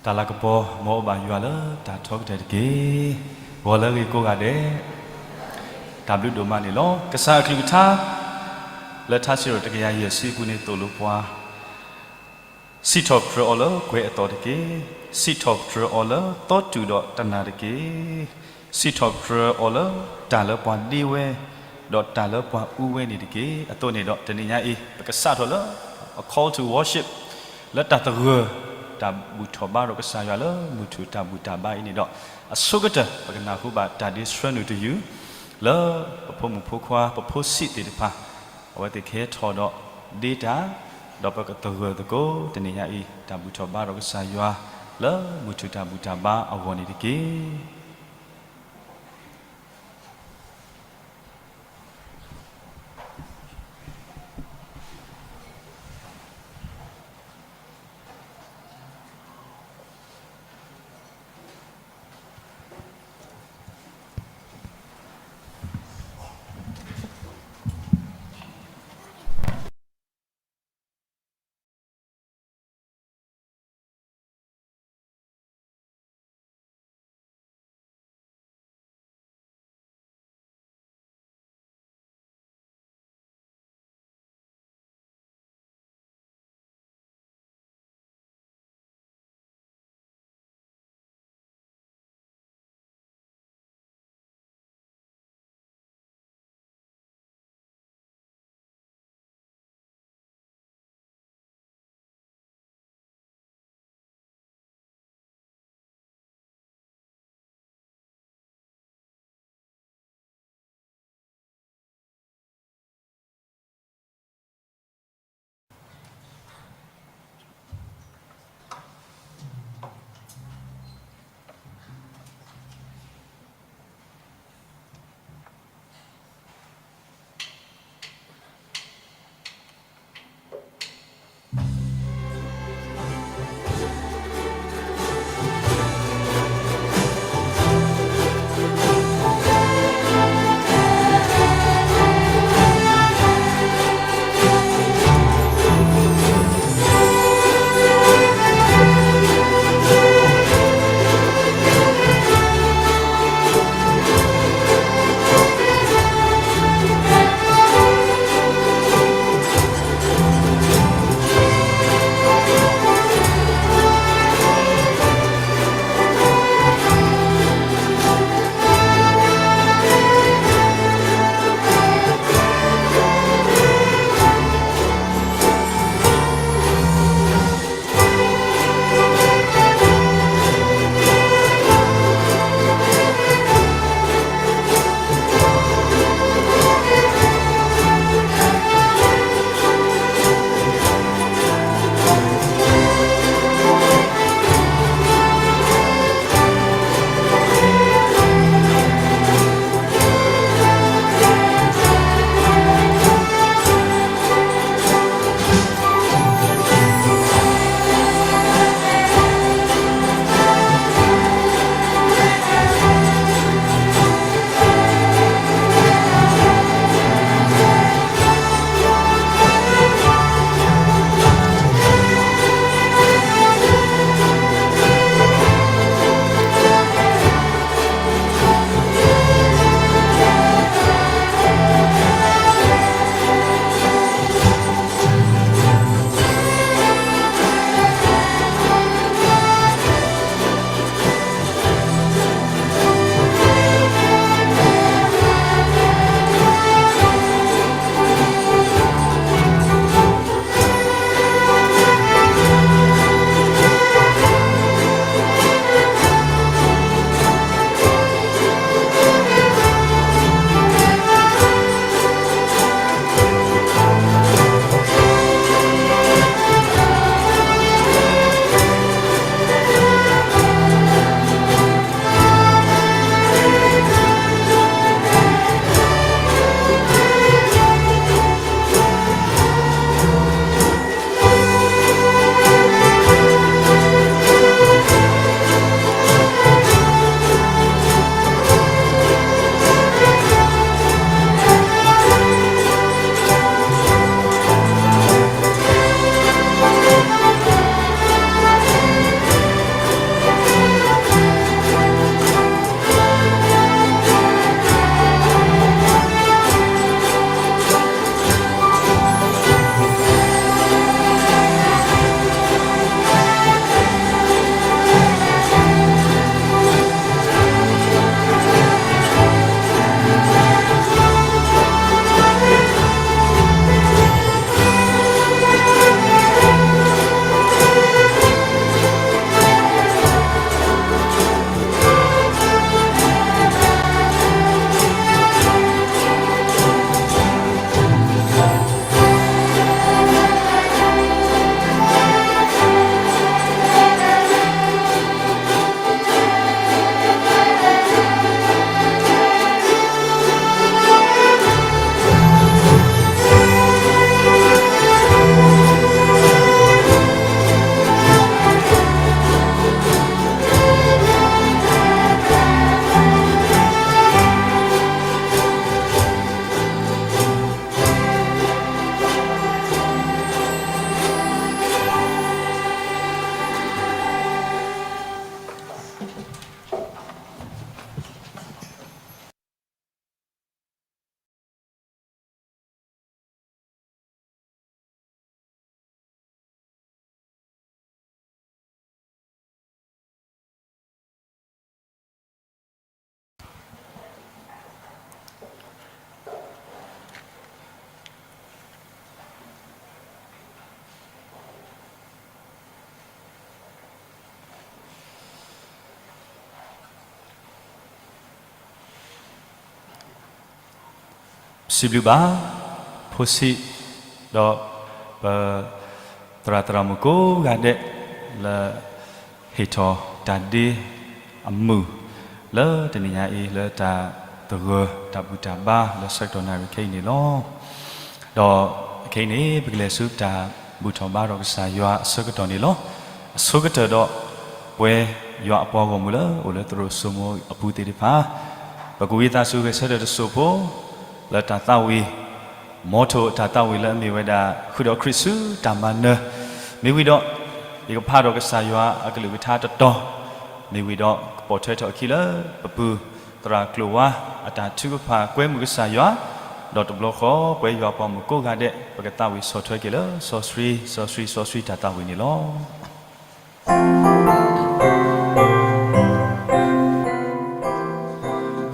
တၢ်လၤကပီၤ မ်အအိၣ်ဘၣ်ယွၤလၢတၢ်ထီကတၢၢ်တက့ၢ်. ဂီၤလၢအဂ့ၤကိးဂၤဒဲး, တၢ်ဘျုးဒိၣ်မးန့ၣ်လီၤ. ကစၢ်အကလုၢ်ကထါ လၢထါစံးထီၣ်တကယၤယဲၢ်ဆံအပူၤန့ၣ်သိၣ်လိပှၤ စံးထီၣ်ပတြၢၤအီၤလၢကွဲၤအသီၣ်တက့ၢ်. စံးထီၣ်ပတြၢၤအီၤလၢသီတူၢ်ဒီးတနၢ်တက့ၢ်. စံးထီၣ်ပတြၢၤအီၤလၢတၢ်လၢပှၤဒ့ဝဲ ဒီးတၢ်လၢပှၤအူဝဲန့ၣ်တက့ၢ်. အသိးန့ၣ်ဒီး တနံၤညါအံၤ ပကစးထီၣ်လၢ a call to worship လၢတၢ်သဂၢၢ် တၢ်ဘူၣ်ထီၣ်ဘါဒီးကစၢ်ယွၤလၢမုၢ်ထူၣ်တၢ်ဘူၣ်တၢ်ဘါအံၤန့ၣ်ဒီး အဆိကတၢၢ် ပကနၢ်ဟူဘၣ်တၢ်ဒ့ဆှၢနုာ်တယုၢ် လၢပဖိမုၣ်ဖိခွါ ပဖိဆံးသ့ၣ်တဖၣ် အဝဲသ့ၣ်ကဟဲထီၣ်ဒီးဒ့တၢ် ဒီးပကသဂၢၢ်သကိး တနံၤညါအံၤ တၢ်ဘူၣ်ထီၣ်ဘါဒီးကစၢ်ယွၤ လၢမုၢ်ထူၣ်တၢ်ဘူၣ်တၢ်ဘါအဂီၢ်န့ၣ်တက့ၢ်. စံးဘျုးဘၣ် ဖိဆံး ဒီးပ သရၣ်သရၣ်မုၣ်ကိးဂၤဒဲး လၢ ဟ့ၣ်ထီၣ်တၢ်ဒ့အမုာ် လၢတနံၤညါအံၤ လၢတၢ်သဂၢၢ်တၢ်ဘူၣ်တၢ်ဘါ လၢဆၢကတီၢ်နၣ်ရံၣ်ခဲအံၤန့ၣ်လီၤ. ဒီးခဲအံၤန့ၣ် ပကလဲၤဆူတၢ်ဘူၣ်ထီၣ်ဘါထီၣ်ကစၢ်ယွၤအဆၢကတီၢ်န့ၣ်လီၤ. အဆိကတၢၢ်ဒီး ပဝဲယွၤအပှၤဂီၢ်မုၢ်လၢအိၣ်လၢသရိာ်စိမိၤအပူၤသ့ၣ်တဖၣ် ပကဝံသးစူၤဂဲၤဆၢထၢၣ်တစိၢ်ဖိ လၢတၢ်သးဝံၣ် မ်ထိၣ်အတၢ်သးဝံၣ်လၢအမ့ၢ်ဝဲဒၣ် ဃုာ်ဒီးခရံာ်ဆူတၢ်မၤနၢၤ မ့ၢ်ဝံၤဒီး ယကဖးဒီးကစၢ်ယွၤအကလုၢ်ကထါတတီၤ မ့ၢ်ဝံၤဒီး ကပိာ်ထွဲထီၣ်အခံလၢ ပပုၢ်သရၣ်ကျိၤဝါ အတၢ်ထုကဖၣ်ကွဲမုာ်ကစၢ်ယွၤ ဒီးတဘျီဃီ ပဝဲယွၤပှၤမုၣ်ကိးဂၤဒဲး ပကသးဝံၣ်ဆီၣ်ထွဲက့ၤလၢ စီဆှံ စီဆှံ စီဆှံတၢ်သးဝံၣ်န့ၣ်လီၤ.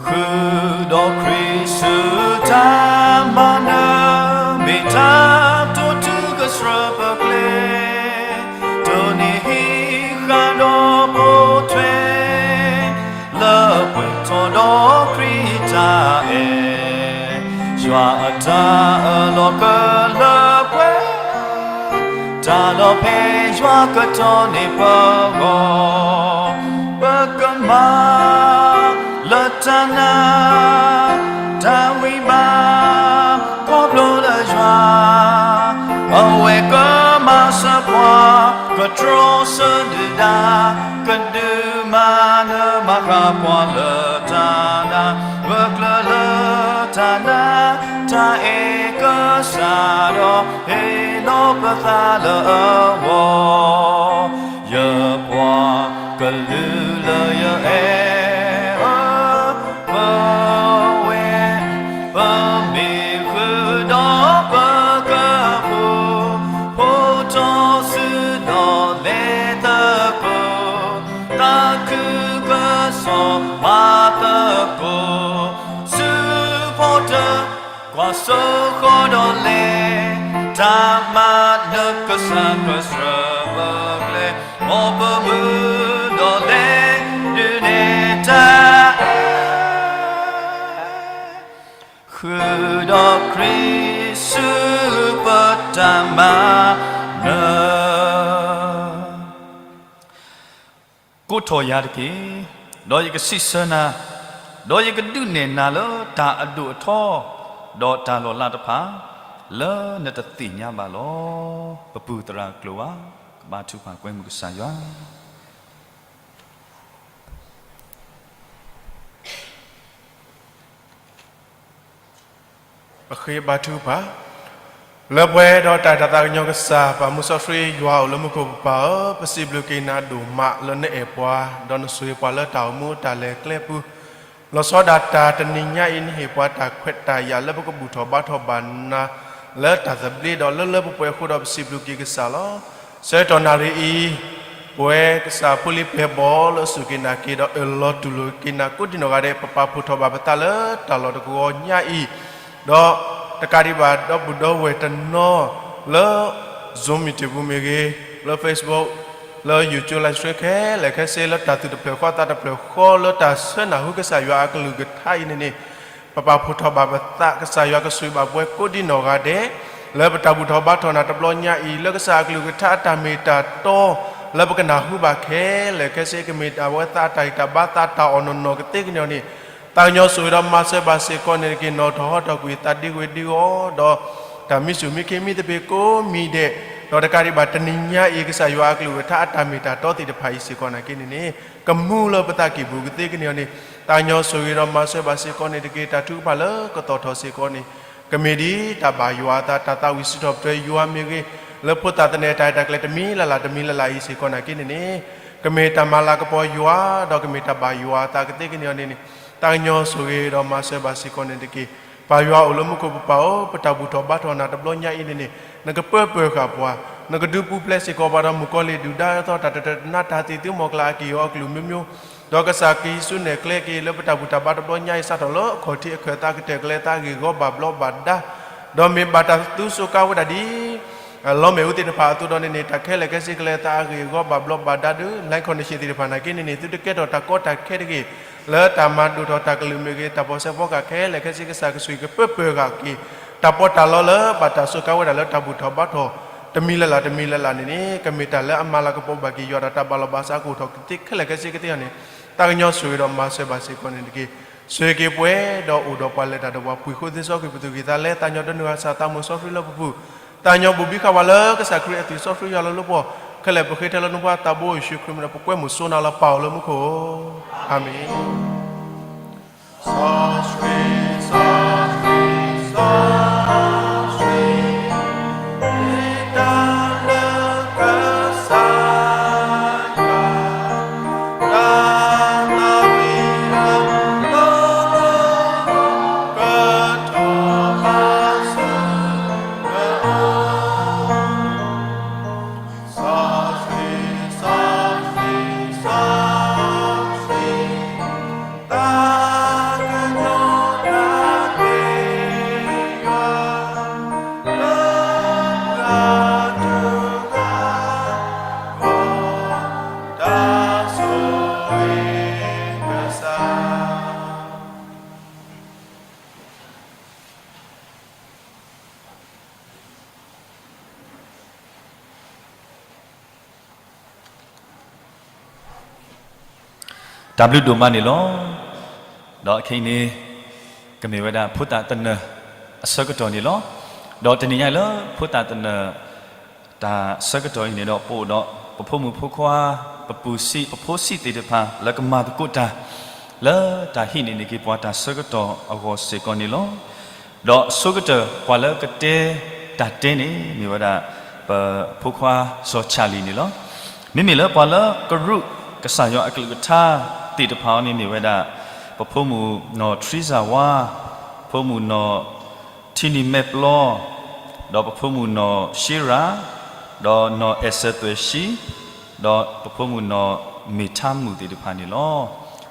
ဃုာ်ဒီးခရံာ်ဆူတၢ်မၤနၢၤ မ့ၢ်တၢ်တိာ်တုၤကဆှၢပကျဲ တိၢ်နီၣ်ဟံးဃာ်ဒီးပိာ်ထွဲ လၢပှဲၤထီၣ်ဒီးခရံာ်တၢ်အဲၣ် ယွၤအတၢ်အၢၣ်လီၤကလၢပှဲၤ တၢ်လီၤဖဲယွၤကတီၢ်န့ၢ်ပဂီၢ် ပကမၤလၢတၢ်နာ် တၢ်ဝံဘၣ် ခီဖျိလၢယွၤ အဝဲကမၤစၢၤပှၤ ကတြီဆၢဒုၣ်ဒါ ကဒုးမၤနၢၤမၤဃၣ်ပှၤလၢတၢ်နာ် ဂၢၢ်ကျၢၤလၢတၢ်နာ် တၢ်အဲၣ်ကစၢ်ဒီး ဟ့ၣ်လီၤပသးလၢအဂီၢ် ယပှၤကလုာ်လၢယအဲၣ်အၢ ပဝဲ ပမ့ၢ်ဃုာ်ဒီးပကဖိ ဖိထီၣ်စုဒီးလဲၤသကိး သးခုကစီၣ်မၤသကိး စုဖီတၢၣ် ကွၢ်စိဃီဒီးလဲၤ တၢ်မၤနၢၤကစၢ်ကဆှၢပကျဲ မ်ပမုၢ်ဒီးလဲၤဒုးနဲၣ်တၢ်အဲၣ် ဃုာ်ဒီးခရံာ်ဆူပတၢ်မၤနၢၤ ကိးထီၣ်ယၤတက့ၢ်. ဒီးယကစံးဆၢနၤ, ဒီးယကဒုးနဲၣ်နၤလၢတၢ်အဒိၣ်အထီ, ဒီးတၢ်လီၤလးတဖၣ်, လၢနတသ့ၣ်ညါဘၣ်လီၤ. ပပုၢ်သရၣ်ကျိၤဝါ, ကဘါထုကဖၣ်ကွဲမုာ်ကစၢ်ယွၤ ပဃ့ဘါထုကဖၣ်, လၢပှဲၤဒီးတၢ်အဲၣ်တၢ်သးကညီၤကစၢ် ပၢ်မူစီဆှံယွၤအိၣ်လၢမူခိၣ်ကပၤဧၢ, ပစံးဘျုးက့ၤနၤဒိၣ်မးလၢနအဲၣ်ပှၤ, ဒီးနဆိၣ်ဂ့ၤပှၤလၢတၢ်အိၣ်မူတၢ်လဲၤကျဲပူၤ, လီၤဆီဒၣ်တၢ်တနံၤညါအံၤ နဟ့ၣ်ပှၤတၢ်ခွဲးတၢ်ယာ်လၢပကဘူၣ်ထီၣ်ဘါထီၣ်ဘၣ်နၤ လၢတၢ်သဘျ့ဒီးလၢလၢပှဲၤပှဲၤအဃိဒီးပစံးဘျုးက့ၤကစၢ်လီၤ. ဆၢကတီၢ်နၣ်ရံၣ်အံၤ ပဝဲကစၢ်ဖိလံၤပျဲၢ်ဘီၣ်လၢအစူၢ်က့ၤနာ်က့ၤဒီးအၢၣ်လီၤတူၢ်လိာ်က့ၤနၤကိးဒံနီၢ်ဂၤဒဲး ပပာ်ဖှိၣ်ထီၣ်ဘၣ်ပသးလၢတၢ်လီၢ်တကဝီၤညါအံၤ, ဒီးတကးဒံးဘၣ်ဒီပုၢ်ဒီဝဲၢ်တနီၤလၢ Zoom meeting ပူၤမ့ၢ်ဂ့ၤ, လၢ Facebook, လၢ YouTube live stream ခဲလၢာ်ခဲဆ့ လၢတၢ်သူၣ်တဖျၢၣ်ဃီသးတဖျၢၣ်ဃီလၢတၢ်ဆၢနၢ်ဟူကစၢ်ယွၤအကလုၢ်ကထါအံၤန့ၣ်န့ၣ်, ပပာ်ဖှိၣ်ထီၣ်ဘၣ်ပသး ကစၢ်ယွၤကဆိၣ်ဂ့ၤဘၣ်ပှၤကိးဒံနီၢ်ဂၤဒဲး လၢပတၢ်ဘူၣ်ထီၣ်ဘါထီၣ်နၤတဘျီညါအံၤ လၢကစၢ်အကလုၢ်ကထါအတၢ်မ့ၢ်တၢ်တီ လၢပကနၢ်ဟူဘၣ်ခဲလၢာ်ခဲဆ့ ကမ့ၢ်တၢ်ဝဲသးအတၢ်ဂံၢ်တၢ်ဘါသးတၢ်အီၣ်နီၢ်နီၢ်ကသ့ကညီၤန့ၣ်, သးကညီၤဆိၣ်ဂ့ၤဒီးမၤစၢၤဘၣ်စ့ၢ်ကီးန့ၣ်တက့ၢ်. နီၢ်ထီၣ်ဟီထီၣ်ကွံာ်သးဒ့ဝဲဒ့ဂီၤဒီး တၢ်မံဆူၣ်မံခ့မံသပ့ၤကိးမံၤဒဲး, ဒီးတကးဒံးဘၣ်တနံၤညါအံၤ ကစၢ်ယွၤအကလုၢ်ကထါအတၢ်မ့ၢ်တၢ်တီသ့ၣ်တဖၣ်အံၤစ့ၢ်ကီးနာ်က့န့ၣ်န့ၣ်, ကမူလၢပသးကံၢ်ပူၤကသ့ကညီၤန့ၣ်, သးကညီၤဆိၣ်ဂ့ၤဒီးမၤစၢၤဘၣ်စ့ၢ်ကီးန့ၣ်တက့ၢ်. တၢ်ထုကဖၣ်လၢကသီၣ်ထီၣ်စ့ၢ်ကီးန့ၣ် ကမ့ၢ်ဒ်တၢ်ဘၣ်ယွၤအသး တၢ်သးဝံၣ်စံးထီၣ်ပတြၢၤယွၤမ့ၢ်ဂ့ၤ, လၢဖိသၣ်သနၢၣ်တၢ်ရဲၣ်တၢ်ကျဲၤတမံၤလၢ်လၢ်တမံၤလၢ်လၢ်အံၤစ့ၢ်ကီးနာ်က့န့ၣ်န့ၣ်, ကမ့ၢ်တၢ်မၤလၤကပီၤယွၤ ဒီးကမ့ၢ်တၢ်ဘၣ်ယွၤအသးကသ့ကညီၤန့ၣ်န့ၣ်, သးကညီၤဆိၣ်ဂ့ၤဒီးမၤစၢၤဘၣ်စ့ၢ်ကီးန့ၣ်တက့ၢ်. ပၢ်ယွၤအိၣ်လၢမူခိၣ်ပပၤဧၢ, ပတၢ်ဘူၣ်ထီၣ်ဘါထီၣ်နၤတဘျီညါအံၤန့ၣ်န့ၣ်, နကပၢပၢၤဃာ်ပှၤ, နကဒုးပူၤဖျဲးစ့ၢ်ကီးပှၤဒီးမုၣ်ကီၤလံၢ်ဒုၣ်ဒါအသီ တၢ်တတၢၢ်တနါ တၢ်သံၣ်သုမီၤကျၢ်အက့ၢ်အီၤအကလုၢ်မိမိ, ဒီးကစၢ်က့ၤဆူနဲၣ်ကျဲက့ၤ လၢပတၢ်ဘူၣ်တၢ်ဘါတဘျီညါအံၤ စးထီၣ်လၢအခီၣ်ထံးအခၢၣ်သးကတၢၢ်ကလဲၤသးဂ့ၢ်ဂီၤဘၣ်ဘျီးဘၣ်ဒါ, ဒီးမ့ၢ်ဘၣ်တၢ်သူစူးကါဝဲဒၣ်ဒ် လီမ့ၣ်အူသ့ၣ်တဖၣ်အသိးဒီးန့ၣ်န့ၣ် တၢ်ခဲလၢာ်ခဲဆ့ကလဲၤအသးအဂ့ၢ်အဂီၢ် ဘၣ်ဘျီးဘၣ်ဒါဒုး land condition သ့ၣ်တဖၣ်နာ်က့န့ၣ်န့ၣ် သုတကဲထီၣ်တၢ်ကီတၢ်ခဲတဂ့ၤ လၢတၢ်မၤဒိၣ်ထီၣ်တၢ်ကလုၢ်မ့ၢ်ဂ့ၤ တၢ်ပီၣ်စဲးဖီကဟၣ်ခဲလၢာ်ခဲဆ့ ကစၢ်ကဆိၣ်ဂ့ၤကပၢပၢၢ်ဃာ်က့ၤ တၢ်ပီးတၢ်လီလၢဘၣ်တၢ်စူးကါဝဲဒၣ်လၢတၢ်ဘူၣ်ထီၣ်ဘါထီၣ် တမံၤလၢ်လၢ်တမံၤလၢ်လၢ်န့ၣ်န့ၣ် ကမ့ၢ်တၢ်လၢအမၤလၤကပီၤဘၣ်က့ၤယွၤဒီး တၢ်ဘၣ်လီၤဘၣ်စးကအိၣ်ထီၣ်ကသ့ခဲလၢာ်ခဲဆ့ကသ့အီၤန့ၣ် သးကညီၤဆိၣ်ဂ့ၤဒီးမၤစၢၤဘၣ်စ့ၢ်ကီးန့ၣ်တက့ၢ်. ဆိၣ်ဂ့ၤက့ၤပှၤဒီးအိၣ်ဒီးပှၤလၢတၢ်ဒီးပှၤ ပှ့ၤဃုသ့စီကွံာ်ပသူၣ်ကံၢ်သးလဲ သးညီၤတနုၤအစၢ်သးမိၣ်စီဆှံလၢပပူၤ သးညီၤဘူးဘံဃာ်ပှၤလၢကစၢ်ခရံာ်အသွံၣ်စီဆှံယွၤလီၤလၢပှီၢ် ခဲလၢာ်ပဃ့ထဲလၢနဖိသးဘိယ့ၣ်ၡူးခရံာ်မံၤဒီး ပကွဲမုာ်စိနၤလီၤပာ်အီၤလၢမူခိၣ်. အၤမ့ၣ်. တၢ်ဘျုးဒိၣ်မးန့ၣ်လီၤ. ဒီးခဲအံၤန့ၣ် ကမ့ၢ်ဝဲဒၣ်ဖိသၣ်သနၢၣ်အဆၢကတီၢ်န့ၣ်လီၤ. ဒီးတနံၤညါလၢဖိသၣ်သနၢၣ် တၢ်ဆၢကတီၢ်အံၤန့ၣ်ဒီး ပအိၣ်ဒီးပဖိမုၣ်ဖိခွါ ပပုၢ်စံး ပဖိစံးသ့ၣ်တဖၣ် လၢကမၤသကိးတၢ် လၢတၢ်ဟံးန့ၢ်န့ၢ်က့ၤပှၤတၢ်ဆၢကတီၢ်အဂီၢ်စ့ၢ်ကီးန့ၣ်လီၤ. ဒီးအဆိကတၢၢ် ပှၤလၢကတဲတၢ်တဲန့ၣ် မ့ၢ်ဝဲဒၣ် ပဖိခွါစီၤဆၣ်လံၣ်န့ၣ်လီၤ. မ့မ့ၢ်လၢပှၤလၢကရူၢ်ကစၢ်ယွၤအကလုၢ်ကထါသ့ၣ်တဖၣ်အံၤန့ၣ် မ့ၢ်ဝဲဒၣ် ပဖိမုၣ်နီၢ်ထရံစၢ်ဝါ, ဖိမုၣ်နီၢ်ထံနံၤမဲာ်ပျီ, ဒီးပဖိမုၣ်နီၢ်ရှ့ရၤ, ဒီးနီၢ်အဲၣ်စၢၤသွဲၣ်ၡံ, ဒီးပဖိမုၣ်နီၢ်မ့ၢ်ထါမုၣ်သ့ၣ်တဖၣ်န့ၣ်လီၤ.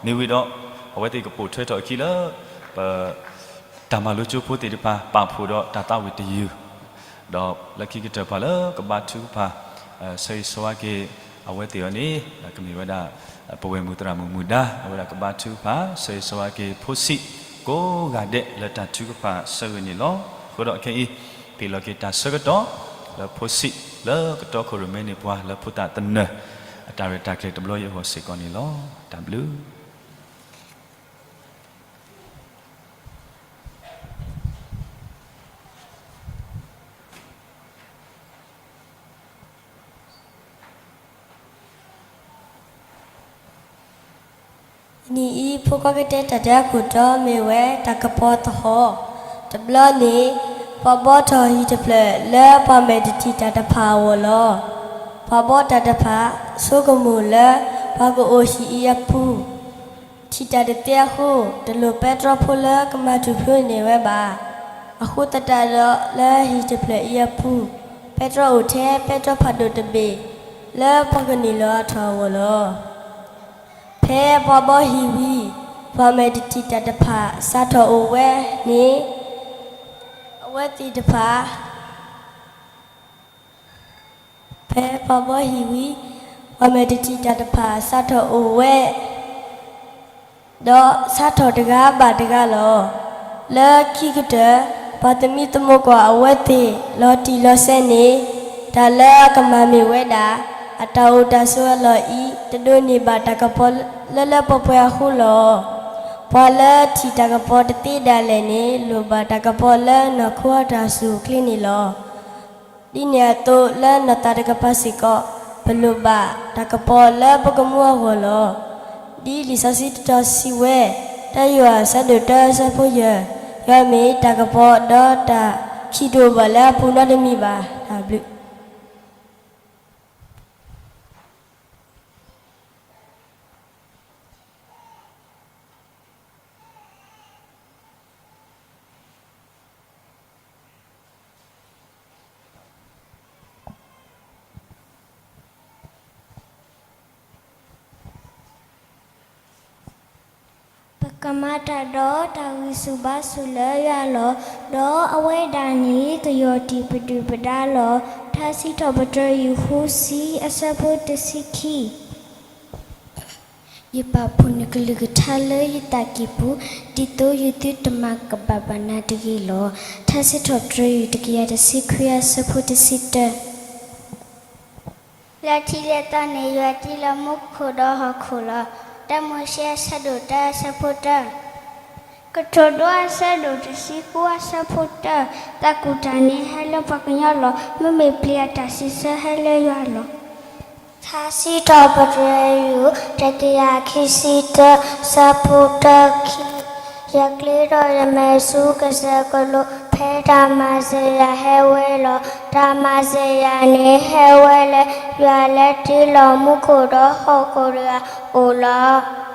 မ့ၢ်ဝံၤဒီး အဝဲသ့ၣ်ကပိာ်ထွဲထီၣ်အခံလၢ ပ တၢ်မၤလိကၠိဖိသ့ၣ်တဖၣ် ပာ်ဖှိၣ်ဒီးတၢ်သးဝံၣ်တယုၢ်, ဒီးလၢခံကတၢၢ်ပှၤလၢကဘါထုကဖၣ် ဆၢဂ့ၤဆၢဝါက့ၤ အဝဲသ့ၣ်အီၤန့ၣ် ကမ့ၢ်ဝဲဒၣ် ပဝဲၢ်မုၣ်သရၣ်မုၣ်မုၣ်ဒါ အဝဲဒၣ်ကဘါထုကဖၣ် ဆၢဂ့ၤဆၢဝါက့ၤဖိဆံး ကိးဂၤဒဲးလၢတၢ်ထုကဖၣ်ဆၢဂ့ၤန့ၣ်လီၤ. အဃိဒီးခဲအံၤ ပ့ၤလီၤက့ၤတၢ်ဆၢကတီၢ် လၢဖိဆံး လၢကတီခိၣ်ရိၣ်မဲန့ၢ်ပှၤ လၢဖိသၣ်သနၢၣ် အတၢ်ရဲၣ်တၢ်ကျဲၤတဘျီအံၤအဂီၢ်စ့ၢ်ကီးန့ၣ်လီၤ. တၢ်ဘျုး နံၤအံၤ ဖိခွါကတဲတၢ်တဲအခိၣ်တီမ့ၢ်ဝဲ တၢ်ကပီၤသဟီၣ်, တဘျီန့ၣ် ပှၤဘှီထီၣ်ဟံၣ်တဖျၢၣ်လၢပှၤမဲာ်တထံၣ်တၢ်တဖၣ်အဂီၢ်လီၤ. ပှၤဘှီတၢ်တဖၣ် ဆိကမိၣ်လၢ ပှၤကအိၣ်ဟံၣ်အံၤအပူၤ ထံၣ်တၢ်တသ့အဃိ တလိၣ်ပဲတြီဖိလၢကမၤထူၣ်ဖျိန့ၢ်ဝဲဘၣ်. အဃိသတးဒီးလၢဟံၣ်တဖျၢၣ်အံၤအပူၤ ပဲတြီအိၣ်ထဲပဲတြီဖးဒိၣ်တဘ့ၣ် လၢပှၤကနုာ်လီၤအါထီၣ်အဂီၢ်လီၤ. ဖဲပှၤဘှီဟံၣ်ဝံၤ ပှၤမဲာ်တထံၣ်တၢ်တဖၣ်စးထီၣ်အိၣ်ဝဲန့ၣ် အဝဲသ့ၣ်တဖၣ် ဖဲပှၤဘှီဟံၣ်ဝံၤ ပှၤမဲာ်တထံၣ်တၢ်တဖၣ်စးထီၣ်အိၣ်ဝဲ ဒီးစးထီၣ်တဂၤဘၣ်တဂၤလီၤ. လၢခံကတၢၢ် ပှၤသမံသမိးကွၢ်အဝဲသ့ၣ် လီၤတံၢ်လီၤဆဲးန့ၣ် တၢ်လၢအကမၣ်မ့ၢ်ဝဲဒၣ် အတၢ်အိၣ်တၢ်ဆိးအလီၢ်အံၤ တဒိးန့ၢ်ဘၣ်တၢ်ကပီၤလၢလၢပှဲၤပှဲၤအဃိလီၤ. ပှၤလၢထံၣ်တၢ်ကပီၤတသ့ဒၣ်လဲာ်န့ၣ် လိၣ်ဘၣ်တၢ်ကပီၤလၢနီၢ်ခိအတၢ်အိၣ်ဆူၣ်အိၣ်ချ့န့ၣ်လီၤ. ဒ်န့ၣ်အသိးလၢနီၢ်သးတကပၤစ့ၢ်ကီး ပလိၣ်ဘၣ်တၢ်ကပီၤလၢပကမူအဂီၢ်လီၤ. ဒ်လံာ်စီဆှံတတီၤစံးဝဲ, တၢ်ယွၤအဆၢဒိၣ်တၢ်ဆၢဖိယဲၢ်, ယွၤမ့ၢ်တၢ်ကပီၤဒီးတၢ်ခံးတအိၣ်ဘၣ်လၢအပူၤနီတမံၤဘၣ်. တၢ်ဘျုး ပကမၤတၢ်ဒီးတၢ်ဂံၢ်ဆူၣ်ဘါဆူၣ်လၢယွၤလီၤ. ဒီးအဝဲဒၣ်န့ၣ် ကယီၢ်တံၢ်ပဒုၣ်ပဒါလီၤ. ထါစံးထီၣ်ပတြၢၤ ယူၢ်ဃုဆံ အဆၢဖိတဆံခံ. ယပာ်ဖှိၣ်နကလုၢ်ကထါလၢယသးကံၢ်ပူၤ, ဒ်သိးယုၢ်သုတမၤကဘၣ်ဘၣ်နၤတဂ့ၤလီၤ. ထါစံးထီၣ်ပတြၢၤ ယူၢ်တကယၤတဆံခွံ အဆၢဖိတဆံတၢ. လၢထံးလဲၢ်သီန့ၣ် ယွၤတ့လီၤမူခိၣ်ဒီးဟီၣ်ခိၣ်လီၤ. တၢမိၤၡ့ အဆၢဒိၣ်တၢ အဆၢဖိတၢ. ကထိၣ်ဒိ အဆၢဒိၣ်တဆံဃု အဆၢဖိတၢ. သးကူၣ်တၢ်န့ၣ်ဟဲလၢပှၤကညီလီၤ. မ့မ့ၢ်ပျံၤအတၢ်စံးဆၢဟဲလၢယွၤလီၤ. ထါစံးထီၣ်ပတြၢၤ ယူၢ်တကယၤခံဆံတၢ အဆၢဖိတၢခံ. ယကျ့ထီၣ်ယမဲာ်ဆူကစၢၢ်ကလိၤ ဖဲတၢ်မၤစၢၤယၤဟဲဝဲလီၤ. တၢ်မၤစၢၤယၤန့ၣ်ဟဲဝဲလၢ ယွၤလၢတ့လီၤမူခိၣ်ဒီးဟီၣ်ခိၣ်တဂၤအအိၣ်လီၤ.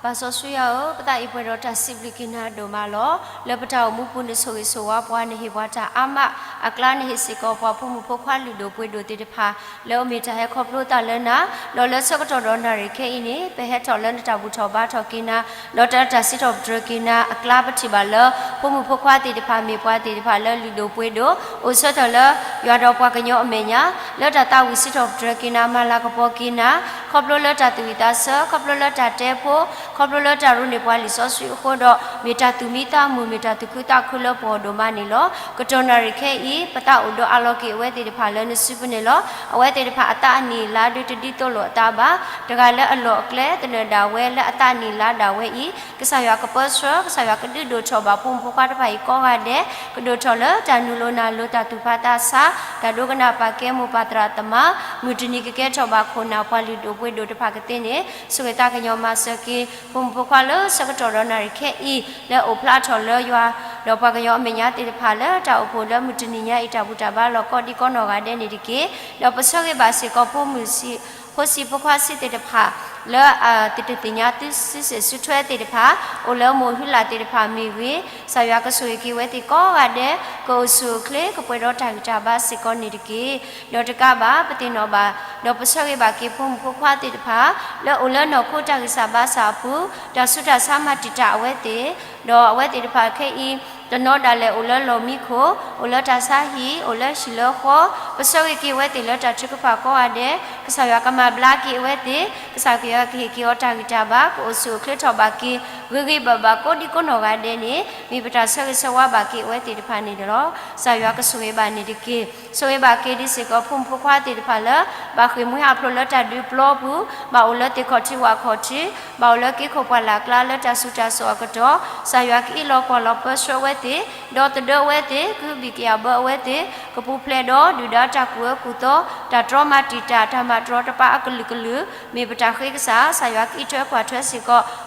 ပၢ်စီဆှံယွၤဧၢ, ပသးအံၤပှဲၤဒီးတၢ်စံးဘျုးက့ၤနၤဒိၣ်မးလီၤ. လၢပတၢ်အိၣ်မူပူၤ နဆိၣ်ဂ့ၤဆိၣ်ဝါပှၤ, နဟ့ၣ်ပှၤတၢ်အါမး, အကျါနဟ့ၣ်စ့ၢ်ကီးပှၤဖိမုၣ်ဖိခွါလုၢ်ဒိၣ်ပှ့ၤဒိၣ်သ့ၣ်တဖၣ် လၢအမ့ၢ်တၢ်ဟဲခီဖျိသးလၢနၤ, ဒီးလၢဆၢကတီၢ်ဒီးနၣ်ရံၣ်ခဲအံၤန့ၣ် ပဟဲထီၣ်လၢနတၢ်ဘူၣ်ထီၣ်ဘါထီၣ်က့ၤနၤ, ဒီးတၢ်စံးထီၣ်ပတြၢၤက့ၤနၤအကျါ ပထံၣ်ဘၣ်လၢ ဖိမုၣ်ဖိခွါသ့ၣ်တဖၣ် မ့ၢ်ပှၤသ့ၣ်တဖၣ်လၢလုၢ်ဒိၣ်ပှ့ၤဒိၣ် အိၣ်ဆၢထၢၣ်လၢယွၤဒီးပှၤကညီအမဲာ်ညါ, လၢတၢ်သးဝံၣ်စံးထီၣ်ပတြၢၤက့ၤနၤ မၤလၤကပီၤက့ၤနၤ, ခီဖျိလၢတၢ်သူၣ်ဝံၣ်သးဆၢ, ခီဖျိလၢတၢ်တဲဖိ, ခီဖျိလၢတၢ်ရိန့ၢ်ပှၤလံာ်စီဆှံအဃိဒီး မ့ၢ်တၢ်သူၣ်မံသးမုာ်, မ့ၢ်တၢ်သူၣ်ခုသးခုလၢပှၤအဒိၣ်မးန့ၣ်လီၤ. ကတီၢ်နၣ်ရံၣ်ခဲအံၤ ပသးအိၣ်ဒီးအါလီၤက့ၤအဝဲသ့ၣ်တဖၣ်လၢနစုပူၤန့ၣ်လီၤ. အဝဲသ့ၣ်တဖၣ်အသးအနံၣ်အလါဒုးတဒ်သိးလိာ်အသးဘၣ်. တဂၤလၢအလီၢ်အကျဲသနၢၣ်ဒၣ်ဝဲ လၢအသးနံၣ်လါဒၣ်ဝဲအံၤ ကစၢ်ယွၤကပၢဆှၢ, ကစၢ်ယွၤကဒုးဒိၣ်ထီၣ်ဘၣ်ဖိမုၣ်ဖိခွါတဖၣ်အံၤကိးဂၤဒဲး, ကဒိၣ်ထီၣ်လၢတၢ်နုာ်လီၤနၢ်လီၤ တၢ်သူၣ်ဖးသးဆး, တၢ်ဒိကနၣ်ပာ်ကဲမိၢ်ပၢ်သရၣ်သမါ, မုၢ်တနံၤကကဲထီၣ်ဘၣ်ခိၣ်နၢ်ပှၤလုၢ်ဒိၣ်ပှ့ၤဒိၣ်တဖၣ်ကသ့န့ၣ် ဆိၣ်ဂ့ၤသးကညီၤမၤစၢၤက့ၤ ဖိမုၣ်ဖိခွါလၢဆၢကတီၢ်ဒီးနၣ်ရံၣ်ခဲအံၤ လၢအအိၣ်ဖျါထီၣ်လၢယွၤ ဒီးပှၤကညီအမဲာ်ညါသ့ၣ်တဖၣ် လၢတၢ်အိၣ်ဖှိၣ်လၢမုၢ်တနံၤညါအံၤ တၢ်ဘူၣ်တၢ်ဘါလီၢ်ကိးဒံကိးနီၢ်ဂၤဒဲးန့ၣ်တက့ၢ်. ဒီးပဆၢဂ့ၤဘၣ်စ့ၢ်ကီးဖိမုၣ်ဆံး ဖိဆံးဖိခွါဆံးသ့ၣ်တဖၣ် လၢအတသ့ၣ်ညါသုစုစ့ၣ်စုထွဲသ့ၣ်တဖၣ် အိၣ်လၢမိၢ်ဟုလၢ်သ့ၣ်တဖၣ်မ့ၢ်ဂ့ၤ, ကစၢ်ယွၤကဆိၣ်ဂ့ၤက့ၤဝဲသ့ၣ်ကိးဂၤဒဲး ကအိၣ်ဆူၣ်အိၣ်ချ့ ကပှဲၤဒီးတၢ်ဂံၢ်တၢ်ဘါစ့ၢ်ကီးန့ၣ်တက့ၢ်. ဒီးတကးဘၣ် ပသ့ၣ်နီၣ်ဘၣ် ဒီးပဆၢဂ့ၤဘၣ်က့ၤဖိမုၣ်ဖိခွါသ့ၣ်တဖၣ် လၢအိၣ်လၢနီၢ်ခိတၢ်ဂံၢ်စၢ်ဘါစၢ်အပူၤ တၢ်ဆူးတၢ်ဆါမၤတံာ်တာ်အဝဲသ့ၣ်, ဒီးအဝဲသ့ၣ်တဖၣ်ခဲအံၤ တနီၤဒၣ်လဲာ်အိၣ်လၢလီၢ်မံခိၣ်, အိၣ်လၢတၢ်ဆါဟံၣ်, အိၣ်လၢဟံၣ်လၢဃီ, ပဆၢဂ့ၤက့ၤအဝဲသ့ၣ်လၢတၢ်ထုကဖၣ်ကိးဂၤဒဲး, ကစၢ်ယွၤကမၤဘျါက့ၤအဝဲသ့ၣ်, ကစၢ်ယွၤကဟ့ၣ်က့ၤအီၤတၢ်ဂံၢ်တၢ်ဘါ ကအိၣ်ဆူၣ်အိၣ်ချ့ထီၣ်ဘၣ်က့ၤ ဂ့ၤဂ့ၤဘၣ်ဘၣ်ကိးဒံကိးနီၢ်ဂၤဒဲးန့ၣ် မ့ၢ်ပတၢ်ဆၢဂ့ၤဆၢဝါဘၣ်က့ၤအဝဲသ့ၣ်တဖၣ်န့ၣ်လီၤ. ကစၢ်ယွၤကဆိၣ်ဂ့ၤဘၣ်န့ၣ်တက့ၢ်. ဆိၣ်ဂ့ၤဘၣ်က့ၤဒံးစ့ၢ်ကီးဖိမုၣ်ဖိခွါသ့ၣ်တဖၣ်လၢ ဘၣ်ဃ့ၢ်မှံဟးဖျိးလၢတၢ်ဒုးပျီပူၤ, ဘၣ်အိၣ်လၢသ့ၣ်ခီၣ်ထံးဝၣ်ခီၣ်ထံး, ဘၣ်အိၣ်လၢက့ခိၣ်ပှၢ်လၢ်ကျါလၢတၢ်ဆူးတၢ်စိၣ်အကတီၢ်, ကစၢ်ယွၤကအံးလီၤကွၢ်လီၤပၢဆှၢဝဲသ့ၣ်, ဒီသဒၢဝဲသ့ၣ်, ကဟုဘံၣ်ကယာ်ဘၢအဝဲသ့ၣ်, ကပူၤဖျဲးဒီးဒုၣ်ဒါတၢ်ကူၣ်အၢကူၣ်သီ, တၢ်တြီမၤတံာ်တာ်, တၢ်မၤတြီတပါအကလုာ်ကလုာ်, မ့ၢ်ပတၢ်ဃ့ကစၢ်, ကစၢ်ယွၤကအံးထွဲကွၢ်ထွဲစ့ၢ်ကီး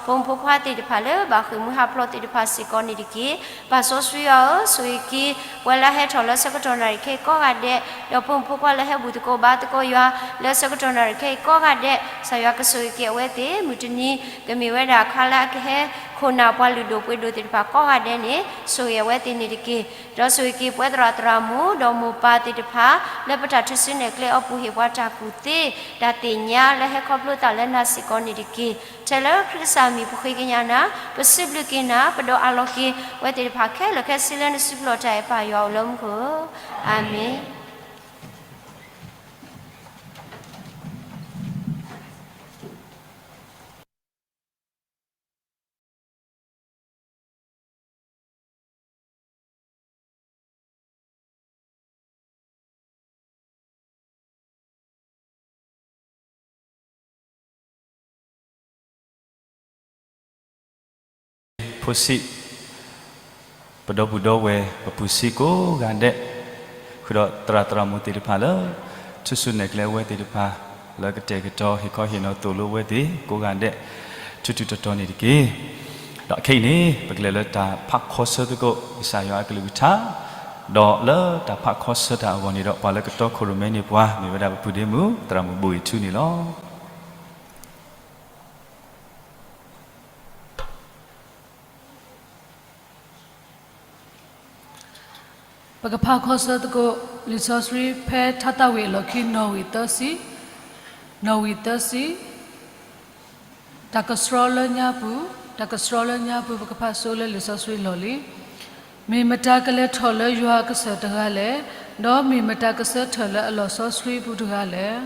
ဖိမုၣ်ဖိခွါသ့ၣ်တဖၣ်လၢ ဘၣ်ဃ့ၢ်မှံဟးဖျိးသ့ၣ်တဖၣ်စ့ၢ်ကီးန့ၣ်တက့ၢ်. ပၢ်စီဆှံယွၤဧၢ, ဆိၣ်ဂ့ၤက့ၤ ပှၤလၢဟဲထီၣ်လၢဆၢကတီၢ်နၣ်ရံၣ်ခဲအံၤကိးဂၤဒဲး, ဒီးဖိမုၣ်ဖိခွါလၢဟဲဘူၣ်သကိးဘါသကိးယွၤ လၢဆၢကတီၢ်နၣ်ရံၣ်ခဲအံၤကိးဂၤဒဲး, ကစၢ်ယွၤကဆိၣ်ဂ့ၤက့ၤအဝဲသ့ၣ်, မုၢ်တနံၤ ကမ့ၢ်ဝဲဒၣ်အခါလၢအကဟဲ ခိၣ်နၢ်ပှၤလုၢ်ဒိၣ်ပှ့ၤဒိၣ်သ့ၣ်တဖၣ်ကိးဂၤဒဲးန့ၣ် ဆိၣ်ဂ့ၤအဝဲသ့ၣ်န့ၣ်တက့ၢ်. ဒီးဆိၣ်ဂ့ၤက့ၤပှၤသရၣ်သရၣ်မုၣ် ဒီးမိၢ်ပၢ်သ့ၣ်တဖၣ် လၢပတၢ်ထုးစုနဲၣ်ကျဲအီၤပူၤ ဟ့ၣ်ပှၤတၢ်ကူၣ်သ့ တၢ်သ့ၣ်ညါလၢဟဲခီဖျိသးလၢနၤစ့ၢ်ကီးန့ၣ်တက့ၢ်. ထဲလၢခရံာ်ကစၢ်မံၤပဃ့ကညးနၤ, ပစံးဘျုးက့ၤနၤ, ပဒီးအါလီၤက့ၤ ဝဲသ့ၣ်တဖၣ်ခဲလၢာ်ခဲဆ့လၢနစုပူၤလီၤတၢ်အဲၣ်ပၢ်ယွၤအိၣ်လၢမူခိၣ်ဧၢ, အၤမ့ၣ်. ဖိဆံး, ပဒီပုၢ်ဒီဝဲၢ် ပပုၢ်ဆံးကိးဂၤဒဲး, ဃုာ်ဒီးသရၣ်သရၣ်မုၣ်သ့ၣ်တဖၣ်လၢ ထုးစုနဲၣ်ကျဲအဝဲသ့ၣ်တဖၣ် လၢကတဲာ်ကတီၤဟ့ၣ်ခီဟ့ၣ်နီၤသိၣ်လိဝဲသ့ၣ်ကိးဂၤဒဲး ထူးထူးတီၤတီၤန့ၣ်တက့ၢ်. ဒီးခဲအံၤန့ၣ် ပကလဲၤလၢတၢ်ဖးခီဆၢသကိး ကစၢ်ယွၤအကလုၢ်ကထါ, ဒီးလၢတၢ်ဖးခီဆၢတၢ်အဂီၢ်န့ၣ်ဒီး ပှၤလၢကတီခိၣ်ရိၣ်မဲန့ၢ်ပှၤ မ့ၢ်ဝဲဒၣ်ပပုၢ်ဒ့မုၣ် သရၣ်မုၣ်ဘိၣ်အ့ၣ်ထူန့ၣ်လီၤ. ပကဖးခီဆၢသကိး လံာ်စီဆှံဖဲထါသၣ်ဝံၤအလီၢ်ခံ နီၣ်ဝံၤသၢဆံ, နီၣ်ဝံၤသၢဆံ, တၢ်ကဆှီလၢညါပူၤ, တၢ်ကဆှီလၢညါပူၤ ပကဖးဆိလၢလံာ်စီဆှံလီၢ်လံၤ, မ့ၢ်မတၤကလဲၤထီၣ်လၢယွၤအကစၢၢ်တဂၤလဲၣ်, ဒီးမ့ၢ်မတၤကဆၢထၢၣ်လၢအလီၢ်စီဆှံပူၤတဂၤလဲၣ်.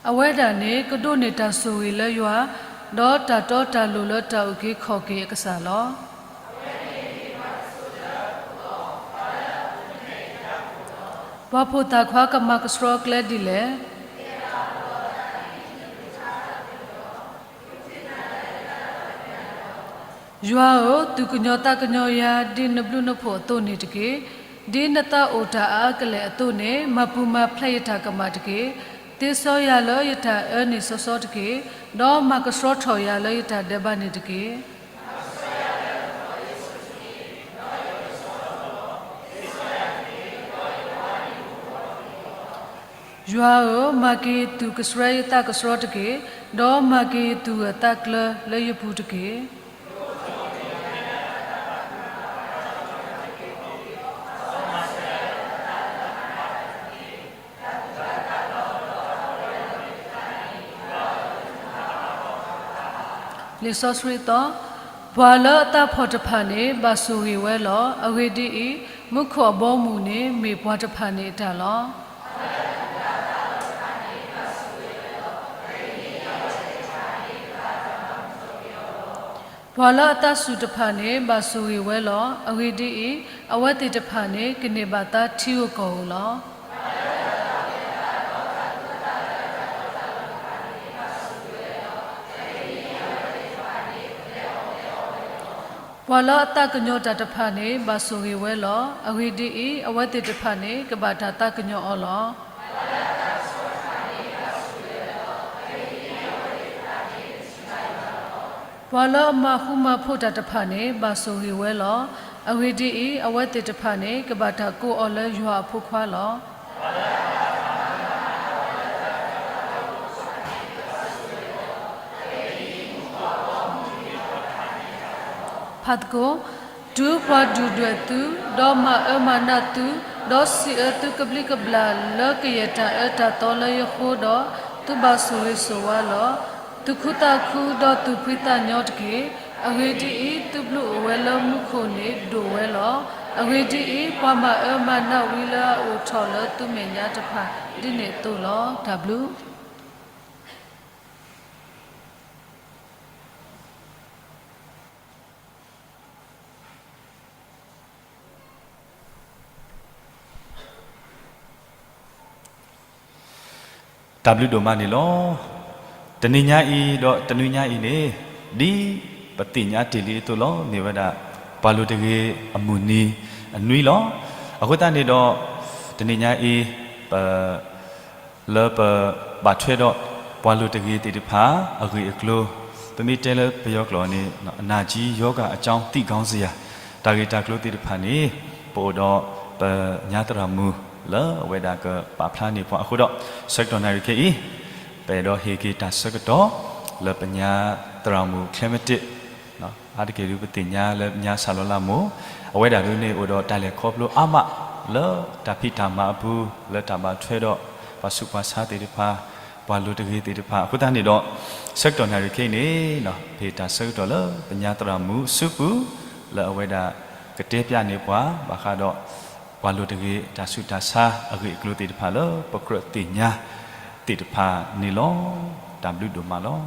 အဝဲဒၣ်န့ၣ် ကဒိးန့ၢ်တၢ်ဆိၣ်ဂ့ၤလၢယွၤ, ဒီးတၢ်တီတၢ်လိၤလၢတၢ်အုၣ်က့ၤခီၣ်က့ၤအကစၢ်လီၤ. ပှၤဖိသၣ်ခွါကမၤကဆှီကျဲဒ်လဲၣ်. ယွၤဧၢ, သူၣ်ကညီၤသးကညီၤယၤ ဒ်နဘျုးနဖှိၣ်အသိးန့ၣ်တက့ၢ်. ဒ်နသးအိၣ်တၢ်အါအါကလဲာ်အသိးန့ၣ် မၤပူၤမၤဖျဲးယတၢ်ကမၣ်တက့ၢ်. သ့စီယၤလၢယတၢ်အၢန့ၣ်စီစီတက့ၢ်. ဒီးမၤကဆှီထီၣ်ယၤလၢယတၢ်ဒဲးဘးန့ၣ်တက့ၢ်. မၤကဆှီယၤလၢနဖိယ့ၣ်ၡူးခရံာ်, ဒီးယကဆှီထီၣ်လီၤ. သ့စီ ယွၤဧၢ, မၤက့ၤယသူၣ်ကဆှီယသးကဆှီတက့ၢ်, ဒီးမၤက့ၤယသူၣ်ဂၢၢ်သးကျၢၤလၢယပူၤတက့ၢ်. လံာ်စီဆှံသီ, ပှၤလၢအသးဖှီၣ်တဖၣ်န့ၣ် ဘၣ်ဆိၣ်ဂ့ၤဝဲလီၤ. အဂ့ၢ်ဒ်အံၤ, မူခိၣ်အဘီအမုၢ်န့ၣ် မ့ၢ်ပှၤတဖၣ်န့ၣ်အတၢ်လီၤ. ပှၤလၢအသးစူၤတဖၣ်န့ၣ် ဘၣ်ဆိၣ်ဂ့ၤဝဲလီၤ. အဂ့ၢ်ဒ်အံၤ, အဝဲသ့ၣ်တဖၣ်န့ၣ် ကန့ၢ်ဘၣ်သါထံဧိၤကီၢ်ဧိၤလီၤ. ပှၤလၢအသးကညီၤတၢ်တဖၣ်န့ၣ် ဘၣ်ဆိၣ်ဂ့ၤဝဲလီၤ. အဂ့ၢ်ဒ်အံၤ, အဝဲသ့ၣ်တဖၣ်န့ၣ် ကဘၣ်တၢ်သးကညီၤအီၤလီၤ. ပှၤလၢအမၤဃူမၤဖိးတၢ်တဖၣ်န့ၣ် ဘၣ်ဆိၣ်ဂ့ၤဝဲလီၤ. အဂ့ၢ်ဒ်အံၤ, အဝဲသ့ၣ်တဖၣ်န့ၣ် ကဘၣ်တၢ်ကိးအီၤလၢယွၤအဖိခွါလီၤ. ဖးသကိး, တုၤပှၤဒုၣ်ဒွဲၣ်သု, ဒီးမၤအၢမၤနးသု, ဒီးစံးအၢသုကဘျံးကဘျၣ် လၢကယဲၢ်တၢ်အၢတၢ်သီလၢယဃိဒီး, သုဘၣ်ဆိၣ်ဂ့ၤဆိၣ်ဝါလီၤ. သုခူသးခူ, ဒီးသူၣ်ဖှံသးညီတက့ၢ်. အဂ့ၢ်ဒ်အံၤ, သုဘျုးအိၣ်ဝဲလၢမူခိၣ်န့ၣ်ဒိၣ်ဝဲလီၤ. အဂ့ၢ်ဒ်အံၤ, ပှၤမၤအၢမၤနးဝံလၢအအိၣ်ထီၣ်လၢသုမဲာ်ညါတဖၣ် ဒ်န့ၣ်အသိးလီၤ. တၢ်ဘျုး တၢ်ဘျုးဒိၣ်မးန့ၣ်လီၤ. တနံၤညါအံၤဒီးတနွံညါအံၤန့ၣ်, ဒ်ပသ့ၣ်ညါတ့ၢ်လံအသိးလီၤ, မ့ၢ်ဝဲဒၣ် ပှၤလိၤတဂ့ၤအမုၢ်နံၤအနွံလီၤ. အဃိသတးန့ၣ်ဒီး, တနံၤညါအံၤ, ပ လၢပဘၣ်ထွဲဒီးပှၤလိၤတဂ့ၤသ့ၣ်တဖၣ်အဂ့ၢ်အကျိၤ, ပမ့ၢ်တဲလၢပယီၤကျိာ်န့ၣ် အနာ်ကြီးရောဂါအကြောင်းသိကောင်းစရာ, တၢ်ဂ့ၢ်တၢ်ကျိၤသ့ၣ်တဖၣ်န့ၣ်, ပအိၣ်ဒီးပညါသရၣ်မုၣ်လၢအဝဲဒၣ်ကပာ်ဖျါန့ၢ်ပှၤအဃိဒီး, ဆၢကတီၢ်နၣ်ရံၣ်ခဲအံၤ, ပအဲၣ်ဒိးဟ့ၣ်က့ၤတၢ်ဆၢကတီၢ်လၢပညါသရၣ်မုၣ် Clement အါတက့ၢ်ဒုးပသ့ၣ်ညါလၢညါစၢ်လီၤလၢမိၢ်, အဝဲဒၣ်ဒုးန့ၣ်အိၣ်ဒီးတၢ်လဲၤခီဖျိအါမးလၢတၢ်ဖံးတၢ်မၤအပူၤ, လၢတၢ်ဘၣ်ထွဲဒီးပှၤဆူးပှၤဆါသ့ၣ်တဖၣ်, ပှၤလိၤတဂ့ၤသ့ၣ်တဖၣ်, အဃိသတးန့ၣ်ဒီး, ဆၢကတီၢ်နၣ်ရံၣ်ခဲအံၤန့ၣ်, ပဟ့ၣ်တၢ်ဆၢကတီၢ်လၢပညါသရၣ်မုၣ်စုပူၤ, လၢအဝဲဒၣ်ကတဲဖျါန့ၢ်ပှၤဘၣ်ဃးဒီး ပှၤလိၤတဂ့ၤတၢ်ဆူးတၢ်ဆါအဂ့ၢ်အကျိၤသ့ၣ်တဖၣ်လၢပကြၢးသ့ၣ်ညါသ့ၣ်တဖၣ်န့ၣ်လီၤ. တၢ်ဘျုးဒိၣ်မးလီၤ.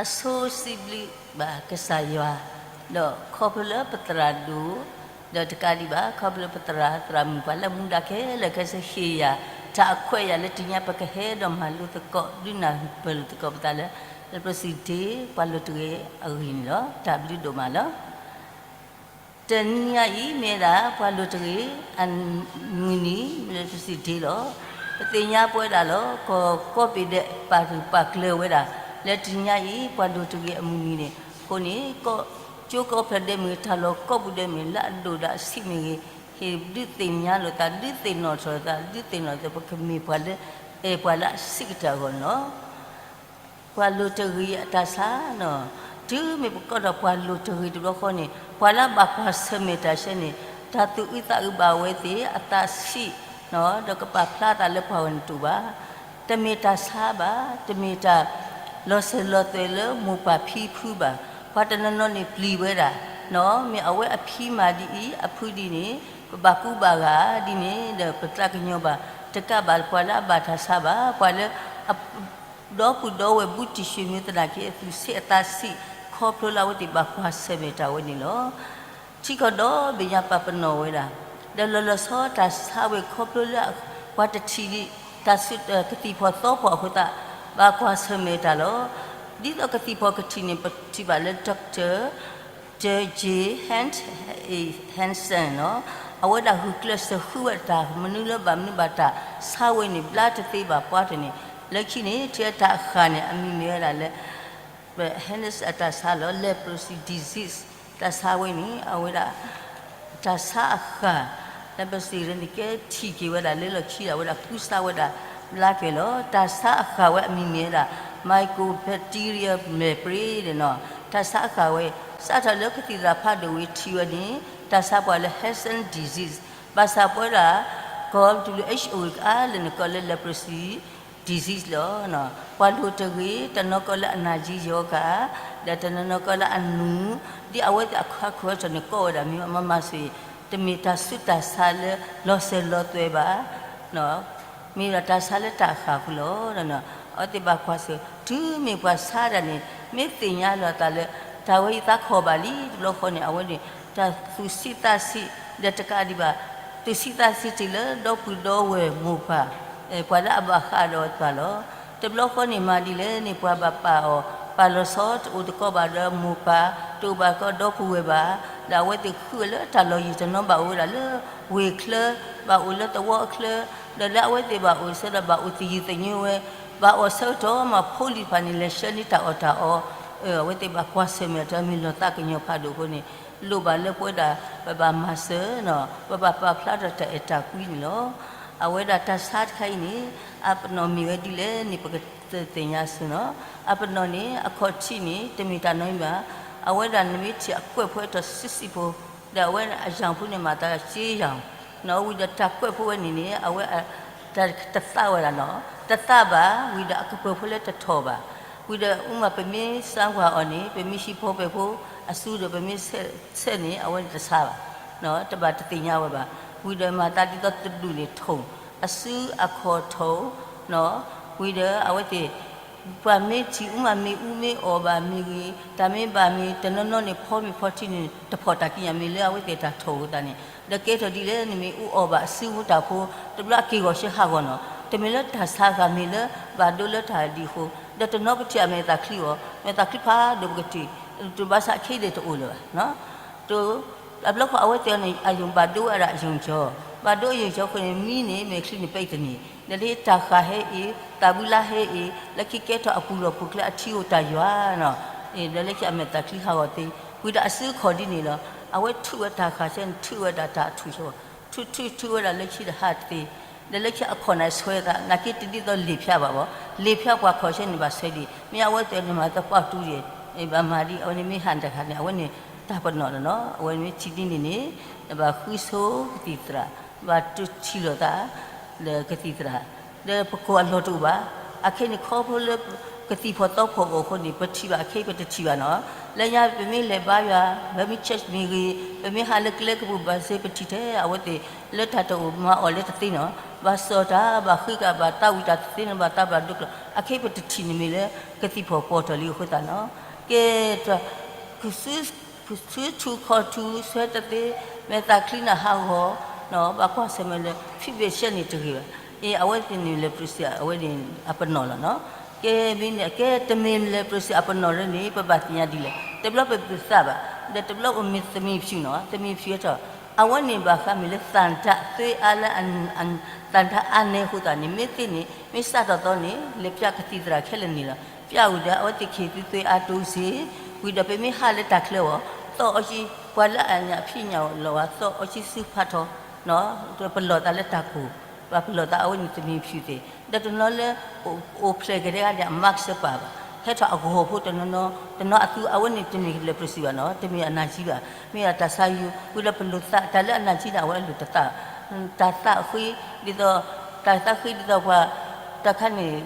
အဆိစံးဘျုးဘၣ်ကစၢ်ယွၤ, ဒီးခီဖျိလၢပသရၣ်ဒိၣ်, ဒီးတကးဒံးဘၣ် ခီဖျိလၢပသရၣ်သရၣ်မုၣ်ပှၤလၢမူဒါခဲလၢာ်ခဲဆ့ဟ့ၣ်ယၤ, တၢ်အခွဲးယၤလၢတနံၤညါပကဟဲဒီးမၤလိသကိး ဒုးနၢ်ပၢၢ်လိာ်သကိးပသးလၢ လၢပစံၣ်တ့ၢ်ပှၤလိၤတဂ့ၤအဂ့ၢ်န့ၣ်လီၤ. တၢ်ဘျုးဒိၣ်မးလီၤ. တနံၤညါအံၤ မ့ၢ်ဝဲဒၣ် ပှၤလိၤတဂ့ၤအမုၢ်နံၤ လၢပစံၣ်တ့ၢ်လီၤ. ပသ့ၣ်ညါပဝဲဒၣ်လီၤ. ကီၢ်ကိးဘ့ၣ်ဒဲး ပာ်ဂၢၢ်ပာ်ကျၢၤဝဲဒၣ် လၢတနံၤညါအံၤ ပှၤလိၤတဂ့ၤအမုၢ်နံၤန့ၣ်, အဃိန့ၣ် ကီၢ်ကၠိကီၢ်ဖျၢၣ်ဒဲးမ့ၢ်ဂ့ၤ တၢ်လီၢ်ကိးပူၤဒဲးမ့ၢ်ဂ့ၤ လၢအဒိၣ်ဒီးအဆံးမ့ၢ်ဂ့ၤ, ဟ့ၣ်ဒုးသ့ၣ်ညါလိာ်သး ဒုးသ့ၣ်နီၣ်ထီၣ်လိာ်သး ဒုးသ့ၣ်နီၣ်လိာ်သး ပကမ့ၢ်ပှၤလၢ အဲၣ်ပှၤလၢအဆံးကတၢၢ်အဂီၢ်န့ၣ်လီၤ. ပှၤလိၤတဂ့ၤအတၢ်ဆါန့ၣ်, တုၤမ့ၢ်ပကိးထီၣ်ပှၤလိၤတဂ့ၤတဘျီဃီန့ၣ် ပှၤလၢအဘၣ်ကွၢ်ဆၢၣ်မဲာ်တၢ်ဆၢန့ၣ် တၢ်သူၣ်အုးသးအုးဘၣ်ဝဲသ့ၣ် အသးဆံး, ဒီးကပာ်ဖျါသးလၢပှၤဂီၢ်န့ၣ်တအိၣ်ဘၣ်. တမ့ၢ်တၢ်ဆါဘၣ်, တမ့ၢ်တၢ်လီၤစၢၤလီၤသွဲၣ်လၢမိၢ်ပၢ်ဖံဖုဘၣ်. ပှၤတနီၤနီၤန့ၣ်ပျံၤဝဲဒၣ်, မ့ၢ်အဝဲအဖံမၤဒ်အံၤ အဖုဒ်န့ၣ်, ပဘၣ်ကူဘၣ်ဂာ်ဒ်န့ၣ်ဒီး ပသးကညီၤဘၣ်, တကးဘၣ်ပှၤလၢအဘၣ်တၢ်ဆါဘၣ်, ပှၤလၢ ဒီပုၢ်ဒီဝဲၢ်ဘူးတံၢ်ဆှၢမုၢ်သနာ်က့ အသူၣ်ဆံးအသးဆံး ခီဖျိလၢအဝဲသ့ၣ်ဘၣ်ကွၢ်ဆၢၣ်မဲာ်တၢ်ဝဲန့ၣ်လီၤ. ထံကီၢ်ဒီဘ့ၣ်ညါပာ်ပနီၣ်ဝဲဒၣ်, ဒီးလီၤလီၤဆီဆီတၢ်ဆါဝဲခီဖျိလၢ ပှၤတထံၣ်လံ, တၢ်ဆူးကသံၣ်ဖီၣ်သီဖီၣ်အဃိသတး ဘၣ်ကွၢ်ဆၢၣ်မဲာ်တၢ်လီၤ. ဒ်သိးကသံၣ်ဖီၣ်ကထံၣ်န့ၣ် ပထံၣ်ဘၣ်လၢ Doctor J J Hanson န့ၣ်လီၤ. အဝဲဒၣ်ဂုာ်ကျဲးစၢးဃုဝဲတၢ်မနုၤလၢဘၣ်မနုၤဘၣ်တၢ်ဆါဝဲန့ၣ် ဘျါတသ့ဘၣ်ပှၤတၢ်န့ၣ်, လၢခံန့ၣ် ထဲတၢ်အဃၢ်န့ၣ် အမံၤမ့ၢ်ဝဲဒၣ်လၢ Heinz အတၢ်ဆါလီၤ leprosy disease တၢ်ဆါဝဲန့ၣ် အဝဲဒၣ် တၢ်ဆါအဃၢ် leprosy န့ၣ် ကဲထံၣ်က့ၤဝဲဒၣ်လၢလီၢ်ခံဒီး အဝဲဒၣ်ကူစါဝဲဒၣ် ဘျါက့ၤလီၤ. တၢ်ဆါအဃၢ်ဝဲအမံၤမ့ၢ်ဝဲဒၣ် Mycobacterium leprae န့ၣ်လီၤ. တၢ်ဆါအဃၢ်ဝဲ စးထီၣ်လၢကသံၣ်သရၣ်ဖးဒိၣ်ဝံၤထံၣ်ဝဲန့ၣ် တၢ်ဆါပှၤလၢ Hansen disease ဘၣ်ဆၣ်ပဝဲဒၣ် ကီၢ် WHO အါလၢနကိးလၢ leprosy disease လီၤ. ပှၤလိၤတဂ့ၤ တနီၤကိးလၢအနၢ်ယံယီၤဂၤ ဒီးတနီၤနီၤကိးလၢအနူၤ ဒ်အဝဲသ့ၣ်အခါခိၣ်ထီၣ်န့ၣ် ကိးဝဲဒၣ်မ့ၢ်မၤမၤစ့ၢ် တမ့ၢ်တၢ်ဆူးတၢ်ဆါလၢလီၤစၢၤလီၤသွဲၣ်ဘၣ် မ့ၢ်ဒီးတၢ်ဆါလၢတၢ်အဃၢ်ဃုာ်လီၤ. အဝဲသ့ၣ်ဘၣ်ကွၢ်ဆၢၣ် တုၤမ့ၢ်ပှၤဆါဒၣ်န့ၣ် မ့ၢ်သ့ၣ်ညါလီၤသးလၢ တၢ်ဝဲယသးခီၣ်ဘၣ်လံ တဘျီဃီန့ၣ် အဝဲန့ၣ် တၢ်သူၣ်ဆံးသးဆံး ဒီးတကးဒံးဘၣ် သူၣ်ဆံးသးဆံးတုၤလၢဒီပုၢ်ဒီဝဲၢ်မိၢ်ပၢ် ပှၤလၢအဘၣ်ဃးဒီးပှၤလီၤ. တဘျီဃီန့ၣ်မၤဒ်လဲၣ်န့ၣ် ပှၤဘၣ်ပာ်အီၤ ပာ်လီၤဆီတအိၣ်တကိးဘၣ်ဒီးမိၢ်ပၢ် တအိၣ်ဘၣ်ကီဒီပုၢ်ဝဲၢ်ဘၣ်, ဒီးအဝဲသ့ၣ်ဃုဝဲလၢတၢ်လီၢ်ယံၤတနီၤဘၣ်အိၣ်ဝဲဒၣ်လၢဝ့ၢ်ချၢ, ဘၣ်အိၣ်လၢသဝီအချၢ, ဒီးလၢအဝဲသ့ၣ်ဘၣ်အိၣ်ဆၢဒီးဘၣ်အိၣ်သယုၢ်သညိဝဲ, ဘၣ်အိၣ်ဆၢကတီၢ်မးဖိလံၤတဖၣ်န့ၣ် လဲၤဆှၢန့ၢ်တၢ်အီၣ်တၢ်အီ, အဝဲသ့ၣ်ဘၣ်ကွၢ်ဆၢၣ်မဲာ်တၢ်မ့ၢ်လီၤသးကညီၤဖးဒိၣ်အဃိန့ၣ် လိၣ်ဘၣ်လၢပဝဲဒၣ် ပဘၣ်မၤစၢၤ, ပဘၣ်ပာ်ဖျါထီၣ်တၢ်အဲၣ်တၢ်ကွံန့ၣ်လီၤ. အဝဲဒၣ်တၢ်ဆါတခါအံၤန့ၣ် အပနီၣ်မ့ၢ်ဝဲဒ်လဲၣ်န့ၣ် ပကသ့ၣ်ညါစ့ၢ်နီၤ. အပနီၣ်န့ၣ် အခီၣ်ထံးန့ၣ် တမ့ၢ်တၢ်နီတမံၤဘၣ်. အဝဲဒၣ်နမ့ၢ်ထံၣ်အကွဲၢ်ဖိအထီၣ်ဆံးဆံးဖိ, ဒီးအဝဲအယၢ်ဖိန့ၣ်မၤသးစ့ယၢ်, ဝံၤဒီးတၢ်ကွဲၢ်ဖိဝဲန့ၣ်န့ၣ် အဝဲ တသးဝဲဒၣ်နီၤ, တသးဘၣ်, ဝံၤဒီးအကပၢၤဖိလၢတထီၣ်ဘၣ်, ဝံၤဒီးအူမးပမ့ၢ်စၢကွၢ်အီၤန့ၣ် ပမ့ၢ်ဟံၣ်ဖိပဲာ်ဖိအစုဒီးပမ့ၢ်ဆဲးန့ၣ် အဝဲန့ၣ်တဆါဘၣ်, တဘၣ်တသ့ၣ်ညါဝဲဘၣ်, ဝံၤဒီးမၤသးဒ်သိးတဒူၣ်န့ၣ်ထိၣ်, အစုအခီၣ်ထိၣ်, ဝံၤဒီးအဝဲသ့ၣ် ပှၤမ့ၢ်ထံၣ်အူမးမ့ၢ်အူမ့ၢ်အီၣ်ဘၣ်မ့ၢ်ဂ့ၤ, တၢ်မ့ၢ်ဘၣ်မ့ၢ်တနီၤနီၤန့ၣ် ဖီမ့ၢ်ဖီထံန့ၣ် တဖီၣ်တၢ်ကံးညာ်မ့ၢ်လၢအဝဲသ့ၣ်တၢ်ထိၣ်အဃိသတးန့ၣ်, ဒီးကဲထီၣ်ဒ်လဲၣ်န့ၣ်မ့ၢ်အူအီၣ်ဘၣ်အစုဖိတၢ်ဖိ, တဘျီအက့ၢ်ဂီၤဆၢဟးဂီၤနီၤ, တမ့ၢ်လၢတၢ်ဆါဂၤမ့ၢ်လၢ ဘၣ်ဒိလၢတၢ်ဒ်အဃိ, ဒီးတနီၤပထံၣ်အမဲာ်သၣ်ချံအီၤ, မဲာ်သၣ်ချံဖးဒိၣ်ပကထံၣ်, တဘၣ်ဆၣ်ခဲအံၤဒၣ်တအိၣ်လၢၤဘၣ် တဘျီဃီအဝဲသ့ၣ်န့ၣ် အယုၢ်ဘၣ်ဒိဝဲဒၣ်အယုၢ်ကၠီ, ဘၣ်ဒိအယုၢ်ကၠီအဃိန့ၣ် မံန့ၣ် မဲာ်ချံန့ၣ်ပဲတန့ၢ်, ဒီးလၢတၢ်ဃၢ်ဟဲအံၤ, တၢ်ဘုလါဟဲအံၤ, လၢခံကဲထီၣ်အပူၤလီၢ်ပူၤကျဲအထံအိၣ်တၢ်ယွၤနီၤ, ဒီးလၢခံအမဲာ်သၣ်ချံဟးဂီၤသ့, ဝံၤဒီးအစုအခီၣ်ဒ်န့ၣ်လီၤ, အဝဲထုးဝဲတၢ်ဃၢ်ဆၢန့ၣ် ထုးဝဲဒၣ်တၢ်အထူၣ်ဆၢ, ထုးထုးထုးဝဲဒၣ်လၢခံဒီးဟးတသ့, ဒီးလၢခံအခိၣ်န့ၣ်ဆွဲသး, နာ်က့တဒ်သိးလ့ၣ်ဖၠါဘၣ်ဘၣ်, လ့ၣ်ဖၠါပှၤခီၣ်ဆၢန့ၣ်ဘၣ်ဆွဲဒံး, မ့ၢ်အဝဲသ့ၣ်န့ၣ်မၤသပှၢ်တူၤဒံး, ဘၣ်မၤဒ် အဝဲန့ၣ်မ့ၢ်ဟးတခါန့ၣ် အဝဲန့ၣ်တၢ်ပနီၣ်လီၤနီၤ, အဝဲမ့ၢ်ထံၣ်ဒ်န့ၣ်န့ၣ်, နဘၣ်ဃုဆိကသံၣ်သရၣ်, ဘၣ်တထံၣ်လိာ်သး ဒီးကသံၣ်သရၣ်, ဒီးပကိးအလီၢ်တအိၣ်ဘၣ်, အခဲအံၤန့ၣ်ခီဖျိလၢ ကသံၣ်ဖီၣ်သီဖီၣ်အိၣ်အဃိန့ၣ် ပထံၣ်ဘၣ် အခဲအံၤပတထံၣ်ဘၣ်နီၤ, လၢညါပမ့ၢ်လဲၤဘါယွၤ, ပမ့ၢ် church မ့ၢ်ဂ့ၤ, ပမ့ၢ်ဟးလၢကျဲကပူၤဘၣ်စ့ ပထံၣ်ထဲအဝဲသ့ၣ် လၢတၢ်တအိၣ်မၤအီၣ်လၢတသ့နီၤ, ဘၣ်စီၣ်တၢ် ဘၣ်ဃ့ကၤ ဘၣ်သးဝံၣ်တၢ်တသ့နီၤ, ဘၣ်သးဘၣ်ဒိကျိၤ, အခဲအံၤပတထံၣ်န့ၣ်မ့ၢ်လၢ ကသံၣ်ဖီၣ်ပိာ်ထီၣ်လံအဃိသတးနီၤ, ကဲ ထူထူခီၣ်ထူ ဆွဲတသ့, မဲာ်သၣ်ချံနၢ်ဟးဂီၤ, ဘၣ်ကွၢ်ဆၢၣ်မဲာ်လၢ ဖံးဘ့ၣ်ရှဲန့ၣ်တဂ့ၤဘၣ်, အဝဲသ့ၣ်န့ၣ် leprosy အဝဲန့ၣ်အပနီၣ်လီၤနီၤ, ကဲမ့ၢ်န့ၣ် ကဲတမ့ၢ် leprosy အပနီၣ်လၢန့ၣ် ပဘၣ်သ့ၣ်ညါဒ်လဲၣ်, တဘျီပသးဘၣ်, ဒီးတဘျီအိၣ်မ့ၢ်သမံၤဖၠူၣ်နီၤ, သမံၤဖၠူၣ်ဟဲထီၣ်, အဝဲန့ၣ်ဘၣ်ဃးမ့ၢ်လၢသၣ်ဒၣ်သွဲအါလၢ သၣ်ဒၣ်အါနဲအဃိသတးန့ၣ် မ့ၢ်သ့န့ၣ် မ့ၢ်စးထီၣ်သီန့ၣ် လဲၤပျးကသံၣ်သရၣ်ခဲလၢာ်န့ၣ်လီၤ, ပျးဝံၤဒီး အဝဲသ့ၣ်ခ့ၣ်သုသွဲအါတိစ့ၢ်, ဝံၤဒီးပမ့ၢ်ဟးလၢတၢ်ချၢအီၤ, သီၣ်အီၣ်ကံ, ပှၤလၢအညၣ်ဖံးညၣ်လီၤဝဲ သီၣ်အီၣ်ကံစုဖးထီ, ပလီၢ်သးလၢတၢ်ကိၢ်, ပှၤပလီၢ်သးအဝဲန့ၣ်သမံၤဖၠူၣ်သ့ၣ်, ဒီးတနီၤလၢ အိၣ်ဖျဲၣ်ကဒါက့ၤဒီး အ mask စၢပာ်ဘၣ်, ဟဲထီၣ်အဂီၤဖိတနီၤနီၤ, တနီၤအသူအဝဲန့ၣ်တမ့ၢ် leprosy ဘၣ်နီၤ, တမ့ၢ်အနၢ်ကံဘၣ်, မ့ၢ်ဒၣ်တၢ်ဆါယိၤ, ဝံၤဒီးပလိၣ်သး တၢ်လၢအနၢ်ကံန့ၣ် အဝဲလိၣ်တသး, တၢ်သးဃ့, ဒ်သိး, တၢ်သးဃ့ဒ်သိးပှၤ, တၢ်ခါန့ၣ်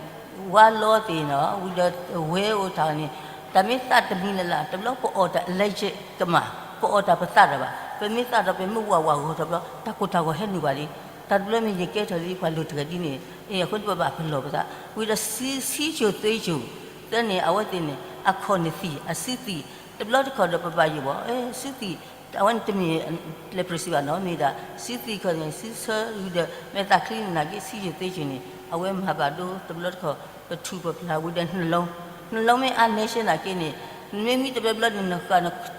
ဝါလီသ့ၣ်နီၤ, ဝံၤဒီးဝဲအိၣ်တၢ်န့ၣ်, တၢ်မ့ၢ်သးတမံၤလၢ်လၢ် တဘျီပအီၣ်တၢ် allergic ကမၣ်, ပအီၣ်တၢ်ပသးဒီးဘၣ်, ပမ့ၢ်သးဒီးပမ့ၢ်ဝးဝးဂီၤထီၣ်ဘျီ တၢ်ကိၢ်တၢ်ဂီၤဟဲနုာ်ဘၣ်လံ, တၢ်တဘျီမ့ၢ်ယကဲထီၣ်လံ ပှၤလိၣ်တဂၤဒ်န့ၣ်, အဃိန့ၣ်ပဘၣ်ပလီၢ်ပသး, ဝံၤဒီးဆံး, ဆံးစိၤသွ့စိၤ, သၢန့ၣ် အဝဲသ့ၣ်န့ၣ် အခီၣ်န့ၣ်သံၣ်, အစုသံၣ်, တဘျီတခီၣ်ဒီးပဘၣ်ယိၣ်ဘၣ်, စုသံၣ်, အဝဲန့ၣ်တမ့ၢ် leprosy ဘၣ်နီၤ, မ့ၢ်ဒၣ် စုသံၣ်ခီၣ်န့ၣ် စုဆၢဝံၤဒီး မဲာ်သၣ်ချံန့ၣ်နာ်က့ ဆံးစိၤသွ့စိၤန့ၣ် အဝဲမၤဘၣ်ဒိတဘျီတခီၣ် ပထူၣ်ပဖျါဝံၤဒီး နှလုံး, နှလုံးမ့ၢ်အါနဲရှဲနာ်က့န့ၣ်, မ့ၢ်မံတဘျီဘျီန့ၣ် နဃၣ်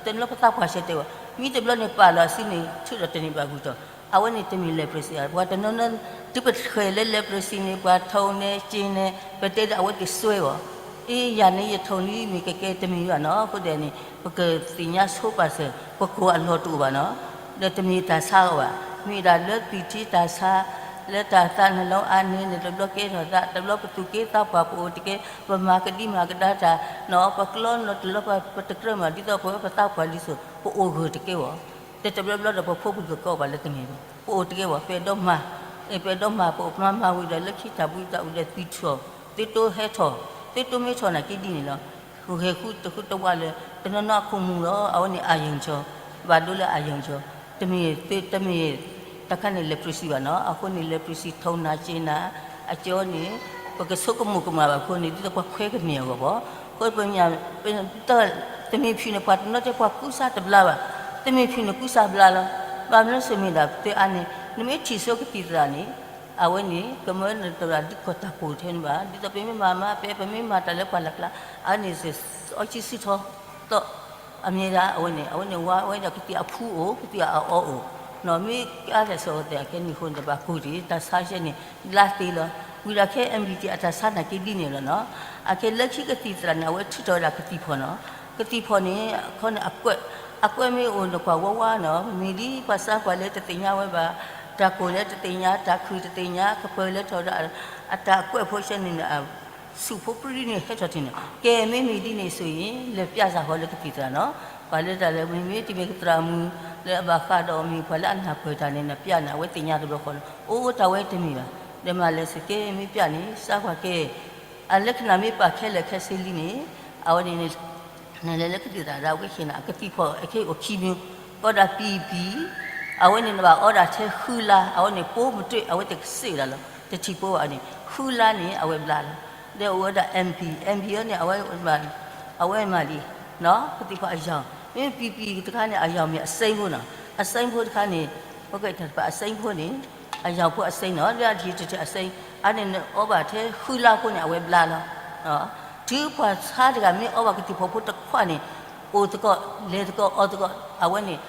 တနီၤပသးပှၢ်ဆၢတဲာ်ဝဲ, မံတဘျီန့ၣ်ပာ်လီၤအစုန့ၣ် ထုးဒီးတန့ၢ်ဘၣ်ဂုၢ်ထီၣ် အဝဲန့ၣ်တမ့ၢ် leprosy ပှၤတနီၤနီၤ တုၤပထွဲးလၢ leprosy န့ၣ် ပှၤထိးန့ၢ်စ့န့ၣ် ပတဲဒီးအဝဲသ့ၣ်စွဲအီၤ, အ့ ယၤန့ၣ်ယထိးလံမ့ၢ်ကကဲတမ့ၢ်ဘၣ်နီၤ. အဃိဒ်န့ၣ် ပကသ့ၣ်ညါဆိပာ်စၢၤ ပကိၢ်အလီၢ်တအိၣ်ဘၣ်နီၤ. ဒီးတမ့ၢ်တၢ်ဆါအီၤဘၣ်, မ့ၢ်ဒၣ်လၢပံာ်ထံတၢ်ဆါ, လၢတၢ်သးနလီအါန့ၣ် တဘျီကဲထီၣ်သး တဘျီပသူၣ်က့သးပှၢ်ပအိၣ်တကဲ, ပမၤကဒံမၤကဒါတၢ်နီၤ ပကျီနီၤတလီၤ ပတကြၢးမၤ ဒ်သိးပဝဲပသးပှၢ်လံစိၤ ပအိၣ်ဂၢၢ်တကဲဘၣ်. တတဘျီဘျီဒီးပဖိပလံၤကီးဘၣ်လၢတမ့ၢ်ဘၣ်, ပအိၣ်တကဲဘၣ် ပအဲၣ်ဒိးမၤ, ပအဲၣ်ဒိးမၤ ပအိၣ်မၤမၤဝံၤဒီး လၢခံတၢ်ဘှံးတၢ်အုၣ်ဒီးသံထီၣ်, သုတိဟဲထီၣ်, သုတိမ့ၢ်ထီၣ်နာ်က့ဒ်န့ၣ်လီၤ. ဃဲၤဃုတဃုတဝါလၢ တနီၤနီၤအခိၣ်မူလီၤ. အဝဲန့ၣ် အယံၤကၠီ, ဘၣ်ဒိလၢအယံၤကၠီ, တမ့ၢ်, တမ့ၢ်တခါန့ၣ် leprosy ဘၣ်နီၤ. အဃိန့ၣ် leprosy ထိးနၤစ့နၤ အကၠီန့ၣ် ပကဆိကမိၣ်ကမၣ်ဘၣ်အဃိန့ၣ် ဒ်သိးပှၤခွဲးကန့ၢ်အဂီၢ်ဘၣ်. အဃိပမ့ၢ်, တမ့ၢ်ဖုၣ်န့ၣ် ပှၤတနီၤတဲပှၤကူစါတဘျါဘၣ်, တမ့ၢ်ဖုၣ်န့ၣ်ကူစါဘျါလီၤ. ဘၣ်မနုၤစ့ၢ်မ့ၢ်ဒၣ် သုအါန့ၣ် နမ့ၢ်ထံၣ်ဆိကသံၣ်သရၣ်န့ၣ် အဝဲန့ၣ် ကမၢနတရၣ်ဒုးကီၢ်တၢ်ကိၢ်ထဲန့ၣ်ဘၣ်, ဒ်သိးပမ့ၢ်မၤမၤပဲ ပမ့ၢ်မၤတၢ်လၢပှၤလၢ်ကျါ အဝဲန့ၣ် အီစံဆူၣ်ထီ သီး, အမ့ၢ်ဒၣ်အဝဲန့ၣ် အဝဲန့ၣ်ဝါဝဲဒၣ်ကသံၣ်အဖူအိၣ် ကသံၣ်အအီအိၣ်, နီၢ်မ့ၢ်ကါလဲၣ်စီၤအီၤသဲးအခဲန့ၣ်အဃိန့ၣ် တဘၣ်ကိၢ်တ့ၢ် တၢ်ဆါဆဲန့ၣ် ဘျါသ့လီၤ. ဝံၤဒီးခဲ MBT အတၢ်ဆါနာ်က့ဒ်န့ၣ်လီၤနီၤ. အခဲလၢခံကသံၣ်သရၣ်န့ၣ် အဝဲထုးထီၣ်ဝဲဒၣ်ကသံၣ်ဖီၣ်နီၤ. ကသံၣ်ဖီၣ်န့ၣ် အခီန့ၣ်အကွဲး, အကွဲးမ့ၢ်အိၣ်န့ၣ်ကွၢ်ဝါဝါနီၤ မ့ၢ်ဒ်ပှၤဆါပှၤလၢတသ့ၣ်ညါဝဲဘၣ်, တၢ်ကိၢ်လၢတသ့ၣ်ညါ တၢ်ခုၣ်တသ့ၣ်ညါ ကပၢၤလၢထီၣ်ဒီး အတၢ်အကွဲးဖိဆဲန့ၣ် ဆူၣ်ဖိပြံန့ၣ်ဟဲထီၣ်ထံန့ၣ် ကဲမ့မ့ၢ်ဒ်န့ၣ်ဆိၣ်အံၤ လဲၤပျးစၢ်ဃီလၢကသံၣ်သရၣ်နီၤ. ပှၤလၢတၢ်လၢမ့မ့ၢ်တမ့ၢ်ကသရၣ်မုၣ် လၢအဘၣ်ဃးဒီးမ့ၢ်ပှၤလၢအနၢ်ပၢၢ်တၢ်န့ၣ် နပျးန့ၣ် အဝဲသ့ၣ်ညါတဘျီဃီလီၤ. အိၣ်တၢ်ဝဲတမ့ၢ်ဘၣ်. ဒီးမၤလဲၤစ့ၢ်ကီးမ့ၢ်ပျးန့ၣ် စါကွၢ်ကဲ အလၢခဏမ့ၢ်ပာ်ခဲလၢာ်ခဲဆ့လံန့ၣ် အဝဲန့ၣ် နလဲၤလၢကသံၣ်သရၣ်ဒီးအဝဲဟ့ၣ်နၤ ကသံၣ်ဖီၣ်အခဲအံၤအိၣ်ခံမျိုး, ကီးဒၣ်ပံၤပံၤ, အဝဲန့ၣ်နဘၣ်အီဒၣ်ထဲဃုလါ, အဝဲန့ၣ်ပိာ်မတ့ၢ် အဝဲသ့ၣ်ကစ့ၣ်ဒၣ်လီၤ တထံၣ်ပိာ်ဘၣ်န့ၣ် ဃုလါန့ၣ် အဝဲဘျါလီၤ. ဒီးအိၣ်ဝဲဒၣ် MP, MP အီၤန့ၣ် အဝဲမၤလံ, ကသံၣ်ဖီၣ်အယီၤ, မ့မ့ၢ်ပံၤပံၤတခါန့ၣ် အယီၤမ့ၢ်အစိမ်းဖိနီၤ, အစိမ်းဖိတခါန့ၣ် ပကဲတၢ်တဖၣ်အစိမ်းဖိန့ၣ် အယီၤဖိအစိမ်းနီၤ လၢအထံၣ်တထံၣ်အစိမ်း, အန့ၣ်နအီဘၣ်ထဲဃုလါဖိန့ၣ် အဝဲဘျါလီၤ. တုၤပှၤဆါတဂၤမ့ၢ်အီဘၣ်ကသံၣ်ဖီၣ်ဖိတခွးန့ၣ် အိၣ်သကိး လဲၤသကိး အီသကိး အဝဲန့ၣ်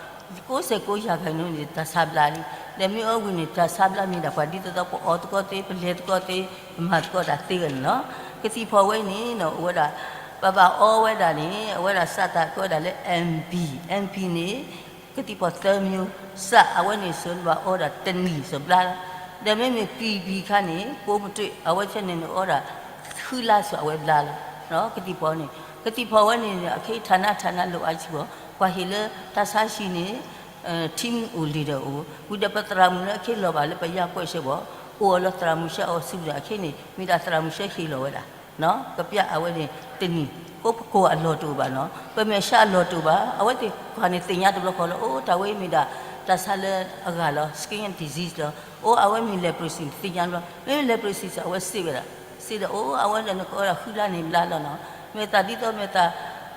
ကိးစဲးကိးယၤဂၤန့ၣ် တၢ်ဆါဘျါလံ. ဒီးမ့ၢ်အီဝံၤန့ၣ် တၢ်ဆါဘျါမ့ၢ်ဒၣ်ပှၤဒ်သိးသိး ပအီသကိးသ့ ပလဲၤသကိးသ့ ပမၤသကိးတၢ်သ့ဝဲန့ၣ်လီၤ. ကသံၣ်ဖီၣ်ဝဲန့ၣ် အိၣ်ဝဲဒၣ် ပဘၣ်အီဝဲဒၣ်န့ၣ် အဝဲဒၣ်စးတၢ်ကိးဝဲဒၣ်လၢ MP, MP န့ၣ် ကသံၣ်ဖီၣ်သၢမျိုး, စးအဝဲန့ၣ်စ့ၢ်နဘၣ်အီဒၣ်တနံၣ်စ့ၢ်ဘျါလီၤ. ဒီးမ့မ့ၢ်ပံၤပံၤခါန့ၣ် ပိာ်မတ့ၢ် အဝဲဆဲန့ၣ်နအီဒၣ် ဃုလါစ့ၢ်အဝဲဘျါလီၤ. ကသံၣ်ဖီၣ်န့ၣ် ကသံၣ်ဖီၣ်ဝဲန့ၣ် အခဲအံၤ ဌာန ဌာန လိုအပ်ချက် ဘၣ်, ပှၤဟ့ၣ်လၢတၢ်ဆါဟံၣ်န့ၣ် team အိၣ်လံဒီးအိၣ်, ဝံၤဒီးပသရၣ်မုၣ်လၢအခဲလီၤဘၣ်လၢပယါကွဲးဆၢဘၣ်, အိၣ်အီၤလၢသရၣ်မုၣ်ဆှၢအီၤစုဒီး အခဲန့ၣ် မ့ၢ်ဒၣ်သရၣ်မုၣ်ဆှၢဟ့ၣ်လီၤဝဲဒၣ် ကပျးအဝဲန့ၣ်တနံၣ်, ပကိၢ်အလီၢ်တအိၣ်ဘၣ်နီၤ, ပမဲာ်ဆှးအလီၢ်တအိၣ်ဘၣ်. အဝဲသ့ၣ်ကွၢ်န့ၣ်သ့ၣ်ညါတဘျီဃီလီၤ, အိၣ်တၢ်ဝဲအံၤမ့ၢ်ဒၣ် တၢ်ဆါလၢအဂၤလီၤ, skin disease လီၤ. အိၣ်အဝဲမ့ၢ် leprosy သ့ၣ်ညါတဘျီ, မ့မ့ၢ် leprosy စ့ၢ်အဝဲစ့ၢ်ဝဲဒၣ်, စ့ၢ်ဒီးအိၣ်အဝဲဒီးနကအိၣ်ဒၣ်ဃုလါန့ၣ်ဘျါလီၤနီၤ. မ့ၢ်သးဒ်သိးမ့ၢ်သး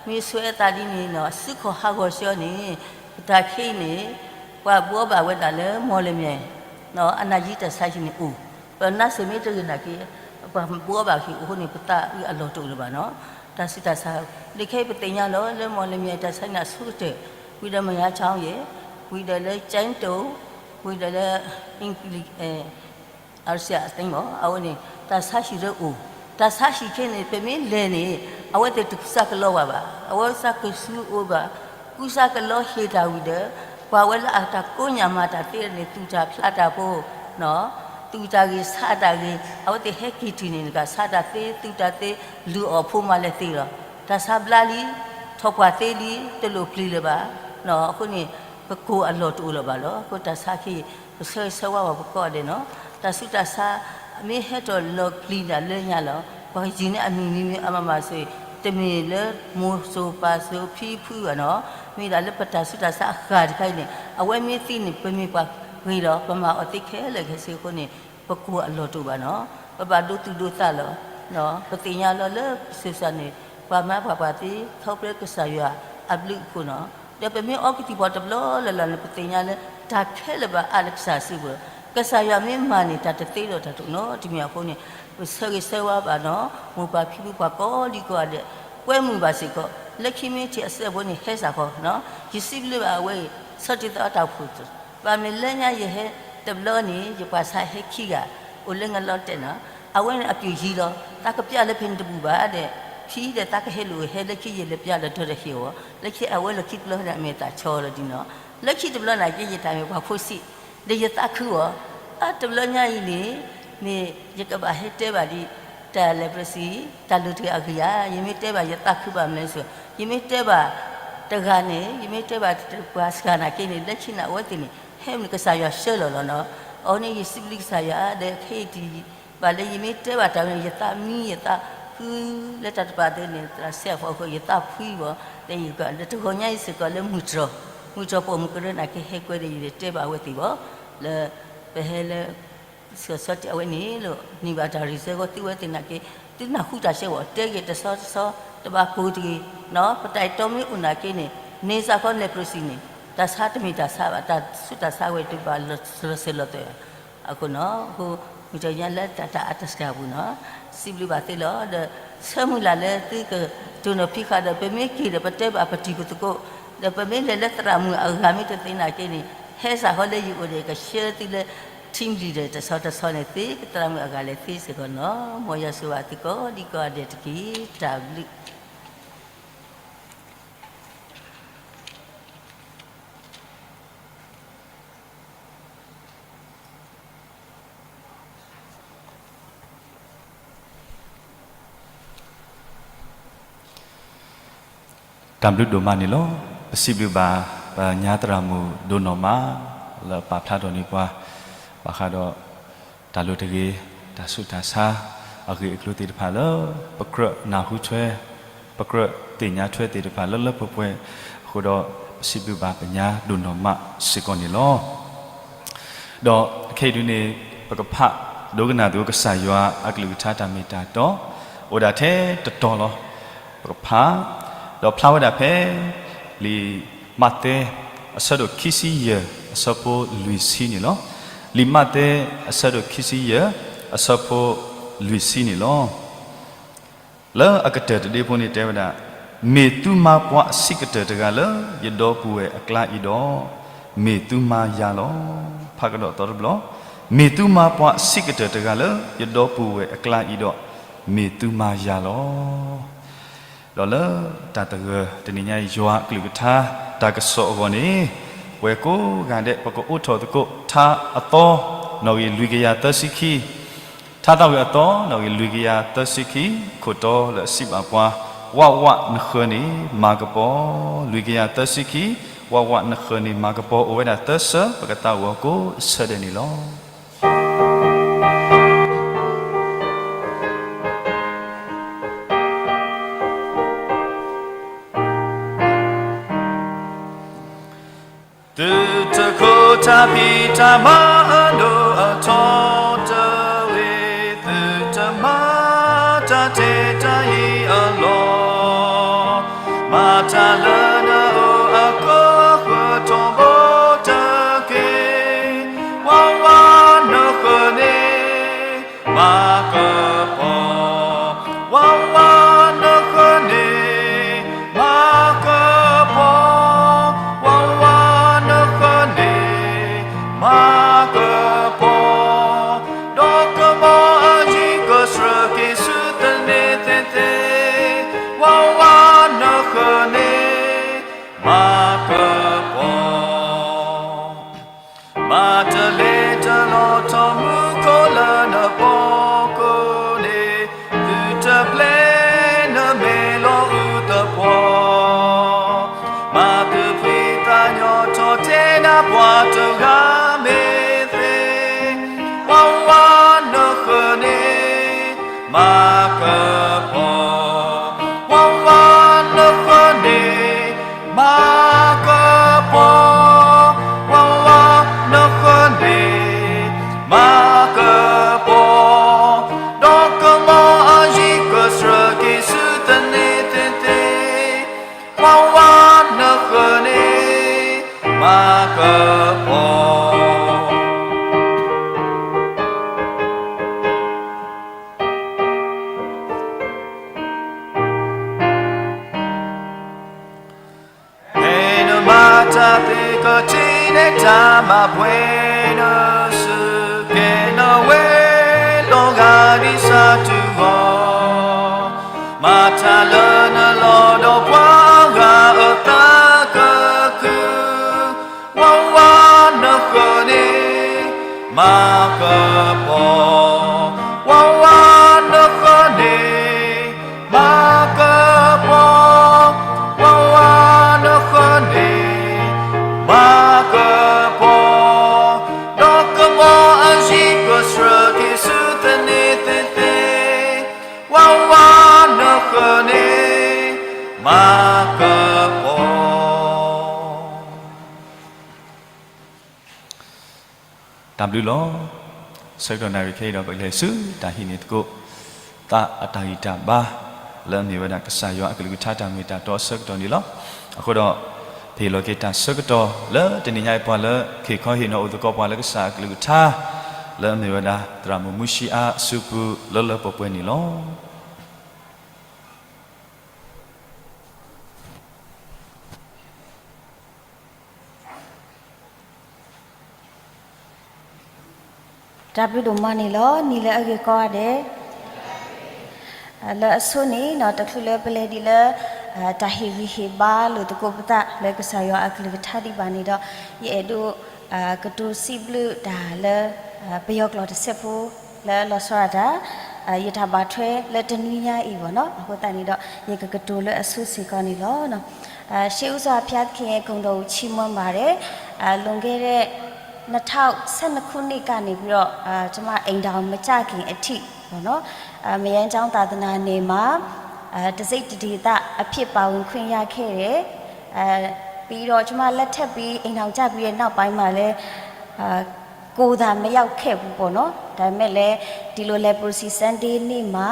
မ့ၢ်ဆွဲသးဒ်န့ၣ်နီၤ စုခီၣ်ဟးဂီၤဆၢန့ၣ် ပတၢ်ခဲအံၤန့ၣ် ပှၤဘှီဘၣ်ဝဲဒၣ်လၢ မော်လမြိုင် အနၢ်ယံတၢ်ဆါဟံၣ်န့ၣ်အိၣ်, ပနါစ့ၢ်မ့ၢ်တဂ့ၤနာ်က့ ပှၤဘှီဘၣ်က့ၤအိၣ်အဃိန့ၣ် ပသးအုးအလီၢ်တအိၣ်လၢၤဘၣ်နီၤ. တၢ်ဆူးတၢ်ဆါ လၢခဲအံၤပသ့ၣ်ညါလီၤလၢမော်လမြိုင်တၢ်ဆါန့ၣ်အဆိကတၢၢ်, ဝံၤဒီး မယါချောင်းရယ်, ဝံၤဒီးလၢ ကျိုင်းတုံ, ဝံၤဒီးလၢ အံၤကလံး အရစၢၢ်အသ့ဘၣ်, အဝဲန့ၣ် တၢ်ဆါဟံၣ်ရၢအိၣ်, တၢ်ဆါဟံၣ်ခဲန့ၣ် ပမ့ၢ်လဲၤန့ၣ် အဝဲသ့ၣ်တကူစါကလီဘၣ်ဘၣ်, အဝဲစးကဆူအိၣ်ဘၣ်, ကူစါကလီဟ့ၣ်တၢ်ဝံၤဒီး ပှၤဝဲလၢအတၢ်ကိးညၣ်မၤတၢ်သ့န့ၣ် သူၣ်တၢ်ဖျးတၢ်ဖိ သူၣ်တၢ်ဂ့ၤဆးတၢ်ဂ့ၤ အဝဲသ့ၣ်ဟဲက့ၤတုၤန့ၣ် နကဆးတၢ်သ့ သူၣ်တၢ်သ့ လုၢ်အီၣ်ဖိမၤလဲၤသ့လီၤ. တၢ်ဆါဘျါလံ, ထီၣ်ပှၢ်သ့လံ, တလိၣ်ပျံၤလၢၤဘၣ်. အဃိန့ၣ် ပကိၢ်အလီၢ်တအိၣ်လၢၤဘၣ်လီၤ. အဃိတၢ်ဆါခဲအံၤ ပဆၢဂ့ၤဆၢဝါဘၣ်ပကိးဂၤဒဲးနီၤ. တၢ်ဆူးတၢ်ဆါ မ့ၢ်ဟဲထီၣ်လီၤပျံၤဒၣ်လၢညါလီၤ. ပှၤကယုၢ်န့ၢ်အမံၤမံၤမံၤအမၤမၤစ့ၢ် တမ့ၢ်လၢမိၢ်စိၤပၢ်စိၤဖံဖုဘၣ်နီၤ. မ့ၢ်ဒၣ်လၢပတၢ်ဆူးတၢ်ဆါအဂၤတခါအံၤန့ၣ် အဝဲမ့ၢ်သံန့ၣ် ပမ့ၢ်ပှၤဂ့ၤလီၤ ပမၤအီၤသ့ခဲလၢာ်ခဲဆ့အဃိန့ၣ် ပကိၢ်အလီၢ်တအိၣ်ဘၣ်နီၤ. ပဘၣ်ဒိသူၣ်ဒိသးလီၤ. ပသ့ၣ်ညါလီၤလၢပစိၤစၢ်န့ၣ် ပှၤမၤပှၤပှၤသ့ ခီဖျိကစၢ်ယွၤအဘျုးအဖှိၣ်နီၤ. ဒီးပမ့ၢ်အီကသံၣ်ဖီၣ်တဘျီလၢ်လၢ်န့ၣ် ပသ့ၣ်ညါလၢ တၢ်ခဲလၢာ်ဘၣ်အါလၢကစၢ်စုပူၤလီၤ. ကစၢ်ယွၤမ့ၢ်မၤန့ၣ် တၢ်တသ့ဒီးတၢ်တအိၣ်နီတမံၤအဃိန့ၣ် ပဆၢဂ့ၤဆၢဝါဘၣ်နီၤ မိၢ်ပၢ်ဖံဖုပှၤကိးဒံကိးဂၤဒဲး ကွဲမုာ်ဘၣ်စ့ၢ်ကီး လၢခံမ့ၢ်ထံၣ်အစဲးဖိန့ၣ် ဟဲစ့ၢ်ကီးနီၤ. ယစံးဘျုးဘၣ်အဝဲအံၤ ဆီၣ်တံၢ်သးအတၢ်အိၣ်ဖှိၣ် ဘၣ်မနုၤလၢညါယဟဲတဘျီန့ၣ် ယပှၤဆါဟဲခံဂၤ အိၣ်လၢငလီၤတဲာ်နီၤ, အဝဲန့ၣ်အပျိၢ်ယံၤလီၤ. သးကပျၢ်လၢဖဲန့ၣ်တဘူၣ်ဘၣ်ဒီး ဖံဒီးသးကဟဲလိာ်ဟဲ လၢခံယလဲၤပျၢ်လီၤဒီးဟ့ၣ်အီၤ, လၢခံအဝဲလီၢ်ခံတဘျီန့ၣ် အမဲာ်သးဆီလီၤဒ်နီၤ, လၢခံတဘျီန့ၣ်က့ ယတၢ်မ့ၢ်ပှၤဖိဆံး ဒီးယသးခုအီၤ, အတဘျီညါအံၤန့ၣ် မ့ၢ်ယကဘၣ်ဟဲတဲဘၣ်ဒ် တၢ်လဲၤပြစံး တၢ်လိၣ်တဂ့ၤအဂ့ၢ်ဧါ, ယမ့ၢ်တဲဘၣ်ယသးခုဘၣ်မနုၤလဲၣ်, ယမ့ၢ်တဲဘၣ်တဂၤန့ၣ် ယမ့ၢ်တဲဘၣ်ပှၤစှၤနာ်က့န့ၣ် လၢခံန့ၣ်အဝဲသ့ၣ်န့ၣ် ဟဲမနုၤကစၢ်ယွၤဆှၢလီၤလီၤနီၤ. အဃိန့ၣ် ယစံးဘျုးကစၢ်ယွၤဒီး ခဲအံၤတယံာ်ဘၣ်လၢယမ့ၢ်တဲဘၣ်တၢ်ဝဲန့ၣ် ယသးမံယသးခုလၢတၢ်တပာ်သ့န့ၣ် သရၣ်စဲးအဖီခိၣ် ယသးဖှံဘၣ်, ဒီးယကဒီးတဂီၤညါအံၤစ့ၢ်ကီးလၢမုၢ်တြီၤ, မုၢ်တြီၤပိာ်မုၣ်ကရၢနာ်က့ဟဲကွဲဒီး ယတဲဘၣ်အဝဲသ့ၣ်ဘၣ် လၢပဟဲလၢ စီၤစီၤတံၢ်အဝဲန့ၣ်လီၤ, န့ၢ်ဘၣ်တၢ်ရံၣ်စဲဂီၤ သုဝဲသ့ၣ်နာ်က့ သုနၢ်ဟူတၢ်ဆၢဂီၤ တဲက့ၤတဆီတဆီ တဘၣ်ကိၢ်တဂ့ၤ, ပတၢ်အဲၣ်တီမ့ၢ်အိၣ်နာ်က့န့ၣ် န့ၢ်စ့ၢ်ကီးလဲၤပြစံးန့ၣ် တၢ်ဆါတမ့ၢ်တၢ်ဆါဘၣ်, တၢ်ဆူးတၢ်ဆါဝဲတဘၣ်လီၤစၢၤလီၤသွဲၣ် အဃိနီၤ, အဃိ မုၢ်တနံၤညါလၢတၢ်တၢ်အတစှၤပူၤနီၤ, စံးဘျုးဘၣ်သုလီၤ, ဒီးဆၢမုၢ်လၢ်လၢသုက တိၢ်နီၣ်ဖံးဃာ်ဒီး ပမ့ၢ်က့ၤဒီးပတဲဘၣ်ပတံၤပသကိး, ဒီးပမ့ၢ်လဲၤလၢသရၣ်မုၣ်အဂၤမ့ၢ်တသ့နာ်က့န့ၣ် ဟဲစ့ၢ်ကီးလၢယအိၣ်ဒီး ကဆှၢသုလၢ team leader တဆီတဆီန့ၣ် သုကသရၣ်မုၣ်အဂၤလဲၤသ့စ့ၢ်ကီးနီၤ, မ်ယွၤဆိၣ်ဂ့ၤသုကိးဒံကိးဂၤဒဲးတက့ၢ်, တၢ်ဘျုး တၢ်ဘျုးဒိၣ်မးန့ၣ်လီၤ. ပစံးဘျုးဘၣ် ပညါသရၣ်မုၣ်ဒိၣ်နီၢ်မး လၢအပာ်ဖျါထီၣ်န့ၢ်ပှၤ ဘၣ်ဃးဒီး တၢ်လိၣ်တဂ့ၤ, တၢ်ဆူးတၢ်ဆါ အဂ့ၢ်အကျိၤသ့ၣ်တဖၣ်လၢ ပကြၢးနၢ်ဟူထွဲ ပကြၢးသ့ၣ်ညါထွဲသ့ၣ်တဖၣ်လၢလၢပှဲၤပှဲၤအဃိဒီး ပစံးဘျုးဘၣ်ပညါဒိၣ်နီၢ်မးစ့ၢ်ကီးန့ၣ်လီၤ. ဒီးခဲအံၤဒုန့ၣ် ပကဖးဒိကနၣ်သကိးကစၢ်ယွၤအကလုၢ်ကထါတၢ်မ့ၢ်တၢ်တီ အိၣ်ဒၣ်ထဲတတီၤလီၤ. ပကဖး, ဒီးဖျါဝဲဒၣ်ဖဲ လံာ်မးသဲ အဆၢဒိၣ်ခံဆံယဲၢ် အဆၢဖိလွံၢ်ဆံန့ၣ်လီၤ. လံာ်မးသဲ အဆၢဒိၣ်ခံဆံယဲၢ် အဆၢဖိလွံၢ်ဆံန့ၣ်လီၤ. လၢအကတၢၢ်တဒ့ဖိန့ၣ်တဲဝဲဒၣ်, မ့ၢ်သုမါပှၤအဆံးကတၢၢ်တဂၤလၢယဒီပုၢ်ဝဲၢ်အကျါအံၤဒီး, မ့ၢ်သုမါယၤလီၤ. ဖးကဒီးသီတဘျီ, မ့ၢ်သုမါပှၤအဆံးကတၢၢ်တဂၤလၢယဒီပုၢ်ဝဲၢ်အကျါအံၤဒီး, မ့ၢ်သုမါယၤလီၤ. ဒီးလၢတၢ်သဂၢၢ်တနံၤညါအံၤ ယွၤအကလုၢ်ကထါတၢ်ကစီၣ်အဂီၢ်န့ၣ်, ပဝဲကိးဂၤဒဲး ပကအိးထီၣ်သကိး ထါအသီ နီၣ်ဂံၢ်လွံၢ်ကယၤသၢဆံခံ, ထါသးဝံၣ်အသီ နီၣ်ဂံၢ်လွံၢ်ကယၤသၢဆံခံ, ခိၣ်တီလၢအစံးဘၣ်ပှၤ, ဝးဝးနဃၢၤန့ၣ်မၤကပီၤ, လွံၢ်ကယၤသၢဆံခံ, ဝးဝးနဃၢၤန့ၣ်မၤကပီၤ အိၣ်ဝဲဒၣ်သၢဆၢ ပကသးဝံၣ်အီၤကိးဆၢဒဲးန့ၣ်လီၤ. သုတခိးတၢ်ဖံးတၢ်မၤအဒိၣ်အထီတဂ့ၤ, သုတမၤတၢ်ထဲတၢ်အံၤအလီၢ်, မၤတၢ်လၢနအၢအကီအဃၢၤထီဘိတက့ၢ်. ဝးဝးနဃၢၤန့ၣ် မၤကပီၤ, ဝးဝးနဃၢၤန့ၣ် မၤကပီၤ, ဝးဝးနဃၢၤန့ၣ် မၤကပီၤ, ဒီးကမီၤအယံၤကဆှၢက့ၤဆူသန့ၤသ့သ့, ဝးဝးနဃၢၤန့ၣ် မၤကပီၤ. မၤတလဲၤတလီၤထီၣ်မူခိၣ်လၢနပီၢ်ခိၣ်န့ၣ်, သုတပျဲနမဲာ်လီၤအုသပှီၤ, မၤသုဖှံသးညီထီၣ်ထဲနၤပှၤတဂၤမ့ၢ်သ့, ဝးဝးနဃၢၤန့ၣ် မၤကပီၤ, ဝးဝးနဃၢၤန့ၣ် မၤကပီၤ, ဝးဝးနဃၢၤန့ၣ် မၤကပီၤ, ဒီးကမီၤအယံၤကဆှၢက့ၤဆူသန့ၤသ့သ့, ဝးဝးနဃၢၤန့ၣ် မၤကပီၤ. တၢ်မၤပှဲၤနစုကဲနဝဲ လီၤဂာ်ဒ်စးထူၣ်ဂီၤ, မၤတၢ်လၢနလီၢ်ဒီးပှၤဂၤအသးကကုၢ်, ဝါဝါနဃၢၤန့ၣ် မၤကပီၤ, ဝါဝါနဃၢၤန့ၣ် မၤကပီၤ, ဝါဝါနဃၢၤန့ၣ် မၤကပီၤ, ဒီးကဘီအစံးကဆှၢက့ၤဆူသန့ၤသ့သ့, ဝါဝါနဃၢၤန့ၣ် မၤကပီၤ. တၢ်ဘျုးလီၤ. ဆၢကတီၢ်နၣ်ရံၣ်ခဲအံၤဒီး ပကလဲၤဆူတၢ်ဟံးန့ၢ်သကိး သးအတၢ်ဂံၢ်တၢ်ဘါ လၢအမ့ၢ်ဝဲဒၣ်ကစၢ်ယွၤအကလုၢ်ကထါတၢ်မ့ၢ်တၢ်တီအဆၢကတီၢ်န့ၣ်လီၤ. အဃိဒီး ပဟ့ၣ်လီၤက့ၤတၢ်ဆၢကတီၢ်လၢတနံၤညါအံၤပှၤလၢ ကဟ့ၣ်ခီဟ့ၣ်နီၤအိၣ်သကိးပှၤလၢကစၢ်အကလုၢ်ကထါ လၢအမ့ၢ်ဝဲဒၣ် သရၣ်မုၣ်မူၡံအါအစုပူၤလၢလၢပှဲၤပှဲၤန့ၣ်လီၤ. တၢ်ဘျုးဒိၣ်မးန့ၣ်လီၤ. နံၤလၢအဂ့ၤကိးဂၤဒဲး, လၢအဆိန့ၣ် တချုးလၢပလဲၤဒ်လၢ တၢ်ဟ့ၣ်ဂံၢ်ဟ့ၣ်ဘါလိာ်သကိးပသးလၢကစၢ်ယွၤအကလုၢ်ကထါဒံးဘၣ်န့ၣ်ဒီး ယအဲၣ်ဒိး ကတိၤစံးဘျုးတၢ်လၢ ပယီၤကျိာ်တစဲးဖိ လၢလီၤဆီဒၣ်တၢ် ယတၢ်ဘၣ်ထွဲလၢတနွံညါအံၤဘၣ်နီၤ. အဃိသတးန့ၣ်ဒီး ယကကတိၤလၢအဆိစ့ၢ်ကီးန့ၣ်လီၤ. ရှေးဦးစွာဘုရားသခင်ရဲ့ဂုဏ်တော်ကိုချီးမွမ်းပါတယ်. လွန်ခဲ့တဲ့ နှစ်ထောင့်ဆယ့်နှစ်ခုနှစ်ကနေပြီးတော့ ကျွန်မအိမ်ထောင်မကျခင်အထိပေါ့နော် မယန်းကျောင်းသာသနာနယ်မှာ တစိတ်တဒေသအဖြစ်ပါဝင်ခွင့်ရခဲ့တယ်. ပြီးတော့ကျွန်မလက်ထပ်ပြီးအိမ်ထောင်ကျပြီးတဲ့နောက်ပိုင်းမှာလည်း ကိုယ်သာမရောက်ခဲ့ဘူးပေါ့နော်. ဒါပေမဲ့လည်း ဒီလို Leprosy Sunday နေ့မှာ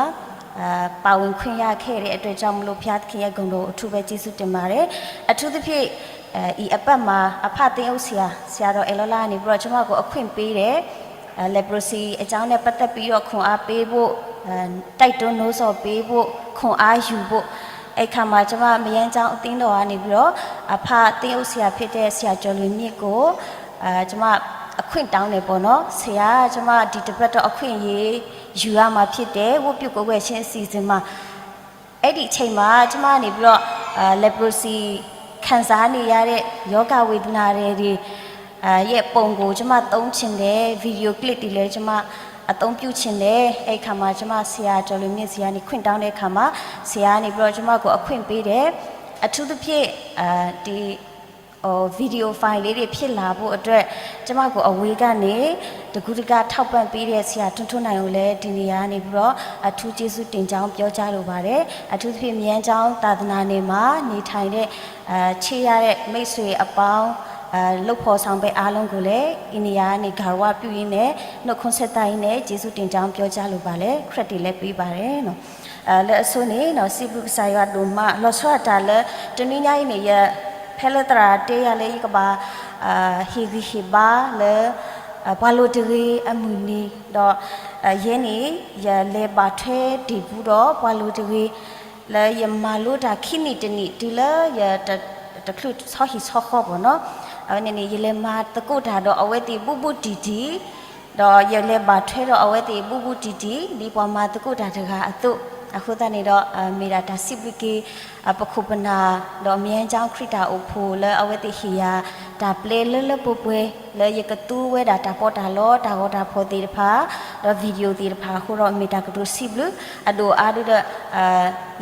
ပါဝင်ခွင့်ရခဲ့တဲ့အတွက်ကြောင့်မလို့ ဘုရားသခင်ရဲ့ဂုဏ်တော်ကိုအထူးပဲကျေးဇူးတင်ပါတယ်. အထူးသဖြင့် အပတ်မှာ အဖသင်းအုပ်ဆရာ ဆရာတော်အဲၣ်လီၤလါ ကနေပြီးတော့ ကျွန်မကိုအခွင့်ပေးတယ်. Leprosy အကြောင်းနဲ့ပတ်သက်ပြီးတော့ခွန်အားပေးဖို့ တိုက်တွန်းနှိုးဆော်ပေးဖို့ ခွန်အားယူဖို့ အဲ့ခါမှာကျွန်မမယန်းကျောင်းအသင်းတော်ကနေပြီးတော့ အဖသင်းအုပ်ဆရာဖြစ်တဲ့ဆရာကျော်လွင်မြင့်ကို ကျွန်မအခွင့်တောင်းတယ်ပေါ့နော်. ဆရာ ကျွန်မဒီတစ်ပတ်တော့အခွင့်အရေးယူရမှာဖြစ်တယ် ဝတ်ပြုကိုယ်ဝယ်ခြင်းအစီအစဉ်မှာ အဲ့ဒီအချိန်မှာ ကျွန်မကနေပြီးတော့ leprosy ခံစားနေရတဲ့ရောဂါဝေဒနာတွေ ရဲ့ပုံကိုကျွန်မသုံးချင်တယ် video clip တွေလည်းကျွန်မအသုံးပြုချင်တယ်. အဲ့ခါမှာကျွန်မဆရာကျော်လွင်မြင့်ဆီကနေခွင့်တောင်းတဲ့အခါမှာ ဆရာကနေပြီးတော့ကျွန်မကိုအခွင့်ပေးတယ်. အထူးသဖြင့် ဒီ video file လေးတွေဖြစ်လာဖို့အတွက် ကျွန်မကိုအဝေးကနေတကူတကထောက်ပံ့ပေးတဲ့ဆရာထွန်းထွန်းနိုင်ကိုလည်းဒီနေရာကနေပြီးတော့အထူးကျေးဇူးတင်ကြောင်းပြောကြားလိုပါတယ်. အထူးသဖြင့်မယန်းကျောင်းသာသနာနယ်မှာနေထိုင်တဲ့ ချစ်ရတဲ့မိတ်ဆွေအပေါင်း လုပ်ဖော်ဆောင်ဘက်အားလုံးကိုလည်း ဒီနေရာကနေဂါရဝပြုရင်းနဲ့ နှုတ်ခွန်းဆက်သရင်းနဲ့ ကျေးဇူးတင်ကြောင်းပြောကြားလိုပါတယ်. credit လည်းပေးပါတယ်နော်. လၢအဆိန့ၣ် စံးဘျုးကစၢ်ယွၤဒိၣ်မး လီၤဆီဒၣ်တၢ်လၢ တနွံညါအံၤန့ၣ် ယ ဖဲလၢသရၣ်တဲယၤလၢယကဘၣ် ဟ့ၣ်ဂံၢ်ဟ့ၣ်ဘါလၢ ပှၤလိၤတဂ့ၤအမုၢ်နံၤဒီး ယဲန့ၣ် ယလဲၤဘၣ်ထွဲတ့ၢ်ဘူးဒီးပှၤလိၤတဂ့ၤ လၢယမၤလိတၢ်ခံနံၣ်တနံၣ်တုၤလၢယ တချုးဆီဟံၣ်ဆီဃီဘၣ်နီၤ. အဝဲန့ၣ်န့ၣ် ယလဲၤမၤသကိးတၢ်ဒီးအဝဲသ့ၣ်ဘူးဘူးတံၢ်တံၢ် ဒီးယလဲၤဘၣ်ထွဲဒီးအဝဲသ့ၣ်ဘူးဘူးတံၢ်တံၢ် ဒ်ပှၤမၤသကိးတၢ်တဂၤအသိး အဃိသတးန့ၣ်ဒီး မ့ၢ်ဒၣ်တၢ်စံးဘျုးက့ၤ ပခိၣ်ပနၢ် ဒီးမယန်းကျောင်းခရံာ်တၢ်အိၣ်ဖှိၣ်လၢအဝဲသ့ၣ်ဟ့ၣ်ယၤ တၢ်ပျဲလၢလၢပှဲၤပှဲၤ လၢယကသူဝဲဒၣ်တၢ်ပီးတၢ်လီ တၢ်ဂီၤတၢ်ဖီၣ်သ့ၣ်တဖၣ် ဒီး video သ့ၣ်တဖၣ်အဃိဒီး မ့ၢ်တၢ်ကတိၤစံးဘျုး အဒိၣ်အါဒုဒီး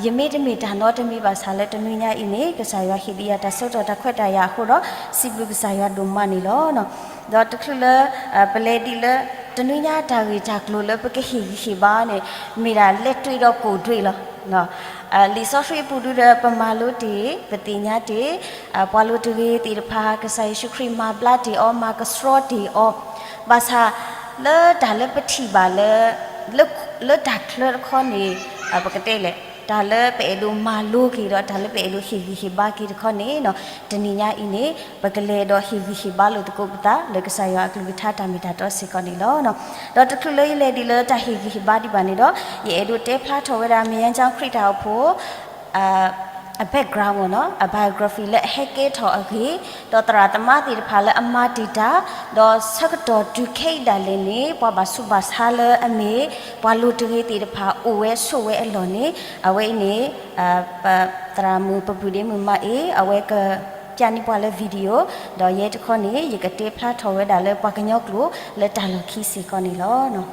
ယမ့ၢ်တမ့ၢ်တၢ်နီတမံၤဘၣ်ဆၣ်လၢတနွံညါအံၤန့ၣ် ကစၢ်ယွၤဟ့ၣ်ဒံးယၤတၢ်ဆၢကတီၢ်တၢ်ခွဲးတၢ်ယာ်အဃိဒီး စံးဘျုးကစၢ်ယွၤဒိၣ်မးန့ၣ်လီၤ. ဒီးတချုးလၢ ပလဲၤဒ်လၢ တနွံညါတၢ်ဂ့ၢ်တၢ်ကျိၤလၢပကဟ့ၣ်ဂံၢ်ဟ့ၣ်ဘါန့ၣ် မ့ၢ်ဒၣ်လက်တွေ့ဒီးကိုယ်တွေ့လီၤ. လံာ်စီဆှံအပူၤဒုဒီး ပမၤလိတ့ၢ် ပသ့ၣ်ညါတ့ၢ် ပှၤလိၤတဂ့ၤသ့ၣ်တဖၣ် ကစၢ်ယ့ၣ်ၡူးခရံာ်မၤဘျါတ့ၢ်အီၤ မၤကဆှီတ့ၢ်အီၤ ဘၣ်ဆၣ် လၢတၢ်လၢပထံၣ်ဘၣ်လၢ လၢတၢ်ချၢတခီန့ၣ် ပကတဲလဲၣ် တၢ်လၢပအဲၣ်ဒိးမၤလိက့ၤဒီး တၢ်လၢပအဲၣ်ဒိးဟ့ၣ်ဂံၢ်ဟ့ၣ်ဘါက့ၤတခီန့ၣ် တနံၤညါအံၤန့ၣ် ပကလဲၤဒီးဟ့ၣ်ဂံၢ်ဟ့ၣ်ဘါလိာ်သကိးပသး လၢကစၢ်ယွၤအကလုၢ်ကထါတၢ်မ့ၢ်တၢ်တီစ့ၢ်ကီးန့ၣ်လီၤ. ဒီးတချုးလၢယလဲၤဒ်လၢတၢ်ဟ့ၣ်ဂံၢ်ဟ့ၣ်ဘါဒံးဘၣ်န့ၣ်ဒီး ယအဲၣ်ဒိးတဲဖျါထီၣ်ဝဲဒၣ် မယန်းကျောင်းခရံာ်တၢ်အိၣ်ဖှိၣ် အ background မ့ၢ်နီၤ အ biography လၢအဟဲကဲထီၣ်အဂ့ၢ်, ဒီးသရၣ်သမါသ့ၣ်တဖၣ်လၢအမၤတ့ၢ်တၢ်, ဒီးဆၢကတီၢ်တုၤခဲအံၤဒၣ်လဲာ်န့ၣ် ပှၤဘၣ်ဆူးဘၣ်ဆါလၢအမ့ၢ် ပှၤလိၤတဂ့ၤသ့ၣ်တဖၣ်အိၣ်ဝဲဆိးဝဲအလီၢ်န့ၣ် အဝဲအံၤန့ၣ် သရၣ်မုၣ်ပပုၢ်ဒ့မုၣ်မၤအ့ၣ် အဝဲက ပြန့ၢ်ပှၤလၢ video, ဒီးယဲတခီန့ၣ် ယကတဲဖျါထီၣ်ဝဲဒၣ်လၢပှၤကညီကျိာ်လၢတၢ်လီၢ်ခံစ့ၢ်ကီးန့ၣ်လီၤ.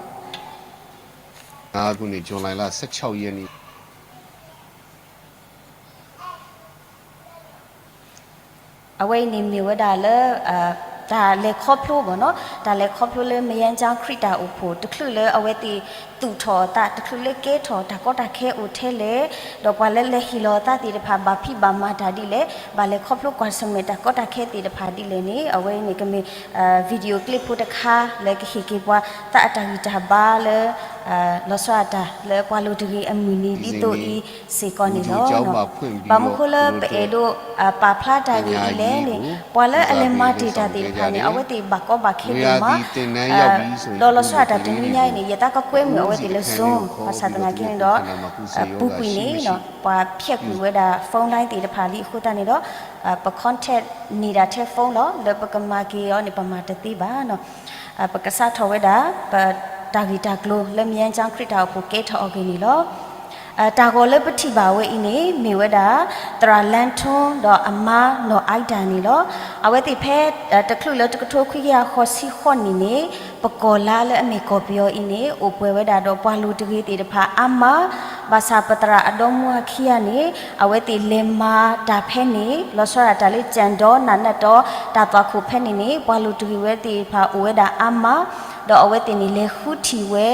အပူၤန့ၣ် July လါ ဆယ့်ခြောက်ရက်န့ၣ် အဝဲအံၤန့ၣ်မ့ၢ်ဝဲဒၣ်လၢ တၢ်လဲၤခီဖျိမ့ၢ်နီၤ တၢ်လဲၤခီဖျိလၢ မယန်းကျောင်း ခရံာ်တၢ်အိၣ်ဖှိၣ် တချုးလၢအဝဲသ့ၣ်သူၣ်ထီၣ်အသး တချုးလၢကဲထီၣ်တၢ်ကီတၢ်ခဲအိၣ်ထဲလဲၣ်, ဒီးပှၤလၢလဲၤဟ့ၣ်လီၤအသးသ့ၣ်တဖၣ် ဘၣ်ဖံးဘၣ်မၤတၢ်ဒ်လဲၣ်, ဘၣ်လဲၤခီဖျိကွၢ်ဆၢၣ်မဲာ်တၢ်ကီတၢ်ခဲသ့ၣ်တဖၣ်ဒ်လဲၣ်န့ၣ် အဝဲအံၤန့ၣ်ကမ့ၢ် video clip ဖိတခါလၢကဟ့ၣ်က့ၤပှၤသးအတၢ်ဂံၢ်တၢ်ဘါလၢ လီၤဆီဒၣ်တၢ်လၢပှၤလိၤတဂ့ၤအမုၢ်နံၤဒ်သိးအံၤစ့ၢ်ကီးန့ၣ်လီၤ. ဘၣ်မနုၤဃိလၢပအဲၣ်ဒိး ပာ်ဖျါတၢ်ဂ့ၢ်ဒ်လဲၣ်န့ၣ် ပှၤလၢအလဲၤမၤတ့ၢ်တၢ်သ့ၣ်တဖၣ်န့ၣ် အဝဲသ့ၣ်ဘၣ်ကီဘၣ်ခဲဒိၣ်မး ဒီးလီၤဆီဒၣ်တၢ်တနွံညါအံၤန့ၣ် ယသးကကွဲမုာ်အဝဲသ့ၣ်လၢ Zoom ဘၣ်ဆၣ်သနာ်က့န့ၣ်ဒီး ပူၤကွံာ်န့ၣ် ပှၤဖျဲးကွံာ်ဝဲဒၣ် phone line သ့ၣ်တဖၣ်လံအဃိသတးန့ၣ်ဒီး ပ contact န့ၢ်ဒၣ်ထဲ phone လီၤ လၢပကမၤက့ၤအီၤန့ၣ် ပမၤတသ့ဘၣ်နီၤ. ပကစးထီၣ်ဝဲဒၣ် ပတၢ်ဂ့ၢ်တၢ်ကျိၤလၢ မယန်းကျောင်း ခရံာ်တၢ်အိၣ်ဖှိၣ်ကဲထီၣ်အီၤဂ့ၢ်န့ၣ်လီၤ. တၢ်ဂီၤလၢပထံၣ်ဘၣ်ဝဲအံၤန့ၣ် မ့ၢ်ဝဲဒၣ် သရၣ်လၢထူ ဒီးအမါနီၢ်အါဒၣ်န့ၣ်လီၤ. အဝဲသ့ၣ်ဖဲ တချုးလၢတကထိခွံကယၤဃိးဆံဃိးနံၣ်န့ၣ် ပကီၢ်လါလၢအမ့ၢ်ကီၢ်ပယီၤအံၤန့ၣ် အိၣ်ပှဲၤဝဲဒၣ်ဒီးပှၤလိၤတဂ့ၤသ့ၣ်တဖၣ်အါမး, ဘၣ်ဆၣ်ပသရၣ်အဒီမါအခံဂၤန့ၣ် အဝဲသ့ၣ်လဲၤမၤတၢ်ဖဲန့ၣ် လီၤဆီဒၣ်တၢ်လၢ ကၠဲၣ်ဒီ နးနးတီ တၢ်သွၣ်ခိၣ်ဖဲန့ၣ်န့ၣ် ပှၤလိၤတဂ့ၤဝဲသ့ၣ်တဖၣ်အိၣ်ဝဲဒၣ်အါမး, ဒီးအဝဲသ့ၣ်န့ၣ် လဲၤဃုထံၣ်ဝဲ,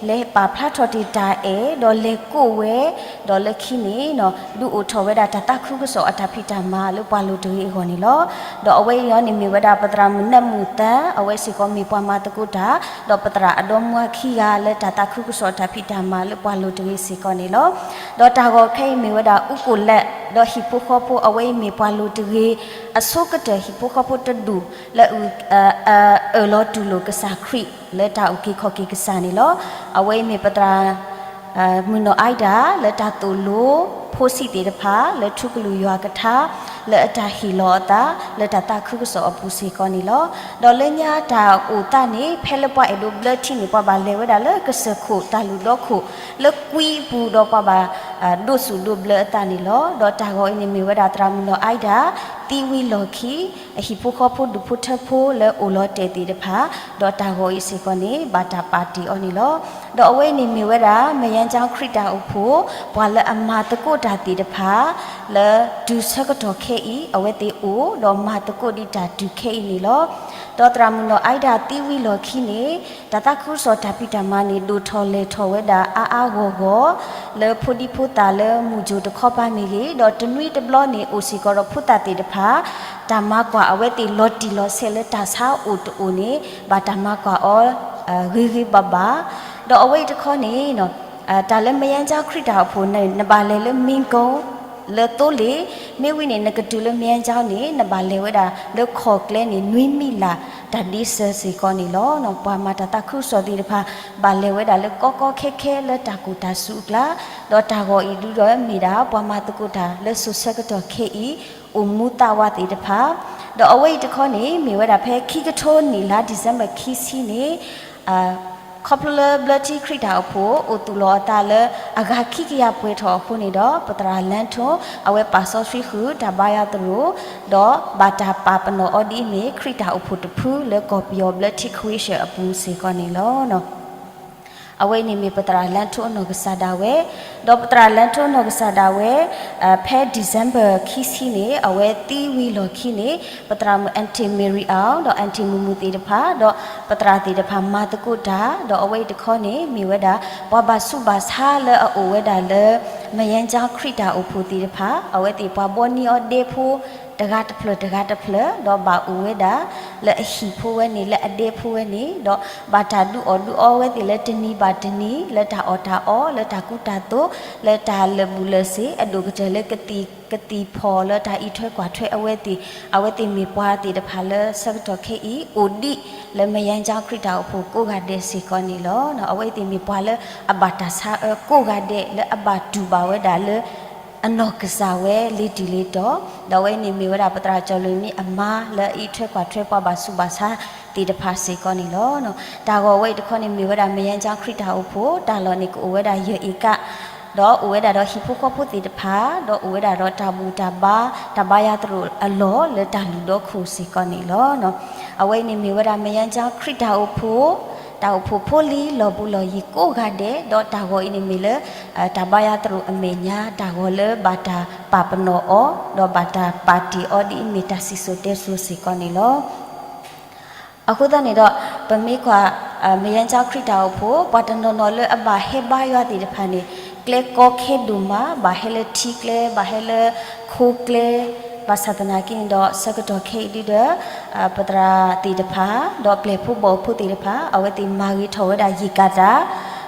လဲၤပာ်ဖျါထီၣ်တ့ၢ်တၢ်အဲၣ်, ဒီးလဲၤကိးဝဲ, ဒီးလၢခံန့ၣ် ဒုးအိၣ်ထီၣ်ဝဲဒၣ်တၢ်သးခုကစီၣ်အတၢ်ဖံးတၢ်မၤလၢပှၤလိၤတဂ့ၤအဂီၢ်န့ၣ်လီၤ. ဒီးအဝဲအံၤန့ၣ်မ့ၢ်ဝဲဒၣ်ပသရၣ်မုၣ်နၢမူၣ်သၢ အဝဲစ့ၢ်ကီးမ့ၢ်ပှၤမၤသကိးတၢ်, ဒီးပသရၣ်အဒီမါခံဂၤလၢတၢ်သးခုကစီၣ်အတၢ်ဖံးတၢ်မၤလၢပှၤလိၤတဂ့ၤစ့ၢ်ကီးန့ၣ်လီၤ. ဒီးတၢ်ဂီၤခဲအံၤမ့ၢ်ဝဲဒၣ် အူကိၣ်လဲး ဒီးဟံၣ်ဖိဃီဖိ အဝဲအံၤမ့ၢ်ပှၤလိၤတဂ့ၤ အဆိကတၢၢ်ဟံၣ်ဖိဃီဖိတဒူၣ် လၢ အၢၣ်လီၤတူၢ်လိာ်ကစၢ်ခရံာ် လၢတၢ်အုၣ်က့ၤခီၣ်က့ၤကစၢ်န့ၣ်လီၤ. အဝဲအံၤမ့ၢ်ပသရၣ် မုၣ်နီၢ်အါဒၣ် လၢတၢ်သိၣ်လိ ဖိဆံးသ့ၣ်တဖၣ် လၢထူကလုာ်ယွၤကထါ လၢအတၢ်ဟ့ၣ်လီၤအသး လၢတၢ်သးခုကစီၣ်အပူၤစ့ၢ်ကီးန့ၣ်လီၤ. ဒီးလၢညါတၢ်အိၣ်သးန့ၣ် ဖဲလၢပှၤအဲၣ်ဒိးဘျၢထံန့ၣ် ပှၤဘၣ်လဲၤဝဲဒၣ်လၢကစၢၢ်ခိၣ်တၢ်လုၢ်ဒီခိၣ် လၢကွံအပူၤဒီးပှၤဘၣ် ဒိးစူၣ်ဒိးဘျၢအသးန့ၣ်လီၤ. ဒီးတၢ်ဂီၤအံၤန့ၣ်မ့ၢ်ဝဲဒၣ်သရၣ်မုၣ်နီၢ်အါဒၣ် သံဝံၤလီၢ်ခံ အဟံၣ်ဖိဃီဖိဒူၣ်ဖိထၢဖိလၢအိၣ်လီၤတဲာ်သ့ၣ်တဖၣ်, ဒီးတၢ်ဂီၤအံၤစ့ၢ်ကီးန့ၣ် ဘၣ်တၢ်ပာ်တ့ၢ်အီၤန့ၣ်လီၤ. ဒီးအဝဲအံၤန့ၣ်မ့ၢ်ဝဲဒၣ် မယန်းကျောင်း ခရံာ်တၢ်အိၣ်ဖှိၣ် ပှၤလၢအမၤသကိးတၢ်သ့ၣ်တဖၣ် လၢတုၤဆၢကတီၢ်ခဲအံၤ အဝဲသ့ၣ်အိၣ်ဒီးမၤသကိးဒံးတၢ်တုၤခဲအံၤန့ၣ်လီၤ. ဒီးသရၣ်မုၣ်နီၢ်အါဒၣ်သံဝံၤလီၢ်ခံန့ၣ် တၢ်သးခုကစီၣ်တၢ်ဖံးတၢ်မၤန့ၣ် ဒိၣ်ထီၣ်လဲၢ်ထီၣ်ဝဲဒၣ်အါအါဂီၢ်ဂီၢ် လၢဖိဒံဖိသၣ်လၢမုၢ်ယိၤတခီပၤမ့ၢ်ဂ့ၤ, ဒီးတနွံတဘျီန့ၣ် အိၣ်စ့ၢ်ကီးဒီးဖိသၣ်သ့ၣ်တဖၣ် တၢ်မၤကွၢ်အဝဲသ့ၣ်လီၤတံၢ်လီၤဆဲးလၢတၢ်ဆါအိၣ်တအိၣ်န့ၣ် ဘၣ်တၢ်မၤကွၢ်အီၤ ဂ့ၤဂ့ၤဘၣ်ဘၣ်. ဒီးအဝဲအံၤတခီန့ၣ် တၢ်လၢမယန်းကျောင်း ခရံာ်တၢ်အိၣ်ဖှိၣ်န့ၣ် နဘၣ်လဲၤလၢ မင်းကုန်း လၢသိလ့ၣ်, မ့ၢ်ဝံၤန့ၣ် နကတုၤလၢမယန်းကျောင်းန့ၣ် နဘၣ်လဲၤဝဲဒၣ်လၢခီၣ်ကျဲန့ၣ် နွံမံးလး တၢ်ဒ့စၢၤစ့ၢ်ကီးန့ၣ်လီၤ. ပှၤမၤတၢ်သးခုကစီၣ်သ့ၣ်တဖၣ် ဘၣ်လဲၤဝဲဒၣ်လၢကီကီခဲခဲလၢတၢ်ကူၣ်တၢ်ဆူအကျါ, ဒီးတၢ်ဂီၤအံၤဒုဒီးမ့ၢ်ဒၣ် ပှၤမၤသကိးတၢ်လၢစိၤဆၢကတီၢ်ခဲအံၤ အိၣ်မူသးဝးသ့ၣ်တဖၣ်, ဒီးအဝဲအံၤတခီန့ၣ် မ့ၢ်ဝဲဒၣ်ဖဲခံကထိနံၣ်လါ December ခံဆံန့ၣ် ခီဖျိလၢဘျၢထံခရံာ်တၢ်အိၣ်ဖှိၣ် အိၣ်သူၣ်လီၤအသးလၢအဂၤခံကယၤပှဲၤထီၣ်အဃိန့ၣ်ဒီး ပသရၣ်လၢထူ အဝဲပာ်စီဆှံဃုာ်တၢ်ဘါယွၤသရိာ်, ဒီးဘၣ်တၢ်ပာ်ပနီၣ်အီၤဒ်အမ့ၢ် ခရံာ်တၢ်အိၣ်ဖှိၣ်တဖုလၢကီၢ်ပယီၤဘျၢထံခဝ့ၡၢၣ်အပူၤစ့ၢ်ကီးန့ၣ်လီၤ. အဝဲအံၤန့ၣ်မ့ၢ်ပသရၣ်လၢထူအနီၢ်ကစၢ်ဒၣ်ဝဲ, ဒီးပသရၣ်လၢထူအနီၢ်ကစၢ်ဒၣ်ဝဲ ဖဲ December ခံဆံန့ၣ် အဝဲသံဝံၤလီၢ်ခံန့ၣ် ပသရၣ်မုၣ် Aunty Mary Ao ဒီး Aunty မုၢ်မုၢ်သ့ၣ်တဖၣ် ဒီးပသရၣ်သ့ၣ်တဖၣ်မၤသကိးတၢ်, ဒီးအဝဲအံၤတခီန့ၣ် မ့ၢ်ဝဲဒၣ် ပှၤဘၣ်ဆူးဘၣ်ဆါလၢအအိၣ်ဝဲဒၣ်လၢ မယန်းကျောင်း ခရံာ်တၢ်အိၣ်ဖှိၣ်သ့ၣ်တဖၣ် အဝဲသ့ၣ်ပှၤဘှီန့ၢ်အီၤဒဲဖိ တဂၤတဖျၢၣ်တဂၤတဖျၢၣ် ဒီးဘၣ်အိၣ်ဝဲဒၣ် လၢအဟံၣ်ဖိဝဲန့ၣ် လၢအဒဲဖိဝဲန့ၣ် ဒီးဘၣ်တၢ်ဒုးအီၣ်ဒုးအီဝဲသ့ၣ်လၢတနံၤဘၣ်တနံၤ လၢတၢ်အီၣ်တၢ်အီ လၢတၢ်ကူတၢ်သိး လၢတၢ်လၢာ်ဘူၣ်လၢာ်စ့ၤ အဒိၣ်ကတၢၢ်လၢကသံၣ် ကသံၣ်ဖီၣ်လၢတၢ်အံးထွဲကွၢ်ထွဲအဝဲသ့ၣ်, အဝဲသ့ၣ်မ့ၢ်ပှၤသ့ၣ်တဖၣ်လၢဆၢကတီၢ်ခဲအံၤ အိၣ်ဒံးလၢမယန်းကျောင်း ခရံာ်တၢ်အိၣ်ဖှိၣ်ကိးဂၤဒဲးစ့ၢ်ကီးန့ၣ်လီၤ. အဝဲသ့ၣ်မ့ၢ်ပှၤလၢအဘၣ်တၢ်ဆါအၢကိးဂၤဒဲးလၢအဘၣ်တူၢ်ဘၣ်ဝဲဒၣ်လၢ အနီၢ်ကစၢ်ဝဲလ့ၤတံၢ်လ့ၤတီၤ, ဒီးအဝဲအံၤန့ၣ်မ့ၢ်ဝဲဒၣ်ပသရၣ်ကၠီၤလွံၢ်မံအမါလၢအအံးထွဲကွၢ်ထွဲပှၤဘၣ်ဆူးဘၣ်ဆါသ့ၣ်တဖၣ်စ့ၢ်ကီးန့ၣ်လီၤ. တၢ်ဂီၤဝဲအံၤတခီန့ၣ်မ့ၢ်ဝဲဒၣ် မယဲကၠီခရံာ်တၢ်အိၣ်ဖှိၣ်, တၢ်လီၢ်န့ၣ်ကအိၣ်ဝဲဒၣ်ယဲၢ်အ့ကၣ်, ဒီးအိၣ်ဝဲဒၣ်ဒီးဟံၣ်ဖိဃီဖိသ့ၣ်တဖၣ်, ဒီးအိၣ်ဝဲဒၣ်ဒီးတၢ်ဘူၣ်တၢ်ဘါ, တၢ်ဘါယွၤသရိာ်အလီၢ်လၢတၢ်လုၢ်ဒိၣ်ခိၣ်စ့ၢ်ကီးန့ၣ်လီၤ. အဝဲအံၤန့ၣ်မ့ၢ်ဝဲဒၣ် မယဲကၠီခရံာ်တၢ်အိၣ်ဖှိၣ်, တၢ်အိၣ်ဖှိၣ်ဖိလံၤလီၢ်ဘူးလီၢ်ယံၤကိးဂၤဒဲး, ဒီးတၢ်ဂီၤအံၤန့ၣ်မ့ၢ်လၢ တၢ်ဘါယွၤသရိာ်အမဲာ်ညါ တၢ်ဂီၤလၢဘၣ်တၢ်ပာ်ပနီၣ်အီၤ ဒီးဘၣ်တၢ်ပာ်တ့ၢ်အီၤဒ်အမ့ၢ်တၢ်စံၣ်စိၤတဲစိၤစ့ၢ်ကီးန့ၣ်လီၤ. အဃိသတးန့ၣ်ဒီး ပမ့ၢ်ကွၢ် မယဲကၠီခရံာ်တၢ်အိၣ်ဖှိၣ် ပှၤတနီၤနီၤလၢအဘၣ်ဟဲဘါယွၤသ့ၣ်တဖၣ်န့ၣ် ကျဲကီခဲဒိၣ်မး, ဘၣ်ဟဲလၢထံကျဲ, ဘၣ်ဟဲလၢခိကျဲ, ဘၣ်ဆၣ်သနာ်က့န့ၣ်ဒီး ဆၢကတီၢ်ခဲအံၤဒုဒီး ပသရၣ်သ့ၣ်တဖၣ် ဒီးပျဲၢ်ဖိဘီၣ်ဖိသ့ၣ်တဖၣ် အဝဲသ့ၣ်မၤဂ့ၤထီၣ်ဝဲဒၣ်ယံၢ်ကၣ်တၢ်,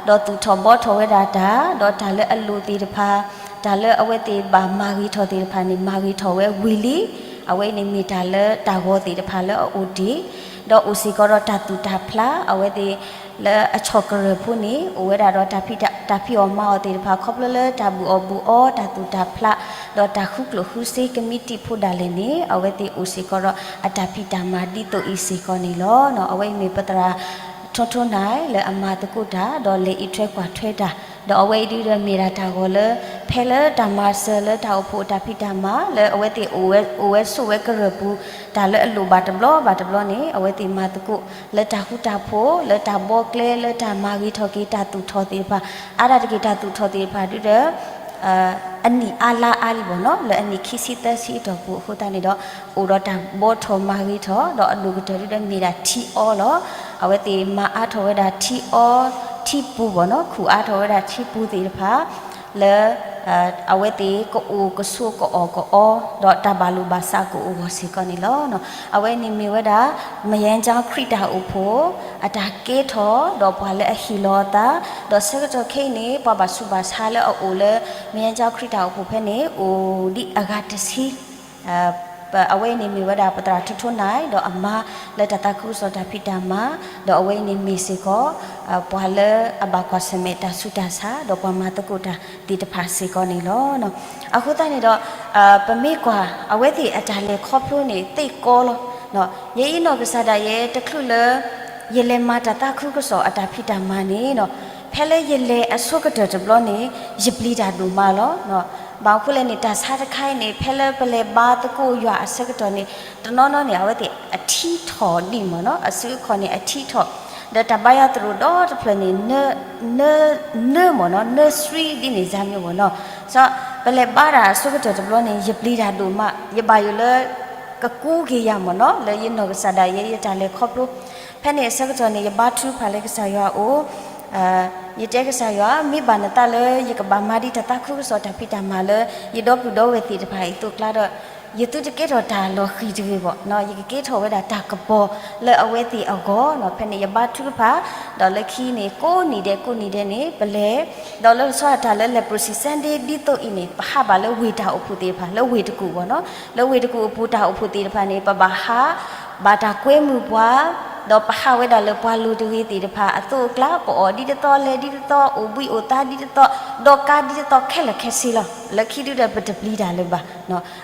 ဒီးသူၣ်ထီၣ်ဘှီထီၣ်ဝဲဒၣ်တၢ်, ဒီးတၢ်လၢအလိၣ်သ့ၣ်တဖၣ်, တၢ်လၢအဝဲသ့ၣ်ဘၣ်မၤဂ့ၤထီၣ်သ့ၣ်တဖၣ်န့ၣ် မၤဂ့ၤထီၣ်ဝဲဝံၤလံ. အဝဲအံၤန့ၣ်မ့ၢ်တၢ်လၢတၢ်ဂီၤသ့ၣ်တဖၣ်လၢအအိၣ်တ့ၢ်, ဒီးအိၣ်စ့ၢ်ကီးဒီးတၢ်သူၣ်တၢ်ဖျး အဝဲသ့ၣ်လၢအဆီၣ်ကရၢၢ်ဖိန့ၣ် အိၣ်ဝဲဒၣ်ဒီးတၢ်ဖံးအီၣ်မၤအီၣ်သ့ၣ်တဖၣ် ခီဖျိလၢတၢ်ဘုၣ်အီၣ်ဘုၣ်အီ တၢ်သူၣ်တၢ်ဖျး ဒီးတၢ်ဃုကျိၣ်ဃုစ့ကမံးတံာ်ဖိဒၣ်လဲာ်န့ၣ် အဝဲသ့ၣ်အိၣ်စ့ၢ်ကီးဒီးအတၢ်ဖံးတၢ်မၤဒ်သိးအံၤစ့ၢ်ကီးန့ၣ်လီၤ. အဝဲအံၤမ့ၢ်ပသရၣ်ထိထိနၢ်လၢအမၤသကိးတၢ် ဒီးလဲၤအံးထွဲကွၢ်ထွဲတၢ်, ဒီးအဝဲအံၤဒုဒီးမ့ၢ်ဒၣ်တၢ်ဂီၤလၢ ဖဲလၢတၢ်မၤစၢၤလၢတၢ်အိၣ်ဖှိၣ်အတၢ်ဖံးတၢ်မၤ လၢအဝဲသ့ၣ်အိၣ်ဝဲ အိၣ်ဝဲဆိးဝဲကရၢၢ်ပူၤ တၢ်လၢအလိၣ်ဘၣ်တဘျီဘၣ်တဘျီန့ၣ် အဝဲသ့ၣ်မၤသကိး လၢတၢ်ဃူတၢ်ဖိး လၢတၢ်ဘှီကျဲ လၢတၢ်မၤဂ့ၤထီၣ်က့ၤတၢ်သူၣ်ထီၣ်သ့ၣ်တဖၣ်, အါဒၣ်တက့ၢ်တၢ်သူၣ်ထီၣ်သ့ၣ်တဖၣ်ဒုဒီး အနံၣ်အါလါအါလံဘၣ်နီၤ လၢအနံၣ်ခံဆံသၢဆံအတီၢ်ပူၤအဃိသတးန့ၣ်ဒီး အိၣ်ဒီးတၢ်ဘှီထီၣ်မၤဂ့ၤထီၣ် ဒီးအဒိၣ်ကတၢၢ်ဒုဒီးမ့ၢ်ဒၣ်ထံအီလီၤ. အဝဲသ့ၣ်မၤအါထီၣ်ဝဲဒၣ်ထံအီ ထံပူၤဘၣ်နီၤ ခူၣ်အါထီၣ်ဝဲဒၣ်ထံပူၤသ့ၣ်တဖၣ် လၢ အဝဲသ့ၣ်ကအိၣ်ကဆိးကအီၣ်ကအီ ဒီးတၢ်ဘၣ်လိာ်ဘၣ်စးကအိၣ်ဂီၢ်စ့ၢ်ကီးန့ၣ်လီၤ. အဝဲန့ၣ်မ့ၢ်ဝဲဒၣ် မယဲကၠီခရံာ်တၢ်အိၣ်ဖှိၣ် အတၢ်ကဲထီၣ် ဒီးပှၤလၢအဟ့ၣ်လီၤအသး, ဒီးဆၢကတီၢ်ခဲအံၤန့ၣ် ပှၤဘၣ်ဆူးဘၣ်ဆါလၢအအိၣ်လၢ မယဲကၠီခရံာ်တၢ်အိၣ်ဖှိၣ်ဖဲန့ၣ် အိၣ်ဒံးအဂၤတဆံ အဝဲအံၤန့ၣ်မ့ၢ်ဝဲဒၣ်ပသရၣ်ထိထိနၢ် ဒီးအမါလၢတၢ်သးခုကစီၣ်တၢ်ဖံးတၢ်မၤ, ဒီးအဝဲအံၤန့ၣ်မ့ၢ်စ့ၢ်ကီး ပှၤလၢအဘၣ်ကွၢ်ဆၢၣ်မဲာ်တၢ်ဆူးတၢ်ဆါ ဒီးပှၤမၤသကိးတၢ်သ့ၣ်တဖၣ်စ့ၢ်ကီးန့ၣ်လီၤ. အဃိသတးန့ၣ်ဒီး ပမ့ၢ်ကွၢ်အဝဲသ့ၣ်အတၢ်လဲၤခီဖျိန့ၣ် သ့ၣ်ကီလီၤ. ယအံၤနီၢ်ကစၢ်ဒၣ်ယဲတချုးလၢ ယလဲၤမၤတၢ်သးခုကစီၣ်အတၢ်ဖံးတၢ်မၤန့ၣ် ဖဲလၢယလဲၤအဆိကတၢၢ်တဘျီန့ၣ် ယပျံၤတၢ်ဒိၣ်မးလီၤ. ဘၣ်မနုၤဃိလဲၣ်န့ၣ် တၢ်ဆါတခါအံၤန့ၣ် ဖဲလၢပလဲၤဘါသကိးယွၤအဆၢကတီၢ်န့ၣ် တနီၤနီၤန့ၣ် အဝဲသ့ၣ်အထံထီၣ်ဒံးမ့ၢ်နီၤ အစုအခီၣ်န့ၣ်အထံထီၣ်, ဒီးတၢ်ဘါယွၤသရိာ်ဒီတဖျၢၣ်န့ၣ် နၢမ့ၢ်နီၤ နၢစှံဒ်န့ၣ် ဇာမျိုးမ့ၢ်နီၤ. ပလဲၤဘါတၢ်အဆိကတၢၢ်တဘျီန့ၣ် ယပျံၤတၢ်ဒိၣ်မး ယဘၣ်ယိၣ်လၢ ကကူက့ၤယၤမ့ၢ်နီၤ လၢယနီၢ်ကစၢ်ဒၣ်ယဲ ယတၢ်လဲၤခီဖျိ ဖဲန့ၣ်အဆၢကတီၢ်န့ၣ် ယဘါထုကဖၣ်လၢကစၢ်ယွၤအအိၣ် ယတဲကစၢ်ယွၤ မ့ၢ်ဘၣ်နသးလၢယကဘၣ်မၤဒံးတၢ်သးခုကစီၣ်တၢ်ဖံးတၢ်မၤလၢ ယဒီပုၢ်ဒီဝဲၢ်သ့ၣ်တဖၣ်အံၤအသိးအကျါဒီး ယသုတကဲထီၣ်တၢ်လီၤဃံၤတဂ့ၤဘၣ်, ယကကဲထီၣ်ဝဲဒၣ်တၢ်ကပီၤလၢအဝဲသ့ၣ်အဂီၢ်နီၤ. ဖဲန့ၣ်ယဘါထုကဖၣ် ဒီးလၢခံန့ၣ် ကိးနံၤဒဲးကိးနံၤဒဲးန့ၣ် ပလဲၤ ဒီးလၢကဆီတၢ်လၢ leprosy Sunday ဒ်သိးအံၤန့ၣ် ပဟးဘၣ်လၢဝ့ၢ်တၢ်အိၣ်ဖှိၣ်သ့ၣ်တဖၣ် လၢဝ့ၢ်တကူၣ်ဘၣ်နီၤ လၢဝ့ၢ်တကူၣ်အပူၤတၢ်အိၣ်ဖှိၣ်သ့ၣ်တဖၣ်န့ၣ် ပဘၣ်ဟး ဘၣ်တၢ်ကွဲမုာ်ပှၤ ဒီးပဟးဝဲဒၣ်လၢပှၤလိၤတဂ့ၤသ့ၣ်တဖၣ်အသိးအကျါ ပအီၣ်ဒ်တသီ လဲၤဒ်တသီ အိၣ်ဘှံးအိၣ်သါဒ်တသီ ဒီးကါဒ်တသီခဲလၢာ်ခဲဆ့လီၤ. လၢခံဒုဒီးပတပျံၤတၢ်လၢၤဘၣ်.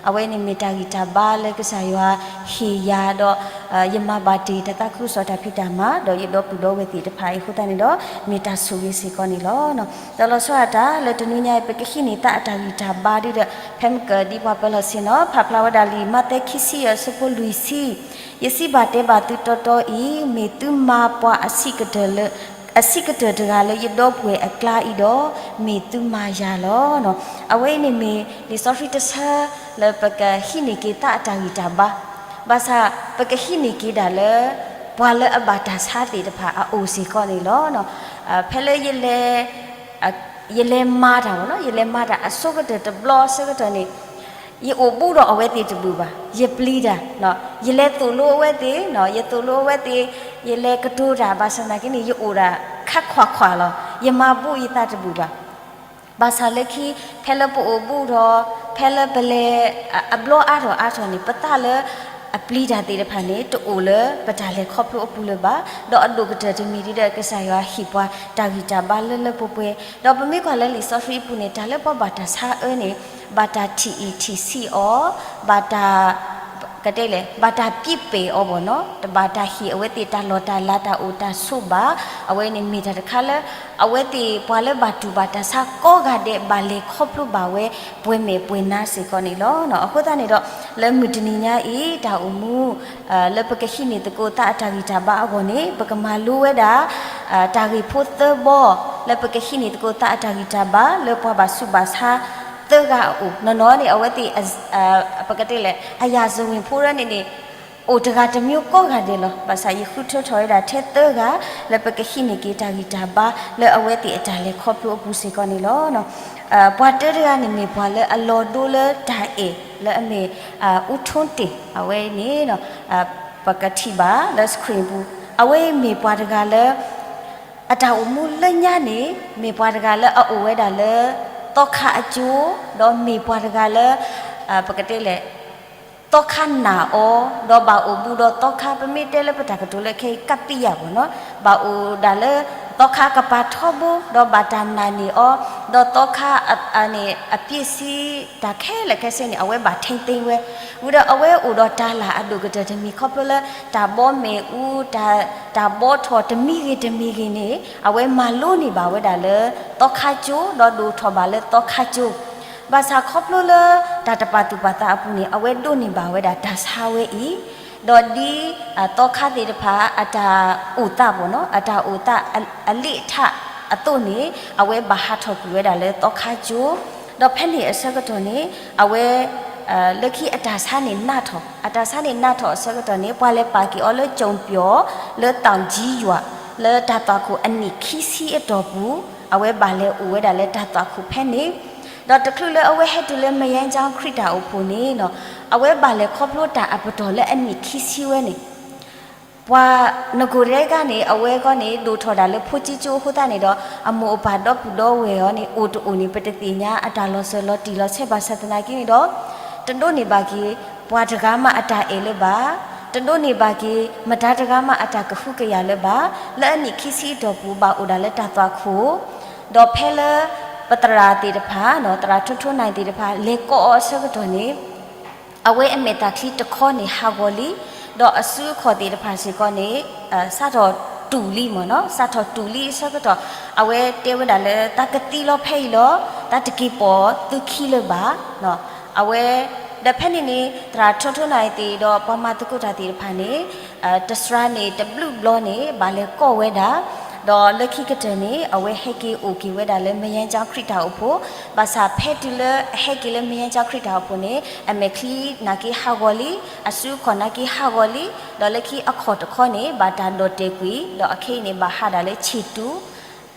အဝဲန့ၣ်မ့ၢ်တၢ်ဂံၢ်တၢ်ဘါလၢကစၢ်ယွၤဟ့ၣ်ယၤဒီး ယမၤဘၣ်တ့ၢ်တၢ်သးခုကစီၣ်တၢ်ဖံးတၢ်မၤ ဒီးယဒီပုၢ်ဒီဝဲၢ်သ့ၣ်တဖၣ်အံၤအဃိသတးန့ၣ်ဒီး မ့ၢ်တၢ်ဆိၣ်ဂ့ၤစ့ၢ်ကီးန့ၣ်လီၤ. ဒီးလီၤဆီဒၣ်တၢ်လၢတနွံညါအံၤ ပကဟံးန့ၢ်သးအတၢ်ဂံၢ်တၢ်ဘါဒုဒီး ဖဲမ့ၢ်ကဒ်ပှၤပၢၤလီၢ်ဆ့ၣ်နီၤ ဖးဖျါဝဲဒၣ်လံာ်မးသဲခံဆံယဲၢ်အဆၢဖိလွံၢ်ဆံ ယစံးဘၣ်တဲဘၣ်သုတီတီအံၤ, မ့ၢ်သုမၤပှၤအဆံးကတၢၢ်လၢ အဆံးကတၢၢ်တဂၤလၢယဒီပုၢ်ဝဲၢ်အကျါအံၤဒီး မ့ၢ်သုမၤယၤလီၤ. အဝဲအံၤန့ၣ်မ့ၢ်လံာ်စီဆှံတဆၢလၢပကဟံးန့ၢ်က့ၤသးအတၢ်ဂံၢ်တၢ်ဘါ, ဘၣ်ဆၣ်ပကဟံးန့ၢ်က့ၤဒၣ်လၢ ပှၤလၢအဘၣ်တၢ်ဆါသ့ၣ်တဖၣ်အအိၣ်စ့ၢ်ကီးန့ၣ်လီၤ. ဖဲလၢယလဲၤ ယလဲၤမၤတၢ်ဘၣ်နီၤ ယလဲၤမၤတၢ်အဆိကတၢၢ်တဘျီအဆၢကတီၢ်န့ၣ် ယအိၣ်ဘူးဒီးအဝဲသ့ၣ်တဘူၣ်ဘၣ်, ယပျံၤတၢ်, ယလဲၤသိၣ်လိအဝဲသ့ၣ်, ယသိၣ်လိအဝဲသ့ၣ်, ယလဲၤကတိၤတၢ် ဘၣ်ဆၣ်သနာ်က့န့ၣ် ယအိၣ်ဒၣ်ခါခွါခွါလီၤ, ယမၤဘူးယသးတဘူၣ်ဘၣ်. ဘၣ်ဆၣ်လၢခံ ဖဲလၢပအိၣ်ဘူးဒီး ဖဲလၢပလဲၤ အဘျီအါထီၣ်အါထီၣ်န့ၣ် ပသးလၢ အပျံၤတၢ်သ့ၣ်တဖၣ်န့ၣ် တအိၣ်လၢပတၢ်လဲၤခီဖျိအပူၤလၢၤဘၣ်, ဒီးအဒိၣ်ကတၢၢ်တမံၤဒ်ဒီး ကစၢ်ယွၤဟ့ၣ်ပှၤတၢ်ဂံၢ်တၢ်ဘါလၢလၢပှဲၤပှဲၤ, ဒီးပမ့ၢ်ကွၢ်လၢလံာ်စီဆှံအပူၤန့ၣ် တၢ်လၢပှၤဘၣ်တၢ်ဆါအၢန့ၣ် ဘၣ်တၢ်ထံၣ်အံၣ်ထံၣ်ဆံးအီၤ, ဘၣ်တၢ် ကတဲလဲၣ် ဘၣ်တၢ်ပံးပ့ၣ်အီၤဘၣ်နီၤ, တဘၣ်တၢ်ဟ့ၣ်အဝဲသ့ၣ်တၢ်လီၢ်တၢ်လၤ တၢ်အိၣ်တၢ်ဆိးဘၣ်, အဝဲန့ၣ်မ့ၢ်တၢ်တခါလၢ အဝဲသ့ၣ်ပှၤလၢဘၣ်တူၢ်ဘၣ်တၢ်ဆါကိးဂၤဒဲး ဘၣ်လဲၤခီဖျိဘၣ်ဝဲ ပှဲၤမဲာ်ပှဲၤနါစ့ၢ်ကီးန့ၣ်လီၤ. အဃိသတးန့ၣ်ဒီး လၢမုၢ်တနံၤညါအံၤ တၢ်အိၣ်မူ လၢပကဟံးန့ၢ်သကိးသးအတၢ်ဂံၢ်တၢ်ဘါအဂီၢ်န့ၣ် ပကမၤလိဝဲဒၣ် တၢ်ဂ့ၢ်ဖိသၢဘီ လၢပကဟံးန့ၢ်သကိးသးအတၢ်ဂံၢ်တၢ်ဘါ လၢပှၤဘၣ်ဆူးဘၣ်ဆါသၢဂၤအအိၣ်, နီၢ်နီၢ်န့ၣ် အဝဲသ့ၣ် ပကတဲလဲၣ် အရာဇဝင်ဖိန့ၣ်န့ၣ် အိၣ်တဂၤတမျိုးကိးဂၤဒဲးလီၤ. ဘၣ်ဆၣ်ယဃုထၢထီၣ်ဝဲဒၣ်ထဲသၢဂၤ လၢပကဟံးန့ၢ်က့ၤတၢ်ဂံၢ်တၢ်ဘါ လၢအဝဲသ့ၣ်အတၢ်လဲၤခီဖျိအပူၤစ့ၢ်ကီးန့ၣ်လီၤ. ပှၤတၢတဂၤန့ၣ်မ့ၢ်ပှၤလၢအလီၤဒိလၢတၢ်အဲၣ်လၢအမ့ၢ် အူထိတ့ၢ် အဝဲန့ၣ် ပကထံၣ်ဘၣ်လၢ screen ပူၤ, အဝဲမ့ၢ်ပှၤတဂၤလၢ အတၢ်အိၣ်မူလၢညါန့ၣ် မ့ၢ်ပှၤတဂၤလၢအအိၣ်ဝဲဒၣ်လၢ သီခါအကၠိ, ဒီးမ့ၢ်ပှၤတဂၤလၢ ပကတဲလဲၣ် သီခါနာ်အီၤ, ဒီးဘၣ်အိၣ်ဘူးဒီးသီခါ ပမ့ၢ်တဲလၢပတၢ်ကတိၤလၢခဲအံၤ ကပ်ပီယၢ် ပေါ့နော်, ဘၣ်အိၣ်ဒၣ်လၢ သီခါကပၤထီဘိ ဒီးဘၣ်တၢ်နာ်န့ၢ်အီၤ, ဒီးသီခါန့ၣ် အပျ့ၣ်စံ တၢ်ခဲလၢာ်ခဲဆ့န့ၣ် အဝဲဘၣ်ထိန်းသိမ်းဝဲ, ဝံၤဒီးအဝဲအိၣ်ဒီးတၢ်လၢ်အဒိၣ်ကတၢၢ်တမံၤခီဖျိလၢ တၢ်ဘီမ့ၣ်အူ တၢ်ဘီထီၣ်တမံၤဂ့ၤတမံၤဂ့ၤန့ၣ် အဝဲမၤလိန့ၢ်ဘၣ်ဝဲဒၣ်လၢ သီခါကၠိ ဒီးဒိၣ်ထီၣ်ဘၣ်လၢသီခါကၠိ ဘၣ်ဆၣ်ခီဖျိလၢတၢ်တပာ်သူၣ်ပာ်သးအပူၤန့ၣ် အဝဲဒိးန့ၢ်ဘၣ်ဝဲဒၣ်တၢ်ဆါဝဲအံၤ, ဒီးဒ် သီခါသ့ၣ်တဖၣ် အတၢ်အိၣ်သး ပေါ့နော်, အတၢ်အိၣ်သးအလ့ၣ်အထးအသိးန့ၣ် အဝဲဘၣ်ဟးထီၣ်ကွံာ်ဝဲဒၣ်လၢသီခါကၠိ, ဒီးဖဲန့ၣ်အဆၢကတီၢ်န့ၣ် အဝဲ လၢခံအတၢ်ဆါန့ၣ်နးထီၣ်, အတၢ်ဆါန့ၣ်နးထီၣ်အဆၢကတီၢ်န့ၣ် ပှၤလဲၤပာ်က့ၤအီၤလၢ ကၠိၣ်ပျီၣ် လၢ တောင်ကြီးရွာ လၢတၢ်သွၣ်ခိၣ်အနံၣ်ခံဆံအတီၢ်ပူၤ, အဝဲဘၣ်လဲၤအိၣ်ဝဲဒၣ်လၢတၢ်သွၣ်ခိၣ်ဖဲန့ၣ်, ဒီးတချုးလၢအဝဲဟဲတုၤလၢ မယဲကၠီခရံာ်တၢ်အိၣ်ဖှိၣ်န့ၣ် အဝဲဘၣ်လဲၤခီဖျိတၢ်အပတီၢ်လၢအနံၣ်ခံဆံဝဲန့ၣ် ပှၤနကိးဒဲကါန့ၣ် အဝဲအဂီၢ်န့ၣ် ဒိၣ်ထီၣ်ဒၣ်လၢဖိကၠံကၠိအဃိသတးန့ၣ်ဒီး အမိၢ်အပၢ်ဒီပုၢ်ဒီဝဲၢ်အီၤန့ၣ် အိၣ်တအိၣ်န့ၣ် ပတသ့ၣ်ညါ အတၢ်လီၤစၢၤလီၤတံၢ်လီၤဆဲးဘၣ်ဆၣ်သနာ်က့န့ၣ်ဒီး တဒိးန့ၢ်ဘၣ်က့ၤ ပှၤတဂၤမးအတၢ်အဲၣ်လၢၤဘၣ်, တဒိးန့ၢ်ဘၣ်က့ၤ မတၤတဂၤမးအတၢ်ကဟုကယာ်လၢၤဘၣ်, လၢအနံၣ်ခံဆံအတီၢ်ပူၤ ဘၣ်အိၣ်ဒၣ်လၢတၢ်သွၣ်ခိၣ်, ဒီးဖဲလၢ ပသရၣ်သ့ၣ်တဖၣ် သရၣ်ထိထိနၢ်သ့ၣ်တဖၣ် လဲၤကိးအီၤအဆၢကတီၢ်န့ၣ် အဝဲအမဲာ်သၣ်ချံတခီန့ၣ်ဟးဂီၤလံ, ဒီးအစုအခီၣ်သ့ၣ်တဖၣ်စ့ၢ်ကီးန့ၣ် စးထီၣ်တူၢ်လံမ့ၢ်နီၤ, စးထီၣ်တူၢ်လံအဆၢကတီၢ် အဝဲတဲဝဲဒၣ်လၢ တၢ်ကသံလီၤဖဲအံၤလီၤ, တၢ်တက့ၤပိာ်သုခံလၢၤဘၣ်, အဝဲ ဒီးဖဲန့ၣ်န့ၣ် သရၣ်ထိထိနၢ်သ့ၣ်ဒီးပှၤမၤသကိးတၢ်သ့ၣ်တဖၣ်န့ၣ် တစှၤန့ၣ် တဘျုးဘျီန့ၣ် ဘၣ်လဲၤကိးဝဲဒၣ်, ဒီးလၢခံကတၢၢ်န့ၣ် အဝဲဟဲက့ၤအိၣ်က့ၤဝဲဒၣ်လၢ မယဲကၠီခရံာ်တၢ်အိၣ်ဖှိၣ်, ဘၣ်ဆၣ်ဖဲတုၤလၢအဟဲက့ၤလၢ မယဲကၠီခရံာ်တၢ်အိၣ်ဖှိၣ်န့ၣ် အမဲာ်ချံနာ်က့ဟးဂီၤလံ, အစုအခီၣ်နာ်က့ဟးဂီၤလံ, ဒီးလၢခံအခီၣ်တခီန့ၣ် ဘၣ်တၢ်ဒိးတဲာ်ကွံာ်, ဒီးအခဲအံၤန့ၣ် ဘၣ်ဟးဒၣ်လၢဆံၣ်တူၢ်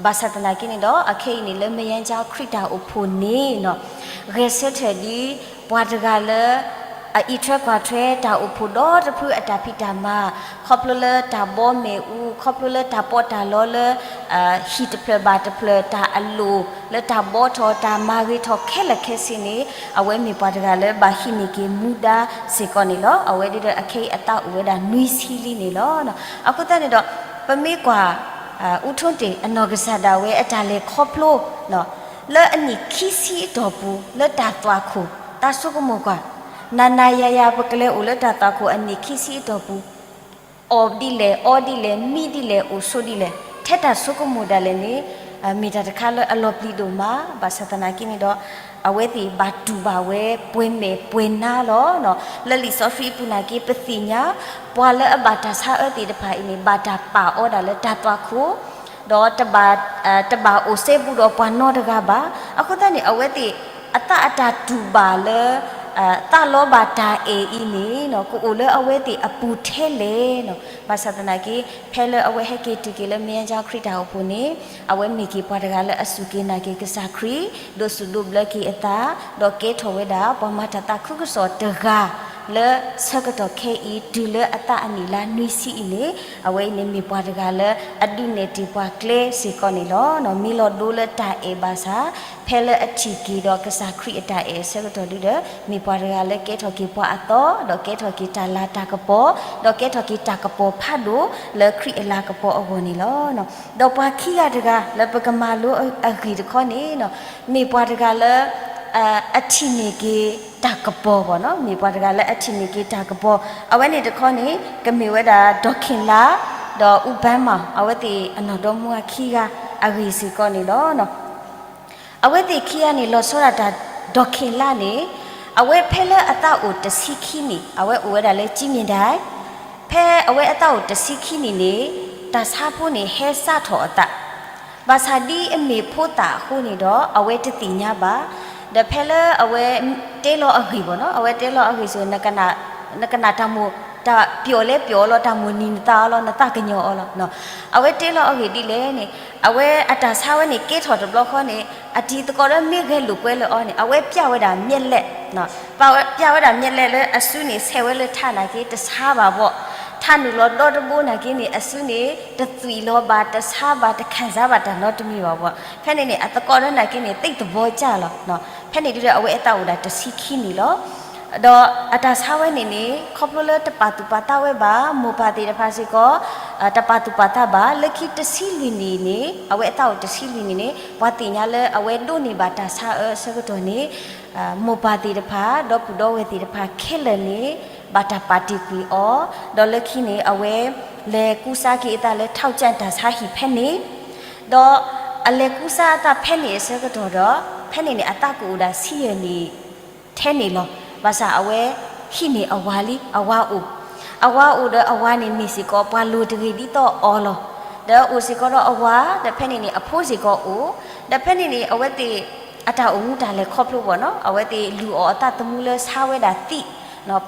ဘၣ်ဆၣ်သနာ်က့န့ၣ်ဒီး အခဲအံၤန့ၣ် လၢမယဲကၠီခရံာ်တၢ်အိၣ်ဖှိၣ်န့ၣ်နီၤ ဂဲၤဆၢထၢၣ်ဒ် ပှၤတဂၤလၢ အအံးထွဲကွၢ်ထွဲတၢ်အိၣ်ဖှိၣ်ဒီတဖုအတၢ်ဖံးတၢ်မၤ, ခီဖျိလၢတၢ်ဘီမ့ၣ်အူ, ခီဖျိလၢတၢ်ပီးတၢ်လီလၢ ဟံၣ်တဖျၢၣ်ဘၣ်တဖျၢၣ် တၢ်အလိၣ် လၢတၢ်ဘီထီၣ် တၢ်မၤဂ့ၤထီၣ်ခဲလၢာ်ခဲဆ့န့ၣ် အဝဲမ့ၢ်ပှၤတဂၤလၢဘၣ်ဟံးန့ၢ်က့ၤမူဒါစ့ၢ်ကီးန့ၣ်လီၤ. အဝဲဒ်ဒီးအခဲအံၤအသးအိၣ်ဝဲဒၣ်နွံဆံလံန့ၣ်လီၤ. အဃိသတးန့ၣ်ဒီး ပမ့ၢ်ကွၢ် အူထိတ့ၢ် အနီၢ်ကစၢ်ဒၣ်ဝဲအတၢ်လဲၤခီဖျိ လၢအနံၣ်ခံဆံအတီၢ်ပူၤ လၢတၢ်သွၣ်ခိၣ် တၢ်ဆိကမိၣ်ကွၢ် နၤနၤယၤယၤ ပကလဲၤအိၣ်လၢတၢ်သွၣ်ခိၣ်အနံၣ်ခံဆံအတီၢ်ပူၤ အီၣ်ဒ်လဲၣ် အီဒ်လဲၣ် မံဒ်လဲၣ် အိၣ်ဆိးဒ်လဲၣ် ထဲတၢ်ဆိကမိၣ်ဒၣ်လဲာ်န့ၣ် မ့ၢ်တၢ်တခါလၢအလီၤပျံၤဒိၣ်မး ဘၣ်ဆၣ်သနာ်က့န့ၣ်ဒီး အဝဲသ့ၣ်ဘၣ်တူၢ်ဘၣ်ဝဲ ပှဲၤမဲာ်ပှဲၤနါလီၤ. လၢလံာ်စီဆှံအပူၤနာ်က့ ပသ့ၣ်ညါ ပှၤလၢအဘၣ်တၢ်ဆါအၢသ့ၣ်တဖၣ်အံၤန့ၣ် ဘၣ်တၢ်ပာ်အီဒၣ်လၢတၢ်သွၣ်ခိၣ် ဒီး တဘၣ်အိၣ်စဲဘူးဒီးပှၤနီတဂၤဘၣ်. အဃိသတးန့ၣ် အဝဲသ့ၣ် အသးအတၢ်တူၢ်ဘၣ်လၢ သးလီဘၣ်တၢ်အဲၣ်အံၤန့ၣ် ကအိၣ်လၢအဝဲသ့ၣ်အပူၤထဲလဲၣ်. ဘၣ်ဆၣ်သနာ်က့ ဖဲလၢအဝဲဟဲက့ၤတုၤက့ၤလၢ မယဲကၠီခရံာ်တၢ်အိၣ်ဖှိၣ်န့ၣ် အဝဲမ့ၢ်က့ၤပှၤတဂၤလၢအစူၢ်က့ၤနာ်က့ၤကစၢ်ခရံာ် ဒိးစူၣ်ဒိးဘျၢက့ၤအသး ဒီးကဲထီၣ်ဝဲဒၣ် ပှၤမၤတၢ်သးခုကစီၣ်တဂၤ လၢဆၢကတီၢ်ခဲအံၤ တုၤလၢအသးအနံၣ်လါနွံဆံအံၤန့ၣ်, အဝဲအံၤန့ၣ်မ့ၢ်ပှၤတဂၤလၢအဒုးနဲၣ်တ့ၢ်ပှၤကျဲစ့ၢ်ကီးန့ၣ်လီၤ. မ့ၢ်လီၤဒိလၢတၢ်အဲၣ်ဘၣ်ဆၣ်, ဖဲလၢအထံၣ်က့ၤဒီးကစၢ်ခရံာ်အတၢ်အဲၣ်အဆၢကတီၢ်ဒုဒီး, မ့ၢ်ပှၤတဂၤလၢကဲထီၣ်က့ၤပှၤအသီ, ဒီးကဲထီၣ်က့ၤတၢ်လၤတၢ်ကပီၤ, ဒီးကဲထီၣ်က့ၤတၢ်ကပီၤဖးဒိၣ်လၢခရံာ်အလၤကပီၤအဂီၢ်န့ၣ်လီၤ. ဒီးပှၤခံဂၤတဂၤလၢပကမၤလိအဂ့ၢ်တခီန့ၣ်, မ့ၢ်ပှၤတဂၤလၢ အထံၣ်န့ၢ်က့ၤတၢ်ကပီၤဘၣ်နီၤ, မ့ၢ်ပှၤတဂၤလၢအထံၣ်န့ၢ်က့ၤတၢ်ကပီၤ, အဝဲန့ၣ်တခီန့ၣ် ကမ့ၢ်ဝဲဒၣ် ဒီၣ်ခ့ၣ်လါ ဒီးအူဘၢမၢ် အဝဲသ့ၣ်အနီၢ်ဒီမါဝၤခံဂၤအဂ့ၢ်စ့ၢ်ကီးန့ၣ်လီၤ. အဝဲသ့ၣ်ခံဂၤန့ၣ် လီၤဆီဒၣ်တၢ် ဒီၣ်ခ့ၣ်လါန့ၣ်, အဝဲဖဲလၢအသးအိၣ်တဆံခံနံၣ် အဝဲအိၣ်ဝဲဒၣ်လၢကၠံမ့ၢ်ဒၣ်, ဖဲအဝဲအသးအိၣ်တဆံခံနံၣ်န့ၣ် တၢ်ဆါဖိန့ၣ်ဟဲစးထီၣ်အသး ဘၣ်ဆၣ်ဒ်အမ့ၢ်ဖိသၣ်အဃိန့ၣ်ဒီး အဝဲတသ့ၣ်ညါဘၣ်. ဒီးဖဲလၢအဝဲတဲလီၤအဂ့ၢ်ဘၣ်နီၤ, အဝဲတဲလီၤအဂ့ၢ်စ့ၢ် နကနၣ်တၢ်မိၢ်, တၢ်ပျီၣ်လဲပျီၣ်အီၤလီၤ, တၢ်မိၢ်နံၤနသးအီၤလီၤ, နသးကညီၤအီၤလီၤ. အဝဲတဲလီၤအဂ့ၢ်ဒ်လဲၣ်န့ၣ်, အဝဲအတၢ်ဆါဝဲန့ၣ် ကဲထီၣ်တဘျီဃီန့ၣ် အတံၤသကိးဒီးမ့ၢ်ဂဲၤလိာ်ကွဲလၢအီၤန့ၣ် အဝဲပျၢ်ဝဲဒၣ်မျက်လံ, ပျၢ်ဝဲဒၣ်မျက်လံလၢအစုန့ၣ် ဆဲးဝဲလၢထးနာ်က့ တဆါဘၣ်ဘၣ်, ထးနုာ်လီၤဒီတဘိနာ်က့န့ၣ် အစုန့ၣ် တသွံၣ်လီၤဘၣ်, တဆါဘၣ်, တခံစားဘၣ်တၢ်နီတမံၤဘၣ်ဘၣ်. ဖဲန့ၣ်န့ၣ် အသကိးဒီးနာ်က့န့ၣ် သ့ၣ်သဘီကၢ်လီၤ. ဖဲန့ၣ်ဒုဒီး အဝဲအသးအိၣ်ဒၣ်တဆံခံနံၣ်လီၤ. ဒီးအတၢ်ဆါဝဲန့ၣ်န့ၣ် ခီဖျိလၢတပာ်သူၣ်ပာ်သးဝဲဘၣ်, မိၢ်ပၢ်သ့ၣ်တဖၣ်စ့ၢ်ကီး တပာ်သူၣ်ပာ်သးဘၣ်, လၢခံတဆံလွံၢ်နံၣ်န့ၣ် အဝဲအသးအိၣ်တဆံလွံၢ်နံၣ်န့ၣ် ပှၤသ့ၣ်ညါလၢအဝဲဒိးန့ၢ်ဘၣ်တၢ်ဆါအၢအဆၢကတီၢ်န့ၣ် မိၢ်ပၢ်သ့ၣ်တဖၣ် ဒီပုၢ်ဒီဝဲၢ်သ့ၣ်တဖၣ်ခဲလၢာ်န့ၣ် ဘၣ်တၢ်ပာ်တ့ၢ်ကွံာ်အီၤ, ဒီးလၢခံန့ၣ် အဝဲလဲၤကူစါက့ၤအသးလၢ ထောက်ကြံ့ တၢ်ဆါဟံၣ်ဖဲန့ၣ်, ဒီးအလဲၤကူစါအသးဖဲန့ၣ်အဆၢကတီၢ်ဒီး ဖဲန့ၣ်န့ၣ် အသးကအိၣ်ဒၣ်ဆံယဲၢ်နံၣ် ထဲန့ၣ်လီၤ. ဘၣ်ဆၣ်အဝဲဟံးန့ၢ်အဝၤလံ, အဝၤအိၣ်, အဝၤအိၣ်ဒီးအဝၤန့ၣ်မ့ၢ်စ့ၢ်ကီး ပှၤလိၤတဂ့ၤဒ်သိးအီၤလီၤ. ဒီးအိၣ်စ့ၢ်ကီးဒီးအဝၤ, ဒီးဖဲန့ၣ်န့ၣ် အဖိစ့ၢ်ကီးအိၣ်, ဒီးဖဲန့ၣ်န့ၣ် အဝဲသ့ၣ် အတၢ်အိၣ်မူတၢ်လဲၤခီဖျိဘၣ်နီၤ, အဝဲသ့ၣ်လူၤအီၣ်အသးသမူလၢဆါဝဲဒၣ်သံး,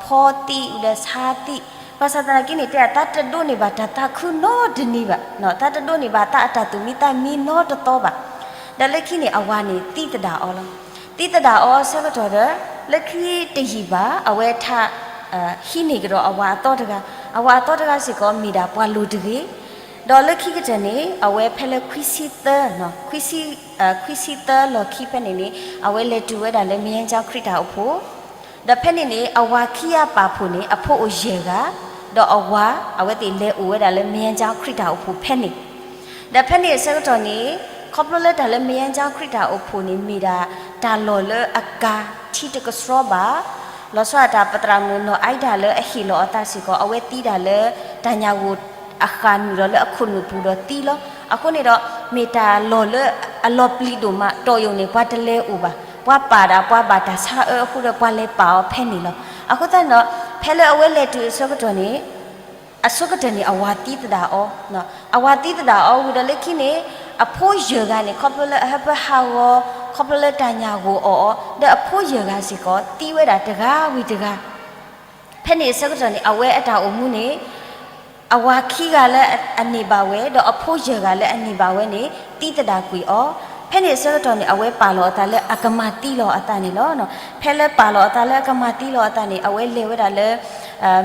ဖီသံးဒီးဆါသံး, ဘၣ်ဆၣ်သနာ်က့န့ၣ် တဲအသးတဒိးန့ၢ်ဘၣ်တၢ်သးခုနီတန့ၢ်ဘၣ်, သးတဒိးန့ၢ်ဘၣ်သးအတၢ်သူၣ်မံသးမံနီတသီဘၣ်. ဒီးလၢခံန့ၣ် အဝၤန့ၣ်သံသဒၣ်အီၤလီၤ. သံသဒၣ်အီၤအဆၢကတီၢ်ဒီး လၢခံတယံာ်ဘၣ် အဝဲထး ဟံးန့ၢ်ကဒီးအဝၤအသီတဂၤ, အဝၤအသီတဂၤစ့ၢ်ကီး မ့ၢ်ဒၣ်ပှၤလိၤတဂ့ၤ. ဒီးလၢခံကတၢၢ်န့ၣ် အဝဲဖဲလၢခွံဆံသၢ, ခွံဆံ, ခွံဆံသၢလီၢ်ခံဖဲန့ၣ်န့ၣ် အဝဲလဲၤတုၤဝဲဒၣ်လၢ မယါကၠီခရံာ်တၢ်အိၣ်ဖှိၣ်, ဒီးဖဲန့ၣ်န့ၣ် အဝၤခံဂၤပာ်ဖှိၣ်န့ၣ် အဖိအိၣ်ယဲၢ်ဂၤ, ဒီးအဝၤ အဝဲသ့ၣ်လဲၤအိၣ်ဝဲဒၣ်လၢမယါကၠီခရံာ်တၢ်အိၣ်ဖှိၣ်ဖဲန့ၣ်. ဒီးဖဲန့ၣ်အဆၢကတီၢ်န့ၣ် ခီဖျိလၢတၢ်လၢမယါကၠီခရံာ်တၢ်အိၣ်ဖှိၣ်န့ၣ် မ့ၢ်ဒၣ်တၢ်လီၢ်လၢအကၤထံတကဆှီဘၣ်, လီၤဆီဒၣ်တၢ်ပသရၣ်မုၣ်နီၢ်အါဒၣ်လၢအဟ့ၣ်လီၤအသးစ့ၢ်ကီး အဝဲသံဒၣ်လၢ တၢ်ညၣ်ဂိၢ်အဃၣ်နုာ်ဒီးလၢအခိၣ်နူာ်ပူၤဒီးသံလီၤ. အဃိန့ၣ်ဒီး မ့ၢ်တၢ်လီၢ်လၢအလီၤပျံၤဒိၣ်မး တီၢ်ယိာ်န့ၣ် ပှၤတလဲၤအိၣ်ဘၣ်, ပှၤပာ်ဒၣ်ပှၤဘၣ်တၢ်ဆါအၢအဃိဒီး ပှၤလဲၤပာ်အီၤဖဲန့ၣ်လီၤ. အဃိသတးန့ၣ်ဒီး ဖဲလၢအဝဲလဲၤတုၤအဆၢကတီၢ်န့ၣ် အဆိကတၢၢ်န့ၣ် အဝၤသံသဒၣ်အီၤ, အဝၤသံသဒၣ်အီၤဝံၤဒီးလၢခံန့ၣ် အဖိယဲၢ်ဂၤန့ၣ် ခီဖျိလၢအဟၢဖၢဟးဂီၤ, ခီဖျိလၢတၢ်ညၣ်ဂိၢ်အီၣ်အီၤ ဒီးအဖိယဲၢ်ဂၤစ့ၢ်ကီး သံဝဲဒၣ်တဂၤဝံၤတဂၤ. ဖဲန့ၣ်အဆၢကတီၢ်န့ၣ် အဝဲအတၢ်အိၣ်မူန့ၣ် အဝၤခံဂၤလၢအန့ၢ်ဘၣ်ဝဲ ဒီးအဖိယဲၢ်ဂၤလၢအန့ၢ်ဘၣ်ဝဲန့ၣ် သံသဒၣ်ကွံာ်အီၤ. ဖဲန့ၣ်အဆၢကတီၢ်န့ၣ် အဝဲပာ်လီၤအသးလၢအကမၤသံလီၤအသးန့ၣ်လီၤ. ဖဲလၢပာ်လီၤအသးလၢအကမၤသံလီၤအသးန့ၣ် အဝဲလဲၤဝဲဒၣ်လၢ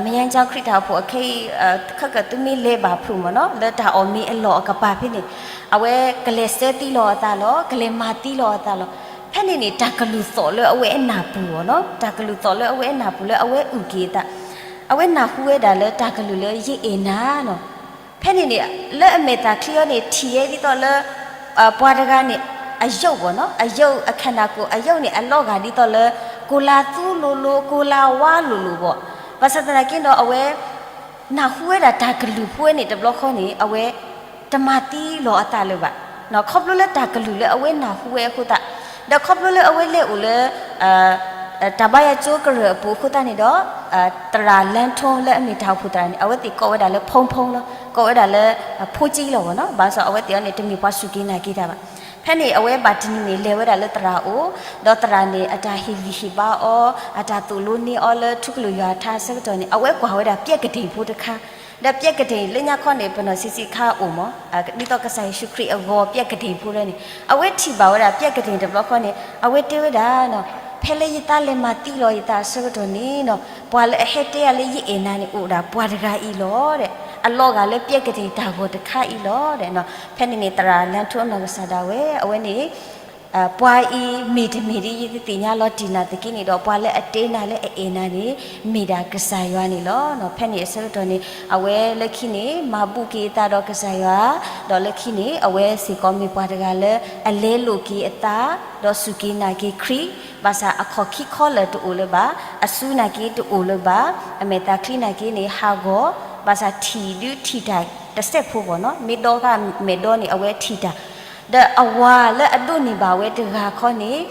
မယါကၠီခရံာ်တၢ်အိၣ်ဖှိၣ်အခဲအံၤ ခဲကၢ်သုမ့ၢ်လဲၤဘၣ်ဖုးမ့ၢ်နီၤ လၢတၢ်အီၣ်မ့ၤအလီၢ်အကပၤဖဲန့ၣ် အဝဲကလဲၤဆှၢသံလီၤအသးလီၤ, ကလဲၤမၤသံလီၤအသးလီၤ. ဖဲန့ၣ်န့ၣ် တၢ်ကလုၢ်သီၣ်လၢအဝဲအနၢ်ပူၤအီၤနီၤ, တၢ်ကလုၢ်သီၣ်လၢအဝဲအနၢ်ပူၤလၢအဝဲအုၣ်က့ၤအသး, အဝဲနၢ်ဟူဝဲဒၣ်လၢတၢ်ကလုၢ်လၢယအဲၣ်နၤနီၤ. ဖဲန့ၣ်န့ၣ် လၢအမဲာ်သၣ်ချံအီၤန့ၣ် ထံၣ်ဝဲဒ်သိးလၢ ပှၤတဂၤန့ၣ် အယုတ်ဘၣ်နီၤ, အယုတ်အခနၢ်ကိၣ် အယုတ်န့ၣ် အလီၤဂာ်ဒ်သိးလၢ ကိလၤသူလိၤလိၤ ကိလၤဝါလိၤလိၤဘၣ်. ဘၣ်ဆၣ်သနာ်က့ဒီး အဝဲ နၢ်ဟူဝဲဒၣ်တၢ်ကလုၢ်ဖိဝဲန့ၣ်တဘျီဃီန့ၣ် အဝဲတမၤသံလီၤအသးလၢၤဘၣ်. ခီဖျိလၢတၢ်ကလုၢ်လၢအဝဲနၢ်ဟူဝဲအဃိသတး, ဒီးခီဖျိလၢအဝဲလဲၤအိၣ်လၢ တၢ်ဘါယွၤကၠိကရၢၢ်အပူၤအဃိသတးန့ၣ်ဒီး သရၣ်လၢထိလၢအမ့ၢ်တၢ်အိၣ်ဖှိၣ်သရၣ်န့ၣ် အဝဲသ့ၣ်ကိးဝဲဒၣ်လၢဖိဖိလီၤ, ကိးဝဲဒၣ်လၢ ဖိကံလီၤဘၣ်နီၤ. ဘၣ်ဆၣ်အဝဲသ့ၣ်အီၤန့ၣ် တမ့ၢ်ပှၤစူၢ်က့ၤနာ်က့ၤတၢ်ဘၣ်. ဖဲန့ၣ် အဝဲဘၣ်တနံၤန့ၣ် လဲၤဝဲဒၣ်လၢသရၣ်အိၣ်, ဒီးသရၣ်န့ၣ် အတၢ်ဟ့ၣ်ဂံၢ်ဟ့ၣ်ဘါအီၤ, အတၢ်သိၣ်လိန့ၢ်အီၤလၢထူကလုာ်ယွၤထါအဆၢကတီၢ်န့ၣ် အဝဲကွၢ်ဝဲဒၣ်ပျဲကဒ့ၣ်ဖိတခါ, ဒီးပျဲကဒ့ၣ်လၢညါခီန့ၣ် ပနီၢ်ဆံးဆံးခါအိၣ်မး, ဒ်သိးကစၢ်ယ့ၣ်ၡူးခရံာ်အဂီၤပျဲကဒ့ၣ်ဖိလၢန့ၣ် အဝဲထံၣ်ဘၣ်ဝဲဒၣ်ပျဲကဒ့ၣ်တဘျီဃီန့ၣ် အဝဲတဲဝဲဒၣ်နီၤ ဖဲလၢယသးလဲၤမၤသံလီၤယသးအဆၢကတီၢ်န့ၣ်နီၤ, ပှၤလၢအဟဲတဲယၤလၢယအဲၣ်နၤန့ၣ် အိၣ်ဒၣ်ပှၤတဂၤအံၤလီၤဒီး အလီၤဂာ်လၢပျဲကတဲာ်တၢ်ဂီၤတခါအံၤလီၤဒီးနီၤ, ဖဲန့ၣ်န့ၣ် သရၣ်လၢထူအနီၢ်ကစၢ်ဒၣ်ဝဲ အဝဲန့ၣ် ပှၤအံၤမ့ၢ်တမ့ၢ်ဒ်ယသ့ၣ်ညါလီၤတံၢ်နၤသက့န့ၣ်ဒီး ပှၤလၢအတဲနၤလၢအအဲၣ်နၤန့ၣ် မ့ၢ်ဒၣ်ကစၢ်ယွၤန့ၣ်လီၤ. ဖဲန့ၣ်အဆၢကတီၢ်န့ၣ် အဝဲလၢခံန့ၣ် မၤဘူၣ်က့ၤအသးဒီးကစၢ်ယွၤ, ဒီးလၢခံန့ၣ် အဝဲစ့ၢ်ကီးမ့ၢ်ပှၤတဂၤလၢ အလဲလိာ်က့ၤအသး ဒီးစူၢ်က့ၤနာ်က့ၤခရံာ်, ဘၣ်ဆၣ်အခီၣ်ခံခီလၢာ်တအိၣ်လၢၤဘၣ်, အစုနာ်က့ၤတအိၣ်လၢၤဘၣ်, အမဲာ်သးချံနာ်က့ၤန့ၣ် ဟးဂီၤ, ဘၣ်ဆၣ်ထံၣ်ဒုးထံၣ်တၢ်တစဲးဖိဘၣ်နီၤ, မ့ၢ်ဒီဂၤမဲာ်ဒီန့ၣ် အဝဲထံၣ်တၢ် ဒီးအဝၤလၢအဒိးန့ၢ်ဘၣ်ဝဲတဂၤခီန့ၣ်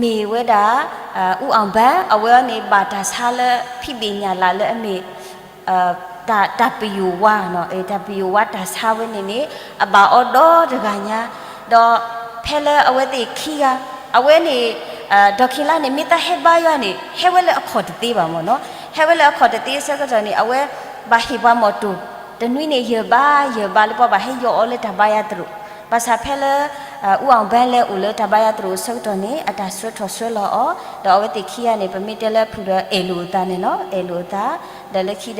မ့ၢ်ဝဲဒၣ် အူအီၣ်ဘၢၣ်, အဝဲန့ၣ်ဘၣ်တၢ်ဆါလၢဖံးဘ့ၣ်ညၣ်လးလၢအမ့ၢ် တၢ်ပယိၣ်ဝါနီၤ, တၢ်ပယိၣ်ဝါတၢ်ဆါဝဲန့ၣ်န့ၣ် အဘၣ်အီၤဒီတဂၤညါ, ဒီးဖဲလၢအဝဲသ့ၣ်ခံဂၤ, အဝဲန့ၣ် ဒီးခံလါန့ၣ် မ့ၢ်တၢ်ဟဲဘါယွၤန့ၣ် ဟဲဝဲလၢအခီၣ်တသ့ဘၣ်မ့ၢ်နီၤ, ဟဲဝဲလၢအခီၣ်တသ့အဆၢကတီၢ်န့ၣ် အဝဲဘၣ်ဟ့ၣ်ပှၤမီၢ်တိၢ်, တနွံန့ၣ် ယၢၢ်ဘါယၢၢ်ဘါလၢပှၤဘၣ်ဟဲယီၤအီၤလၢတၢ်ဘါယွၤသရိာ်, ဘၣ်ဆၣ်ဖဲလၢ အူအီၣ်ဘၢၣ်လဲၤအိၣ်လၢတၢ်ဘါယွၤသရိာ်အဆၢကတီၢ်န့ၣ် အတၢ်ဆှၢထီၣ်ဆှၢလီၤအီၤ, ဒီးအဝဲသ့ၣ်ခံဂၤန့ၣ် ပမ့ၢ်တဲလၢဖုၣ်ဒီးအဲၣ်လိာ်အသးန့ၣ်နီၤ, အဲၣ်လိာ်အသး, ဒီးလၢခံဒီး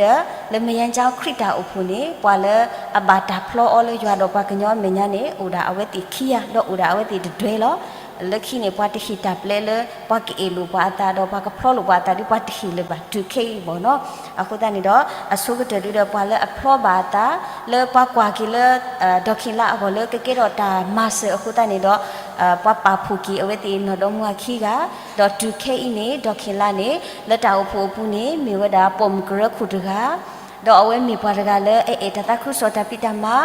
လၢမယါကၠီခရံာ်တၢ်အိၣ်ဖှိၣ်န့ၣ် ပှၤလၢအဘၣ်တၢ်ဖျီအီၤလၢယွၤဒီးပှၤကညီအမဲာ်ညါန့ၣ် အိၣ်ဒၣ်အဝဲသ့ၣ်ခံဂၤ ဒီးအိၣ်ဒၣ်အဝဲသ့ၣ်တဒွဲလီၤ. လၢခံန့ၣ် ပှၤတဟ့ၣ်တၢ်ပျဲလၢ ပှၤကအဲၣ်လိာ်ပှၤအသးဒီးပှၤကဖျီလိာ်ပှၤအသးဒီး ပှၤတဟ့ၣ်လၢၤဘၣ် တုၤခဲအံၤဘၣ်နီၤ. အဃိသတးန့ၣ်ဒီး အဆိကတၢၢ်ဒုဒီး ပှၤလၢအဖျီဘၣ်အသး လၢပှၤကွၢ်က့ၤလၢ ဒီးခံလါအဂီၢ်လၢကကဲထီၣ်တၢ်မၤစၢၤအဃိသတးန့ၣ်ဒီး ပှၤပာ်ဖှိၣ်က့ၤအဝဲသ့ၣ်နီၢ်ဒီမါဝၤခံဂၤ, ဒီးတုၤခဲအံၤန့ၣ် ဒီးခံလါန့ၣ် လၢတၢ်အိၣ်ဖှိၣ်အပူၤန့ၣ် မ့ၢ်ဝဲဒၣ်ပိာ်မုၣ်ကရၢခိၣ်တဂၤ, ဒီးအဝဲမ့ၢ်ပှၤတဂၤလၢအအဲၣ်တၢ်သးခုကစီၣ်တၢ်ဖံးတၢ်မၤ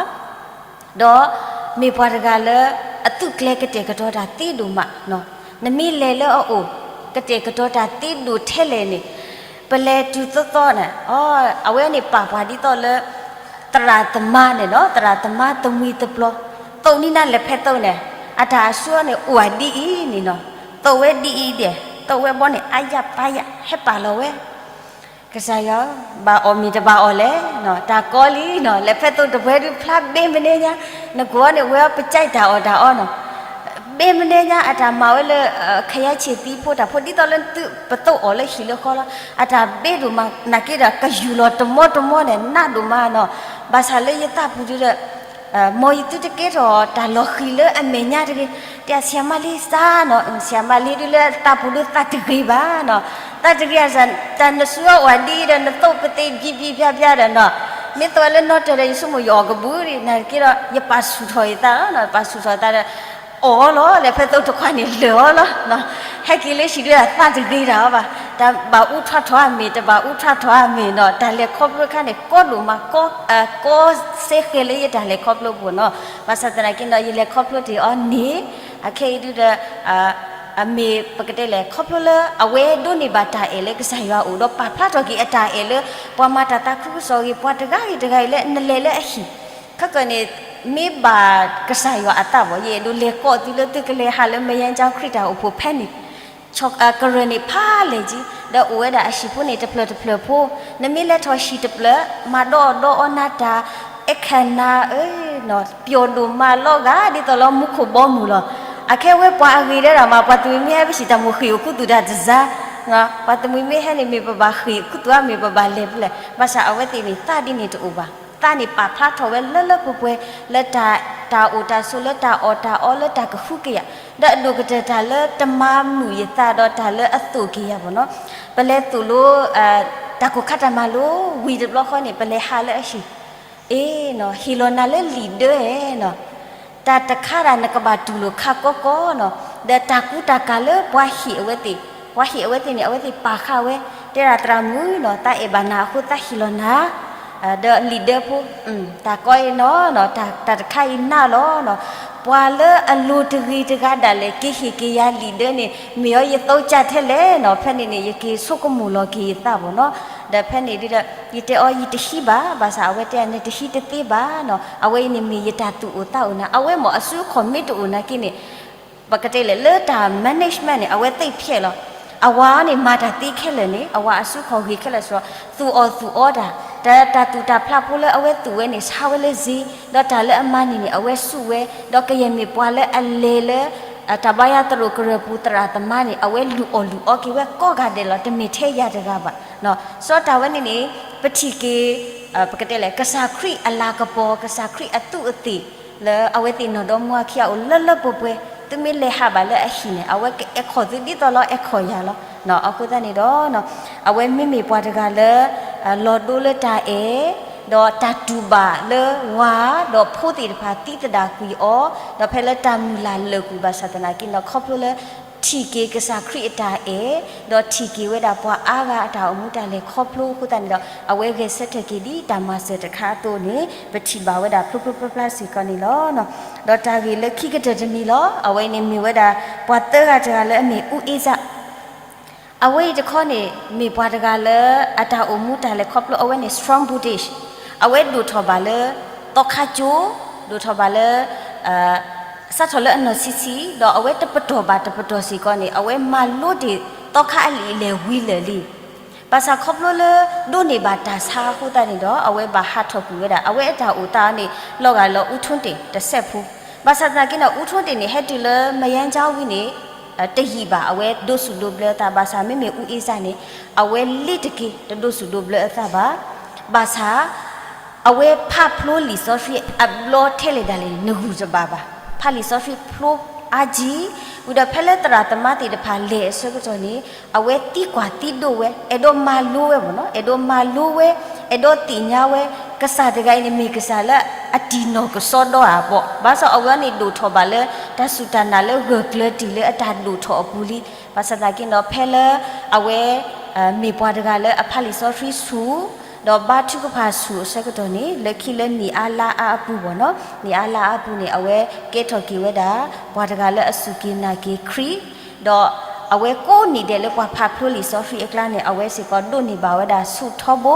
ဒီးမ့ၢ်ပှၤတဂၤလၢ အသူၣ်ကျဲၤကတဲာ်ကတီၤတၢ်သ့ဒိၣ်မး, နမ့ၢ်လဲၤလၢအအိၣ် ကတဲာ်ကတီၤတၢ်သ့ဒိၣ်ထဲလဲၣ်န့ၣ်, ပလဲၤတုၤသီသီန့ၣ် အဝဲန့ၣ်ပာ်ပှၤဒ်သိးလၢ သရၣ်သမါန့ၣ်နီၤ, သရၣ်သမါသမံသပျီၤ, သိးနံၤနၤလဲၤဖဲသိးန့ၣ်, အတၢ်အဆူန့ၣ် အိၣ်ဝဲဒ်အံၤန့ၣ်နီၤ, သိးဝဲဒ်အံၤဒဲး, သိးဝဲဘီန့ၣ် အါယၢ်ပၢ်ယၢ် ဟဲပာ်လီၤဝဲ ကစၢ်ယွၤ, ဘၣ်အီၣ်မ့ၤတဘၣ်အီၣ်လဲၣ်, တၢ်ကီလံနီၤ, လဲၤဖဲသိးတပှဲၤဒုးဖျါဘ့မနုၤညါ, နကွၢ်န့ၣ်ဝဲအီၤပကဲတၢ်အီၣ်တၢ်အီနီၤ, ဘ့မနုၤညါ အတၢ်မၤဝဲလၢ ခယါဆံးသံဖိတၢ်ဖိ ဒ်သိးလၢသုပသိးအီၣ်လၢဟံၣ်လၢဃီလီၤ, အတၢ်ဘ့ဒိၣ်မး နာ်က့ဒီး ကယူၢ်လီၤတမီတမီန့ၣ် နးဒိၣ်မးနီၤ, ဘၣ်ဆၣ်လၢယသးပူၤဒုဒီး မ်ယသုတကဲထီၣ်တၢ်လီၤဃံၤလၢအမဲာ်ညါတဂ့ၤ, တဲဆံးမါလံစါနီၤ, ဆံးမါလံဒုလၢသးပူၤဒုသးတဂ့ၤဘၣ်နီၤ, သးတဂ့ၤအစး, တၢ်နစုအီၣ်ဝဲဒ်ဒီး နသိးပသ့ဘံဘံဘျါဘျါဒီးနီၤ, မ့ၢ်သိးဝဲလၢနီၢ်တၢၤဒီး ယဆိကမိၣ်ယအီၣ်ကဘူၣ်ဒံး, နာ်က့ဒီး ယပာ်ဆူၣ်ထီၣ်ယသးလီၤ, ပာ်ဆူၣ်ထီၣ်ယသးဒီး အီၣ်လီၤ, လဲၤဖဲသိးတခွါန့ၣ် လၢာ်အီၤလီၤ, ဟဲက့ၤလၢဟံၣ်ဒုဒီး သးတဂ့ၤတၢ်အီၤဘၣ်, တၢ်ဘၣ်အူထီၣ်ထီၣ်အမ့ၢ် တဘၣ်အူထီၣ်ထီၣ်အမ့ၢ်နီၤ, တၢ်လဲၤခီဖျိခါန့ၣ် ကီဒိၣ်မး ကီစ့ဃဲၤလၢယတၢ်လဲၤခီဖျိပူၤနီၤ, ဘၣ်ဆၣ်သနာ်က့နီၤ ယလဲၤခီဖျိတ့ၢ်အီၤန့ၣ်, အခဲအံၤဒုဒီး အမ့ၢ်ပကတဲလဲၣ် ခီဖျိလၢအဝဲဒိးန့ၢ်ဘၣ်တၢ်အဲၣ်လၢကစၢ်ယွၤအအိၣ် ဒီးပာ်ဖျါထီၣ်က့ၤအတၢ်အဲၣ်လၢ ပှၤမၤတၢ်သးခုကစီၣ်ဂ့ၤ ပှၤတဂၤဂ့ၤတဂၤဂ့ၤလၢနလဲၤလၢအဟံၣ်, ခဲကနံၣ်န့ၣ် မ့ၢ်ဘၣ်ကစၢ်ယွၤအသးဘၣ်, ယအဲၣ်ဒိးလဲၤကိးသုလၢသုကလဲၤဟးလၢမယါကၠီခရံာ်တၢ်အိၣ်ဖှိၣ်ဖဲန့ၣ် ကရၢၢ်န့ၣ်ဖးလဲၢ်က့ၤ, ဒီးအိၣ်ဝဲဒၣ်အဟံၣ်ဖိန့ၣ် တဖျၢၣ်တဖျၢၣ်ဖိ, နမ့ၢ်လဲၤထီၣ်ဟံၣ်တဖျၢၣ် မၤဒီးအီၣ်ဒီးအီနၤတၢ် အဲၣ်ခဲနၤဧၢ, ပျီၣ်ဒိၣ်မးလီၤဂာ် ဒ်သိးလၢမူခိၣ်ဘီမုၢ်လီၤ. အခဲဝဲပှၤအဂ့ၤဒဲးဒၣ်မး ပှၤတမှံၤမ့ၢ်ဟဲပဟံၣ်တၢ်မိၣ်ဃ့ၢ်အိၣ်ခူသူၣ်တၢ်တစါ, ပှၤတမှံၤမ့ၢ်ဟဲန့ၣ် မ့ၢ်ပဘၣ်ဃ့ၢ်ခူသူၣ်ဧါ မ့ၢ်ပဘၣ်လဲၤဖဲလဲၣ်, ဘၣ်ဆၣ်အဝဲသ့ၣ်န့ၣ် သးဒ်န့ၣ်တအိၣ်ဘၣ်. သးန့ၣ်ပာ်ဖျါထီၣ်ဝဲလၢလၢပှဲၤပှဲၤ လၢတၢ်အိၣ်တၢ်ဆိး လၢတၢ်အီၣ်တၢ်အီ လၢတၢ်ကဟုကယာ်, ဒီးအဒိၣ်ကတၢၢ်တၢ်လၢတမၤမုာ်ယသးဒီးတၢ်လၢအသိၣ်က့ၤယၤဘၣ်နီၤ, ပလဲၤသိၣ်လိ တၢ်ကိၢ်ခါတၢ်မၤလိဝံၤတဘျီဃီန့ၣ် ပလဲၤဟးလၢအဟံၣ်, အ့နီၤ ဟ့ၣ်လီၤနၤလၢလံာ်ဒၢဧဲနီၤ, တၢ်တခါဒၣ်နကဘၣ်တူၢ်လိာ်ခါကီကီနီၤ, ဒီးတၢ်ကူတၢ်ကၤလၢပှၤဟ့ၣ်အဝဲသ့ၣ်, ပှၤဟ့ၣ်အဝဲသ့ၣ်န့ၣ် အဝဲသ့ၣ်ပာ်ဃာ်ဝဲ, တဲဒၣ်သရၣ်မုၣ်နီၤ သးအဲၣ်ဘၣ်နၤအဃိ သးဟ့ၣ်လီၤနၤ ဒီးလံာ်ဒၢဖိ, တၢ်ကီအံၤနီၤ, တၢ်တခါအံၤနးလီၤနီၤ, ပှၤလၢအလိၤတဂ့ၤတဂၤဒၣ်လဲာ် က့ၤဟ့ၣ်က့ၤယၤလံာ်ဒၢန့ၣ် မ့ၢ်အီၤယသိးကၢ်ထဲလဲၣ်နီၤ, ဖဲန့ၣ်န့ၣ် ယက့ၤဆိကမိၣ်လီၤက့ၤယသးဘၣ်နီၤ, ဒီးဖဲန့ၣ်ဒုဒီး ယတဲအီၤယတဟံးဘၣ်, ဘၣ်ဆၣ်အဝဲတဲန့ၣ် တဟံးတသ့ဘၣ်နီၤ, အဝဲအံၤန့ၣ်မ့ၢ်ယတၢ်သူၣ်အိၣ်သးအိၣ်နၤ, အဝဲမ့ၢ်အစုအခီၣ်မ့ၢ်တအိၣ်နာ်က့န့ၣ် ပကတဲလဲၣ် လၢတၢ် management န့ၣ် အဝဲသ့ၣ်ဖျဲးလီၤ. အဝၤန့ၣ် မၤတၢ်သ့ခဲလၢာ်န့ၣ် အဝၤအစုခီၣ်ဂ့ၤခဲလၢာ်စ့ၢ်ကီး သူၣ်အီၣ်သူၣ်အီတၢ်, တၢ်သူၣ်တၢ်ဖျးဖိလၢအဝဲသူၣ်ဝဲန့ၣ် ဆါဝဲလၢစ့, ဒီးတၢ်လၢအမၤန့ၢ်န့ၣ် အဝဲဆူၣ်ဝဲ, ဒီးကယဲၢ်မ့ၢ်ပှၤလၢအလဲၤလၢ တၢ်ဘါယွၤသရိာ်ကရၢၢ်ပူၤသရၣ်သမါန့ၣ် အဝဲလုၢ်အီၣ်လုၢ်အီက့ၤဝဲကိးဂၤဒဲးလီၤ, တမ့ၢ်ထဲယၤတဂၤဘၣ်. စီၤဒၤဝံးန့ၣ်န့ၣ် ပထံၣ်က့ၤ ပကတဲလဲၣ် ကစၢ်ခရံာ်အလၤကပီၤ ကစၢ်ခရံာ်အသူးအသ့ၣ် လၢအဝဲသ့ၣ်နီၢ်ဒီမါဝၤခံဂၤအိၣ်လၢလၢပှဲၤပှဲၤ, သုမ့ၢ်လဲၤဟးဘၣ်လၢအဟံၣ်န့ၣ် အဝဲကအဲၣ်ခီၣ်သုဒ်သိးလၢအဲၣ်ခီၣ်ယၤလီၤ. အဃိသတးန့ၣ်ဒီး အဝဲမ့မ့ၢ်ပှၤတဂၤလၢ လီၤဒိလၢတၢ်အဲၣ်, ဒီးတၢ်တူၢ်ဘၣ်လၢဝၤ, ဒီးဖိသ့ၣ်တဖၣ်သံသဒၣ်ကွံာ်အီၤ, ဒီးဖဲလၢတၢ်မုၢ်လၢ်လၢာ်ကွံာ်ဘၣ်ဆၣ်သနာ်က့န့ၣ် ခီဖျိလၢ ထံၣ်က့ၤကစၢ်ခရံာ်အတၢ်အဲၣ်, ဒီးထံၣ်က့ၤဝဲဒၣ်ပှၤအါဂၤအတၢ်အိၣ်မူတၢ်လဲၤခီဖျိအဃိသတးန့ၣ်ဒီး အဝဲဂဲၤဆၢထၢၣ်က့ၤဒ်တၢ်မၤစၢၤတခါအသိးန့ၣ် ပထံၣ်ဘၣ်ဝဲဒၣ်ဖျိဖျိဖျါဖျါစ့ၢ်ကီးန့ၣ်လီၤ. ဒီးတၢ်ဂ့ၢ်လၢခံကတၢၢ်တမံၤလီၤ. အဝဲအံၤန့ၣ်မ့ၢ်ဝဲဒၣ် ပှၤသၢဂၤတဂၤလၢအမ့ၢ်အူအ့စၢ် အဝဲအံၤတခီန့ၣ် မ့ၢ်ပှၤတဂၤလၢ အတၢ်အိၣ်မူတၢ်လဲၤခီဖျိ အဝဲန့ၣ် strong Buddhist, အဝဲဒိၣ်ထီၣ်ဘၣ်လၢ သီခါကၠိ, ဒိၣ်ထီၣ်ဘၣ်လၢ စးထီၣ်လၢအနီၢ်ဆံးဆံး ဒီးအဝဲတပတီၢ်ဘၣ်တပတီၢ်စ့ၢ်ကီးန့ၣ် အဝဲမၤလိတ့ၢ်သီခါအလံာ်အလဲၢ်ဝံၤလၢာ်လံ. ဘၣ်ဆၣ်ခီဖျိလၢ ဒိးန့ၢ်ဘၣ်တၢ်ဆါအဃိသတးန့ၣ်ဒီး အဝဲဘၣ်ဟးထီၣ်ကွံာ်ဝဲဒၣ် အဝဲအတၢ်အိၣ်သးန့ၣ် လီၤဂာ်လၢအူထိတ့ၢ်တစဲးဖိ, ဘၣ်ဆၣ်သနာ်က့န့ၣ် အူထိတ့ၢ်န့ၣ် ဟဲတုၤလၢမယါကၠါဝံၤန့ၣ် တယံာ်ဘၣ် အဝဲဒိးစူၣ်ဒိးဘျၢအသး, ဘၣ်ဆၣ်မ့မ့ၢ်အူအ့စၢ်န့ၣ် အဝဲလ့တက့ၢ် တဒိးစူၣ်ဒိးဘျၢအသးဘၣ်. ဘၣ်ဆၣ် အဝဲဖးဖျိလံာ်စီဆှံအဘျီထဲလဲၣ်ဒၣ်လဲၣ်န့ၣ် နဂုၢ်တဘၣ်ဘၣ်. ဖးလံာ်စီဆှံဖျိအါကံ, ဝံၤဒီးဖဲလၢသရၣ်သမါသ့ၣ်တဖၣ်လဲၤအဆၢကတီၢ်န့ၣ် အဝဲသံကွၢ်သံဒိးဝဲ အဲၣ်ဒိးမၤလိဝဲဘၣ်နီၤ, အဲၣ်ဒိးမၤလိဝဲ အဲၣ်ဒိးသ့ၣ်ညါဝဲ ကစၢ်တဂၤအံၤန့ၣ်မ့ၢ်ကစၢ်လၢအတံၢ်နီၢ်ကစီဒီဧါဘၣ်. ဘၣ်ဆၣ်အဝဲန့ၣ်ဒိၣ်ထီၣ်ဘၣ်လၢ တၢ်စူၢ်တၢ်နာ်လၢဂၢၢ်ကျၢၤတ့ၢ်လၢအတၢ်ဒိၣ်ထီၣ်အပူၤလံ. ဘၣ်ဆၣ်သနာ်က့ဒီး ဖဲလၢ အဝဲ မ့ၢ်ပှၤတဂၤလၢအဖးလံာ်စီဆှံဆူၣ် ဒီးဘါထုကဖၣ်ဆူၣ်အဆၢကတီၢ်န့ၣ် လၢခံလၢနံၣ်အါလါအါအပူၤဘၣ်နီၤ, နံၣ်အါလါအါအပူၤန့ၣ် အဝဲကဲထီၣ်က့ၤဝဲဒၣ် ပှၤတဂၤလၢအစူၢ်က့ၤနာ်က့ၤခရံာ်, ဒီးအဝဲကိးနံၣ်ဒဲးလၢပှၤဖးဖျိလံာ်စီဆှံအကျါန့ၣ် အဝဲစ့ၢ်ကီးဒိးန့ၢ်ဘၣ်ဝဲဒၣ်ဆူၣ်ထီဘိ,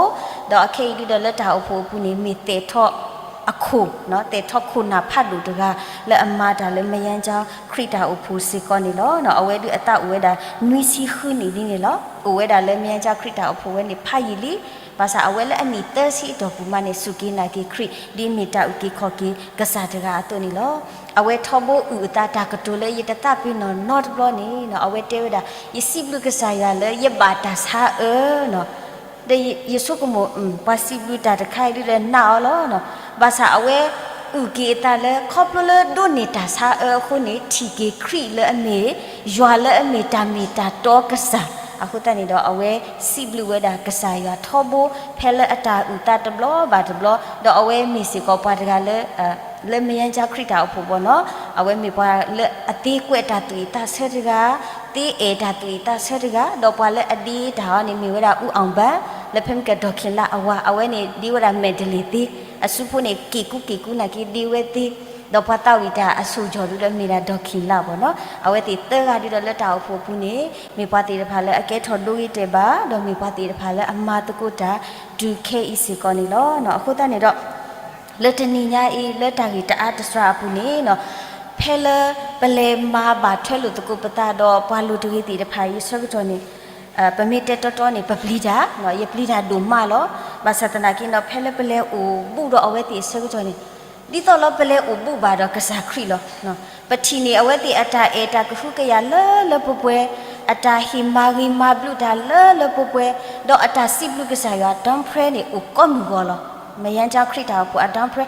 ဒီးအခဲအံၤဒုဒီးလၢတၢ်အိၣ်ဖှိၣ်အပူၤန့ၣ် မ့ၢ်သဲးထီၣ်အခိၣ်, သဲးထီၣ်ခိၣ်နၢ်ဖးဒိၣ်တဂၤ လၢအမၤတၢ်လၢမယါကၠါခရံာ်တၢ်အိၣ်ဖှိၣ်စ့ၢ်ကီးန့ၣ်လီၤ. အဝဲဒုးအသးအိၣ်ဝဲဒၣ်နွံဆံဃုနံၣ်ဒ်န့ၣ်လီၤ. အိၣ်ဝဲဒၣ်လၢမယါကၠါခရံာ်တၢ်အိၣ်ဖှိၣ်ဝဲန့ၣ်ဖးယံာ်လံ. ဘၣ်ဆၣ်အဝဲလၢအနံၣ်သၢဆံအတီၢ်ပူၤမးန့ၣ် စူၢ်က့ၤနာ်က့ၤခရံာ် ဒ်မ့ၢ်တၢ်အုၣ်က့ၤခီၣ်က့ၤကစၢ်တဂၤအသိးန့ၣ်လီၤ. အဝဲထီဘိအုၣ်အသးတၢ်ကတိၤလၢယတသးပ့ၤနီၣ်နီတဘျီန့ၣ် အဝဲတဲဝဲဒၣ် ယစံးဘျုးကစၢ်ယွၤလၢယဘၣ်တၢ်ဆါအၢနီၤ ဒီးယဆိကမိၣ် ပှၤစံးဘျုးတၢ်တခါအံၤဒုဒီးနာ်အီၤလီၤ. ဘၣ်ဆၣ်အဝဲအုၣ်က့ၤအသးလၢ ခီဖျိလၢဒိးန့ၢ်တၢ်ဆါအၢအဃိန့ၣ် ထံၣ်က့ၤခရံာ်လၢအမ့ၢ် ယွၤလၢအမ့ၢ်တၢ်မ့ၢ်တၢ်တီကစၢ်, အဃိသတးန့ၣ်ဒီး အဝဲစံးဘျုးဝဲဒၣ်ကစၢ်ယွၤထီဘိ ဖဲလၢအတၢ်အုၣ်သးတဘျီဘၣ်တဘျီ, ဒီးအဝဲမ့ၢ်စ့ၢ်ကီးပှၤတဂၤလၢ လၢမယါကၠါခရံာ်တၢ်အိၣ်ဖှိၣ်ဘၣ်နီၤ, အဝဲမ့ၢ်ပှၤလၢအသ့ကွဲးတၢ်သူၣ်အုးသးဆၢတဂၤ, သ့အဲၣ်တၢ်သူၣ်အုးသးဆၢတဂၤ, ဒီးပှၤလၢအဒ့တၢ်အီၤန့ၣ် မ့ၢ်ဝဲဒၣ်အူအီၣ်ဘၣ်, လၢဖဲမ့ၢ်ကဒီၢ်ခံလါအဝၤ, အဝဲန့ၣ်ဒ့ဝဲဒၣ်မဲာ်ဒလ့ၣ်သ့, အစုဖိန့ၣ် က့ၣ်ကူက့ၣ်ကူနာ်က့ဒ့ဝဲသ့, ဒီးပှၤသးဝံၣ်တၢ်အစိၣ်ယီၤဒုဒီးမ့ၢ်ဒၣ်ဒီၢ်ခံလါဘၣ်နီၤ, အဝဲသ့ၣ်သၢဂၤဒုဒီးလၢတၢ်အိၣ်ဖှိၣ်အပူၤန့ၣ် မ့ၢ်ပှၤသ့ၣ်တဖၣ်လၢအကဲထီၣ်ဒိဂ့ၤတဲာ်ဘၣ်, ဒီးမ့ၢ်ပှၤသ့ၣ်တဖၣ်လၢအမၤသကိးတၢ်တုၤခဲအံၤစ့ၢ်ကီးန့ၣ်လီၤ. အဃိသတးန့ၣ်ဒီး လၢတနံၤညါအံၤ လၢတၢ်ဂ့ၢ်တအါတစှၤအပူၤန့ၣ်နီၤ, ဖဲလၢပလဲၤမၤဘၣ်ထွဲလိာ်သကိးပသးဒီးပှၤလိၤတဂ့ၤသ့ၣ်တဖၣ်အံၤအဆၢကတီၢ်န့ၣ်, ပမ့ၢ်တဲတီတီန့ၣ် ပပျံၤတၢ်, ယပျံၤတၢ်ဒိၣ်မးလီၤ. ဘၣ်ဆၣ်သနာ်က့နီၤ ဖဲလၢပလဲၤအိၣ်ဘူးဒီးအဝဲသ့ၣ်အဆၢကတီၢ်န့ၣ်, ဒ်သိးလၢပလဲၤအိၣ်ဘူးဘၣ်ဒီးကစၢ်ခရံာ်လီၤ. ပထံၣ်န့ၢ်အဝဲသ့ၣ်အတၢ်အဲၣ်တၢ်ကဟုကယာ်လၢလၢပှဲၤပှဲၤ, အတၢ်ဟ့ၣ်မၤဂ့ၤမၤဘျုးတၢ်လၢလၢပှဲၤပှဲၤ, ဒီးအတၢ်စံးဘျုးကစၢ်ယွၤ အတၢ်ပြဲန့ၣ် အိၣ်ကိးမုၢ်ဂီၤလီၤ. မယါကၠါခရံာ်တၢ်အိၣ်ဖှိၣ်အတၢ်ပြဲ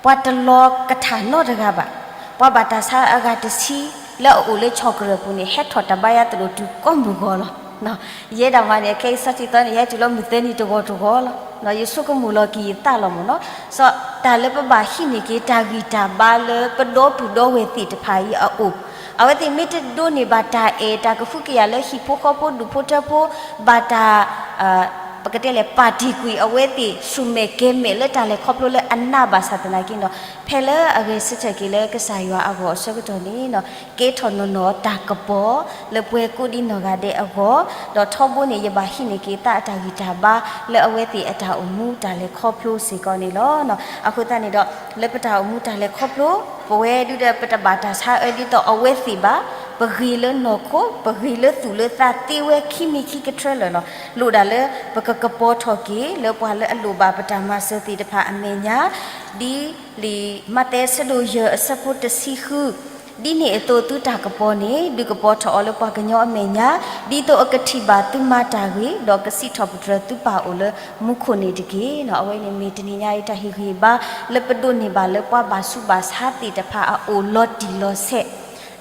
ပှၤတလီၤကထၣ်နီတဂၤဘၣ်. ပှၤဘၣ်တၢ်ဆါအဂၤတဆံ လၢအအိၣ်လၢဆီၣ်ကရၢၢ်ပူၤန့ၣ် ဟဲထီၣ်တၢ်ဘါယွၤသရိာ်တုၤကိးမုၢ်ဂီၤလီၤ. ယဲဒၣ်မးန့ၣ် ခဲအံၤစီၤထံသီန့ၣ် ယဟဲတုၤလီၤမုၢ်သၢနံၤတဂီၤတဂီၤလီၤ. ယဆိကမိၣ်လီၤက့ၤယသးလီၤမ့ၢ်နီၤ. စီၤ တၢ်လၢပဘၣ်ဟံးန့ၢ်က့ၤတၢ်ဂံၢ်တၢ်ဘါလၢပဒီပုၢ်ဒီဝဲၢ်သ့ၣ်တဖၣ်အံၤအအိၣ်, အဝဲသ့ၣ်မ့ၢ်တဒိးန့ၢ်ဘၣ်တၢ်အဲၣ်တၢ်ကဟုကယာ်လၢဟံၣ်ဖိဃီဖိဒူၣ်ဖိထၢဖိ, ဘၣ်တၢ် ပကတဲလဲၣ် ပာ်တ့ၢ်ကွံာ်အဝဲသ့ၣ်ဆူၣ်မဲာ်ကဲၤမဲာ်လၢတၢ်လဲၤခီဖျိလၢအနးဘၣ်ဆၣ်သနာ်က့နီၤ, ဖဲလၢအဂဲၤဆၢထၢၣ်က့ၤလၢကစၢ်ယွၤအဂီၢ်အဆၢကတီၢ်န့ၣ်နီၤ, ကဲထီၣ်နီၢ်နီၢ်တၢ်ကပီၤ လၢပှၤကိးဒံနီၢ်ဂၤဒဲးအဂီၢ်, ဒီးထီဘိန့ၣ် ယဘၣ်ဟံးန့ၢ်က့ၤသးအတၢ်ဂံၢ်တၢ်ဘါ လၢအဝဲသ့ၣ်အတၢ်အိၣ်မူတၢ်လဲၤခီဖျိစ့ၢ်ကီးန့ၣ်လီၤ. အဃိသတးန့ၣ်ဒီး လၢပတၢ်အိၣ်မူတၢ်လဲၤခီဖျိ ပဝဲဒုဒီးပတဘၣ်တၢ်ဆါအၢဒ်သိးအဝဲသ့ၣ်ဘၣ်, ပဂ့ၤလၢနီၢ်ခိ ပဂ့ၤလၢသူၣ်လၢသးသ့ဝဲခံမံၤခံကတြၢလၢာ်လီၤ. လိၣ်ဒၣ်လၢပကကပီၤထီၣ်က့ၤ လၢပှၤလၢအလိၣ်ဘၣ်ပတၢ်မၤစၢၤသ့ၣ်တဖၣ်အမဲာ်ညါ, ဒ်လံာ်မးသဲအဆၢဒိၣ်ယဲၢ်အဆၢဖိတဆံဃု ဒ်န့ၣ်အသိးသုတၢ်ကပီၤန့ၣ် ဒုးကပီၤထီၣ်အီၤလၢပှၤကညီအမဲာ်ညါ, ဒ်သိးအကထံၣ်ဘၣ်သုမၤတၢ်ဂ့ၤ, ဒီးကစံးထီၣ်ပတြၢၤသုပၢ်အိၣ်လၢမူခိၣ်န့ၣ်တက့ၢ်. အဝဲန့ၣ်မ့ၢ်တနံၤညါအံၤတၢ်ဟ့ၣ်ဂံၢ်ဟ့ၣ်ဘါ လၢပဒိးန့ၢ်ဘၣ်လၢပှၤဘၣ်ဆူးဘၣ်ဆါသ့ၣ်တဖၣ်အအိၣ်လီၤတံၢ်လီၤဆဲး,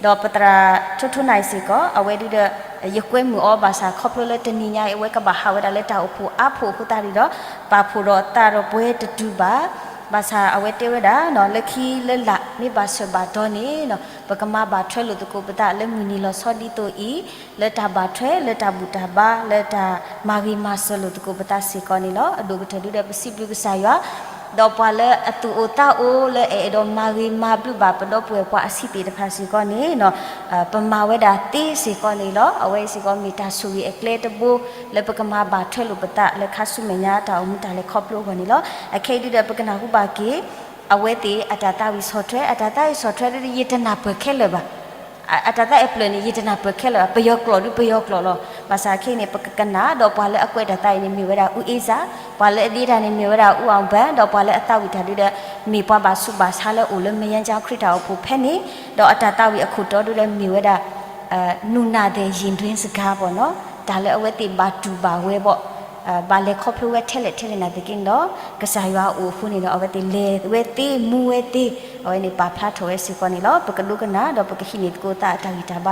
ဒီးပသရၣ်ထိထိနၢ်အံၤစ့ၢ်ကီး အဝဲဒုဒီး ယကွဲမုာ်အီၤဘၣ်ဆၣ်ခီဖျိလၢတနံၤညါအံၤ အဝဲကဘၣ်ဟးဝဲဒၣ်လၢတၢ်အိၣ်ဖှိၣ်အါဖှိၣ်အဃိသတးဒီး ပာ်ဖှိၣ်ဒီးသးဒီးပှဲၤတတုၤဘၣ်. ဘၣ်ဆၣ်အဝဲတဲဝဲဒၣ် လၢခံလၢလာ် မ့ၢ်ဘၣ်ဆၢဘၣ်တီၤန့ၣ် ပကမၤဘၣ်ထွဲလိာ်သကိးပသးလၢမုၢ်နံၤလီၤဆီဒ်သိးအံၤ, လၢတၢ်ဘၣ်ထွဲ လၢတၢ်ဘူၣ်တၢ်ဘါ လၢတၢ်မၤဂ့ၤမၤစၢၤလိာ်သကိးပသးစ့ၢ်ကီးန့ၣ်လီၤ. အဒိၣ်ကတၢၢ်ဒုဒီးပစံးဘျုးကစၢ်ယွၤ ဒီးပှၤလၢအသူၣ်အိၣ်သးအိၣ်လၢအအဲၣ်ဒိးမၤဂ့ၤမၤဘျုးဘၣ်ပဒီပုၢ်ဝဲၢ်ပှၤအဆံးသ့ၣ်တဖၣ်စ့ၢ်ကီးန့ၣ် ပမၤဝဲဒၣ်သ့စ့ၢ်ကီးန့ၣ်လီၤ. အဝဲစ့ၢ်ကီးမ့ၢ်တၢ်ဆိၣ်ဂ့ၤအကျဲတဘိ လၢပကမၤဘၣ်ထွဲလိာ်ပသးလၢခါဆူမဲာ်ညါတၢ်အိၣ်မူတၢ်လဲၤခီဖျိအဂီၢ်န့ၣ်လီၤ. အခဲအံၤဒုဒီးပကနၢ်ဟူဘၣ်က့ၤ အဝဲသ့ၣ်အတၢ်သးဝံၣ်ဆီၣ်ထွဲ အတၢ်သးဝံၣ်ဆီၣ်ထွဲဒုဒီး ယတနၢ်ပၢၢ်ခဲလၢာ်ဘၣ် အတၢ်သးအဲၣ်ပျၢၤန့ၣ် ယတနၢ်ပၢၢ်ခဲလၢာ်ဘၣ်, ပယီၤကျိာ်ဒုပယီၤကျိာ်လီၤ. ဘၣ်ဆၣ်ခဲအံၤန့ၣ် ပကကနၣ် ဒီးပှၤလၢအကွဲးတၢ်သးအံၤန့ၣ် မ့ၢ်ဝဲဒၣ် ဦးအေးဇာ, ပှၤလၢအဒ့တၢ်န့ၣ် မ့ၢ်ဝဲဒၣ် ဦးအောင်ပန်း, ဒီးပှၤလၢအသးဝံၣ်တၢ်ဒုဒီး မ့ၢ်ပှၤဘၣ်ဆူးဘၣ်ဆါလၢအိၣ်လၢ မယန်းကျောင်း ခရံာ်တၢ်အိၣ်ဖှိၣ်ဖဲန့ၣ်, ဒီးအတၢ်သးဝံၣ်အခိၣ်တီဒုဒီး မ့ၢ်ဝဲဒၣ် နူနာသည်ရင်တွင်းစကားပေါ့နော်, တၢ်လၢအဝဲသ့ၣ်ဘၣ်တူၢ်ဘၣ်ဝဲဘၣ် ဘၣ်လဲၤခီဖျိဝဲထဲလဲၣ်ထဲလဲၣ်နာ်သက့န့ၣ်ဒီး ကစၢ်ယွၤအအိၣ်အဃိန့ၣ်ဒီး အဝဲသ့ၣ်လဲၤဝဲသ့ မူဝဲသ့, အဝဲန့ၣ်ပာ်ဖျါထီၣ်ဝဲစ့ၢ်ကီးန့ၣ်လီၤ. ပကဒိကနၣ်ဒီးပကဟံးန့ၢ်သကိးသးအတၢ်ဂံၢ်တၢ်ဘ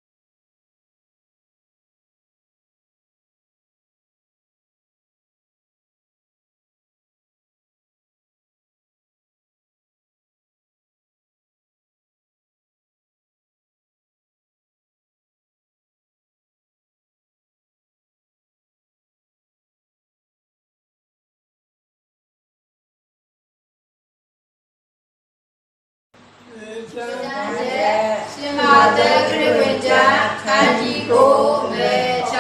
ါတက့ၢ်. မ်ယွၤဆိၣ်ဂ့ၤက့ၤကလုၢ်ကထါ ဒီးဆိၣ်ဂ့ၤဘၣ်ပှၤကိးဂၤဒဲးတက့ၢ်. တၢ်ဘျုး ရှင်မဿဲခရစ်ဝင်ကျမ်း ခန်းကြီးကိုး အဆၢ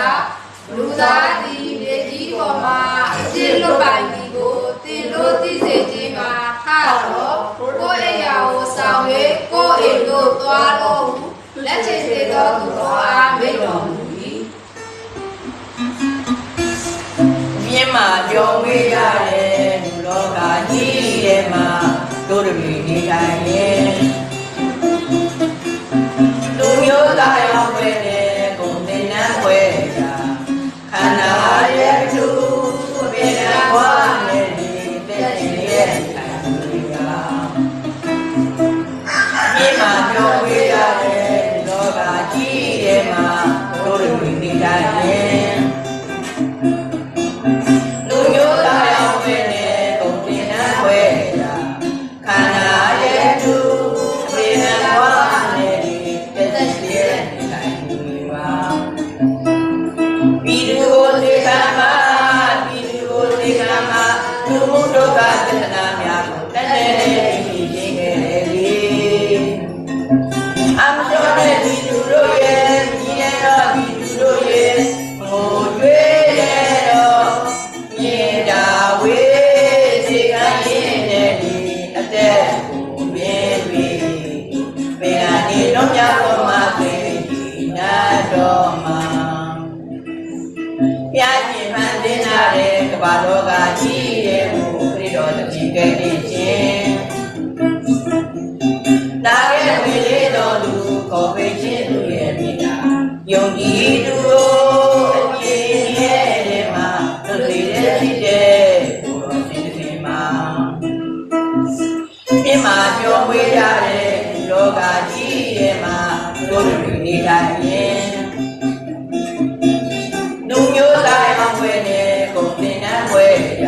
လူသားသည် မြေကြီးပေါ်မှာ အပြစ်လွတ်ပိုင်သည်ကို သင်တို့သိစေခြင်းငှာ ထထလီၤ. ကိုယ့်အိမ်ရာကို စောင့်၍ ကိုယ့်အိမ်သို့ သွားလော့ဟု လက်ခြေသေသော သူတို့အား မိန့်တော်မူ၏။ မြစ်မှာ ကြုံတွေ့ရတဲ့ လူလောကကြီးထဲမှာ တို့တတွေနေထိုင်ရင် လူမျိုးသားရောင်းပွဲနဲ့ ကုန်သင်တန်းပွဲရာ ခန္ဓာရဲ့အထူး ပင်လယ်ကွာ်နဲ့ ဒီသက်ရှင်ရဲ့အထူးရာ မြစ်မှာ ကြုံတွေ့ရတဲ့ လူလောကကြီးထဲမှာ တို့တတွေနေထိုင်ရင် လူမျိုးသားရောင်းပွဲနဲ့ ကုန်သင်တန်းပွဲရာ ခန္ဓာရဲ့အထူး ပင်လယ်ကွာ်နဲ့ ဒီသက်ရှင်ရဲ့အထူးရာ ပြည်သူကိုသေခါမှာ ပြည်သူကိုသေခါမှာ လူမှုဒုက္ခပြဿနာများကို တတ်နိုင်တဲ့ ပြည်သူ့ရှင်းခဲ့လေလေ။ အမတော်တဲ့ ပြည်သူတို့ရဲ့ ပြည်နယ်တော် ပြည်သူတို့ရဲ့ ငိုကြွေးတဲ့ တၢ်လၢကဘၣ်လီၤဂာ်ဒ်လဲၣ် အိၣ်ခရံာ်ဒီးတၢ်ကဲက့ၤက့ၤ နာ်က့ဝံၤလ့ဒီးလူၤ ခီၣ်ဖ့းဆ့သူၣ်ယဲၢ်မံၤတၢ် ယုၢ်ဒံဒူၣ်ဧိၤ အက့ၤန့ၣ်လဲၤမး ဒိးသ့ၣ်လဲၤထံၣ်တဲ အိၣ်ဒီးစံးတသ့မး မ့ၢ်မၤပျီပှဲၤဒၣ်လဲၣ် လီၤဂာ်ဒ်လဲၣ်မး ဒိးတရံးန့ၢ်တၢ်အံၤ နူမ့ၢ်သးအံၤမၤဝဲန့ၣ် ကိးသ့ၣ်နါပှဲၤယၤ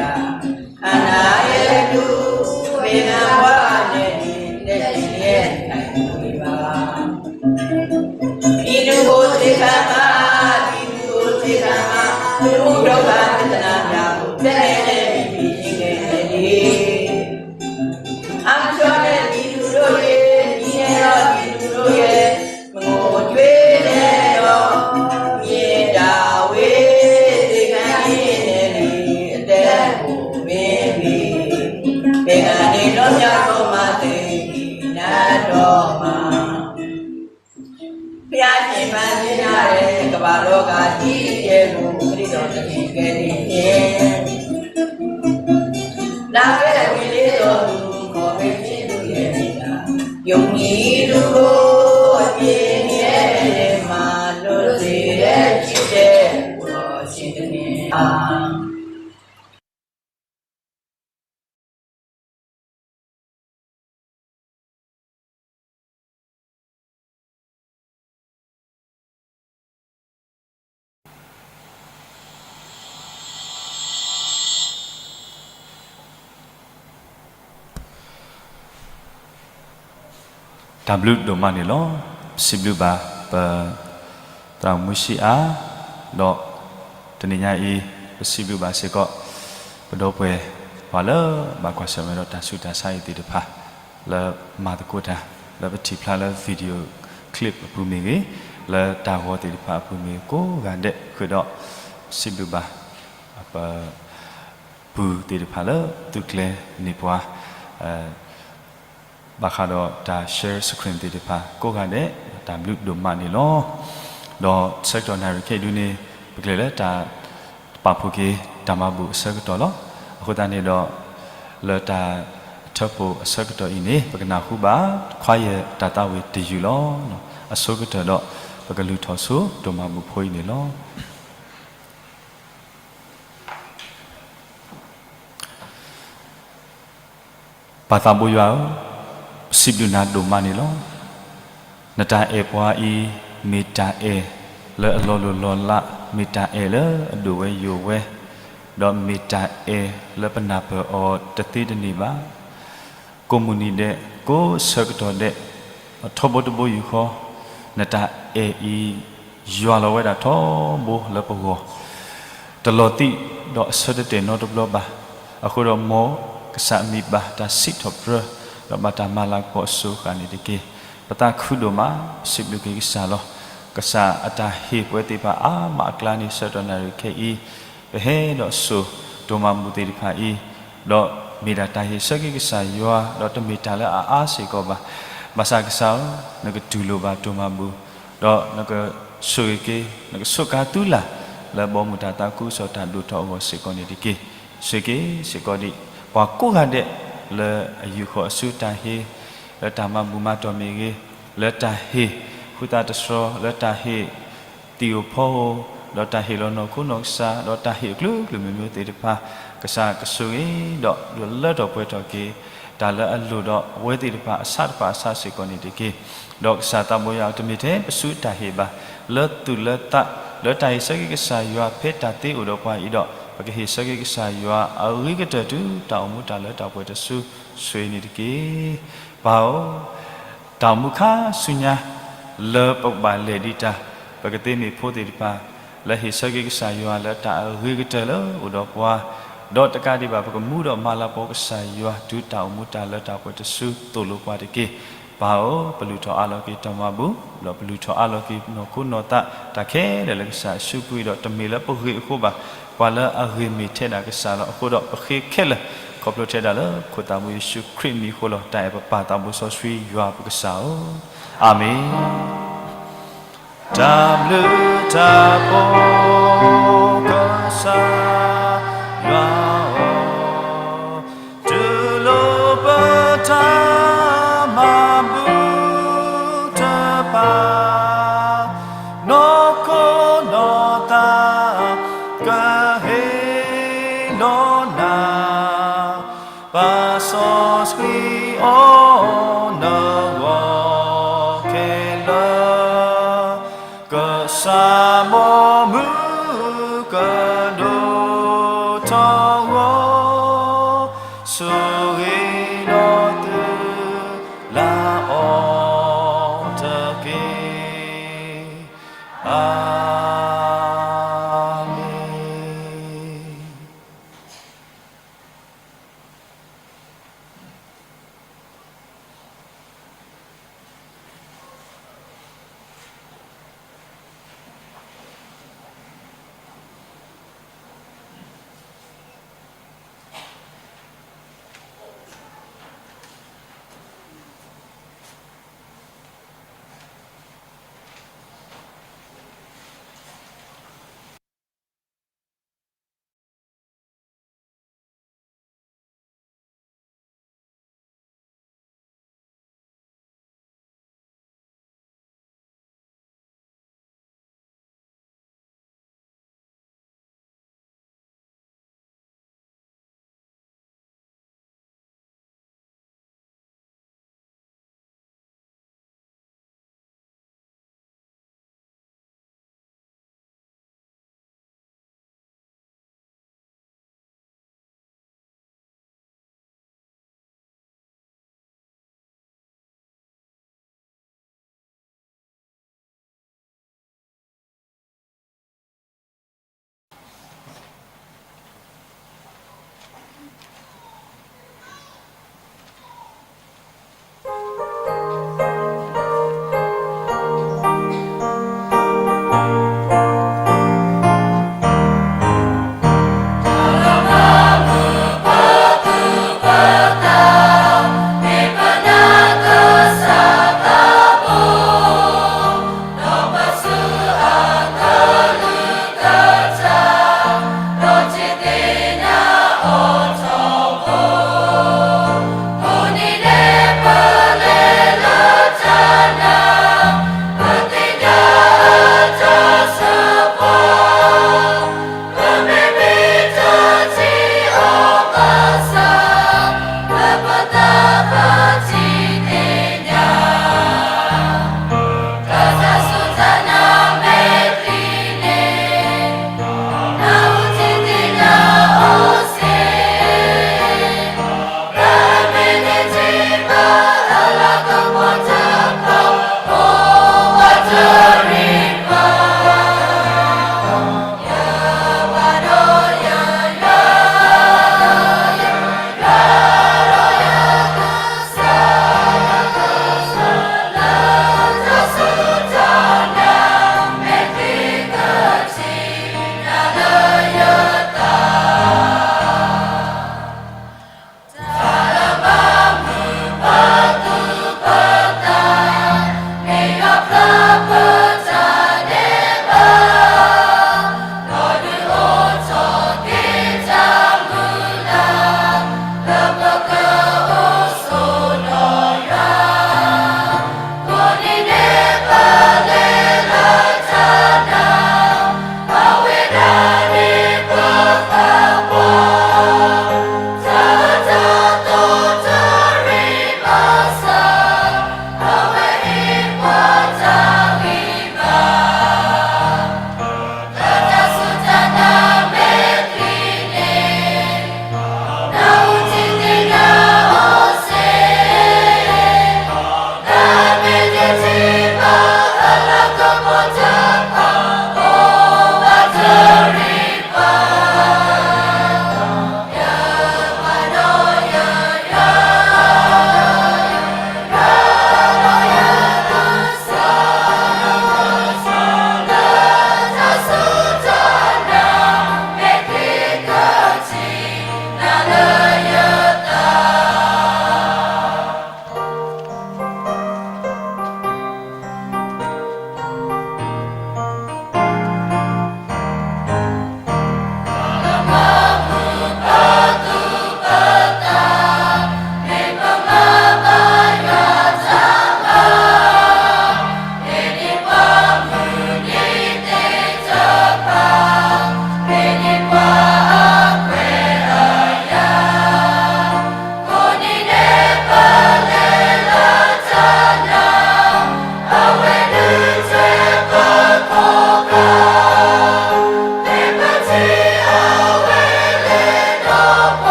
အနၢ်ယဲဒူၣ် မ့ၢ်နၢ်ပှၤန့ၣ် တဲတ့ၢ်ယဲ တၢ်အံၤဘၣ် ဒ်ဒူၣ်အိၣ်သ့ၣ်တဖၣ်မး ဒ်ဒူၣ်အိၣ်သ့ၣ်တဖၣ်မး ဒူၣ်ဒိၣ်ဘၣ်မ့ၢ်တနၢ်ဘၣ် တဲန့ၣ်တဲန့ၣ် မ့ၢ်ပျံၤယံၤလဲၣ်န့ၣ် အါမးန့ၣ် ဒ်ဒူၣ်ဒိၣ်ယဲ ဒ်န့ၣ်ဒီးဒ်ဒူၣ်ဒိၣ်ယဲ မ့ၢ်အိၣ်ကွဲန့ၣ်ဒီး မ့ၢ်ဒၣ်ဝဲသ့ၣ်ခါန့ၣ်န့ၣ်လံ အတဲကိးမ့ၢ်ဂ့ၤ ပှၤဂၤန့ၣ်ဒီးမၤကီမၤသ့ၣ်နၤဒီးမၤ ဖဲအန့ၣ်မၤန့ၢ်နၤလဲၣ် ကဘၣ်လီၤဂာ်ဒ်လဲၣ် အိၣ်ခရံာ်ဒီးတၢ်ကဲက့ၤက့ၤ နာ်က့ဝံၤလ့ဒီးလူၤ ခီၣ်ဖ့းဆ့သူၣ်ယဲၢ်မံၤတၢ် ယုၢ်ဒံဒူၣ်ဧိၤ အက့ၤန့ၣ်လဲၤမး ဒိးသ့ၣ်လဲၤထံၣ်တဲ အိၣ်ဒီးစံးတသ့မး တၢ်ဘျုးဒိၣ်မးန့ၣ်လီၤ. ပစံးဘျုးဘၣ်ပ သရၣ်မူဆံအါ, ဒီးတနံၤညါအံၤ ပစံးဘျုးဘၣ်စ့ၢ်ကီး ပဒီပုၢ်ဝဲၢ်ပှၤလၢဘၣ်ကွၢ်ဆၢၣ်မဲာ်ဒီးတၢ်ဆူးတၢ်ဆါအံၤသ့ၣ်တဖၣ် လၢမၤသကိးတၢ် လၢပထံၣ်ဖျါလၢ video clip အပူၤမ့ၢ်ဂ့ၤ, လၢတၢ်ဂီၤသ့ၣ်တဖၣ်အပူၤမ့ၢ်ဂ့ၤ ကိးဂၤဒဲးဃုာ်ဒီး စံးဘျုးဘၣ် ပပုၢ်သ့ၣ်တဖၣ်လၢသုးကျဲၤန့ၢ်ပှၤ ဘၣ်ဃးဒီးတၢ် share screen သ့ၣ်တဖၣ်ကိးဂၤဒဲး တၢ်ဘျုးဒိၣ်မးန့ၣ်လီၤ. ဒီးဆၢကတီၢ်နၣ်ရံၣ်ခဲအံၤဒုန့ၣ် ပကလဲၤလၢတၢ်ပာ်ဖှိၣ်က့ၤတၢ်မၤဘူၣ်အဆၢကတီၢ်လီၤ. အဃိသတးန့ၣ်ဒီး လၢတၢ်ထၢဖှိၣ်အဆၢကတီၢ်အံၤန့ၣ် ပကနၢ်ဟူဘၣ် choir တၢ်သးဝံၣ်တယုၢ်လီၤ. အဆိကတၢၢ်ဒီး ပကလုၢ်ထီၣ်ဆိ ဒိၣ်မးဘူၣ်ဖိအံၤန့ၣ်လီၤ. ပၢ်သးဘိယွၤဧၢ, ပစံးဘျုးနၤဒိၣ်မးန့ၣ်လီၤ. နတၢ်အဲၣ်ပှၤအံၤ မ့ၢ်တၢ်အဲၣ်လၢအလီၤလိၢ်လီၤလး, မ့ၢ်တၢ်အဲၣ်လၢအဒိၣ်ဝဲယိာ်ဝဲ, ဒီးမ့ၢ်တၢ်အဲၣ်လၢပနၢ်ပၢၢ်အီၤတသ့တန့ၢ်ဘၣ်. ကိးမုၢ်နံၤဒဲး, ကိးဆၢကတီၢ်ဒဲး, ထီဘိတဘိယူၢ်ဃီ, နတၢ်အဲၣ်အံၤ ယွၤလီၤဝဲဒၣ်ထီဘိလၢပဂီၢ်, တလီၤသံးဒီးအဆၢတတဲာ်နီတဘျီဘၣ်. အဃိဒီးမ်ကစၢ်အမံၤဘၣ်တၢ်စံးထီၣ်ပတြၢၤ, ဒီးဘၣ်တၢ်မၤလၤကပီၤအစိၤဃာ်န့ၣ်တက့ၢ်. ပသးခုဒိၣ်မး, ပစံးဘျုးက့ၤကစၢ်လီၤ. ကစၢ်အတၢ်ဟ့ၣ်ပဝဲသ့ၣ်တဖၣ်အါမးအကျါန့ၣ် ဆၢကတီၢ်နၣ်ရံၣ်ခဲအံၤ ပဟဲဒီးစိာ်တိၢ်မၤဘူၣ်သ့ၣ်တဖၣ်အံၤ, ဒီးမ့ၢ်ဒၣ်တၢ်ဟ့ၣ်ဆၢက့ၤကစၢ်ယွၤ, ဒီးတမ့ၢ်တၢ်လၢအအါစ့ၢ်ကီးဘၣ်. ဘၣ်ဆၣ်ကစၢ်ဧၢ, နကတူၢ်လိာ်ဘၣ်တိၢ်မၤဘူၣ်, ဒီးနကဆိၣ်ဂ့ၤက့ၤ, နကဆိးကါသုလၢ် လၢဘီမုၢ်တၢ်သးခုကစီၣ်တၢ်ဒိၣ်ထီၣ်အဂီၢ်စ့ၢ်ကီးန့ၣ်တက့ၢ်. ဆိၣ်ဂ့ၤက့ၤစ့ၢ်ကီးဒံး ပှၤကိးဂၤဒဲး လၢအယူာ်ဃီၤအစုတၢ်ဟ့ၣ်, လၢတၢ်မၤဘူၣ်မၤတီၢ်မ့ၢ်ဂ့ၤ, လၢတၢ်ဟ့ၣ်ဃုသးတတြီ, လၢတၢ်ဟ့ၣ် သံၣ်ဧိၤဖီဧိၤ, ဒီးတၢ်ဟ့ၣ်လီၤနီၢ်ခိနီၢ်ကစၢ်, ဒီးတၢ်ဟ့ၣ်အကလုာ်ကလုာ်မ့ၢ်မ့ၢ်သ့ၣ်တဖၣ်, ကစၢ်ကဆိၣ်ဂ့ၤဒီး ဒုးလၢထီၣ်ပှဲၤထီၣ်က့ၤ တၢ်လၢအလိၣ်ဒီးအဝဲသ့ၣ်တဖၣ်အဆးတဖၣ်အဆးစ့ၢ်ကီးန့ၣ်တက့ၢ်. ဒီးကစၢ်သးဘိယွၤ တမ့ၢ်ထဲပစုတၢ်ဟ့ၣ်ဘၣ်, လၢသူၣ်လၢသး, လၢတၢ်ဟ့ၣ်ဆၢက့ၤကစၢ်ယွၤ ဖဲတၢ်သ့အိၣ်ဒီးပှၤအံၤဒီး ပကဟ့ၣ်ဆၢက့ၤကစၢ်ယွၤအဂ့ၤကတၢၢ်တုၤတၢ်အိၣ်မူတၢ်လၢတၢ်ပှဲၤတစု ဆိၣ်ဂ့ၤန့ၣ်တက့ၢ်. ပၢ်ဧၢ, တၢ်အိၣ်မူခါဆူညါ လၢပကဘၣ်လဲၤဒံးတၢ်, ပကသ့မ့ၢ်ဖိသ့ၣ်တဖၣ် လၢဟ့ၣ်ဆၢက့ၤကစၢ်ယွၤလၢတၢ်အဂ့ၤကတၢၢ်လၢအိၣ်ဒီးပှၤ, ဒီးတကးဒံးဘၣ် ပကမူဒီးမၤလၤကပီၤကစၢ်ယွၤ တုၤတၢ်အိၣ်မူတၢ်လၢတၢ်ပှဲၤတစုသိၣ်လိပှၤတက့ၢ်. ပၢ်ဧၢ, ပလုၢ်ထီၣ်အးလီၤက့ၤတၢ်မၤဘူၣ်, ဒီးပလုၢ်ထီၣ်အးလီၤက့ၤနီၢ်ခိနီၢ်သး တၢ်ခဲလၢာ်လၢကစၢ်အစုပူၤအံၤဒီး တမ့ၢ်လၢပဂ့ၢ်အဃိဘၣ်, ပှၤလၢအဂ့ၢ်မ့ၢ်ထဲဒၣ်ကစၢ်လီၤ. အဃိဒီးပဃ့ခဲလၢာ် ခီဖျိထဲဒၣ်လၢခိၣ်သးဘိယ့ၣ်ၡူးခရံာ်မံၤအဃိလီၤ. တၢ်အဲၣ်ပပၢ်သးဘိစီဆှံယွၤပကစၢ်ဧၢ, အၤမ့ၣ်. တၢ်ဘျုးတၢ်ဖှိၣ်ကစၢ် ဒီးနၤ, ပၢ်စီဆှံအိၣ်နဂီၢ်ခဲလၢာ်, ကစၢ်ဘီမုၢ်ကဒိၣ်ထီၣ်ဂီၢ်, ဆိၣ်ဂ့ၤဒီးသုလၢအီၤတက့ၢ်. အၤမ့ၣ်.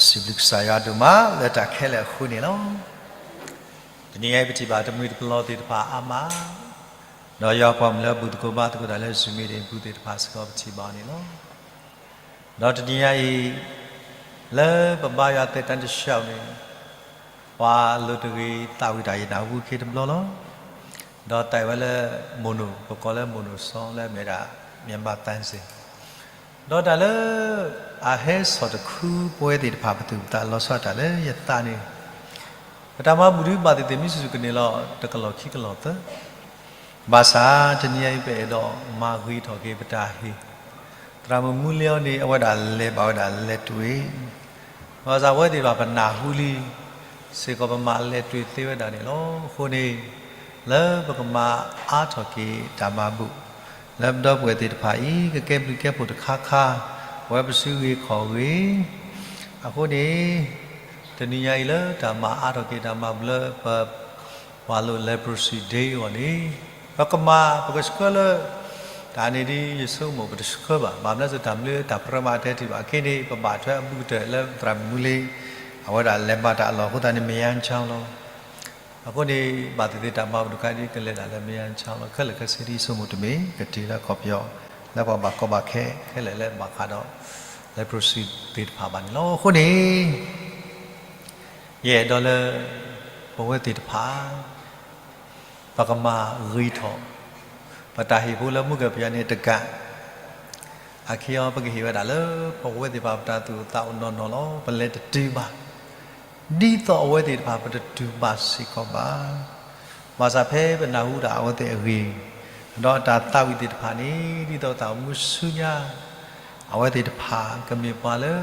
စံးဘျုးကစၢ်ယွၤဒိၣ်မးလၢတၢ်ခဲလၢာ်အဃိန့ၣ်လီၤ. တနံၤအံၤပထံၣ်ဘၣ်တမှံၤတပလီသ့ၣ်တဖၣ်အါမး, ဒီးယွၤပှၤမုၣ်လၢအဘူၣ်သကိးဘါသကိးတၢ်လၢ Zoom meeting ပူၤသ့ၣ်တဖၣ်စ့ၢ်ကီးပထံၣ်ဘၣ်အီၤန့ၣ်လီၤ. ဒီးတနံၤညါအံၤ လၢပဘါယွၤသဲတၢ်တဆှၢန့ၣ် ပှၤလိၤတဂ့ၤသးဝံၣ်တၢ်ယနၢ်ဟူက့ၤတဘျီလီၤ. ဒီးတၢ်အံၤဝဲလၢ မိၢ်နိၣ် ပကိးလၢမိၢ်နိၣ်စီလၢအမ့ၢ်ဝဲဒၣ် မြန်မာသံစင် ဒီးတၢ်လၢ အဟဲစိာ်တခူပဝဲသ့ၣ်တဖၣ်ပသူၣ်ပသးလီၤဆီဒၣ်တၢ်လၢယသးန့ၣ် ပတၢ်မၤဘူၣ်ဒုးဘၣ်သ့ၣ်သ့ၣ်မ့ၢ်စုာ်စုာ်ကန့ၢ်လီၤ တကလီၢ်ခံကလီၢ်သၢ ဘၣ်ဆၣ်တနံၤအံၤပအဲၣ်ဒိးမၤဂ့ၤထီၣ်က့ၤပတၢ်ဟ့ၣ် သရၣ်မုၣ်မူလ့အီၤန့ၣ် အဝဲဒၣ်လဲၤဘၣ်ဝဲဒၣ်လဲၤတွံၢ် ဘၣ်ဆၣ်ပဝဲသ့ၣ်တဖၣ်ပနၢ်ဟူလံ စ့ၢ်ကီးပမၤလဲၤတွံၢ်သ့ဝဲဒၣ်န့ၣ်လီၤ. အဃိန့ၣ် လၢပကမၤအါထီၣ်က့ၤတၢ်မၤဘူၣ် လၢပဒီပုၢ်ဝဲၢ်သ့ၣ်တဖၣ်အံၤ ကကဲဘျုးကဲဖှိၣ်တခါခါ ပဝဲပစုဂ့ၤခီၣ်ဂ့ၤ အဃိန့ၣ် တနံၤညါအံၤလၢတၢ်မၤအါထီၣ်က့ၤတၢ်မၤဘူၣ်လၢပ ပှၤလိၤ Leprosy Day အဂီၢ်န့ၣ် ပကမၤ ပကဆှၢလၢ တၢ်န့ၣ်ဒ်ယဆိကမိၣ်ပတဆှၢဘၣ်, ဘၣ်မနုၤစ့ၢ်တၢ်မနုၤတၢ်ပြၢမးတဲတ့ၢ်ဘၣ်, ခဲအံၤန့ၣ် ပဘၣ်ထွဲအဘူးကတၢၢ်လၢသရၣ်မုၣ်မူလ့ အဝဲဒၣ်လဲၤမၤတၢ်အလီၢ်အဃိသတးန့ၣ် မ့ၢ်ယါဆါလီၤ. အဃိန့ၣ် ဘၣ်သ့ၣ်သ့ၣ်တၢ်မၤဘူၣ်တခါဒ်ကလဲၤဒၣ်လၢမ့ၢ်ယါဆါလီၤ. ခဲလၢာ်ခဲဆ့ဒ်ယဆိကမိၣ်တမ့ၢ် ကတ့ၢ်လၢအခီပညီ လၢပှၤဘၣ်ကီဘၣ်ခဲ ခဲလၢာ်လၢဘၣ်ဃးဒီး Leprosy သ့ၣ်တဖၣ်ဘၣ်န့ၣ်လီၤ. အဃိန့ၣ် ယအဲၣ်ဒိးလၢ ပဝဲသ့ၣ်တဖၣ် ပကမၤဂ့ၤထီၣ် ပတၢ်ဟ့ၣ်ဖိလၢမုၢ်ကပၤန့ၣ်တကး အခံအီၤ ပကဟ့ၣ်ဝဲဒၣ်လၢ ပဝဲသ့ၣ်တဖၣ်ပတၢ်သူၣ်အိၣ်သးအိၣ်နီၢ်နီၢ်လီၤ. ပလဲၤတတုၤဘၣ် ဒ်သိးအဝဲသ့ၣ်တဖၣ်ပတတုၤဘၣ်စ့ၢ်ကီးဘၣ်. ဘၣ်ဆၣ်ဖဲပနၢ်ဟူဒၣ်အဝဲသ့ၣ်အဂ့ၢ် ဒီးတၢ်သးဝံၣ်သ့ၣ်တဖၣ်န့ၣ် ဒ်သိးသးမူဆူညါ အဝဲသ့ၣ်တဖၣ်ကမ့ၢ်ပှၤလၢ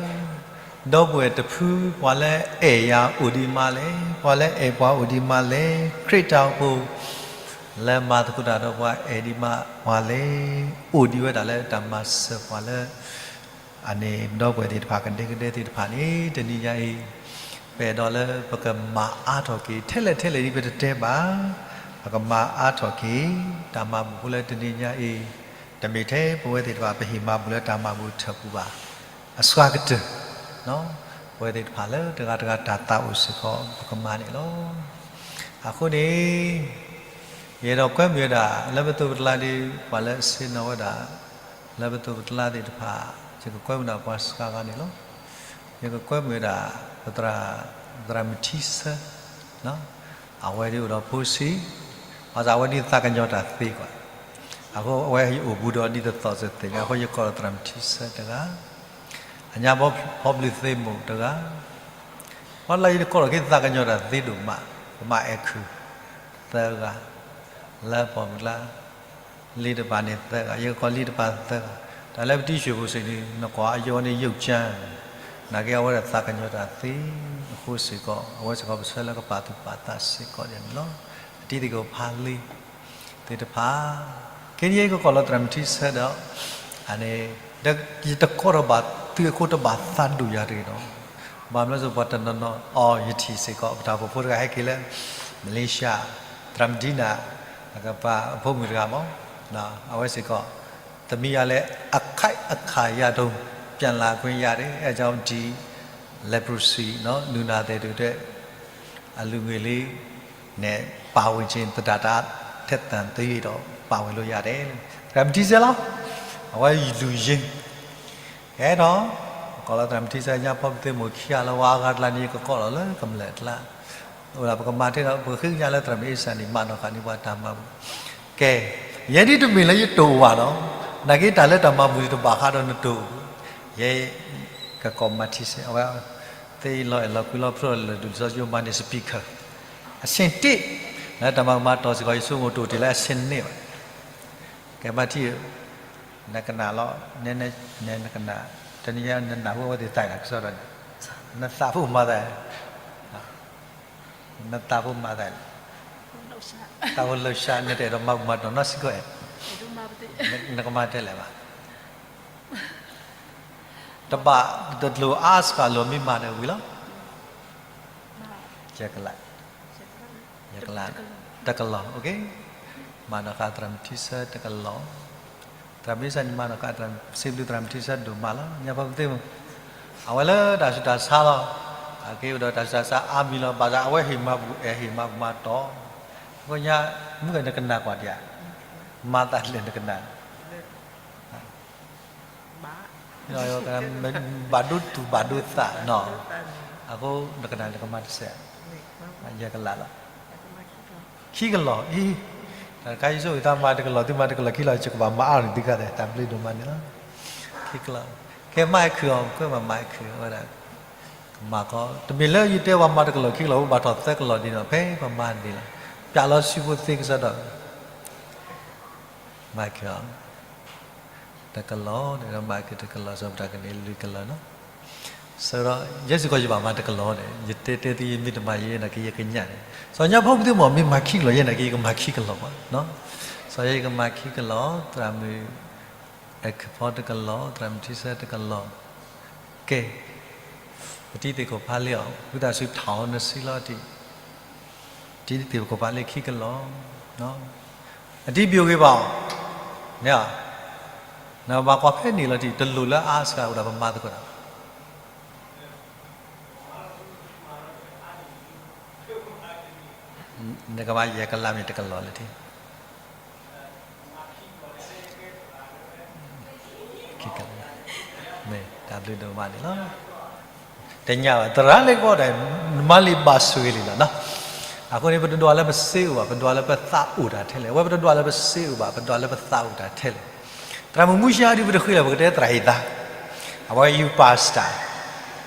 ဒီပုၢ်ဝဲၢ်တဖု ပှၤလၢအဲၣ်ယၤအိၣ်ဒံးမးလဲၣ်, ပှၤလၢအဲၣ်ပှၤအိၣ်ဒံးမးလဲၣ်, ခရံာ်တၢ်အိၣ်ဖှိၣ် လၢမၤသကိးတၢ်ဒီးပှၤအဲၣ်ဒံးမးပှၤလဲၣ်, အိၣ်ဒံးဝဲဒၣ်လၢတၢ်မၤစၢၤပှၤလၢ အန့ၣ် ဒီပုၢ်ဝဲၢ်သ့ၣ်တဖၣ်ကဒဲကဒဲသ့ၣ်တဖၣ်န့ၣ် တနံၤညါအံၤ ပအဲၣ်ဒိးလၢပကမၤအါထီၣ်က့ၤ ထဲလဲၣ်ထဲလဲၣ်ဒ်ပတတဲဘၣ်, ပကမၤအါထီၣ်က့ၤ တၢ်မၤဘူၣ်ဖိလၢတနံၤညါအံၤ တမ့ၢ်ထဲပဝဲသ့ၣ်တဖၣ် ပဟ့ၣ်မၤဘူၣ်လၢတၢ်မၤဘူၣ်ထၢၣ်ပူၤဘၣ်. အစှၤကတၢၢ် ပဝဲသ့ၣ်တဖၣ်လၢတဂၤတဂၤတၢ်သးအိၣ်စ့ၢ်ကီး ပကမၤန့ၣ်လီၤ. အဃိန့ၣ် ယအဲၣ်ဒိးကွဲမုာ်ဝဲဒၣ် လၢပသိးပကျါဒ် ပှၤလၢအဆ့ၣ်နီၤဝဲဒၣ် လၢပသိးပကျါသ့ၣ်တဖၣ် ယကကွဲမုာ်ဒၣ်ပှၤစှၤဂၤန့ၣ်လီၤ. ယကကွဲမုာ်ဝဲဒၣ် ပသရၣ် သရၣ်မထံဆၢ အဝဲဒ်အိၣ်ဒီးဖိဆံး, ဘၣ်ဆၣ်အဝဲဒ်သးကညီၤတၢ်သ့ကွၢ်, အဃိအဝဲယအိၣ်ဘူးဒီးဒ်သိးသိးသ့ၣ်ညါ အဃိယကိးဒီးသရၣ်မထံဆၢတဂၤ, အညါပီဖီဘျုးသ့မိၢ်တဂၤ, ပှၤလၢယတကိးလီၤက့ၤသးကညီၤတၢ်သ့ဒိၣ်မး, ကမၤအဲၣ်ခုၣ်သၢဂၤ, လၢပီၣ်မုၢ်ကျါ လံာ်တပၤန့ၣ်သၢဂၤ, ယကကိးလံာ်တပၤသၢဂၤ, တၢ်လၢပတံၤဆှၢပူၤစ့ၢ်န့ၣ် နကွၢ်အယိန့ၣ်ယုၢ်ကၠၢ, နာ်က့အဝဲဒၣ်သးကညီၤတၢ်သ့အဃိစ့ၢ်ကီး အဝဲစ့ၢ်ကီးပဆှၢလၢကပာ်သူၣ်ပာ်သးစ့ၢ်ကီးဒ်န့ၣ်လီၤ. အတံၤသကိးဖးလံ သ့ၣ်တဖၣ်, ခဲအံၤယကကိးလီၤသရၣ်မထံဆၢဒီး အန့ၣ် ယတကိးထီၣ်ဘၣ်သုးအဃိတဘၣ်သးဒိၣ်ယၤတဂ့ၤဒီး, ဘၣ်မနုၤစ့ၢ်ပှၤတနီၤနီၤ အီၤယထံၣ်စ့ၢ်ကီး ပတၢ်အိၣ်ဖှိၣ်ဖိတဂၤဟဲက့ၤလၢ မလ့ၡါ, သရၣ်မထံနၤ အကပၤအဖိမုၣ်တဂၤမး, အဝဲစ့ၢ်ကီး သမံယၤလဲၣ် အခက်အခဲရတော့ ပြန်လာခွင့်ရတယ်, အဲဒါကြောင့်ဒီ leprosy နုနာသည့်အတွက် အလူငွေလေးနဲ့ ပါဝင်ခြင်းသဒ္ဒါတထက်သန်သေးတော့ ပါဝင်လို့ရတယ်. သရၣ်မထံဆၢလီၤ, အဝဲလူၤယ့ၤ, ကဲဒီး ကိးလီၤသရၣ်မထံဆၢ ညါဖီဘျုးသ့မိၢ်ခံဂၤလၢဝဲအဂၤတကျါန့ၣ် ယကကိးလီၤလၢကမျၢၢ်အကျါ အိၣ်ဒၣ်ပကမၤထဲဒီး ပဃ့ကညးလၢသရၣ်မအ့စၢ်န့ၣ် မၤနီၢ်ဃာ်န့ၢ်ပှၤတၢ်မၤဘူၣ်, ကဲ, ယဲဒ်တမ့ၢ်လၢယတိၢ်ဝဲဒီး, နာ်က့တၢ်လၢတၢ်မၤဘူၣ်န့ၣ်တဘၣ်ဃးဒီးနတိၢ်, ယဲ ကကိးမၤထံဆၢ အဝဲ သ့လီၤအဲၣ်လီၤကွံလီၤဖျိလၢဒုးစီယိမၤန့ၣ် speaker အဆင့်တစ် လၢတၢ်မၤကမၤတီၢ်စ့ၢ်ကီး ယဆိကမိၣ်တိၢ်တ့ၢ်လၢအဆင့်နှစ်ဘၣ်. ကဲမၤထံဧၢ, နကနၣ်လီၤ, နကနၣ်, တနံၤညါနနၢ်ဟူအဝဲသ့ၣ်သးတၢ်ကစီၣ်ဒီးန့ၣ်, နသးဖိမၤသး, နသးဖိမၤသး, သးဖိလှုပ်ရှား နတအဲၣ်ဒိးမၤဘူၣ်မၤတီၢ်နီတစဲးကီးဧါ, နကမၤတဲလဲၣ်ဘၣ်, တဘၣ်တလိၣ်အါစှၤလိာ်မ့ၢ်မၤဒီးဝံၤလီၤ. ယကလး, ယကလး, တကလီၢ်, မၤနီၢ်ဃာ်သရၣ်မထံဆၢတကလီၢ်, သရၣ်မထံဆၢန့ၣ်မၤနီၢ်ဃာ် စံးဘျုးသရၣ်မထံဆၢဒိၣ်မးလီၤ. ညါဖီဘျုးသ့မိၢ်, အဝဲလၢတၢ်ဆူးတၢ်ဆါလီၤ. အက့ၤအိၣ်ဒီးတၢ်ဆူးတၢ်ဆါအါမံၤလီၤ. ဘၣ်ဆၣ်အဝဲဟ့ၣ်မၤဘူၣ်အဲၣ်ဟ့ၣ်မၤဘူၣ်မၤတီၢ်. အဃိညါ မုၢ်ဂၤနကနၣ်ကွၢ်ဒံးဧါ, မၤသးလဲၣ်နကနၣ်, ဘၣ်ဒိတူၢ်ဘၣ်ဒိသးနီၤ. အဃိနကနၣ်နကမၤတစဲး, ယကလးလီၤ. ခံကလီၤအံၤ, တၢ်တခါယဆိကမိၣ်တၢ်မၤတကလီၤ သုမၤတကလီၤခံလီၤ ယကဘၣ်မၤအါန့ၣ်သုခါဒီး တၢ်ဘျုးဒိၣ်မးန့ၣ်လီၤ. ခံကလီၤ, ကဲမၤအဲၣ်ခုၣ်အီၤ ကွဲမၤမၤအဲၣ်ခုၣ်အီၤဝဲဒၣ်, ကမၤခီ တမ့ၢ်လၢယတဲပှၤမၤတကလီၤခံကလီၤ ပဘၣ်ထီၣ်သၢကလီၤဒ်န့ၣ် ဖဲပှၤမၤန့ၣ်လီၤ. ပျးလီၤစုဖိသ့ကစီဒီး မၤအဲၣ်ခုၣ်အီၤ တကလီၤန့ၣ် မၤအဲၣ်ခုၣ်တကလီၤ စီၤပတၢ်ကန့ၢ်လွံၢ်ကလီၤနီၤ. ဆၢဒီး ယဲစ့ၢ်ကီးယဘၣ်မၤတကလီၤန့ၣ် ယတဲတဲသု ယမ့ၢ်တမၤယဲနာ်က့ ယကညးန့ၣ် စီၤညါဖိမုၣ်သ့ၣ်မ့ၢ် မ့ၢ်မၤခံကလီၤယဲနာ်က့ ယကမၤခံကလီၤဘၣ်နီၤ. စီၤယဲယကမၤခံကလီၤ သရၣ်မုၣ် အဲၣ်ခုၣ်ဖီတကလီၤ သရၣ်မုၣ်ထံဆၢတကလီၤ. ကဲ ပတံၤသ့ၣ်ခိၣ်ဖးလ့အီၤ ဝံသးစူၤထီၣ်နစုလီၤတံၢ်, တံၤသ့ၣ်ခိၣ်ဖးလ့ခံကလီၤ, အတံၤပျိၢ်ဂ့ၤဘၣ်အီၤ, န့ၣ်, နဘၣ်ကွၢ်ဖဲန့ၣ်လီၤတံၢ် တလိၣ်လၢအါစှၤအိၣ်ဒီးပမၤသကိးတၢ် နကဘၣ်ယဲၢ်ကလးမ့ၢ်တကလီၤလၢထံ, မ့ၢ်တၢ်ဘျုးဒိၣ်မးန့ၣ်လီၤ. တညါဘၣ် သရၣ်လၢကီၢ်ဒၣ် နမၤလံာ်ဘၣ်ဆိၣ်ဂ့ၤလံလီၤနီၤ. အဃိန့ၣ် ပတဒွးလၢပစ့အိၣ်ဘၣ် ပဒွးလၢပသးအိၣ်တၢ်ထဲလဲၣ်. အဝဲပတဒွးလၢပစ့အိၣ်ဘၣ် ပဒွးလၢပသးအိၣ်တၢ်ထဲလဲၣ်. သရၣ်မုၣ်မူၡါဒ်ပတဃ့လၢၤ ပကတဲသရၣ်ဟ့ၣ်သါ, အဝဲ youth pastor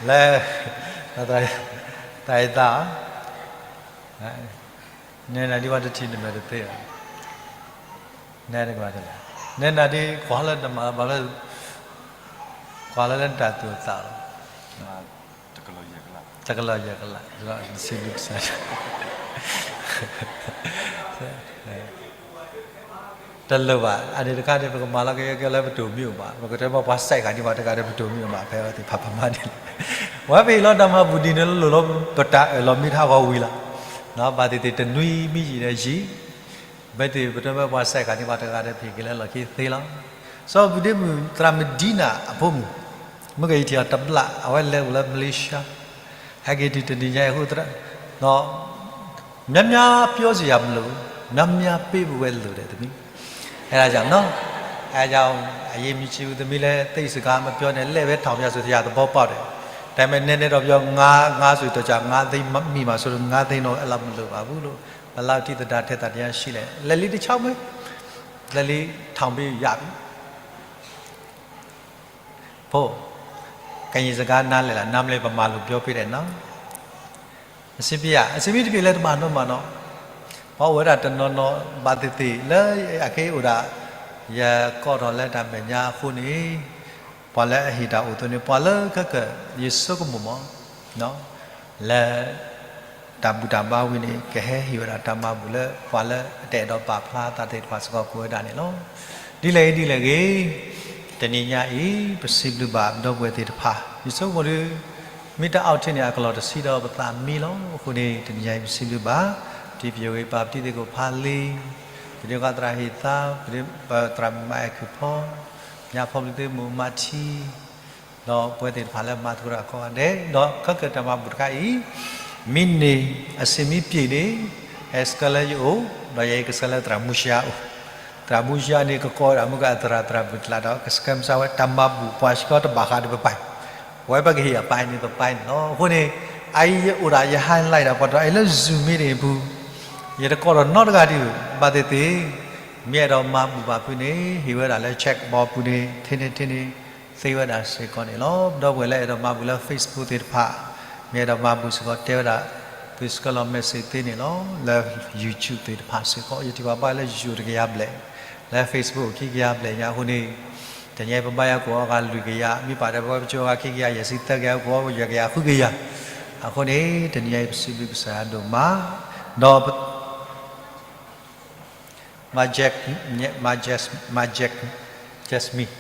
လၢ သရၣ်ဟ့ၣ်သါ နဲနၤဒ်ဝဲတထံၣ်နမဲာ်တသ့ဘၣ်, နဲနၤဒ်ကွၢ်လၢနမၤဘၣ်လၢ ကွၢ်လၢလၢနတၢ်သူၣ်အသးလီၤ. တကလီၤယဲၢ်ကလး, စံးဘျုးကစၢ်ယွၤ တလိၣ်ဘၣ်. အန့ၣ်တခါန့ၣ် ပကမၤလီၤက့ၤကဲလၢပတိၢ်မံအိၣ်ဘၣ်, ပကတဲမ့ၢ်ပှၤစဲးဃာ်န့ၢ်ပှၤတဂၤဒီးပတိၢ်မံအိၣ်ဘၣ် ဖဲအဝဲသ့ၣ်ဖးပမၤန့ၣ်လီၤ. ဝဲပဟ့ၣ်လီၤတၢ်မၤဘူၣ်ဒ်န့ၣ်လၢလိၣ်လီၤ ပတၢ်အၢၣ်လီၤမံထါဂီၤဝံၤလီၤ. ဘၣ်သ့ၣ်သ့ၣ်တနွံမံယံာ်ဒီးယံာ်, ဘၣ်သ့ၣ်ပတဲမ့ၢ်ပှၤစဲးဃာ်န့ၢ်ပှၤတဂၤဒီး ပဟ့ၣ်က့ၤလၢလီၢ်ခံသ့လီၤ. စီၤဘူၣ်ဒ့မုၣ် သရၣ်မုၣ်ဒံနၤအဖိမုၣ်, မ့ၢ်ကယံာ်ထံၣ်အီၤတဘျၣ် အဝဲလဲၤအိၣ်လၢမလ့ၡါ, ဟဲက့ၤတုၤတနံၤညါအံၤအဃိ များများပြောစရာမလိုဘူး, များများပေးဖို့ပဲလိုတယ် သမီး. အဲဒါကြောင့်နော်, အဲဒါကြောင့် အရေးမကြီးဘူး သမီးလည်း သိပ်စကားမပြောနဲ့, လက်ပဲထောင်ပြဆို သရာသဘောပေါက်တယ်. ဒါပေမဲ့ နည်းနည်းတော့ပြော, ငါး, ငါးဆိုတော့ကြာ ငါးသိန်းမိမှာဆိုတော့ ငါးသိန်းတော့ အဲ့လောက်မလိုပါဘူးလို့ ဘယ်လောက်ထိ သဒ္ဒါထဲသဒ္ဒါရှိလဲ. လက်လေးတစ်ချောင်းပဲ, လက်လေးထောင်ပေးရပြီ. ဖိ, ကရင်စကားနားလည်လား, နားမလည် ဗမာလိုပြောပေးတယ်နော်. အဆင်ပြေရ, အဆင်မပြေလဲတမၤနီတမၤနီ, ပှၤအိၣ်ဝဲဒၣ်တနီၤနီၤ ဘၣ်သ့ၣ်သ့ၣ်လၢအက့အိၣ်ဒၣ် ယကိးထီၣ်လၢတၢ်မဲာ်ညါအဃိန့ၣ်, ပှၤလၢအဟ့ၣ်တၢ်အိၣ်အသိးန့ၣ် ပှၤလၢခဲကၢၣ် ယဆိကမိၣ်မး လၢ တၢ်ဘူၣ်တၢ်ဘါဝံၤန့ၣ် ကဟဲဟ့ၣ်ဝဲဒၣ်တၢ်မၤဘူၣ်လၢ ပှၤလၢအတအဲၣ်ဒိးပာ်ဖျါသးသ့ၣ်တဖၣ်စ့ၢ်ကီး ကိးဝဲဒၣ်န့ၣ်လီၤ. ဒ်လဲၣ်ဂ့ၤဒ်လဲၣ်ဂ့ၤ, တနံၤညါအံၤ ပစံးဘျုးဘၣ်ပဒီပုၢ်ဝဲၢ်သ့ၣ်တဖၣ်, ယဆိကမိၣ်ဒီး မ့ၢ်တၢ်အီၣ်ထံန့ၣ် အကလီၢ်တဆံဒီးပသးမံလီၤ. အဃိန့ၣ် တနံၤညါအံၤ ပစံးဘျုးဘၣ် ပတံၤပယိၤဂ့ၤ ပၢ်ပတံၤသ့ၣ်ခိၣ်ဖးလ့, ပဒိၣ်ကၢ်သရၣ်ဟ့ၣ်သါ, ပသရၣ်မုၣ်မၤအဲၣ်ခုၣ်ဖီ, ညါဖီဘျုးသ့ၣ်မုၣ်မၤထံ ဒီးပဝဲသ့ၣ်တဖၣ်လၢမၤသကိးတၢ်ကိးဂၤဒဲး, ဒီးခဲကၢၣ်တၢ်မၤဘူၣ်တခါအံၤ, မ့ၢ်န့ၢ် အဆ့ၣ်မ့ၢ်ပျ့ၤန့ၣ်, ဟဲဆှၢလၢယအိၣ်, ဒီးယဲယကဆှၢလၢသရၣ်မူၡါအအိၣ်, သရၣ်မူၡါန့ၣ် ကကိးဝဲဒၣ်မုၢ်ကသရၣ် သရၣ်မုၣ်ကျါဒီး ကဆှၢမုၢ်ဆါဝဲ တၢ်မၤဘူၣ်ပှၤစ့ၢ်ကီးတဘၣ်ဃးဒီးပပၢ်, ပဝဲပကဟ့ၣ်အပၢ်န့ၣ် ပပၢ်န့ၣ်လီၤ. အဃိန့ၣ် အအံၤယအိၣ်ဒၣ်ယ highlight ဒၣ်ပှၤတအံၤလၢ Zoom meeting အပူၤ, ယတကိးထီၣ်နီတဂၤဒံး, ဘၣ်သ့ၣ်သ့ၣ် မ့ၢ်အဲၣ်ဒိးမၤဘူၣ်ဘၣ်ဖုးန့ၣ် ဟ့ၣ်ဝဲဒၣ်လၢ check box ပူၤန့ၣ် ထဲန့ၣ်ထဲန့ၣ် သ့ဝဲဒၣ်စ့ၢ်ကီးန့ၣ်လီၤ. ဒီပုၢ်ဝဲၢ်လၢအဲၣ်ဒိးမၤဘူၣ်လၢ Facebook သ့ၣ်တဖၣ်, မ့ၢ်အဲၣ်ဒိးမၤဘူၣ်စ့ၢ်ကီး တဲဝဲဒၣ်, သုဆှၢလီၤ message သ့န့ၣ်လီၤ. လၢ YouTube သ့ၣ်တဖၣ်စ့ၢ်ကီး ယထံၣ်ဘၣ်ဘၣ်လၢ YouTube တကယၤဘျဲၣ်, လၢ Facebook ခံကယၤဘျဲၣ်ညါအဃိန့ၣ်, တနံၤအံၤပဘါယွၤကိးအီၤဂၤလွံၢ်ကယၤ, မ့ၢ်ပာ်ဒီးပဝဲပကၠိဂၤခံကယၤ ယဲၢ်ဆံသၢကယၤ ကိးအီၤယဲၢ်ကယၤဃုကယၤ, အဃိန့ၣ် တနံၤအံၤပစံးဘျုးကစၢ်ယွၤဒိၣ်မး, ဒီး မၤ Jack, မၤ Jack, မၤ Jack, Jasmine,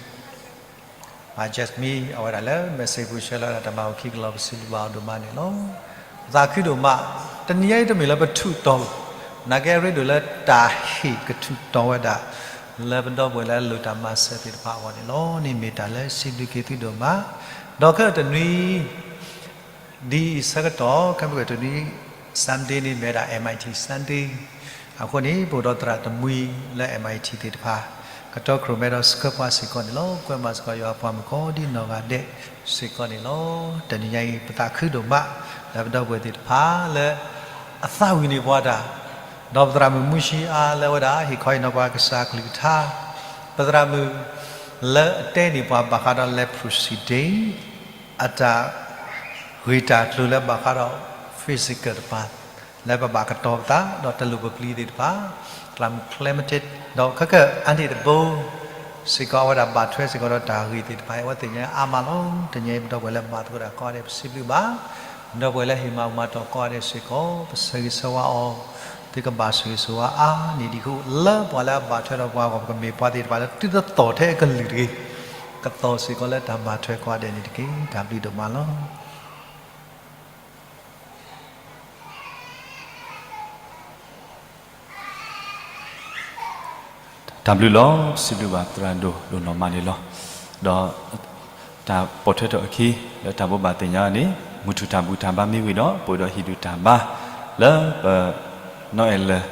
မၤ Jasmine အဝဲဒၣ်လၢ message ပူၤဆှၢလီၤဝဲဒၣ်တၢ်မၤဘူၣ်ခံကလီၤ ပစံးဘျုးဘၣ်အီၤဒိၣ်မးန့ၣ်လီၤ. ပသးခုဒိၣ်မး, တနံၤအံၤတမ့ၢ်လၢပထူးတီၤ, နာ်က့အရ့ဒိၣ်လၢတၢ်ဟ့ၣ်ကထူးတီၤဝဲဒၣ် လၢပဒီပုၢ်ဝဲၢ်လၢအလိၣ်တၢ်မၤစၢၤသ့ၣ်တဖၣ်အဂီၢ်န့ၣ်လီၤ. န့ၣ်မ့ၢ်တၢ်လၢစံးဘျုးက့ၤသုဒိၣ်မး, ဒီးခဲအံၤတနွံ ဒ်အံၤဆၢကတီၢ် ခဲမုၢ်ဂီၤတနွံ Sunday န့ၣ် မ့ၢ်ဝဲဒၣ် M I T Sunday အဃိန့ၣ် ပအိၣ်ဒီးသရၣ်သမုၣ်လၢ M I T သ့ၣ်တဖၣ် ကတီခိၣ်ရိၣ်မဲဒီးဆှၢပှၤစ့ၢ်ကီးန့ၣ်လီၤ. ကွဲမၤစ့ၢ်ကီးယွၤအပှၤမုၣ်ကိးဒ်နီၢ်ဂၤဒဲးစ့ၢ်ကီးန့ၣ်လီၤ. တနံၤညါအံၤ ပသးခုဒိၣ်မး လၢပဒီပုၢ်ဝဲၢ်သ့ၣ်တဖၣ်လၢ အသးဝံၣ်န့ၢ်ပှၤတၢ် ဒီးပသရၣ်မုၣ်မူၡံအါလၢအဝဲဒၣ် ဟ့ၣ်ခီဟ့ၣ်နီၤပှၤကစၢ်အကလုၢ်ကထါ, ပသရၣ်မုၣ်လၢအတဲန့ၢ်ပှၤဘၣ်ဃးဒီး leprosy day အတၢ်ဂ့ၢ်တၢ်ကျိၤလၢဘၣ်ဃးဒီး physical တဖၣ် လၢပဘၣ်ကတီၤပသး ဒီးတလိၣ်ပပျံၤသ့ၣ်တဖၣ်, သရၣ်မုၣ် Clementine ဒီးခဲကနံၣ်အံၤ Aunty တဘိ စ့ၢ်ကီး အဝဲဒၣ်ဘၣ်ထွဲစ့ၢ်ကီးဒီးတၢ်ဂ့ၢ်သ့ၣ်တဖၣ် အဝဲသ့ၣ်ညါအါမးလီၤ. တနံၤအံၤ ပဒီပုၢ်ဝဲၢ်လၢမၤသကိးတၢ်ကိးဂၤဒဲး ပစံးဘျုးဘၣ် ဒီပုၢ်ဝဲၢ်လၢဟ့ၣ်မၤအူမၤတီၢ်ကိးဂၤဒဲးစ့ၢ်ကီး ပဆၢဂ့ၤဆၢဝါအီၤ, သုကဘၣ်ဆိၣ်ဂ့ၤဆိၣ်ဝါအါန့ၢ်ဒံးအဃိ လၢပှၤလၢအဘၣ်ထွဲဒီးပှၤအဂီၢ် ပကမ့ၢ်ပှၤသ့ၣ်တဖၣ်လၢသုတသီၣ်ထဲအကလုာ်တဂ့ၤ, ကသီၣ်စ့ၢ်ကီးလၢတၢ်မၤထွဲကိးဂၤဒဲးန့ၣ်တက့ၢ်. တၢ်ဘျုးဒိၣ်မးလီၤ. တၢ်ဘျုးလီၤ. စံးဘျုးဘၣ်သရၣ်ဒိၣ်ဒိၣ်နီၢ်မးန့ၣ်လီၤ. ဒီးတၢ်ပိာ်ထွဲထီၣ်အခံ လၢတၢ်ဘိးဘၣ်သ့ၣ်ညါန့ၣ် မုၢ်ထူၣ်တၢ်ဘူၣ်တၢ်ဘါမ့ၢ်ဝံၤဒီး ပအိၣ်ဒီးဟံၣ်ဒူၣ်တၢ်ဘါ လၢပ နီၢ်အဲၣ်လၢၢ်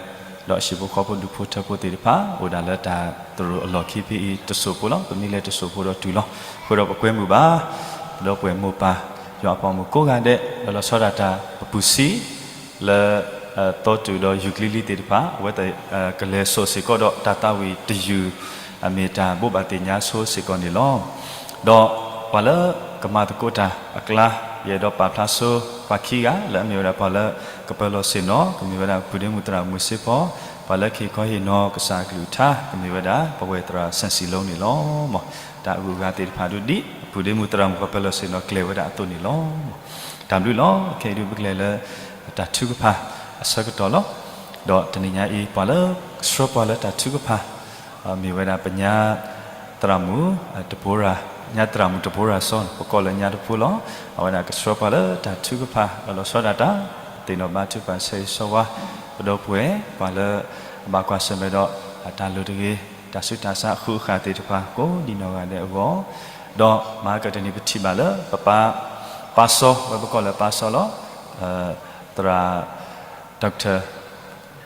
ဒီးအဟံၣ်ဖိဃီဖိဒူၣ်ဖိထၢဖိသ့ၣ်တဖၣ် အိၣ်ဒၣ်လၢတၢ်သရိာ်အလီၢ်ခံဖဲအံၤတစိၢ်ဖိလီၤ. ပမ့ၢ်လဲၤတစိၢ်ဖိဒီးတုၤလီၤ. အဃိဒီးပကွဲမုာ်ဘၣ် ဒီပုၢ်ဝဲၢ်မိၢ်ပၢ် ယွၤအပှၤမုၣ်ကိးဂၤဒဲး လီၤလီၤဆီဒၣ်တၢ်ပပူၤဆံး လၢ သီတူာ်ဒီးယူၤကလံၤလံၤသ့ၣ်တဖၣ် အဝဲသ့ၣ်ကလဲၤစိာ်စ့ၢ်ကီးဒီးတၢ်သးဝံၣ်တယုၢ် အမ့ၢ်တၢ်ဘိးဘၣ်သ့ၣ်ညါဆိစ့ၢ်ကီးန့ၣ်လီၤ. ဒီးပှၤလၢကမၤသကိးတၢ်အကျါ ယအဲၣ်ဒိးပာ်ဖျါဆိပှၤခံဂၤ လၢအမ့ၢ်ဝဲဒၣ်ပှၤလၢကပၢၤလီၢ်ဆ့ၣ်နီၤ ကမ့ၢ်ဝဲဒၣ် ပုၢ်ဒ့မုၣ်သရၣ်မုၣ်စ့ဖီ, ပှၤလၢကဟ့ၣ်ခီဟ့ၣ်နီၤကစၢ်အကလုၢ်ကထါ ကမ့ၢ်ဝဲဒၣ် ပဝဲၢ်သရၣ်စၣ်စံလိန့ၣ်လီၤ. မ်တၢ်အဂုၤအဂၤသ့ၣ်တဖၣ်ဒ် ပုၢ်ဒ့မုၣ်သရၣ်မုၣ်ပှၤပၢၤလီၢ်ဆ့ၣ်နီၤကျဲၤဝဲဒၣ်အသိးန့ၣ်လီၤ. တၢ်ဘျုးလီၤ. ခဲအံၤဒုးပကလဲၤလၢ တၢ်ထုကဖၣ်အဆၢကတီၢ်လီၤ. ဒီးတနံၤညါအံၤ ပှၤလၢကဆှၢပှၤလၢတၢ်ထုကဖၣ် မ့ၢ်ဝဲဒၣ်ပညါသရၣ်မုၣ် တဘိရၤ, ညါသရၣ်မုၣ်တဘိရၤစီ ပကိးလၢညါတဖိလီၤ. အဝဲဒၣ်ကဆှၢပှၤလၢတၢ်ထုကဖၣ် လီၤလီၤဆီဒၣ်တၢ် သ့ၣ်နီၣ်ဘါထုကဖၣ်ဆၢဂ့ၤဆၢဝါ ပဒီပုၢ်ဝဲၢ် ပှၤလၢအဘၣ်ကွၢ်ဆၢၣ်မဲာ်ဒီး တၢ်လိၣ်တဂ့ၤ တၢ်ဆူးတၢ်ဆါအဃုအဃၢ်သ့ၣ်တဖၣ် ကိးဒံနီၢ်ဂၤဒဲးအဂီၢ်, ဒီးမၤကတၢၢ်န့ၣ်ပထံၣ်ဘၣ်လၢပပၢ် ပၢ်စီ ဝဲပကိးလၢပၢ်စီလီၤ. သရၣ် Doctor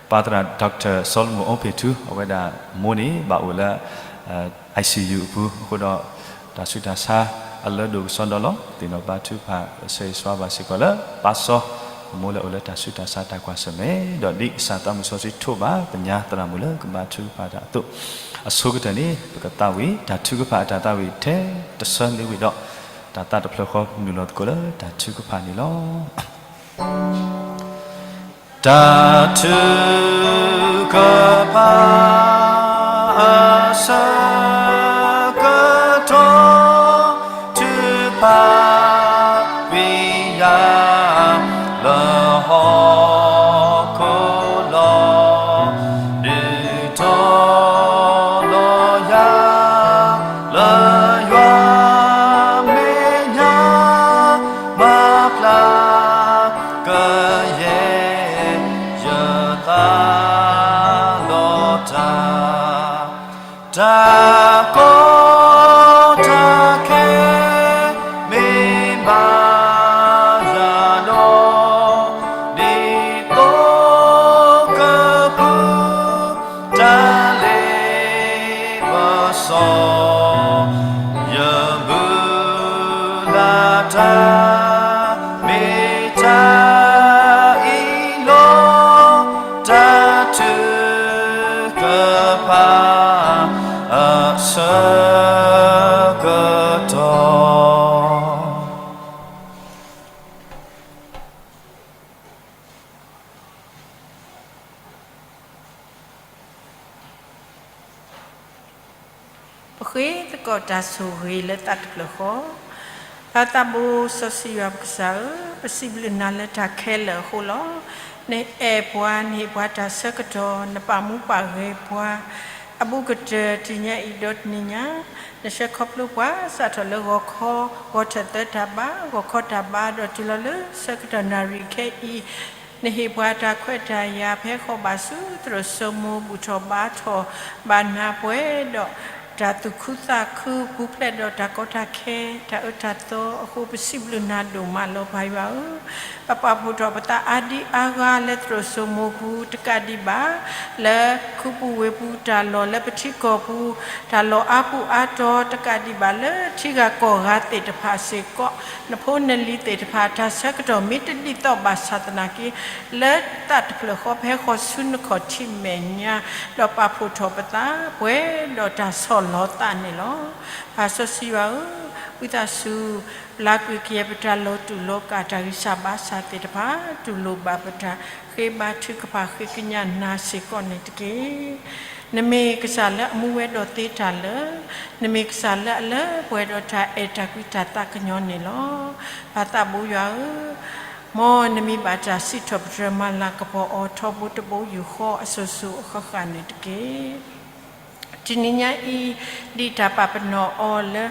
ပၢ်သရၣ် Doctor Solomon အိဖ့ၣ်ထူ အဝဲဒၣ်မိၢ်န့ၣ် ဘၣ်အိၣ်လၢ I C U အပူၤ အဃိဒီး တၢ်ဆူးတၢ်ဆါအလၢဒိၣ်ကစီဒီလီၤ. သ့ၣ်နီၣ်ဘါထုကဖၣ်ဆၢဂ့ၤဆၢဝါဘၣ်စ့ၢ်ကီးလၢ ပၢ်စီ အမိၢ်လၢအိၣ်လၢတၢ်ဆူးတၢ်ဆါတၢ်ကွၢ်ဆၢၣ်မဲာ် ဒီးဒ်ကစၢ်သးမုၢ်စီဆှံထိးဘၣ် ပညါသရၣ်မုၣ်လၢကဘါထုကဖၣ်တၢ်အသိး, အဆိကတၢၢ်န့ၣ် ပကသးဝံၣ်တၢ်ထုကဖၣ်အတၢ်သးဝံၣ်ထဲတဆၢန့ၣ်ဝံၤဒီး တၢ်သးတဖျၢၣ်ဃီပနုာ်လီၤသကိးလၢတၢ်ထုကဖၣ်န့ၣ်လီၤ. တၢ်ထုကဖၣ် အဆၢကတီၢ် ထုကဖၣ်ကွံာ်ယၤ လၢဟီၣ်ခိၣ်လီၤ. ဒုးထီၣ်လီၤယၤ လၢယွၤမဲာ်ညါ မၤဖျါကယဲၢ်ယသးဒီးတၢ် တၢ်ကီတၢ်ခဲ မ့ၢ်ဘၣ်ယၤဒီး ဒ်သိးကပူၤ တၢ်လ့ပစီ ယမုၢ်လၢ်တၢ် မ့ၢ်တၢ်အံၤလီၤ. တၢ်ထုကဖၣ် အဆၢကတီၢ် ပဃ့သကိးတၢ်ဆိၣ်ဂ့ၤလၢသးတဖျၢၣ်ဃီ, ပၢ်သးဘိစီဆှံယွၤပကစၢ်ဧၢ, ပစံးဘျုးနၤလၢတၢ်ခဲလၢာ်အဃိလီၤ. နအဲၣ်ပှၤ, နဟ့ၣ်ပှၤတၢ်ဆၢကတီၢ်, နပာ်မူပာ်ဂဲၤပှၤ အဘူးကတၢၢ်တနံၤညါအံၤဒီးတနံၤညါ, နဆှၢခီဖျိပှၤ စးထီၣ်လၢဂီၤခီ ဂီၤထၢၣ်သၢတၢ်ဘါ, ဂီၤခီတၢ်ဘါ ဒီးတုၤလီၤလၢဆၢကတီၢ်နၣ်ရံၣ်ခဲအံၤ, နဟ့ၣ်ပှၤတၢ်ခွဲးတၢ်ယာ် ဖဲဃီဘၣ်ဆူသရိာ်စိမိၤ ဘူၣ်ထီၣ်ဘါထီၣ်ဘၣ်နၤပှဲၤဒီး တၢ်သူၣ်ခုသးခုပူၤဖျဲးဒီးတၢ်ကီတၢ်ခဲ တၢ်အၢတၢ်သီအဃိ ပစံးဘျုးနၤဒိၣ်မးလီၤ. ပၢ်ယွၤဧၢ, ပပာ်ဖှိၣ်ထီၣ်ပသးအါဒံအါဂၤလၢသရိာ်စိမိၤပူၤတကးဒံးဘၣ်, လၢခူပူၤဝ့ၢ်ပူၤတၢ်လီၢ် လၢပထံကီၢ်ပူၤတၢ်လီၢ်အါပူၤအါတီၤတကးဒံးဘၣ်, လၢထံဂၤကီၢ်ဂၤသ့ၣ်တဖၣ်စ့ၢ်ကီး နဖိနလံၤသ့ၣ်တဖၣ် တၢ်ဆၢကတီၢ်မ့ၢ်တဒ်သိးဘၣ်ဆၣ်သနာ်က့ လၢသးတဖျၢၣ်ဃီ ပဟဲဃီၤဆူနခီၣ်ထံးမဲာ်ညါ, ဒီးပာ်ဖှိၣ်ထီၣ်ပသး ပှဲၤဒီးတၢ်ဆီၣ်လီၤသးန့ၣ်လီၤ. ပၢ်စီဆှံယွၤဧၢ, ဝံသးစူၤ ပျၢ်ကွံာ်ကယဲၢ်ပတၢ်လီၤတူာ်လီၤကာ် တၢ်ဂံၢ်စၢ်ဘါစၢ်သ့ၣ်တဖၣ် တူၢ်လိာ်ဘၣ်ပတၢ် ဃ့ဘါထုကဖၣ်ဃ့ကညးနၤစ့ၢ်ကီးန့ၣ်တက့ၢ်. နမ့ၢ်ကစၢ်လၢအမူဝဲဒီးသ့တၢ်လၢာ်, နမ့ၢ်ကစၢ်လၢအလၢပှဲၤဒီးတၢ်အဲၣ်တၢ်ကွံတၢ်သးကညီၤန့ၣ်လီၤ. ပၢ်သးဘိယွၤဧၢ, မ်နမံၤဘၣ်တၢ်စံးထီၣ်ပတြၢၤ မၤလၤကပီၤအီၤထီဘိတဘိယူၢ်ဃီအစိၤစိၤအဃၣ်ဃၣ်န့ၣ်တက့ၢ်. တနံၤညါအံၤ ဒ်တၢ်ပာ်ပနီၣ်အီၤလၢ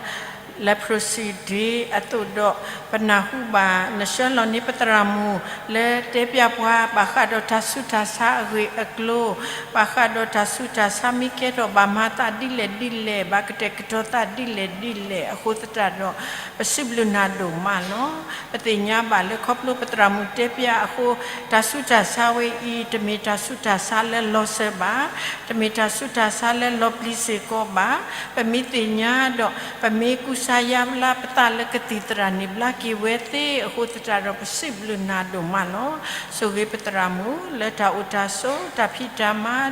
လၢ president အသိးဒီး ပနၢ်ဟူဘၣ် နဆှၢလီၤန့ၢ်ပသရၣ်မုၣ် လၢတဲပျးပှၤ ဘၣ်ဃးဒီးတၢ်ဆူးတၢ်ဆါအဂ့ၢ်အကျိၤ, ဘၣ်ဃးဒီးတၢ်ဆူးတၢ်ဆါမ့ၢ်ကဲထီၣ် ဘၣ်မၤသးဒ်လဲၣ်ဒ်လဲၣ်, ဘၣ်ကတဲာ်ကတီၤသးဒ်လဲၣ်ဒ်လဲၣ်အဃိသတးဒီး ပစံးဘျုးနၤဒိၣ်မးလီၤ. ပသ့ၣ်ညါဘၣ်လၢခီဖျိပသရၣ်မုၣ်တဲပျးအဃိ တၢ်ဆူးတၢ်ဆါဝဲအံၤ တမ့ၢ်တၢ်ဆူးတၢ်ဆါလၢလီၤစၢၤဘၣ်, တမ့ၢ်တၢ်ဆူးတၢ်ဆါလၢလီၤပျံၤစ့ၢ်ကီးဘၣ်. ပမ့ၢ်သ့ၣ်ညါဒီး ပမ့ၢ်ကူစါယါဘျါပသးလၢကသံၣ်သရၣ်န့ၣ် ဘျါက့ၤဝဲသ့အဃိသတးဒီး ပစံးဘျုးနၤဒိၣ်မးလီၤ. ဆိၣ်ဂ့ၤပသရၣ်မုၣ်လၢတၢ်အိၣ်တၢ်ဆိး တၢ်ဖံးတၢ်မၤ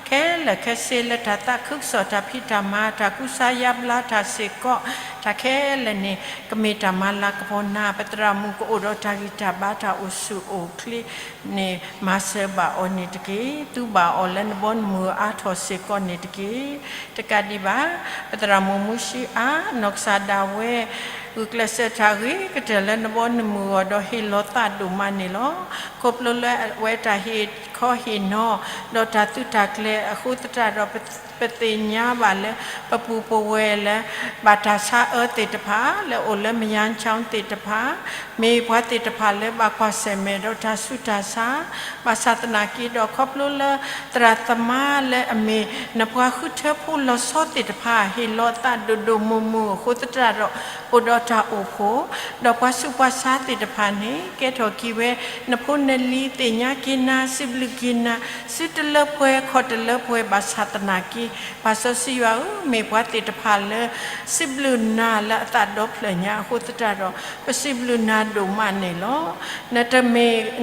ခဲလၢာ်ခဲဆ့ လၢတၢ်သးခုကစီၣ် တၢ်ဖံးတၢ်မၤ တၢ်ကူစါယါဘျါတၢ်စ့ၢ်ကီး တၢ်ခဲလၢာ်န့ၣ် ကမ့ၢ်တၢ်မၤလၤကပီၤနၤ, ပသရၣ်မုၣ်ကအိၣ်ဒီးတၢ်ဂံၢ်တၢ်ဘါ တၢ်အိၣ်ဆူၣ်အိၣ်ချ့န့ၣ် မၤစၢၤဘၣ်အီၤန့ၣ်တက့ၢ်. သူဘၣ်အီၤလၢနဘီနမုၢ်အါထီၣ်စ့ၢ်ကီးန့ၣ်တက့ၢ်. တကးဒံးဘၣ် ပသရၣ်မုၣ်မူဆှံအါ နီၢ်ကစၢ်ဒၣ်ဝဲ ဂုာ်ကျဲးစၢးတၢ်ဂ့ၤကတၢၢ်လၢနဘီနမုၢ်အဂီၢ်ဒီး ဟ့ၣ်လီၤသးဒိၣ်မးန့ၣ်လီၤ. ခီဖျိလၢအဝဲတၢ်ဟ့ၣ်ခီဟ့ၣ်နီၤ ဒီးတၢ်သုးတၢ်ကျဲၤအဃိသတးဒီး ပသ့ၣ်ညါဘၣ်လၢ ပပူၤပဝဲၢ်လၢ ဘၣ်တၢ်ဆါအၢသ့ၣ်တဖၣ် လၢအိၣ်လၢ မယါကၠီ သ့ၣ်တဖၣ် မ့ၢ်ပှၤသ့ၣ်တဖၣ်လၢဘၣ်ကွၢ်ဆၢၣ်မဲာ်ဒီးတၢ်ဆူးတၢ်ဆါ, ဘၣ်ဆၣ်သနာ်က့ဒီး ခီဖျိလၢ သရၣ်သမါလၢအမ့ၢ် နပှၤဃုထၢဖိလီၤဆီသ့ၣ်တဖၣ် ဟ့ၣ်လီၤသးဒိၣ်ဒိၣ်မုၢ်မုၢ်အဃိသတးဒီး အိၣ်ဒီးတၢ်အိၣ်ဖှိၣ်, ဒီးပှၤဆူးပှၤဆါသ့ၣ်တဖၣ်န့ၣ် ကဲထီၣ်က့ၤဝဲ နဖိနလံၤ သ့ၣ်ညါက့ၤနၤ စံးဘျုးက့ၤနၤ စုတလၢပှဲၤခီၣ်တလၢပှဲၤ ဘၣ်ဆၣ်သနာ်က့ ပၢ်စီဆှံယွၤဧၢ, မ့ၢ်ပှၤသ့ၣ်တဖၣ်လၢ စံးဘျုးနၤလၢအသးဒီဖျၢၣ်ညါအဃိသတးဒီး ပစံးဘျုးနၤဒိၣ်မးန့ၣ်လီၤ.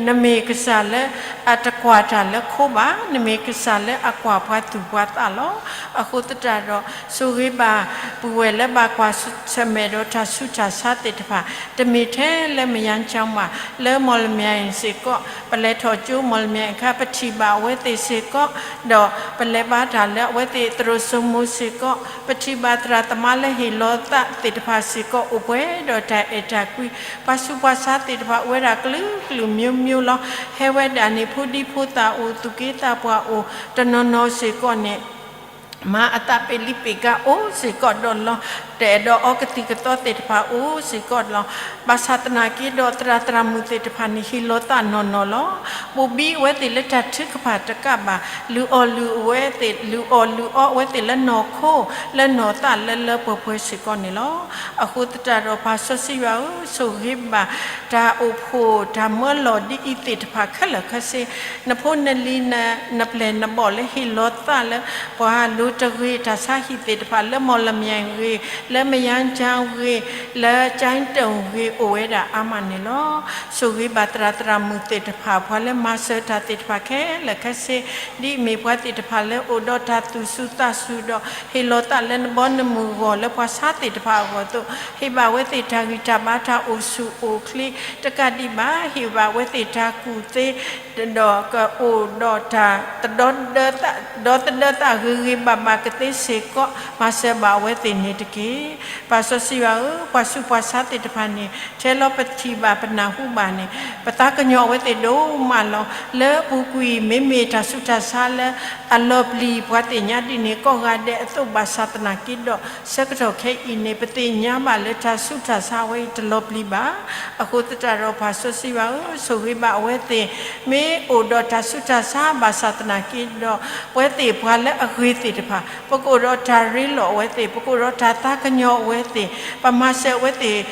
နမ့ၢ်ကစၢ်လၢအတကွၢ်တၢ်လၢခိဘၣ်, နမ့ၢ်ကစၢ်လၢအကွၢ်ပှၤသူၣ်ပှၤသးလီၤ. အဃိသတးဒီး ဆိၣ်ဂ့ၤဘၣ် ပုၢ်ဝဲၢ်လၢဘၣ်ကွၢ်ဆၢၣ်မဲာ်ဒီးတၢ်ဆူးတၢ်ဆါသ့ၣ်တဖၣ်, တမ့ၢ်ထဲလၢ မယါကၠီ ဘၣ်, လၢ မော်လမြိုင် စ့ၢ်ကီး, ပလဲၤထီၣ်ကၠိ မော်လမြိုင် အခါ ပထံၣ်ဘၣ်အဝဲသ့ၣ်စ့ၢ်ကီး, ဒီးပလဲၤဘါတၢ်လၢအဝဲသ့ၣ်သရိာ်စိမိၤစ့ၢ်ကီး, ပထံၣ်ဘၣ်သရၣ်သမါလၢဟ့ၣ်လီၤသးသ့ၣ်တဖၣ်စ့ၢ်ကီး အိၣ်ပှဲၤဒီးတၢ်အဲၣ်တၢ်ကွံ, ပှၤဆူးပှၤဆါသ့ၣ်တဖၣ် အိၣ်ဝဲဒၣ်ကလုာ်ကလုာ်မျိုးမျိုးလီၤ. ဟဲဝဲဒၣ်န့ၣ် ဖိဒံဖိသၣ်အိၣ် သူၣ်က့သးပှၢ်အိၣ် တနီၤနီၤစ့ၢ်ကီးန့ၣ် မၤအသးပ့ၤလံပ့ၤကါအိၣ်စ့ၢ်ကီးဒီးလီၤ. တအဲၣ်ဒိးအီကသံၣ်ကသီသ့ၣ်တဖၣ်အိၣ်စ့ၢ်ကီးလီၤ. ဘၣ်ဆၣ်သနာ်က့ဒီး သရၣ်သရၣ်မုၣ်သ့ၣ်တဖၣ်န့ၣ် ဟ့ၣ်လီၤသးနီၢ်နီၢ်လီၤ. ဘိၣ်ဘံအဝဲသ့ၣ်လၢတၢ်ထုကဖၣ်တကးဘၣ်, လုၢ်အီၣ်လုၢ်အဝဲသ့ၣ်, လုၢ်အီၣ်လုၢ်အီအဝဲသ့ၣ်လၢနီၢ်ခိ လၢနီၢ်သးလၢလၢပှဲၤပှဲၤစ့ၢ်ကီးန့ၣ်လီၤ. အဃိသတးဒီး ပၢ်စီဆှံယွၤဧၢ, ဆိၣ်ဂ့ၤဘၣ် တၢ်အိၣ်ဖှိၣ်တၢ်မၢလီၤဒ်အံၤသ့ၣ်တဖၣ်ခဲလၢာ်ခဲဆ့, နဖိနလံၤ နပျဲၢ်နဘီၣ်လၢဟ့ၣ်လီၤသးလၢ ပှၤလိၤတဂ့ၤ တၢ်ဆါဟံၣ်သ့ၣ်တဖၣ် လၢ မော်လမြိုင် ဂ့ၤ, လၢ မယါကၠီ ဂ့ၤ, လၢ ကၠဲးတိၣ် ဂ့ၤ အိၣ်ဝဲဒၣ်အါမးန့ၣ်လီၤ. ဆိၣ်ဂ့ၤဘၣ်သရၣ်သရၣ်မုၣ်သ့ၣ်တဖၣ် ပှၤလၢမၤစၢၤတၢ်သ့ၣ်တဖၣ်ခဲလၢာ်ခဲဆ့, ဒ်အမ့ၢ်ပှၤသ့ၣ်တဖၣ်လၢအိၣ်ဒီးတၢ်သူၣ်စူၤသးစူၤဒီး ဟ့ၣ်လီၤသးလၢနဘီနမုၢ်အဂီၢ် လၢပှၤဆါသ့ၣ်တဖၣ်အဂီၢ်အသိး, ဟ့ၣ်ဘၣ်ဝဲသ့ၣ်တၢ်ဂံၢ်တၢ်ဘါ တၢ်အိၣ်ဆူၣ်အိၣ်ချ့ တကးဒံးဘၣ် ဟ့ၣ်ဘၣ်ဝဲသ့ၣ်တၢ်ကူၣ်သ့ ဒီးကအိၣ်ဒီးတၢ် ဒီသဒၢသးဂ့ၤဂ့ၤဘၣ်ဘၣ်ကသ့စ့ၢ်ကီး မၤစၢၤဘၣ်အဝဲသ့ၣ်န့ၣ်တက့ၢ်. ပၢ်စီဆှံယွၤဧၢ, ပှၤဆူးပှၤဆါသ့ၣ်တဖၣ်န့ၣ် ထဲလီၤပထံၣ်ဘၣ်ပနၢ်ဟူဘၣ်န့ၣ် ပသးကညီၤအဝဲသ့ၣ်ဒိၣ်မးလီၤ. လၢအပူၤကွံာ် မ့မ့ၢ်တၢ်ဆူးတၢ်ဆါလၢအလီၤပျံၤ ပှၤသ့ၣ်ညါဒ်န့ၣ်ကိးဂၤဒဲးအသိး ဘၣ်ဆၣ်သနာ်က့ဒီး ဆၢကတီၢ်ခဲအံၤန့ၣ် ပသ့ၣ်ညါဘၣ်လၢတၢ်ဆူးတၢ်ဆါဝဲအံၤတလီၤပျံၤဘၣ်. အဃိသတးဒီး ပၢ်စီဆှံယွၤဧၢ, ဆိၣ်ဂ့ၤဘၣ်အဝဲသ့ၣ် မ့ၢ်အိၣ်ဒီးတၢ်ဆူးတၢ်ဆါ ဘၣ်ဆၣ်သနာ်က့ဒီး ပဝဲသ့ၣ်ပှၤလၢအဂ့ၤသ့ၣ်တဖၣ် ပကအိၣ်ဒီးတၢ်ရ့လိာ်အဝဲသ့ၣ်, ပကအိၣ်ဒီးတၢ်သးကညီၤအဝဲသ့ၣ်, ပမၤစၢၤအဝဲသ့ၣ်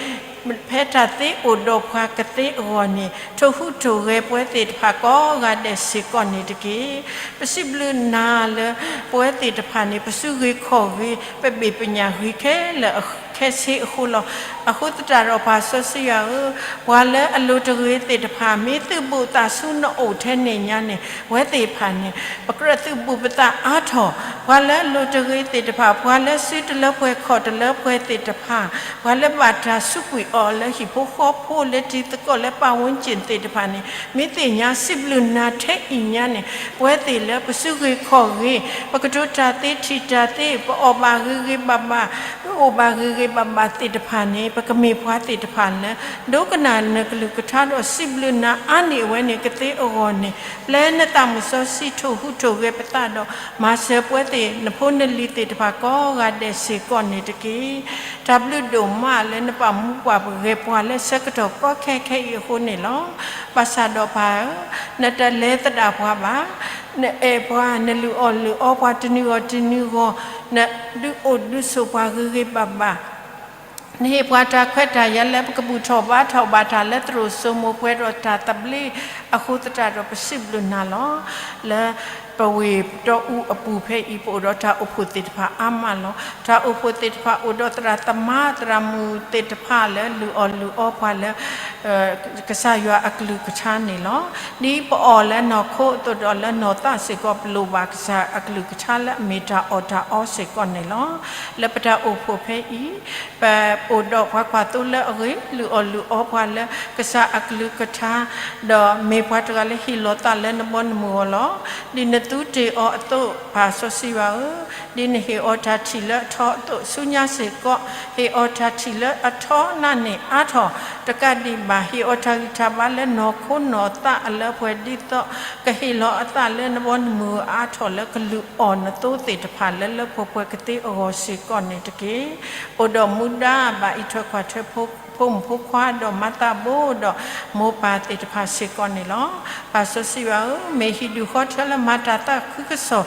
ဖဲတၢ်သ့အိၣ်ဒီးပှၤကသ့အဂီၢ်န့ၣ် ထိၣ်ဟူးထိၣ်ဂဲၤပဝဲသ့ၣ်တဖၣ်ကိးဂၤဒဲးစ့ၢ်ကီးန့ၣ်တက့ၢ်. ပစံးဘျုးနၤလၢ ပဝဲသ့ၣ်တဖၣ်န့ၣ် ပစုဂ့ၤခီၣ်ဂ့ၤ ပဘ့ၣ်ပညၣ်ဂ့ၤခဲလၢာ်ခဲဆ့အဃိလီၤ. အဃိသတးဒီး ပၢ်စီဆှံယွၤဧၢ, ပှၤလၢအလိၤတဂ့ၤသ့ၣ်တဖၣ် မ့ၢ်သုးဘူးသးဆူနအိၣ်ထဲန့ၣ်ညါန့ၣ် ပဝဲသ့ၣ်တဖၣ်န့ၣ် ပကြၢးသုးဘူးပသးအါထီၣ်, ပှၤလၢအလိၤတဂ့ၤသ့ၣ်တဖၣ်, ပှၤလၢစုတလၢပှဲၤခီၣ်တလၢပှဲၤသ့ၣ်တဖၣ်, ပှၤလၢဘၣ်တၢ်စူးကွံာ်အီၤလၢဟံၣ်ဖိဃီဖိ လၢထံသကိးလၢ ပတ်ဝန်းကျင် သ့ၣ်တဖၣ်န့ၣ် မ့ၢ်သ့ၣ်ညါစံးဘျုးနၤထဲအံၤညါန့ၣ် ပဝဲသ့ၣ်လၢပစုဂ့ၤခီၣ်ဂ့ၤ, ပကတိၤတၢ်သ့ထံၣ်တၢ်သ့, ပအီၣ်ဘၣ်ဂ့ၤဂ့ၤဘၣ်ဘၣ်, ပအိၣ်ဘၣ်ဂ့ၤဂ့ၤဘၣ်ဘၣ်သ့ၣ်တဖၣ်န့ၣ် ပကမ့ၢ်ပှၤသ့ၣ်တဖၣ်လၢ ဒိကနၣ်နကလုၢ်ကထါဒီးစံးဘျုးနၤအါန့ၢ်အဝဲန့ၣ်ကသ့အဂီၢ်န့ၣ် ပျဲနသးမုၢ်စီဆှံထိၣ်ဟူးထိၣ်ဂဲၤပသးဒီး မၤစၢၤပဝဲသ့ၣ် နဖိနလံၤသ့ၣ်တဖၣ်ကိးဂၤဒဲးစ့ၢ်ကီးန့ၣ်တက့ၢ်. တၢ်ဘျုးဒိၣ်မးလၢနပာ်မူပာ်ဂဲၤပှၤလၢဆၢကတီၢ်ကီခဲခဲအံၤအဃိန့ၣ်လီၤ. ဘၣ်ဆၣ်ဒီးပၢ်ဧၢ, နတလဲၤသဒၣ်ပှၤဘၣ်, နအဲၣ်ပှၤ, နလုၢ်အီၣ်လုၢ်အီပှၤတနံၤဂီၢ်တနံၤဂီၢ်, နဒုးအိၣ်ဒုးဆိးပှၤဂ့ၤဂ့ၤဘၣ်ဘၣ် နဟ့ၣ်ပှၤတၢ်ခွဲးတၢ်ယာ်လၢပကဘူၣ်ထီၣ်ဘါထီၣ်ဘၣ်တၢ်လၢသရိာ်စိမိၤပှဲၤဒီးတၢ်သဘျ့အဃိသတးဒီး ပစံးဘျုးနၤလီၤ. လၢပဝ့ၢ်တီအူအပူၤဖဲအံၤ ပအိၣ်ဒီးတၢ်အိၣ်ဖှိၣ်သ့ၣ်တဖၣ်အါမးလီၤ. တၢ်အိၣ်ဖှိၣ်သ့ၣ်တဖၣ်အိၣ်ဒီးသရၣ်သမါသရၣ်မုၣ်သ့ၣ်တဖၣ်လၢလုၢ်အီၣ်လုၢ်အီပှၤလၢ ကစၢ်ယွၤအကလုၢ်ကထါန့ၣ်လီၤ. ဒ်ပအီၣ်လၢနီၢ်ခိအသိးဒီးလၢနီၢ်သးစ့ၢ်ကီး ပလိၣ်ဘၣ်ကစၢ်အကလုၢ်ကထါလၢအမ့ၢ်တၢ်အီၣ်တၢ်အီစ့ၢ်ကီးန့ၣ်လီၤ. လၢပတၢ်အိၣ်ဖှိၣ်ဖဲအံၤ ပအိၣ်ဒီးပှၤကွၢ်သိလၢအဂ့ၤ လုၢ်အီၣ်လုၢ်အီပှၤလၢကစၢ်အကလုၢ်ကထါ ဒီးမ့ၢ်ပှၤတဂၤလၢဟ့ၣ်လီၤသးလၢနဘီနမုၢ်အဂီၢ်လီၤ. ဒ်နသုတ့ၢ်အီၤအသိး ပၢ်စီဆှံယွၤဧၢ, ဒ်နဟ့ၣ်အီၤတၢ်ထံၣ်လၢအထီအသိး ဆူညါစ့ၢ်ကီး ဟ့ၣ်အီၤတၢ်ထံၣ်လၢအထီနာ်န့ၣ်အါထီၣ် တကးဒံးဘၣ် ဟ့ၣ်အီၤတၢ်ဂံၢ်တၢ်ဘါလၢနီၢ်ခိနီၢ်သးအလၢပှဲၤဒ်သိး ကဟ့ၣ်လီၤအသးလၢနဘီနမုၢ်အါထီၣ်လၢကလုၢ်အီၣ်နသိသ့ၣ်တဖၣ်လၢလၢပှဲၤပှဲၤကသ့အဂီၢ်စ့ၢ်ကီးန့ၣ်တက့ၢ်. အိၣ်ဒီးမူဒါဘၣ်အံးထွဲကွၢ်ထွဲ ဖိမုၣ်ဖိခွါဒီးမၤသးဘိဒီးမိၢ်ပၢ်သ့ၣ်တဖၣ်စ့ၢ်ကီးန့ၣ်လီၤ. ပၢ်စီဆှံယွၤဧၢ, မ့ၢ်ဟံၣ်ဒူၣ်ဃီထၢလၢမၤတၢ်သးခုကစီၣ်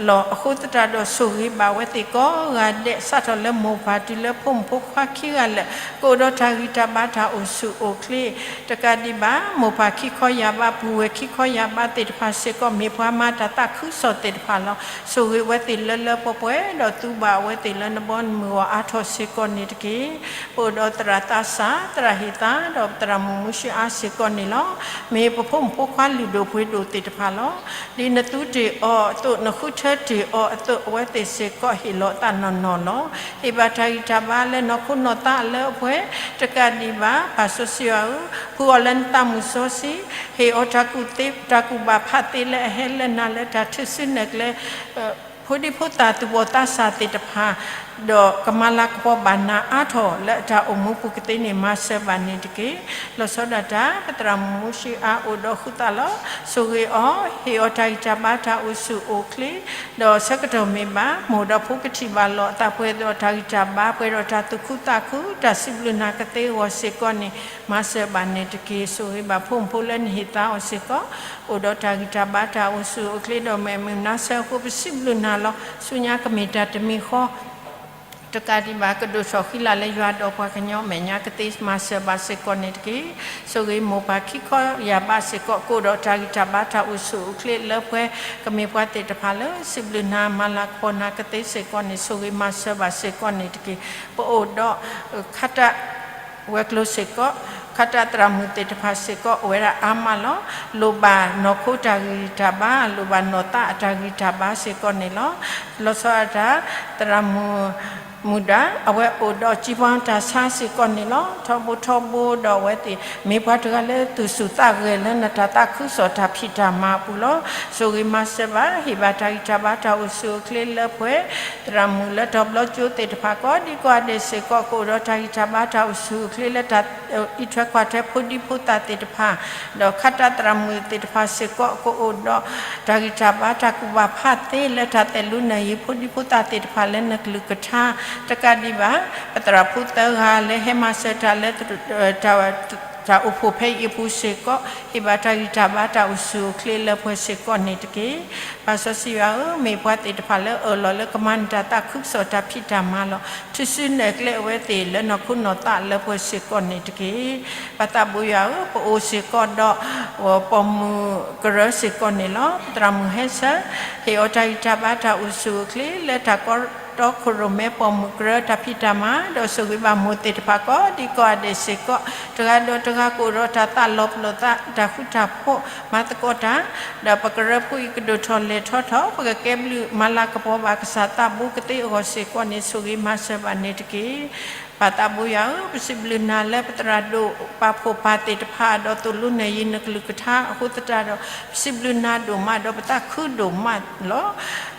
လီၤ. အဃိသတးဒီးဆိၣ်ဂ့ၤဘၣ်ဝဲသ့ၣ်ကိးဂၤဒဲး စးထီၣ်လၢမိၢ်ပၢ်တုၤလၢဖိမုၣ်ဖိခွါခံဂၤလၢာ် ကအိၣ်ဒီးတၢ်ဂံၢ်တၢ်ဘါတၢ်အိၣ်ဆူၣ်အိၣ်ချ့ တကးဒံးဘၣ် မိၢ်ပၢ်ခံခီယာ်ဘါ ပုၢ်ဝဲၢ်ခံခီယာ်ဘါသ့ၣ်တဖၣ်စ့ၢ်ကီး မ့ၢ်ပှၤမၤတၢ်သးခုကစီၣ်သ့ၣ်တဖၣ်လီၤ. ဆိၣ်ဂ့ၤဝဲသ့ၣ်လၢလၢပှဲၤပှဲၤ ဒီးသူဘၣ်အဝဲသ့ၣ်လၢနဘီနမုၢ်အဂီၢ်အါထီၣ်စ့ၢ်ကီးန့ၣ်တက့ၢ်. ပအိၣ်ဒီးသရၣ်သးစၢ် သရၣ်ဟ့ၣ်သါ ဒီးသရၣ်မုၣ်မူၡ့အါစ့ၢ်ကီးန့ၣ်လီၤ. မ့ၢ်ပဖိမုၣ်ဖိခွါလုၢ်ဒိၣ်ပှ့ၤဒိၣ်သ့ၣ်တဖၣ်လီၤ. ဒ်နသုတ့ၢ်အီၤအသိး နဃုထၢတ့ၢ်အီၤအသိး အဝဲသ့ၣ်စ့ၢ်ကီးဟ့ၣ်လီၤသးနီၢ်နီၢ်လီၤ. ဟ့ၣ်ဘၣ်တၢ်ဂံၢ်တၢ်ဘါလၢနီၢ်ခိနီၢ်သးအလၢအပှဲၤ တကးဒံးဘၣ် ပၢ်စီဆှံယွၤဧၢ, ဖှူအီၤလၢနသးမုၢ်စီဆှံ, ဟ့ၣ်အီၤတၢ်ကူၣ်သ့ တၢ်ကူၣ်ဘၣ်ဖးသ့လၢအဟဲလၢနၤလၢတၢ်ထုးစုနဲၣ်ကျဲ ဖိဒံဖိသၣ်သူၣ်ဘီၣ်သးစၢ်သ့ၣ်တဖၣ် ဒီးကမၤလၤကပီၤဘၣ်နၤအါထီၣ်လၢအတၢ်အိၣ်မူပူၤကသ့န့ၣ် မၤစၢၤဘၣ်န့ၣ်တက့ၢ်. လီၤဆီဒၣ်တၢ် ပသရၣ်မုၣ်မူၡ့အါအိၣ်ဒီးဃုသးလီၤ. ဆိၣ်ဂ့ၤအီၤ, ဟ့ၣ်အီၤတၢ်ဂံၢ်တၢ်ဘါတၢ်အိၣ်ဆူၣ်အိၣ်ချ့ ဒီးဆၢကတီၢ်မ့ၢ်ဘၣ် မိၢ်ဒီးဖိကထံၣ်ဘၣ်လီၤအသး ပှဲၤဒီးတၢ်ဂံၢ်တၢ်ဘါ ပှဲၤဒီးတၢ်သူၣ်ခုသးခု တၢ်စံးဘျုးနၤကသ့အဂီၢ်စ့ၢ်ကီးန့ၣ် မၤစၢၤဘၣ်န့ၣ်တက့ၢ်. ဆိၣ်ဂ့ၤဘၣ်ဖိမုၣ်ဖိလၢနဟ့ၣ်သါအီၤစ့ၢ်ကီး အိၣ်ဒီးတၢ်ဂံၢ်တၢ်ဘါတၢ်အိၣ်ဆူၣ်အိၣ်ချ့ဒီးမဲာ်မုာ်နါဆၢအဃိ ပစံးဘျုးနၤလီၤ. ဆူညါကမ့ၢ်တၢ်တမံၤဃီ တကးဒံးဘၣ် ကဒိၣ်ထီၣ်ဃံလၤလၢယွၤဒီးပှၤကညီမဲာ်ညါကသ့ မၤစၢၤဘၣ်စ့ၢ်ကီးန့ၣ်တက့ၢ်. ဆိၣ်ဂ့ၤမိၢ်ပၢ်ခံခီယာ်ဘါစ့ၢ်ကီး ကအိၣ်ဒီးတၢ်ဂံၢ်တၢ်ဘါတၢ်အိၣ်ဆူၣ်အိၣ်ချ့လၢပှဲၤ ကမ့ၢ်ပှၤသ့ၣ်တဖၣ်လၢ စံးဘျုးနၤမၤလၤကပီၤနၤကသ့စ့ၢ်ကီးန့ၣ် ဆိၣ်ဂ့ၤမၤစၢၤဘၣ်စ့ၢ်ကီးန့ၣ်တက့ၢ်. ပအိၣ်ဒီး ခါတၢ် ဝဲၤကျိၤစ့ၢ်ကီး ခါတၢ်သရၣ်မုၣ်သ့ၣ်တဖၣ်စ့ၢ်ကီး အိၣ်ဝဲဒၣ်အါမးလီၤ. လိၣ်ဘၣ်နီၢ်ခိတၢ်ဂံၢ်တၢ်ဘါ လိၣ်ဘၣ်နီၢ်သးအတၢ်ဂံၢ်တၢ်ဘါစ့ၢ်ကီးန့ၣ်လီၤ. လီၤဆီဒၣ်တၢ် သရၣ်မုၣ် မူဒါ အဝဲအိၣ်ဒီးစံးပာ်တၢ်ဆါစ့ၢ်ကီးန့ၣ်လီၤ. ထီဘိထီဘိဒီးအဝဲသ့ၣ် မ့ၢ်ပှၤတဂၤလၢသူၣ်ဆူၣ်သးဂဲၤလၢနတၢ်သးခုကစီၣ်တၢ်ဖံးတၢ်မၤအပူၤလီၤ. ဆိၣ်ဂ့ၤမၤစၢၤဘၣ် ဟ့ၣ်ဘၣ်တၢ်ဂံၢ်တၢ်ဘါတၢ်အိၣ်ဆူၣ်အိၣ်ချ့လၢပှဲၤ သရၣ်မုၣ်လၢတၢ်ဘျီကၠိသ့ၣ်တဖၣ် ကိးဒံကိးဂၤဒဲးစ့ၢ်ကီး ကအိၣ်ဒီးတၢ်ဂံၢ်တၢ်ဘါတၢ်အိၣ်ဆူၣ်အိၣ်ချ့လၢတၢ် အံးထွဲကွၢ်ထွဲဖိဒံဖိသၣ်သ့ၣ်တဖၣ်, ဒီးခါတၢ်သရၣ်မုၣ်သ့ၣ်တဖၣ်စ့ၢ်ကီး ကအိၣ်ဒီးတၢ်ဂံၢ်တၢ်ဘါတၢ်ကူၣ်ဘၣ်ဖးသ့ လၢတၢ်သဲးလူၤနၢၤယံၤဖိဒံဖိသၣ်သ့ၣ်တဖၣ်လၢနကလုၢ်ကထါ, တကးဒံးဘၣ် ပသရၣ်ဖိသၢဂၤလၢဟဲမၤစၢၤတၢ်လၢ တၢ်အိၣ်ဖှိၣ်ဖဲအံၤအပူၤစ့ၢ်ကီး ဟ့ၣ်ဘၣ်တၢ်ဂံၢ်တၢ်ဘါတၢ်အိၣ်ဆူၣ်အိၣ်ချ့လၢပှဲၤစ့ၢ်ကီးန့ၣ်တက့ၢ်. ပၢ်စီဆှံယွၤဧၢ, မ့ၢ်ပှၤသ့ၣ်တဖၣ်လၢအၢၣ်လီၤလၢကမၤနၢၤတၢ်သးခုကစီၣ်တၢ်ဖံးတၢ်မၤလီၤ. ထုးစုနဲၣ်ကျဲအဝဲသ့ၣ်လၢနီၢ်ခိနီၢ်သးလၢပှဲၤစ့ၢ်ကီးန့ၣ်တက့ၢ်. ပၢ်သးဘိယွၤဧၢ, ပအိၣ်စ့ၢ်ကီးဒီး ပိာ်မုၣ်ကရၢစ့ၢ်ကီးန့ၣ်လီၤ. ပသရၣ်မုၣ်ဟဲဆၢ ဟ့ၣ်အီၤတၢ်ဂံၢ်တၢ်ဘါတၢ်အိၣ်ဆူၣ်အိၣ်ချ့ လၢတၢ်ကီတီခိၣ်ရိၣ်မဲပိာ်မုၣ်ကရၢတၢ်ဖံးတၢ်မၤ, ဒီးဆိၣ်ဂ့ၤဘၣ်မိၢ်သ့ၣ်တဖၣ်ကိးဒံကိးဂၤဒဲးစ့ၢ်ကီး, တဂၤဒီးတဂၤကအိၣ်ဒီးတၢ်သးလီၤပလိာ်သး တၢ်ဃူတၢ်ဖိး မၤသကိးတၢ်, ဒီးပကရၢဖိအံၤကဒိၣ်ထီၣ်လဲၢ်ထီၣ်ထီၣ် ပကကဲဘျုးမၤလၤကပီၤဘၣ်ကစၢ်သးဘိကသ့အဂီၢ်စ့ၢ်ကီးန့ၣ် ဆိၣ်ဂ့ၤမၤစၢၤဘၣ်န့ၣ်တက့ၢ်. ပၢ်သးဘိယွၤဧၢ, ပစံးဘျုးနၤလၢပသရၣ်ဒိၣ်ပာ်ဖှိၣ်ပၢ်သ့ၣ်တဖၣ် ဒီးသိၣ်လိနဲၣ်ယံၤနကလုၢ်ကထါအဃိသတးဒီး ပစံးဘျုးနၤဒိၣ်မးဒီးပသးခုဒိၣ်မးလီၤ.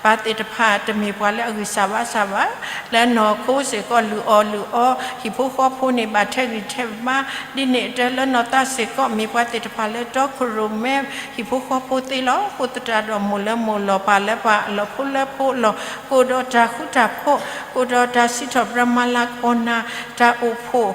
ပၢ်သ့ၣ်တဖၣ်တမ့ၢ်ပှၤလၢအဂံၢ်စၢ်ဘါစၢ်ဘၣ်, လၢနီၢ်ခိစ့ၢ်ကီးလုၢ်အီၣ်လုၢ်အီ, ဟံၣ်ဖိဃီဖိန့ၣ်ဘၣ်ထဲးဂံၢ်ထဲးဘါ, ဒ်န့ၣ်အတၢ်လၢနီၢ်သးစ့ၢ်ကီး မ့ၢ်ပှၤသ့ၣ်တဖၣ်လၢတီခိၣ်ရိၣ်မဲ ဟံၣ်ဖိဃီဖိသ့လီၤ. အဃိသတးဒီးမိၢ်လၢမိၢ်လီၤ ပၢ်လၢပၢ်လီၤ ဖိလၢဖိလီၤ ကအိၣ်ဒီးတၢ်ဃူတၢ်ဖိး, ကအိၣ်ဒီးတၢ်စံးထီၣ်ပတြၢၤမၤလၤကပီၤနၤ, တၢ်အိၣ်ဖှိၣ်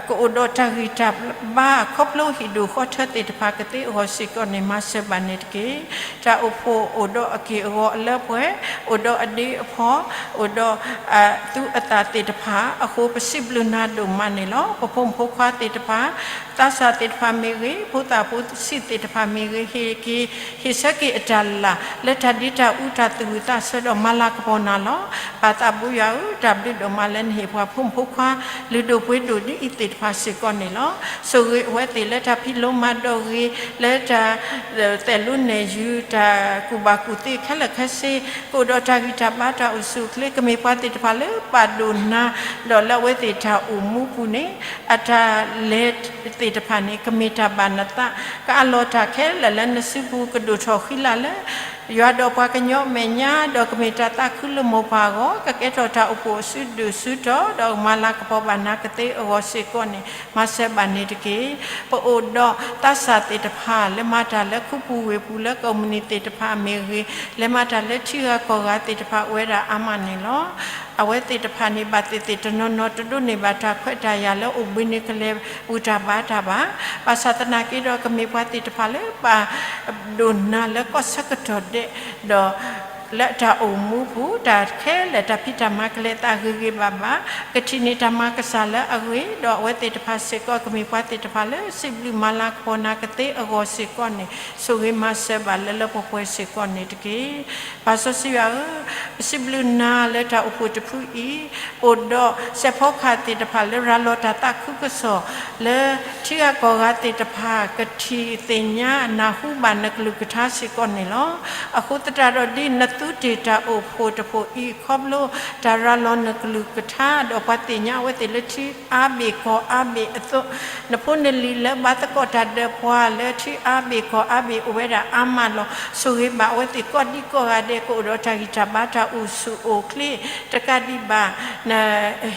ကအိၣ်ဒီးတၢ်ဂံၢ်တၢ်ဘါ ခီဖျိဟံၣ်ဒိၣ်ဃီထၢသ့ၣ်တဖၣ်ကသ့အဂီၢ်စ့ၢ်ကီးန့ၣ် မၤစၢၤဘၣ်န့ၣ်တက့ၢ်. တၢ်အိၣ်ဖှိၣ်အိၣ်ဒီးအက့ၢ်အဂီၤအလၢပှဲၤ, အိၣ်ဒီးအဒ့အဖီ, အိၣ်ဒီးအသူအသၣ်သ့ၣ်တဖၣ်အဃိ ပစံးဘျုးနၤဒိၣ်မးန့ၣ်လီၤ. ပဖိမုၣ်ဖိခွါသ့ၣ်တဖၣ်, သးစၢ်သ့ၣ်တဖၣ်မ့ၢ်ဂ့ၤ, ဖိသၣ်ဖိဆံးသ့ၣ်တဖၣ်မ့ၢ်ဂ့ၤ, ဟ့ၣ်က့ၤ ဟ့ၣ်ဆၢက့ၤအတၢ်လၢ် လၢတၢ်ဒ့တၢ်အူတၢ်သူၣ်ဝံၣ်သးဆၢဒီးမၤလၤကပီၤနၤလီၤ. ပၢ်သးဘိယွၤဧၢ, တၢ်ဘျုးဒိၣ်မးလၢနဟ့ၣ်ပှၤဖိမုၣ်ဖိခွါ လုၢ်ဒိၣ်ပှ့ၤဒိၣ်ဒ်အံၤသ့ၣ်တဖၣ်စ့ၢ်ကီးန့ၣ်လီၤ. ဆိၣ်ဂ့ၤအဝဲသ့ၣ်လၢတၢ်ဖံးလိမၤဒိးဂ့ၤ, လၢတၢ် သဲးလိနဲၣ်ယုၤ တၢ်ကူၣ်ဘၣ်ကူၣ်သ့ခဲလၢာ်ခဲဆ့, ကအိၣ်ဒီးတၢ်ဂံၢ်တၢ်ဘါတၢ်အိၣ်ဆူၣ်အိၣ်ချ့, ကမ့ၢ်ပှၤသ့ၣ်တဖၣ်လၢပာ်ဒိၣ်နၤ, ဒီးလၢအဝဲသ့ၣ်တၢ်အိၣ်မူပူၤန့ၣ် အတၢ်လဲၤသ့ၣ်တဖၣ်န့ၣ် ကမ့ၢ်တၢ်ဘၣ်နသး, ကအးလီၤတၢ်ခဲလၢာ်လၢနစုပူၤကဒိၣ်ထီၣ်ဃံလၤလၢ ယွၤဒီးပှၤကညီအမဲာ်ညါ, ဒီးကမ့ၢ်တၢ်သးခုလၢမိၢ်ပၢ်အဂီၢ်, ကကဲထီၣ်တၢ်အိၣ်ဖှိၣ်အစုဒုၣ်စုတီၤ, ဒီးမၤလၤကပီၤဘၣ်နၤကသ့အဂီၢ်စ့ၢ်ကီးန့ၣ် မၤစၢၤဘၣ်န့ၣ်တက့ၢ်. ပအိၣ်ဒီးသးစၢ်သ့ၣ်တဖၣ် လၢမၤတၢ်လၢခူပူၤဝ့ၢ်ပူၤ လၢကုမ္ပဏီသ့ၣ်တဖၣ်မ့ၢ်ဂ့ၤ, လၢမၤတၢ်လၢထံဂၤကီၢ်ဂၤသ့ၣ်တဖၣ် အိၣ်ဝဲဒၣ်အါမးန့ၣ်လီၤ. အဝဲသ့ၣ်တဖၣ်န့ၣ် ဘၣ်သ့ၣ်သ့ၣ်တနီၤနီၤ တဒိးန့ၢ်ဘၣ်တၢ်ခွဲးတၢ်ယာ်လၢအိၣ်ဘှံးနံၤကလဲၤဘူၣ်တၢ်ဘါတၢ်ဘၣ်. ဘၣ်ဆၣ်သနာ်က့ဒီး ကမ့ၢ်ပှၤသ့ၣ်တဖၣ်လၢ ပာ်ဒိၣ်နၤလၢကီၢ်ဆၢကတီၢ်ဒဲး, ဒီးလၢတၢ်အိၣ်မူပူၤ တၢ်ခဲလၢာ်တၢ်ဖံးတၢ်မၤကလဲၤသးဂ့ၤဂ့ၤဘၣ်ဘၣ်, ကထံၣ်န့ၢ်တၢ်မၤကစၢ်လၢအဂ့ၤ, ဒီးအဝဲသ့ၣ်တဖၣ်စ့ၢ်ကီး ကမ့ၢ်ပှၤသ့ၣ်တဖၣ်လၢ စံးဘျုးမၤလၤကပီၤနၤကသ့အဂီၢ်စ့ၢ်ကီးန့ၣ် ဆိၣ်ဂ့ၤမၤစၢၤဘၣ်လၢလၢပှဲၤပှဲၤစ့ၢ်ကီးန့ၣ်တက့ၢ်. ပၢ်စီဆှံယွၤဧၢ, ပစံးဘျုးနၤလၢတၢ်အိၣ်ဖှိၣ်တဖုအံၤ အိၣ်ဒီးစဲးဖီကဟၣ်သ့ၣ်တဖၣ်လၢရၤလီၤတၢ်သးခုကစီၣ် လၢထံဂၤကီၢ်ဂၤသ့ၣ်တဖၣ် ကထံၣ်သ့ၣ်ညါနၢ်ဟူဘၣ်နကလုၢ်ကထါစ့ၢ်ကီးန့ၣ်လီၤ. အဃိသတးဒီး ဒ်နသူတ့ၢ်တၢ်အိၣ်ဖှိၣ်တဖှိၣ်အံၤ ခီဖျိတၢ်ရၤလီၤနကလုၢ်ကထါ ဒီးပှၤသ့ၣ်ညါအဝဲသ့ၣ်လၢထံအါဘ့ၣ်ကီၢ်အါဘ့ၣ်အသိး, နဖိနလံၤလၢဘါသကိးတၢ်ဒီးပှၤလၢထံအါဘ့ၣ်ကီၢ်အါဘ့ၣ်အိၣ်ဝဲဒၣ်အါမးလီၤ. ဆိၣ်ဂ့ၤဘၣ်အဝဲသ့ၣ်ကိးဒံကိးဂၤဒဲး ကအိၣ်ဒီးတၢ်ဂံၢ်တၢ်ဘါတၢ်အိၣ်ဆူၣ်အိၣ်ချ့ တကးဒံးဘၣ်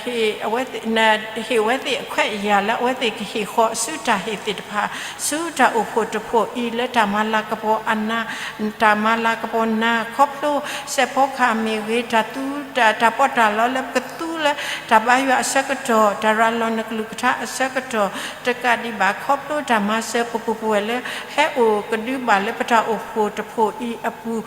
ဟ့ၣ်ဝဲသ့ၣ်အခွဲးအယာ်လၢအဝဲသ့ၣ်ကဟ့ၣ်ဃီၤဆူတၢ်ဟ့ၣ်သ့ၣ်တဖၣ် ဆူတၢ်အိၣ်ဖှိၣ်တဖှိၣ်အံၤ လၢတၢ်မၤလၤကပီၤအနၤ, တၢ်မၤလၤကပီၤနၤ ခီဖျိစဲးဖီကဟၣ်မ့ၢ်ဂ့ၤ, တၢ်သူ တၢ်ပီးတၢ်လီလၢပကသူလၢ တၢ်ဘါယွၤအဆၢကတီၢ်, တၢ်ရၤလီၤနကလုၢ်ကထါအဆၢကတီၢ်, တကးဒံးဘၣ် ခီဖျိတၢ်မၤစၢၤပူၤပူၤပှဲၤလၢ ဟဲအိၣ်ကဒုဘၣ်လၢပတၢ်အိၣ်ဖှိၣ်တဖှိၣ်အံၤအပူၤ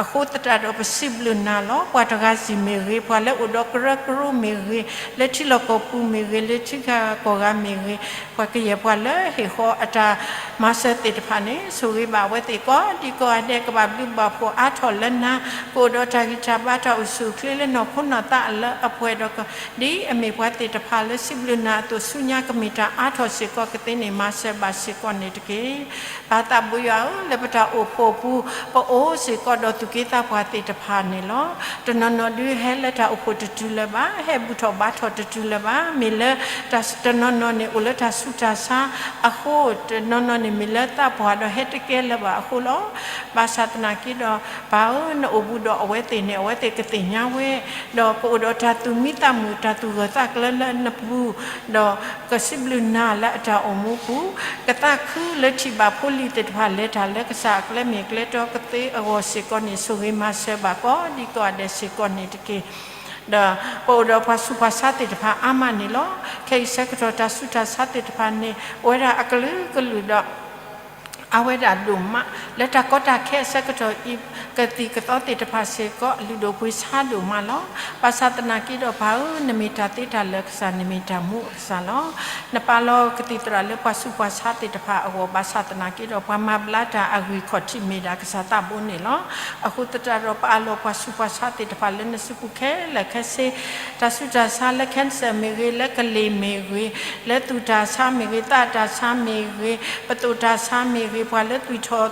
အဃိသတးဒီး ပစံးဘျုးနၤလီၤ. ပှၤတဂၤစံၣ်မ့ၢ်ဂ့ၤ, ပှၤလၢအိၣ်ဒီးကရၢကရိမ့ၢ်ဂ့ၤ, လၢထံလီၢ်ကီၢ်ပူၤမ့ၢ်ဂ့ၤ, လၢထံဂၤကီၢ်ဂၤမ့ၢ်ဂ့ၤ, ပှၤကယဲၢ်ပှၤလၢဟ့ၣ်ဃီၤအတၢ်မၤစၢၤသ့ၣ်တဖၣ်န့ၣ် ဆိၣ်ဂ့ၤဘၣ်အဝဲသ့ၣ်ကိးဒံကိးဂၤဒဲး ကဘၣ်ဘျုးဘၣ်ဖှိၣ်အါထီၣ်လၢနၤ, ကအိၣ်ဒီးတၢ်ဂံၢ်တၢ်ဘါတၢ်အိၣ်ဆူၣ်အိၣ်ချ့လၢနီၢ်ခိနီၢ်သးအလၢအပှဲၤဒီး ဒ်အမ့ၢ်ပှၤသ့ၣ်တဖၣ်လၢစံးဘျုးနၤအသိး ဆူညါကမ့ၢ်တၢ်အါထီၣ်စ့ၢ်ကီးကသ့န့ၣ် မၤစၢၤဘၣ်စ့ၢ်ကီးန့ၣ်တက့ၢ်. ပၢ်သးဘိယွၤဧၢ, လၢပတၢ်အိၣ်ဖှိၣ်အပူၤ ပအိၣ်စ့ၢ်ကီးဒီးသူၣ်က့သးပှၢ်သ့ၣ်တဖၣ်န့ၣ်လီၤ. တနီၤနီၤဒုးဟဲလၢတၢ်အိၣ်ဖှိၣ်တတုၤလၢၤဘၣ်, ဟဲဘူၣ်ထီၣ်ဘါထီၣ်တတုၤလၢၤဘၣ်, မ့ၢ်လၢ တနီၤနီၤန့ၣ် အိၣ်လၢတၢ်ဆူးတၢ်ဆါအဃိ, တနီၤနီၤန့ၣ် မ့ၢ်လၢသးပှၢ်ဒီးဟဲတကဲလၢၤဘၣ်အဃိလီၤ. ဘၣ်ဆၣ်သနာ်က့ဒီး ပၢ်ဧၢ, နအိၣ်ဘူးဒီးအဝဲသ့ၣ်န့ၣ် အဝဲသ့ၣ်ကသ့ၣ်ညါဝဲ, ဒီးကအိၣ်ဒီးတၢ်သူၣ်မံသးမုာ် တၢ်သူၣ်ဂၢၢ်သးကျၢၤလၢနပူၤ, ဒီးကစံးဘျုးနၤလၢအတၢ်အိၣ်မူပူၤ, ကသးခုလၢထံၣ်ဘၣ်ဖိလံၤသ့ၣ်တဖၣ် လဲၤတၢ်လၢကစၢ်အကျဲမ့ၢ်ကျဲတီကသ့အဂီၢ်စ့ၢ်ကီးန့ၣ် ဆိၣ်ဂ့ၤမၤစၢၤဘၣ်ကိးဒံကိးဂၤဒဲးစ့ၢ်ကီးန့ၣ်တက့ၢ်. ဒီးပအိၣ်ဒီးပှၤဆူးပှၤဆါသ့ၣ်တဖၣ်အါမးန့ၣ်လီၤ. ခဲအံၤဆၢကတီၢ်တၢ်ဆူးတၢ်ဆါသ့ၣ်တဖၣ်န့ၣ် အိၣ်ဝဲဒၣ်အကလုာ်ကလုာ်ဒီး အါဝဲဒၣ်ဒိၣ်မး, လၢတၢ်ကီတၢ်ခဲအဆၢကတီၢ်အံၤ ကသံၣ်ကသီသ့ၣ်တဖၣ်စ့ၢ်ကီး လုၢ်ဒိၣ်ပှ့ၤဆါဒိၣ်မးလီၤ. ဘၣ်ဆၣ်သနာ်က့ဒီး ပၢ်ဧၢ, နမ့ၢ်တၢ်သ့တၢ်လၢာ်အကစၢ်, နမ့ၢ်တၢ်မူအကစၢ်လီၤ. နပာ်လီၤကသံၣ်သရၣ်လၢပှၤဆူးပှၤဆါသ့ၣ်တဖၣ်အဂီၢ်, ဘၣ်ဆၣ်သနာ်က့ဒီး ပှၤမၤဘျါတၢ်အဂံၢ်ခီၣ်ထံးမ့ၢ်ဒၣ်ကစၢ်သးဘိန့ၣ်လီၤ. အဃိသတးဒီး ပအးလီၤပှၤဆူးပှၤဆါသ့ၣ်တဖၣ်လၢနစုပူၤခဲလၢာ်ခဲဆ့, တၢ်ဆူးတၢ်ဆါလၢ cancer မ့ၢ်ဂ့ၤ, လၢကလ့ၢ်မ့ၢ်ဂ့ၤ, လၢသူၣ်တၢ်ဆါမ့ၢ်ဂ့ၤ, သးတၢ်ဆါမ့ၢ်ဂ့ၤ, ပသိၣ်တၢ်ဆါမ့ၢ်ဂ့ၤ, ပှၤလၢသွံၣ်ထီၣ်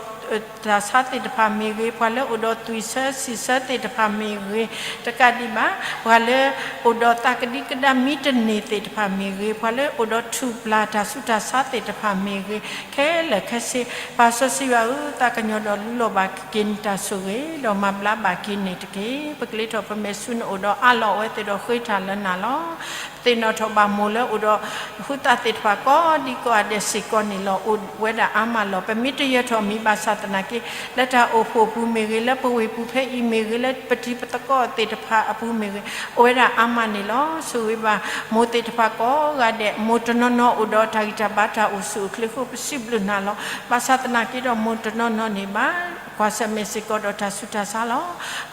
တၢ်ဆါသ့ၣ်တဖၣ်မ့ၢ်ဂ့ၤ, ပှၤလၢအိၣ်ဒီးသွံၣ်ဆၢဆံၣ်ဆၢသ့ၣ်တဖၣ်မ့ၢ်ဂ့ၤ, တကးဒံးဘၣ် ပှၤလၢအိၣ်ဒီးသးကဒံကဒါမံတန့ၢ်သ့ၣ်တဖၣ်မ့ၢ်ဂ့ၤ, ပှၤလၢအိၣ်ဒီးထူၣ်ပျၢ်တၢ်ဆူးတၢ်ဆါသ့ၣ်တဖၣ်မ့ၢ်ဂ့ၤ, ခဲလၢာ်ခဲဆ့, ပၢ်စီဆှံယွၤဧၢ, သးကညီၤဒီးလူလီၤဘၣ်က့ၤနတၢ်ဆိၣ်ဂ့ၤ, ဒီးမၤဘျါဘၣ်က့ၤန့ၣ်တက့ၢ်. ပကလ့ထီၣ်ပမဲာ်ဆူနအိၣ်ဒီး အးလီၤအဝဲသ့ၣ်ဒီးဃ့တၢ်လၢနၤလီၤ. ပသ့ၣ်နီၣ်ထီၣ်ဘၣ်မိၢ်လၢအိၣ်ဒီး ဃုသးသ့ၣ်တဖၣ်ကိးဒံကိးဂၤဒဲးစ့ၢ်ကီးန့ၣ်လီၤ. အိၣ်ဝဲဒၣ်အါမးလီၤ. ပမ့ၢ်တယၢၤထီၣ်မံၤဘၣ်ဆၣ်သနာ်က့, လၢတၢ်အိၣ်ဖှိၣ်အပူၤမ့ၢ်ဂ့ၤ, လၢပဝ့ၢ်ပူၤဖဲအံၤမ့ၢ်ဂ့ၤ, လၢပတံၤပသကိးသ့ၣ်တဖၣ်အပူၤမ့ၢ်ဂ့ၤ, အိၣ်ဝဲဒၣ်အါမးန့ၣ်လီၤ. ဆိၣ်ဂ့ၤဘၣ်မိၢ်သ့ၣ်တဖၣ်ကိးဂၤဒဲး, မိၢ်တနီၤနီၤအိၣ်ဒီးတၢ်ဂံၢ်တၢ်ဘါတၢ်အိၣ်ဆူၣ်အိၣ်ချ့အဃိ ပစံးဘျုးနၤလီၤ. ဘၣ်ဆၣ်သနာ်က့ဒီး မိၢ်တနီၤနီၤန့ၣ်ဘၣ် ကွၢ်ဆၢၣ်မဲာ်စ့ၢ်ကီးဒီးတၢ်ဆူးတၢ်ဆါလီၤ.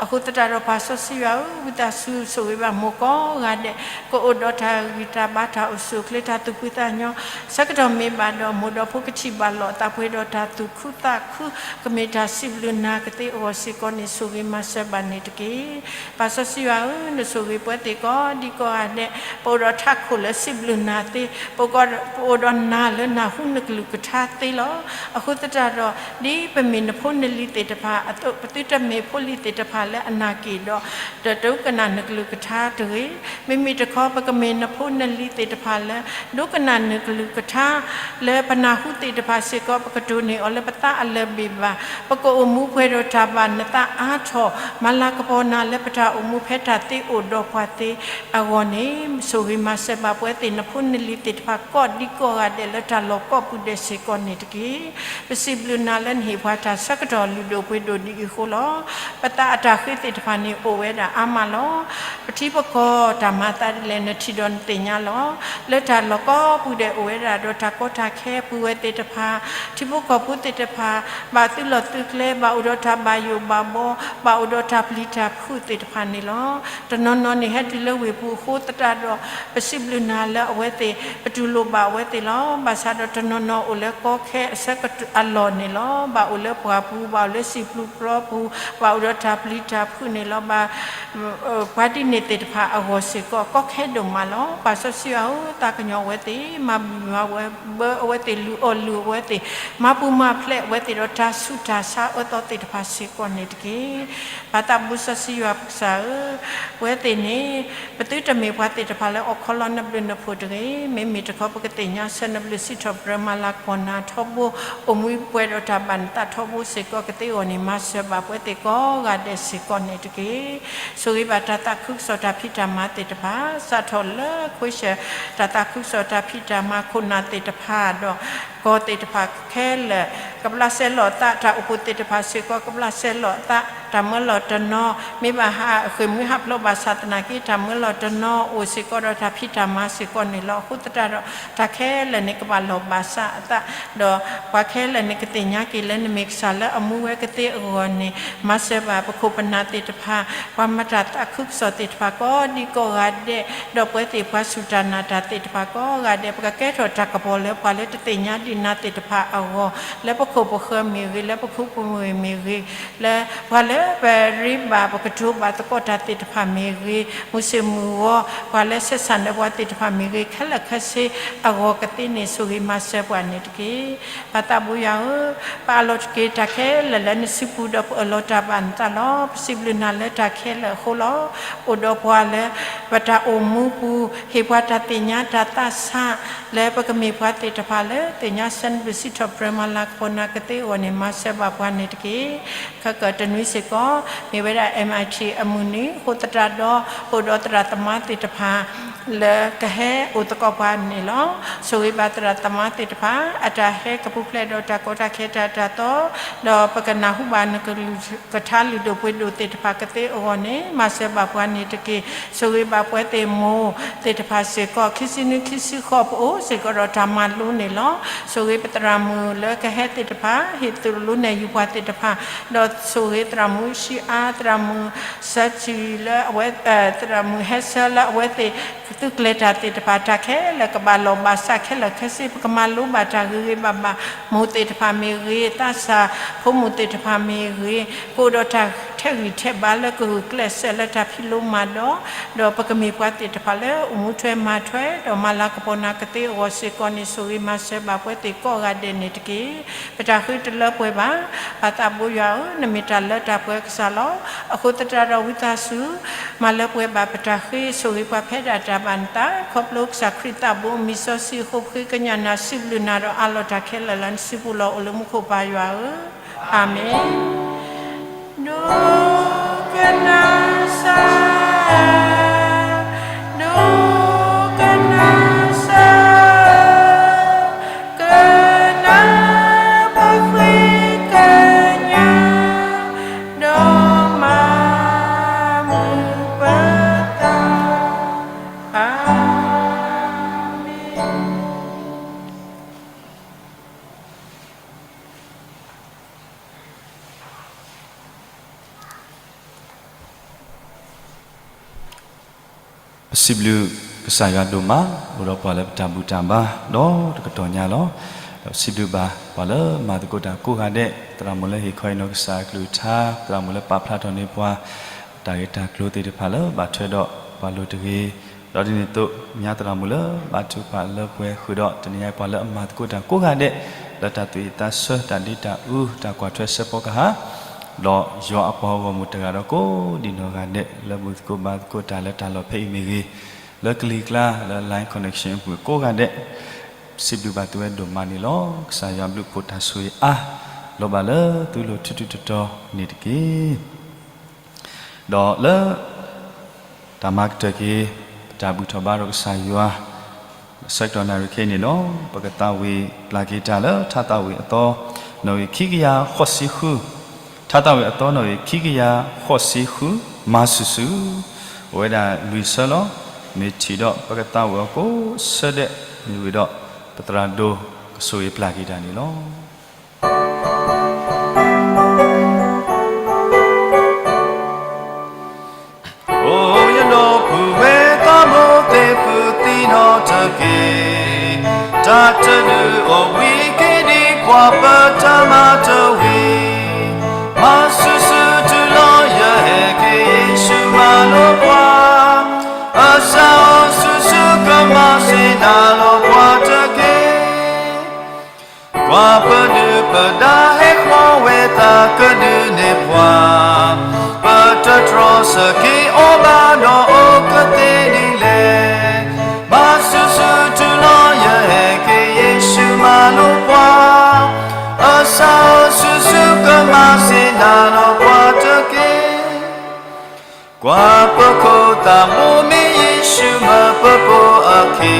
အဃိသတးဒီး ပၢ်စီဆှံယွၤဧၢ, ဝံသးစူၤဆိၣ်ဂ့ၤဘၣ်မိၢ်ကိးဂၤဒဲး, ကအိၣ်ဒီးတၢ်ဂံၢ်တၢ်ဘါတၢ်အိၣ်ဆူၣ်အိၣ်ချ့ တၢ်သူၣ်ဖှံသးညီ, ဆၢကတီၢ်မ့ၢ်ဘၣ်ဒီး မိၢ်ဒီးဖိကထံၣ်ဘၣ်လိာ်အသးပှဲၤဒီးတၢ်သူၣ်ခုသးခု, ကမ့ၢ်တၢ်စံးဘျုးနၤကသ့အဂီၢ်စ့ၢ်ကီးန့ၣ် ဆိၣ်ဂ့ၤမၤစၢၤဘၣ်န့ၣ်တက့ၢ်. ပၢ်စီဆှံယွၤဧၢ, နဆိၣ်ဂ့ၤပဝဲသ့ၣ်ကိးဒံကိးဂၤဒဲး, ပအိၣ်ဒီးထးခိၣ်လၢစံးဘျုးနၤသ့, ပ ပအိၣ်ဒီးနၤလၢနၢ်ဟူနကလုၢ်ကထါသ့လီၤ. အဃိသတးဒီး ဒ်ပမ့ၢ်နဖိနလံၤသ့ၣ်တဖၣ်အသိး ပသုတမ့ၢ်ဖိလံၤသ့ၣ်တဖၣ်လၢအနာ်က့ၣ်ဒီး တဒိကနၣ်နကလုၢ်ကထါတဂ့ၤ. မ့မ့ၢ်တခီ ပကမ့ၢ်နဖိနလံၤသ့ၣ်တဖၣ်လၢ ဒိကနၣ်နကလုၢ်ကထါ လၢပနၢ်ဟူသ့ၣ်တဖၣ်စ့ၢ်ကီး ပကတိၢ်န့ၢ်အီၤလၢပသးအလၢာ်ဘ့ၣ်ဘၣ်, ပကအိၣ်မူပှဲၤဒီးတၢ်ဘၣ်နသးအါထီၣ်, မၤလၤကပီၤနၤလၢပတၢ်အိၣ်မူဖဲတၢ်သ့အိၣ်ဒီးပှၤသ့အဂီၢ်န့ၣ်, ဆိၣ်ဂ့ၤမၤစၢၤဘၣ်ပဝဲသ့ၣ်နဖိနလံၤသ့ၣ်တဖၣ်ကိးဒံကိးဂၤဒဲးလၢတၢ်လီၢ်ကိးပူၤဒဲးစ့ၢ်ကီးန့ၣ်တက့ၢ်. ပစံးဘျုးနၤလၢနဟ့ၣ်ပှၤတၢ်ဆၢကတီၢ်လုၢ်ဒိၣ်ပှ့ၤဒိၣ်ဒ်အံၤအဃိလီၤ. ပသးအတၢ်ဃ့သ့ၣ်တဖၣ်န့ၣ်အိၣ်ဝဲဒၣ်အါမးလီၤ. ပထံပကီၢ်တၢ်မၤအသးဒ်လဲၣ် နထံၣ်ဒီးနသ့ၣ်ညါလီၤ. လၢတၢ်လီၢ်ကိးပူၤဒဲးအိၣ်ဝဲဒၣ်ဒီးတၢ်ကီတၢ်ခဲ ပုၢ်ဝဲၢ်သ့ၣ်တဖၣ်, ထံဖိကီၢ်ဖိသ့ၣ်တဖၣ် ဘၣ်သုးလီၢ်သုးကျဲ, ဘၣ်အိၣ်ဒီးတၢ်ဘၣ်ယိၣ်ဘၣ်ဘီ, ဘၣ်အိၣ်ဒီးတၢ်ပျံၤတၢ်ဖုးသ့ၣ်တဖၣ်န့ၣ်လီၤ. တနီၤနီၤန့ၣ်ဟဲတုၤလၢဝ့ၢ်ပူၤအဃိသတးဒီး ပစံးဘျုးနၤလၢအဝဲသ့ၣ် ပတူၢ်လိာ်ဘၣ်အဝဲသ့ၣ်လီၤ. ဘၣ်ဆၣ်ဒီးတနီၤနီၤအိၣ်လၢကီခဲအဆၢကတီၢ်အလီၢ်န့ၣ်လီၤ. ဘၣ်အိၣ်လၢပှၢ်ပူၤ, ဘၣ်အိၣ်လၢစံာ်ပျူၢ်ပျီပူၤ, ဘၣ်အိၣ်ဒီးတၢ်ပျံၤတၢ်ဖုးန့ၣ်လီၤ. ဘၣ် ပှၤဒ်န့ၣ်သ့ၣ်တဖၣ်အဂီၢ်စ့ၢ်ကီး ကီခဲဒိၣ်မးလီၤ. ပၢ်စီဆှံယွၤဧၢ, သးကညီၤအဝဲသ့ၣ်, မၤဘံၣ်မၤဝဲဘၢအဝဲသ့ၣ်, လူၤအီၣ်လုၢ်အဝဲသ့ၣ်, မၤပူၤမၤဖျဲးအဝဲသ့ၣ်ဒီးတၢ်ဆူးတၢ်ဆါအၢသီသ့ၣ်တဖၣ်စ့ၢ်ကီးန့ၣ်တက့ၢ်. ပၢ်သးဘိစီဆှံယွၤပကစၢ်ဧၢ, ပဝဲသ့ၣ်န့ၣ် ပသုတမ့ၢ်ပှၤသ့ၣ်တဖၣ်လၢအီၣ်ခီလီၤနဘျုးနဖှိၣ်တဂ့ၤ. မ့မ့ၢ်တခီ ပကသ့ၣ်ညါဆၢနဘျုးစံးထီၣ်ပတြၢၤ မၤလၤကပီၤနၤထီဘိ, အိၣ်မူပှဲၤဒီးတၢ်ဘၣ်နသးထီဘိစ့ၢ်ကီးကသ့အဂီၢ်န့ၣ် မၤစၢၤဘၣ်ပဝဲသ့ၣ်ကိးဂၤဒဲးစ့ၢ်ကီးန့ၣ်တက့ၢ်. ဆိၣ်ဂ့ၤဘၣ်တၢ်သးခုကစီၣ်တၢ်ဖံးတၢ်မၤသ့ၣ်တဖၣ်, စးထီၣ်လၢခွ့ဆၢၣ် တၢ်သးခုကစီၣ်တၢ်ဖံးတၢ်မၤခိၣ်နၢ်သ့ၣ်တဖၣ်ဒီး ကီၢ်သ့ၣ်တဖၣ်ခဲလၢာ်, ကဘျးစဲလီၤသး, တၢ်အိၣ်ဖှိၣ်သ့ၣ်တဖၣ်စ့ၢ်ကီး ကဘျးစဲလီၤသး, တၢ်မၢလီၤတနီၤ, မ့ၢ်ဘၣ်ဟးဃ့ၢ်မှံဟးဖျိးဘၣ်ဆၣ်သနာ်က့ တၢ်မၢလီၤတနီၤအိၣ်စ့ၢ်ကီးဒီးတၢ်ဖံးတၢ်မၤစ့ၢ်ကီးန့ၣ်လီၤ. အဃိသတးဒီး တၢ်ခဲလၢာ်န့ၣ် ကဘၣ်လီၢ်ဘၣ်စးအသး, ဒီးပှၤခဲလၢာ်န့ၣ် ကသ့ၣ်ညါက့ၤလၢနမ့ၢ်ကစၢ်လၢအမူဝဲကသ့အဂီၢ်န့ၣ်, မၤစၢၤဘၣ်ပခိၣ်ပနၢ်သ့ၣ်တဖၣ်, ပှၤမၤတၢ်သးခုကစီၣ်သ့ၣ်တဖၣ်ကိးဒံကိးဂၤဒဲး, ဒီးပဝဲသ့ၣ်ပှၤစူၢ်တၢ်နာ်တၢ်သ့ၣ်တဖၣ်ကိးဂၤဒဲး, ပကကဲထီၣ်တၢ်ကပီၤလၢပှၤလၢတသ့ၣ်ညါ ဒ်ပကဒိးန့ၢ်ဘၣ်တၢ်စူၢ်တၢ်နာ်သ့ၣ်တဖၣ်အဂီၢ်, လၢပခိၣ်ပဃၢၤမ့ၢ်ဂ့ၤ, လၢပခူပူၤမ့ၢ်ဂ့ၤ, လၢပှၤလၢပရ့ဘၣ်ပကတိၤဘၣ်သကိးတၢ်သ့ၣ်တဖၣ်မ့ၢ်ဂ့ၤ, မုၢ်ဆ့ၣ်မုၢ်ဂီၤ, ပှၤလၢဆက်ဆံဒီးပှၤသ့ၣ်တဖၣ်မ့ၢ်ဂ့ၤ, ခဲလၢာ်ခဲဆ့အဂီၢ်ကသ့န့ၣ် ဆိၣ်ဂ့ၤမၤစၢၤပှၤန့ၣ်တက့ၢ်. ပၢ်သးဘိယွၤဧၢ, ပအးလီၤတက့ၢ်တၢ်ခဲလၢာ်လၢနစုပူၤ ဒီးပအၢၣ်လီၤတၢ်ဘၣ်နသးလီၤ. ပစံးဘျုးနၤလၢတၢ်ခဲလၢာ်အဃိလီၤ. အိၣ်ဒီးပှၤလၢ ပတၢ်အိၣ်မူပူၤ, ဟ့ၣ်ပှၤတၢ်သ့ၣ်ညါတၢ်သးဆး, လၢပကမ့ၢ်ပှၤသ့ၣ်တဖၣ်လၢ သ့ၣ်ညါဆၢနုာ်ပစံးထီၣ်ပတြၢၤမၤလၤကပီၤနၤကသ့အဂီၢ်န့ၣ် မၤစၢၤဘၣ်ပှၤန့ၣ်တက့ၢ်. ခဲကတနွံစ့ၢ်ကီး, မ့ၢ်ဝဲဒၣ် MIT အမုၢ်နံၤအဃိသတးဒီး, အိၣ်ဒီးသရၣ်သမါသ့ၣ်တဖၣ် လၢကဟဲအိၣ်သကိးပှၤန့ၣ်လီၤ. ဆိၣ်ဂ့ၤဘၣ်သရၣ်သမါသ့ၣ်တဖၣ် အတၢ်ဟဲကပူၤဖျဲးဒီးတၢ်ကီတၢ်ခဲတၢ်တၢ်သီ, ဒီးပကနၢ်ဟူဘၣ်နကလုၢ်ကထါလုၢ်ဒိၣ်ပှ့ၤဒိၣ်သ့ၣ်တဖၣ်ကသ့အဂီၢ်န့ၣ် မၤစၢၤဘၣ်ပှၤန့ၣ်တက့ၢ်. ဆိၣ်ဂ့ၤဘၣ်ပှၤသ့ၣ်မိၢ်သ့ၣ်တဖၣ်စ့ၢ်ကီး, ခံဆံနွံခံဆံဃိးပအိၣ်စ့ၢ်ကီးဒီးတၢ်မၤလိန့ၣ်လီၤ. ဆိၣ်ဂ့ၤပသရၣ်မုၣ်လၢကဟဲသ့ၣ်တဖၣ်, ဟ့ၣ်သိၣ်လိနဲၣ်ယူၤပှၤသ့ၣ်တဖၣ်, ဒီးဆိၣ်ဂ့ၤသရၣ်မုၣ်ဆံအါ, သရၣ်မုၣ်စၢထံလၢအဝဲ, သရၣ်မုၣ်ဟဲဆၢလၢအဝဲသ့ၣ် သုးကျဲၤတၢ်သ့ၣ်တဖၣ် တၢ်ခဲလၢာ်ကဘၣ်လီၢ်ဘၣ်စးခဲလၢာ်ခဲဆ့ ပကမၤလိဘၣ်တၢ်ဂ့ၤဂ့ၤဘၣ်ဘၣ်, မိၢ်သ့ၣ်တဖၣ်မ့ၢ်ဂ့ၤ, သးစၢ်ဖိမုၣ်သ့ၣ်တဖၣ်မ့ၢ်ဂ့ၤ, ကအိၣ်ဒီးတၢ်ထဲးဂံၢ်ထဲးဘါလၢကဂုာ်ကျဲးစၢးလၢတၢ်ဖံးလိမၤဒိး, ဒီးပကမ့ၢ်ပှၤသ့ၣ်တဖၣ်လၢအိၣ်မူထွဲမၤထွဲ, ဒီးမၤလၤကပီၤနၤကသ့အဂီၢ်စ့ၢ်ကီးန့ၣ် ဆိၣ်ဂ့ၤမၤစၢၤဘၣ်ပှၤသ့ၣ်ကိးဂၤဒဲးန့ၣ်တက့ၢ်. ပတၢ်ဃ့တလၢပှဲၤဘၣ်. ပၢ်သးဘိယွၤဧၢ, နမ့ၢ်တၢ်လၢတၢ်ပှဲၤကစၢ်လီၤ. အဃိသတးဒီးဝံသးစူၤ မၤလၢပှဲၤဘၣ်ပတၢ်ဃ့, ဆိၣ်ဂ့ၤပှၤဖဲဒၣ်တၢ်ဘၣ်နသး, ခီဖျိကစၢ်ခရံာ်သးဘိမံၤစီဆှံအဃိ ပဃ့ကညးနၤ စံးဘျုးနၤဒီးအးလီၤတၢ်ခဲလၢာ်လၢနစုပူၤလီၤ. အိၣ်လၢမူခိၣ်ပၢ်ယွၤဧၢ, အၤမ့ၣ်. ဒိကနၣ်စၢ်, ဒိကနၣ်စၢ်, ကနၣ်ပဃ့ကညး, ဒီးမၤမုာ်ပသး, အၤမ့ၣ်. ပစံးဘျုးကစၢ်ယွၤဒိၣ်မး, အိၣ်ဒီးပှၤလၢပတၢ်ဘူၣ်တၢ်ဘါ ဒီးတကတီၢ်ညါလီၤ. ဒီးပစံးဘျုးဘၣ်ပှၤလၢမၤသကိးတၢ်ကိးဂၤဒဲး, သရၣ်မုၣ်လၢဟ့ၣ်ခီဟ့ၣ်နီၤကစၢ်အကလုၢ်ကထါ, သရၣ်မုၣ်လၢပာ်ဖျါထီၣ်န့ၢ်ပှၤ တၢ်ဂ့ၢ်တၢ်ကျိၤသ့ၣ်တဖၣ်လၢဘၣ်ထွဲဒီးပှၤလိၤတဂ့ၤ, ဒီးဒ်န့ၣ်အသိး ညါသရၣ်မုၣ်လၢဘၣ်ထုကဖၣ်လၢပှဲၤဃုာ်ဒီး တနံၤညါပှၤလၢအမၤသကိးတၢ်ကိးဂၤဒဲး လၢတၢ်သူၣ်အုးသးဆၢ တၢ်ဒ့တၢ်အူ တၢ်ကွၢ်ထွဲစဲးဖီကဟၣ်, ဒီးယွၤအပှၤဂီၢ်မုၢ်တဂၤဒီးကိးဒံးနီၢ်ဂၤဒဲး လၢဘူၣ်သကိးဘါသကိးတၢ်လၢတၢ်လီၢ်ဖဲအံၤမ့ၢ်ဂ့ၤ, လၢကလံၤကျါ လၢ line connection အပူၤကိးဂၤဒဲး, စံးဘျုးဘၣ်သုဝဲဒိၣ်မးန့ၣ်လီၤ. ကစၢ်ယွၤဘျုးဖှိၣ်တၢ်ဆိၣ်ဂ့ၤအါ လီၤဘၣ်လၢသုလိၤထူထူတီတီန့ၣ်တက့ၢ်. ဒီးလၢ တၢ်မၤကတၢၢ်က့ၤ ပတၢ်ဘူၣ်ထီၣ်ဘါဒီးကစၢ်ယွၤ ဆၢကတီၢ်နၣ်ရံၣ်ခဲအံၤန့ၣ်လီၤ. ပကသးဝံၣ်ပျၢ်က့ၤတၢ်လၢထါသးဝံၣ်အသီ နီၣ်ဂံၢ်ခံကယၤဃိးဆံဃု, ထါသးဝံၣ်အသီနီၣ်ဂံၢ်ခံကယၤဃိးဆံဃု, မၤဆူၣ်ဆူၣ်, အိၣ်ဝဲဒၣ်လွံၢ်ဆၢလီၤ. မ့ၢ်ထံၣ်ဒီးပကသးဝံၣ်အီၤကိးဆၢဒဲး, မ့ၢ်ဝံၤဒီး ပသရၣ်ဒိၣ်ကဆိၣ်ဂ့ၤပျၢ်က့ၤတၢ်န့ၣ်လီၤ. အိၣ်ယဒီပုၢ်ဝဲၢ်သးဘိသ့ၣ်ဖုသံနီတက့ၢ်, တၢ်တဒုးအိၣ်ဝံၤက့ၤဒံးပှၤပတၢ်မၤတဝံၤ, မၤဆူၣ်ဆူၣ်တုၤလီၤယဟဲက့ၤယ့ၣ်ၡူးမၤလိပှၤ, အစၢ်ဧၢ ဆူၣ်ဆူၣ်ကမၤစ့ၢ်နၤလီၤပှၤတက့ၢ်. ကွၢ်ပဒုၣ်ပဒါဟဲဃီၤဝဲသးကဒုးနဲၣ်ပှၤ, ပတတြီဆၢက့ၤအီၤဘၣ်ဒီးအိၣ်ကသ့ဒ်လဲၣ်. မၤဆူၣ်ဆူၣ်တုၤလီၤယဟဲက့ၤယ့ၣ်ၡူးမၤလိပှၤ, အစၢ်ဧၢ ဆူၣ်ဆူၣ်ကမၤစ့ၢ်နၤလီၤပှၤတက့ၢ်. ကွၢ်ပခိၣ်သးဘိမ့ၢ်ယ့ၣ်ၡူးမၢပဖိအခံ,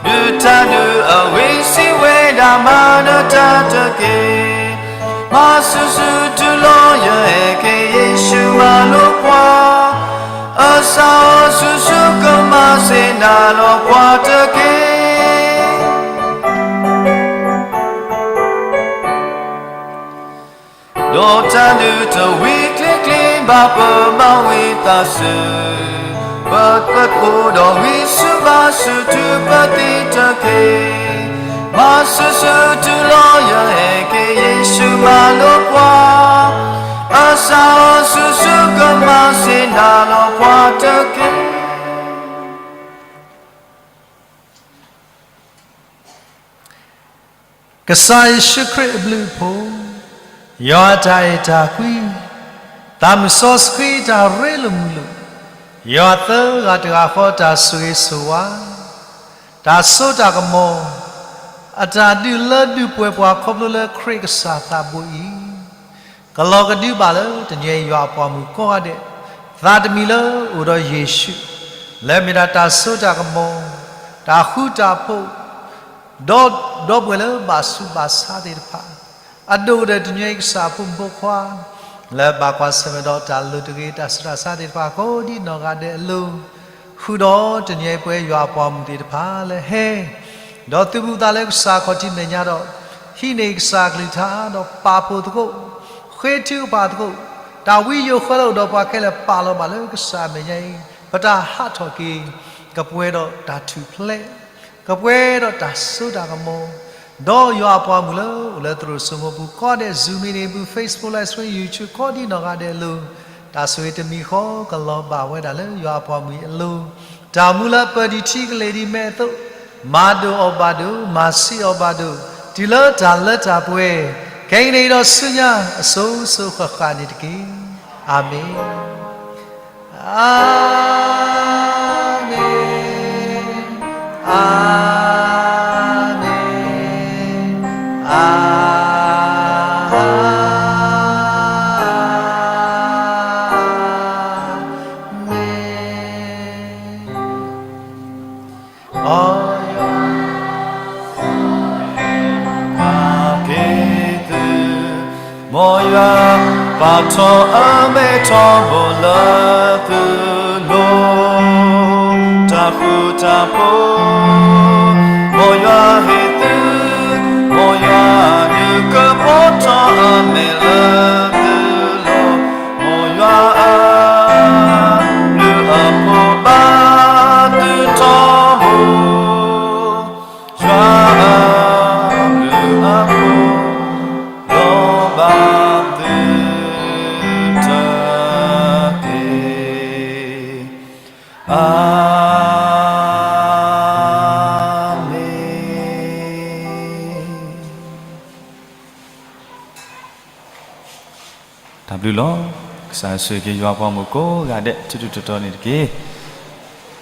ဒုၣ်တၢ်ဒုးအဝ့ၢ်စံးဝဲဒၣ်မၤနတၢ်တက့ၢ်. မၤဆူၣ်ဆူၣ်တုၤလီၤယဟဲက့ၤယ့ၣ်ၡူးမၤလိပှၤ, အစၢ်ဧၢ ဆူၣ်ဆူၣ်ကမၤစ့ၢ်နၤလီၤပှၤတက့ၢ်. ဒီးတၢ်ဒုးတဝံၤကျ့ကျ့ဘၣ်ပမၤဝံသးစူၤ, ပသကိးဒီးဝံဆူၣ်ဘါဆူၣ်တုၤပသံတက့ၢ်. မၤဆူၣ်ဆူၣ်တူၢ်လိာ်ယဟဲက့ၤ ယ့ၣ်ၡူးမၤလိာ်ပှၤ, အစးအီၤဆူၣ်ဆူၣ်ကမၤစ့ၢ်နၤလီၤပှၤတက့ၢ်. ကစၢ်ယ့ၣ်ၡူးခရံာ်အဘျုးအဖှိၣ်, ယွၤအတၢ်အဲၣ်တၢ်ကွံ, သးမုၢ်စီဆှံတၢ်ရ့လိာ်မုာ်လိာ်, ယွၤသၢဂၤတဂၤဃီတၢ်ဆိၣ်ဂ့ၤဆိၣ်ဝါ, တၢ်စိတၢ်ကမီၤ, အတၢ်ဒုးလၢဒုးပှဲၤပှၤခီဖျိလၢခရံာ်ကစၢ်သးဘိအံၤ, ကလီၤကဒုဘၣ်လၢတနံၤအံၤယွၤအပှၤမုၣ်ကိးဂၤဒဲး, သးတမံၤလၢအိၣ်ဒီးယ့ၣ်ၡူး, လၢမ့ၢ်ဒၣ်တၢ်စိတၢ်ကမီၤ, တၢ်ဃူတၢ်ဖိး, ဒီဒီပုၢ်ဝဲၢ်လၢဘၣ်ဆူးဘၣ်ဆါသ့ၣ်တဖၣ်, အဒိၣ်ကတၢၢ်တနံၤအံၤကစၢ်အဖိမုၣ်ဖိခွါ, လၢဘၣ်ကွၢ်ဆၢၣ်မဲာ်ဒီးတၢ်လိၤတဂ့ၤ တၢ်ဆူးတၢ်ဆါသ့ၣ်တဖၣ်ကိးဒံနီၢ်ဂၤဒဲးအလိၤ, ဃုာ်ဒီးတနံၤအံၤပဝဲယွၤအပှၤမုၣ်သ့ၣ်တဖၣ်လၢဟဲ ဒီးသုးဘူးသးလၢကစၢ်ခီၣ်ထံးမဲာ်ညါဒီး, ဟံးန့ၢ်ကစၢ်အကလုၢ်ကထါဒီးပာ်ဖှိၣ်သကိး, ဃ့ထုကဖၣ်သကိး, တၢ်ဝံယိၤဃၢလၢအိၣ်ဒီးပှၤခဲလၢာ်ပာ်လီၤဘၣ်လၢကစၢ်အမဲာ်ညါအံၤ, ပတၢ်ဟးထီၣ်က့ၤ, ကပှဲၤဒီးတၢ်ထူၣ်ဖျဲး, ကပှဲၤဒီးတၢ်စိတၢ်ကမီၤ, ဒီးယွၤအပှၤမုၣ်လၢအိၣ်လၢသရိာ်စိမိပူၤကိးဂၤဒဲး Zoom meeting ပူၤ Facebook Live Stream YouTube ကိးဒံနီၢ်ဂၤဒဲးအလိၤ, တၢ်ဆိၣ်ဂ့ၤတမံၤဃီကလီၤဘၣ်ဝဲဒၣ်လၢယွၤအပှၤမုၣ်အံၤအလိၤ, တၢ်မူလၢပၢၤဒံးထံကလ့ၤဒံးမဲအသိး, မၤဒိၣ်အီၤဘၣ်ဒိၣ်, မၤဆံးအီၤဘၣ်ဒိၣ်, တုၤလၢတၢ်လၢတၢ်ပှဲၤ, ခဲကနံၣ်အံၤဒီးဆူညါအစိၤစိၤဃၣ်ဃၣ်န့ၣ်တက့ၢ်. အၤမ့ၣ်. အၤမ့ၣ်, အၤမ့ၣ်, အၤမ့ၣ်. ပာ်က့ၤသု, မ်ယွၤပာ်ထီၣ်အမဲထီဘိလၢသုလိၤ, တၢ်ဃူတၢ်ဖိး, မ်ယွၤဟ့ၣ်သု, မ်ယွၤဒုးကဖီထီၣ်အမဲာ်လၢသုလိၤ, မ်ယွၤအဘျုးအဖှိၣ်ဘၣ်သုထီဘိ ယွၤအဘျုးအဖှိၣ် လီၤဘၣ်သုတက့ၢ်. အၤမ့ၣ်. တၢ်ဘျုးလီၤ. ကစၢ်ဆိၣ်ဂ့ၤက့ၤယွၤပှၤမုၣ်ကိးဂၤဒဲး ထူးထူးတီၤတီၤန့ၣ်တက့ၢ်.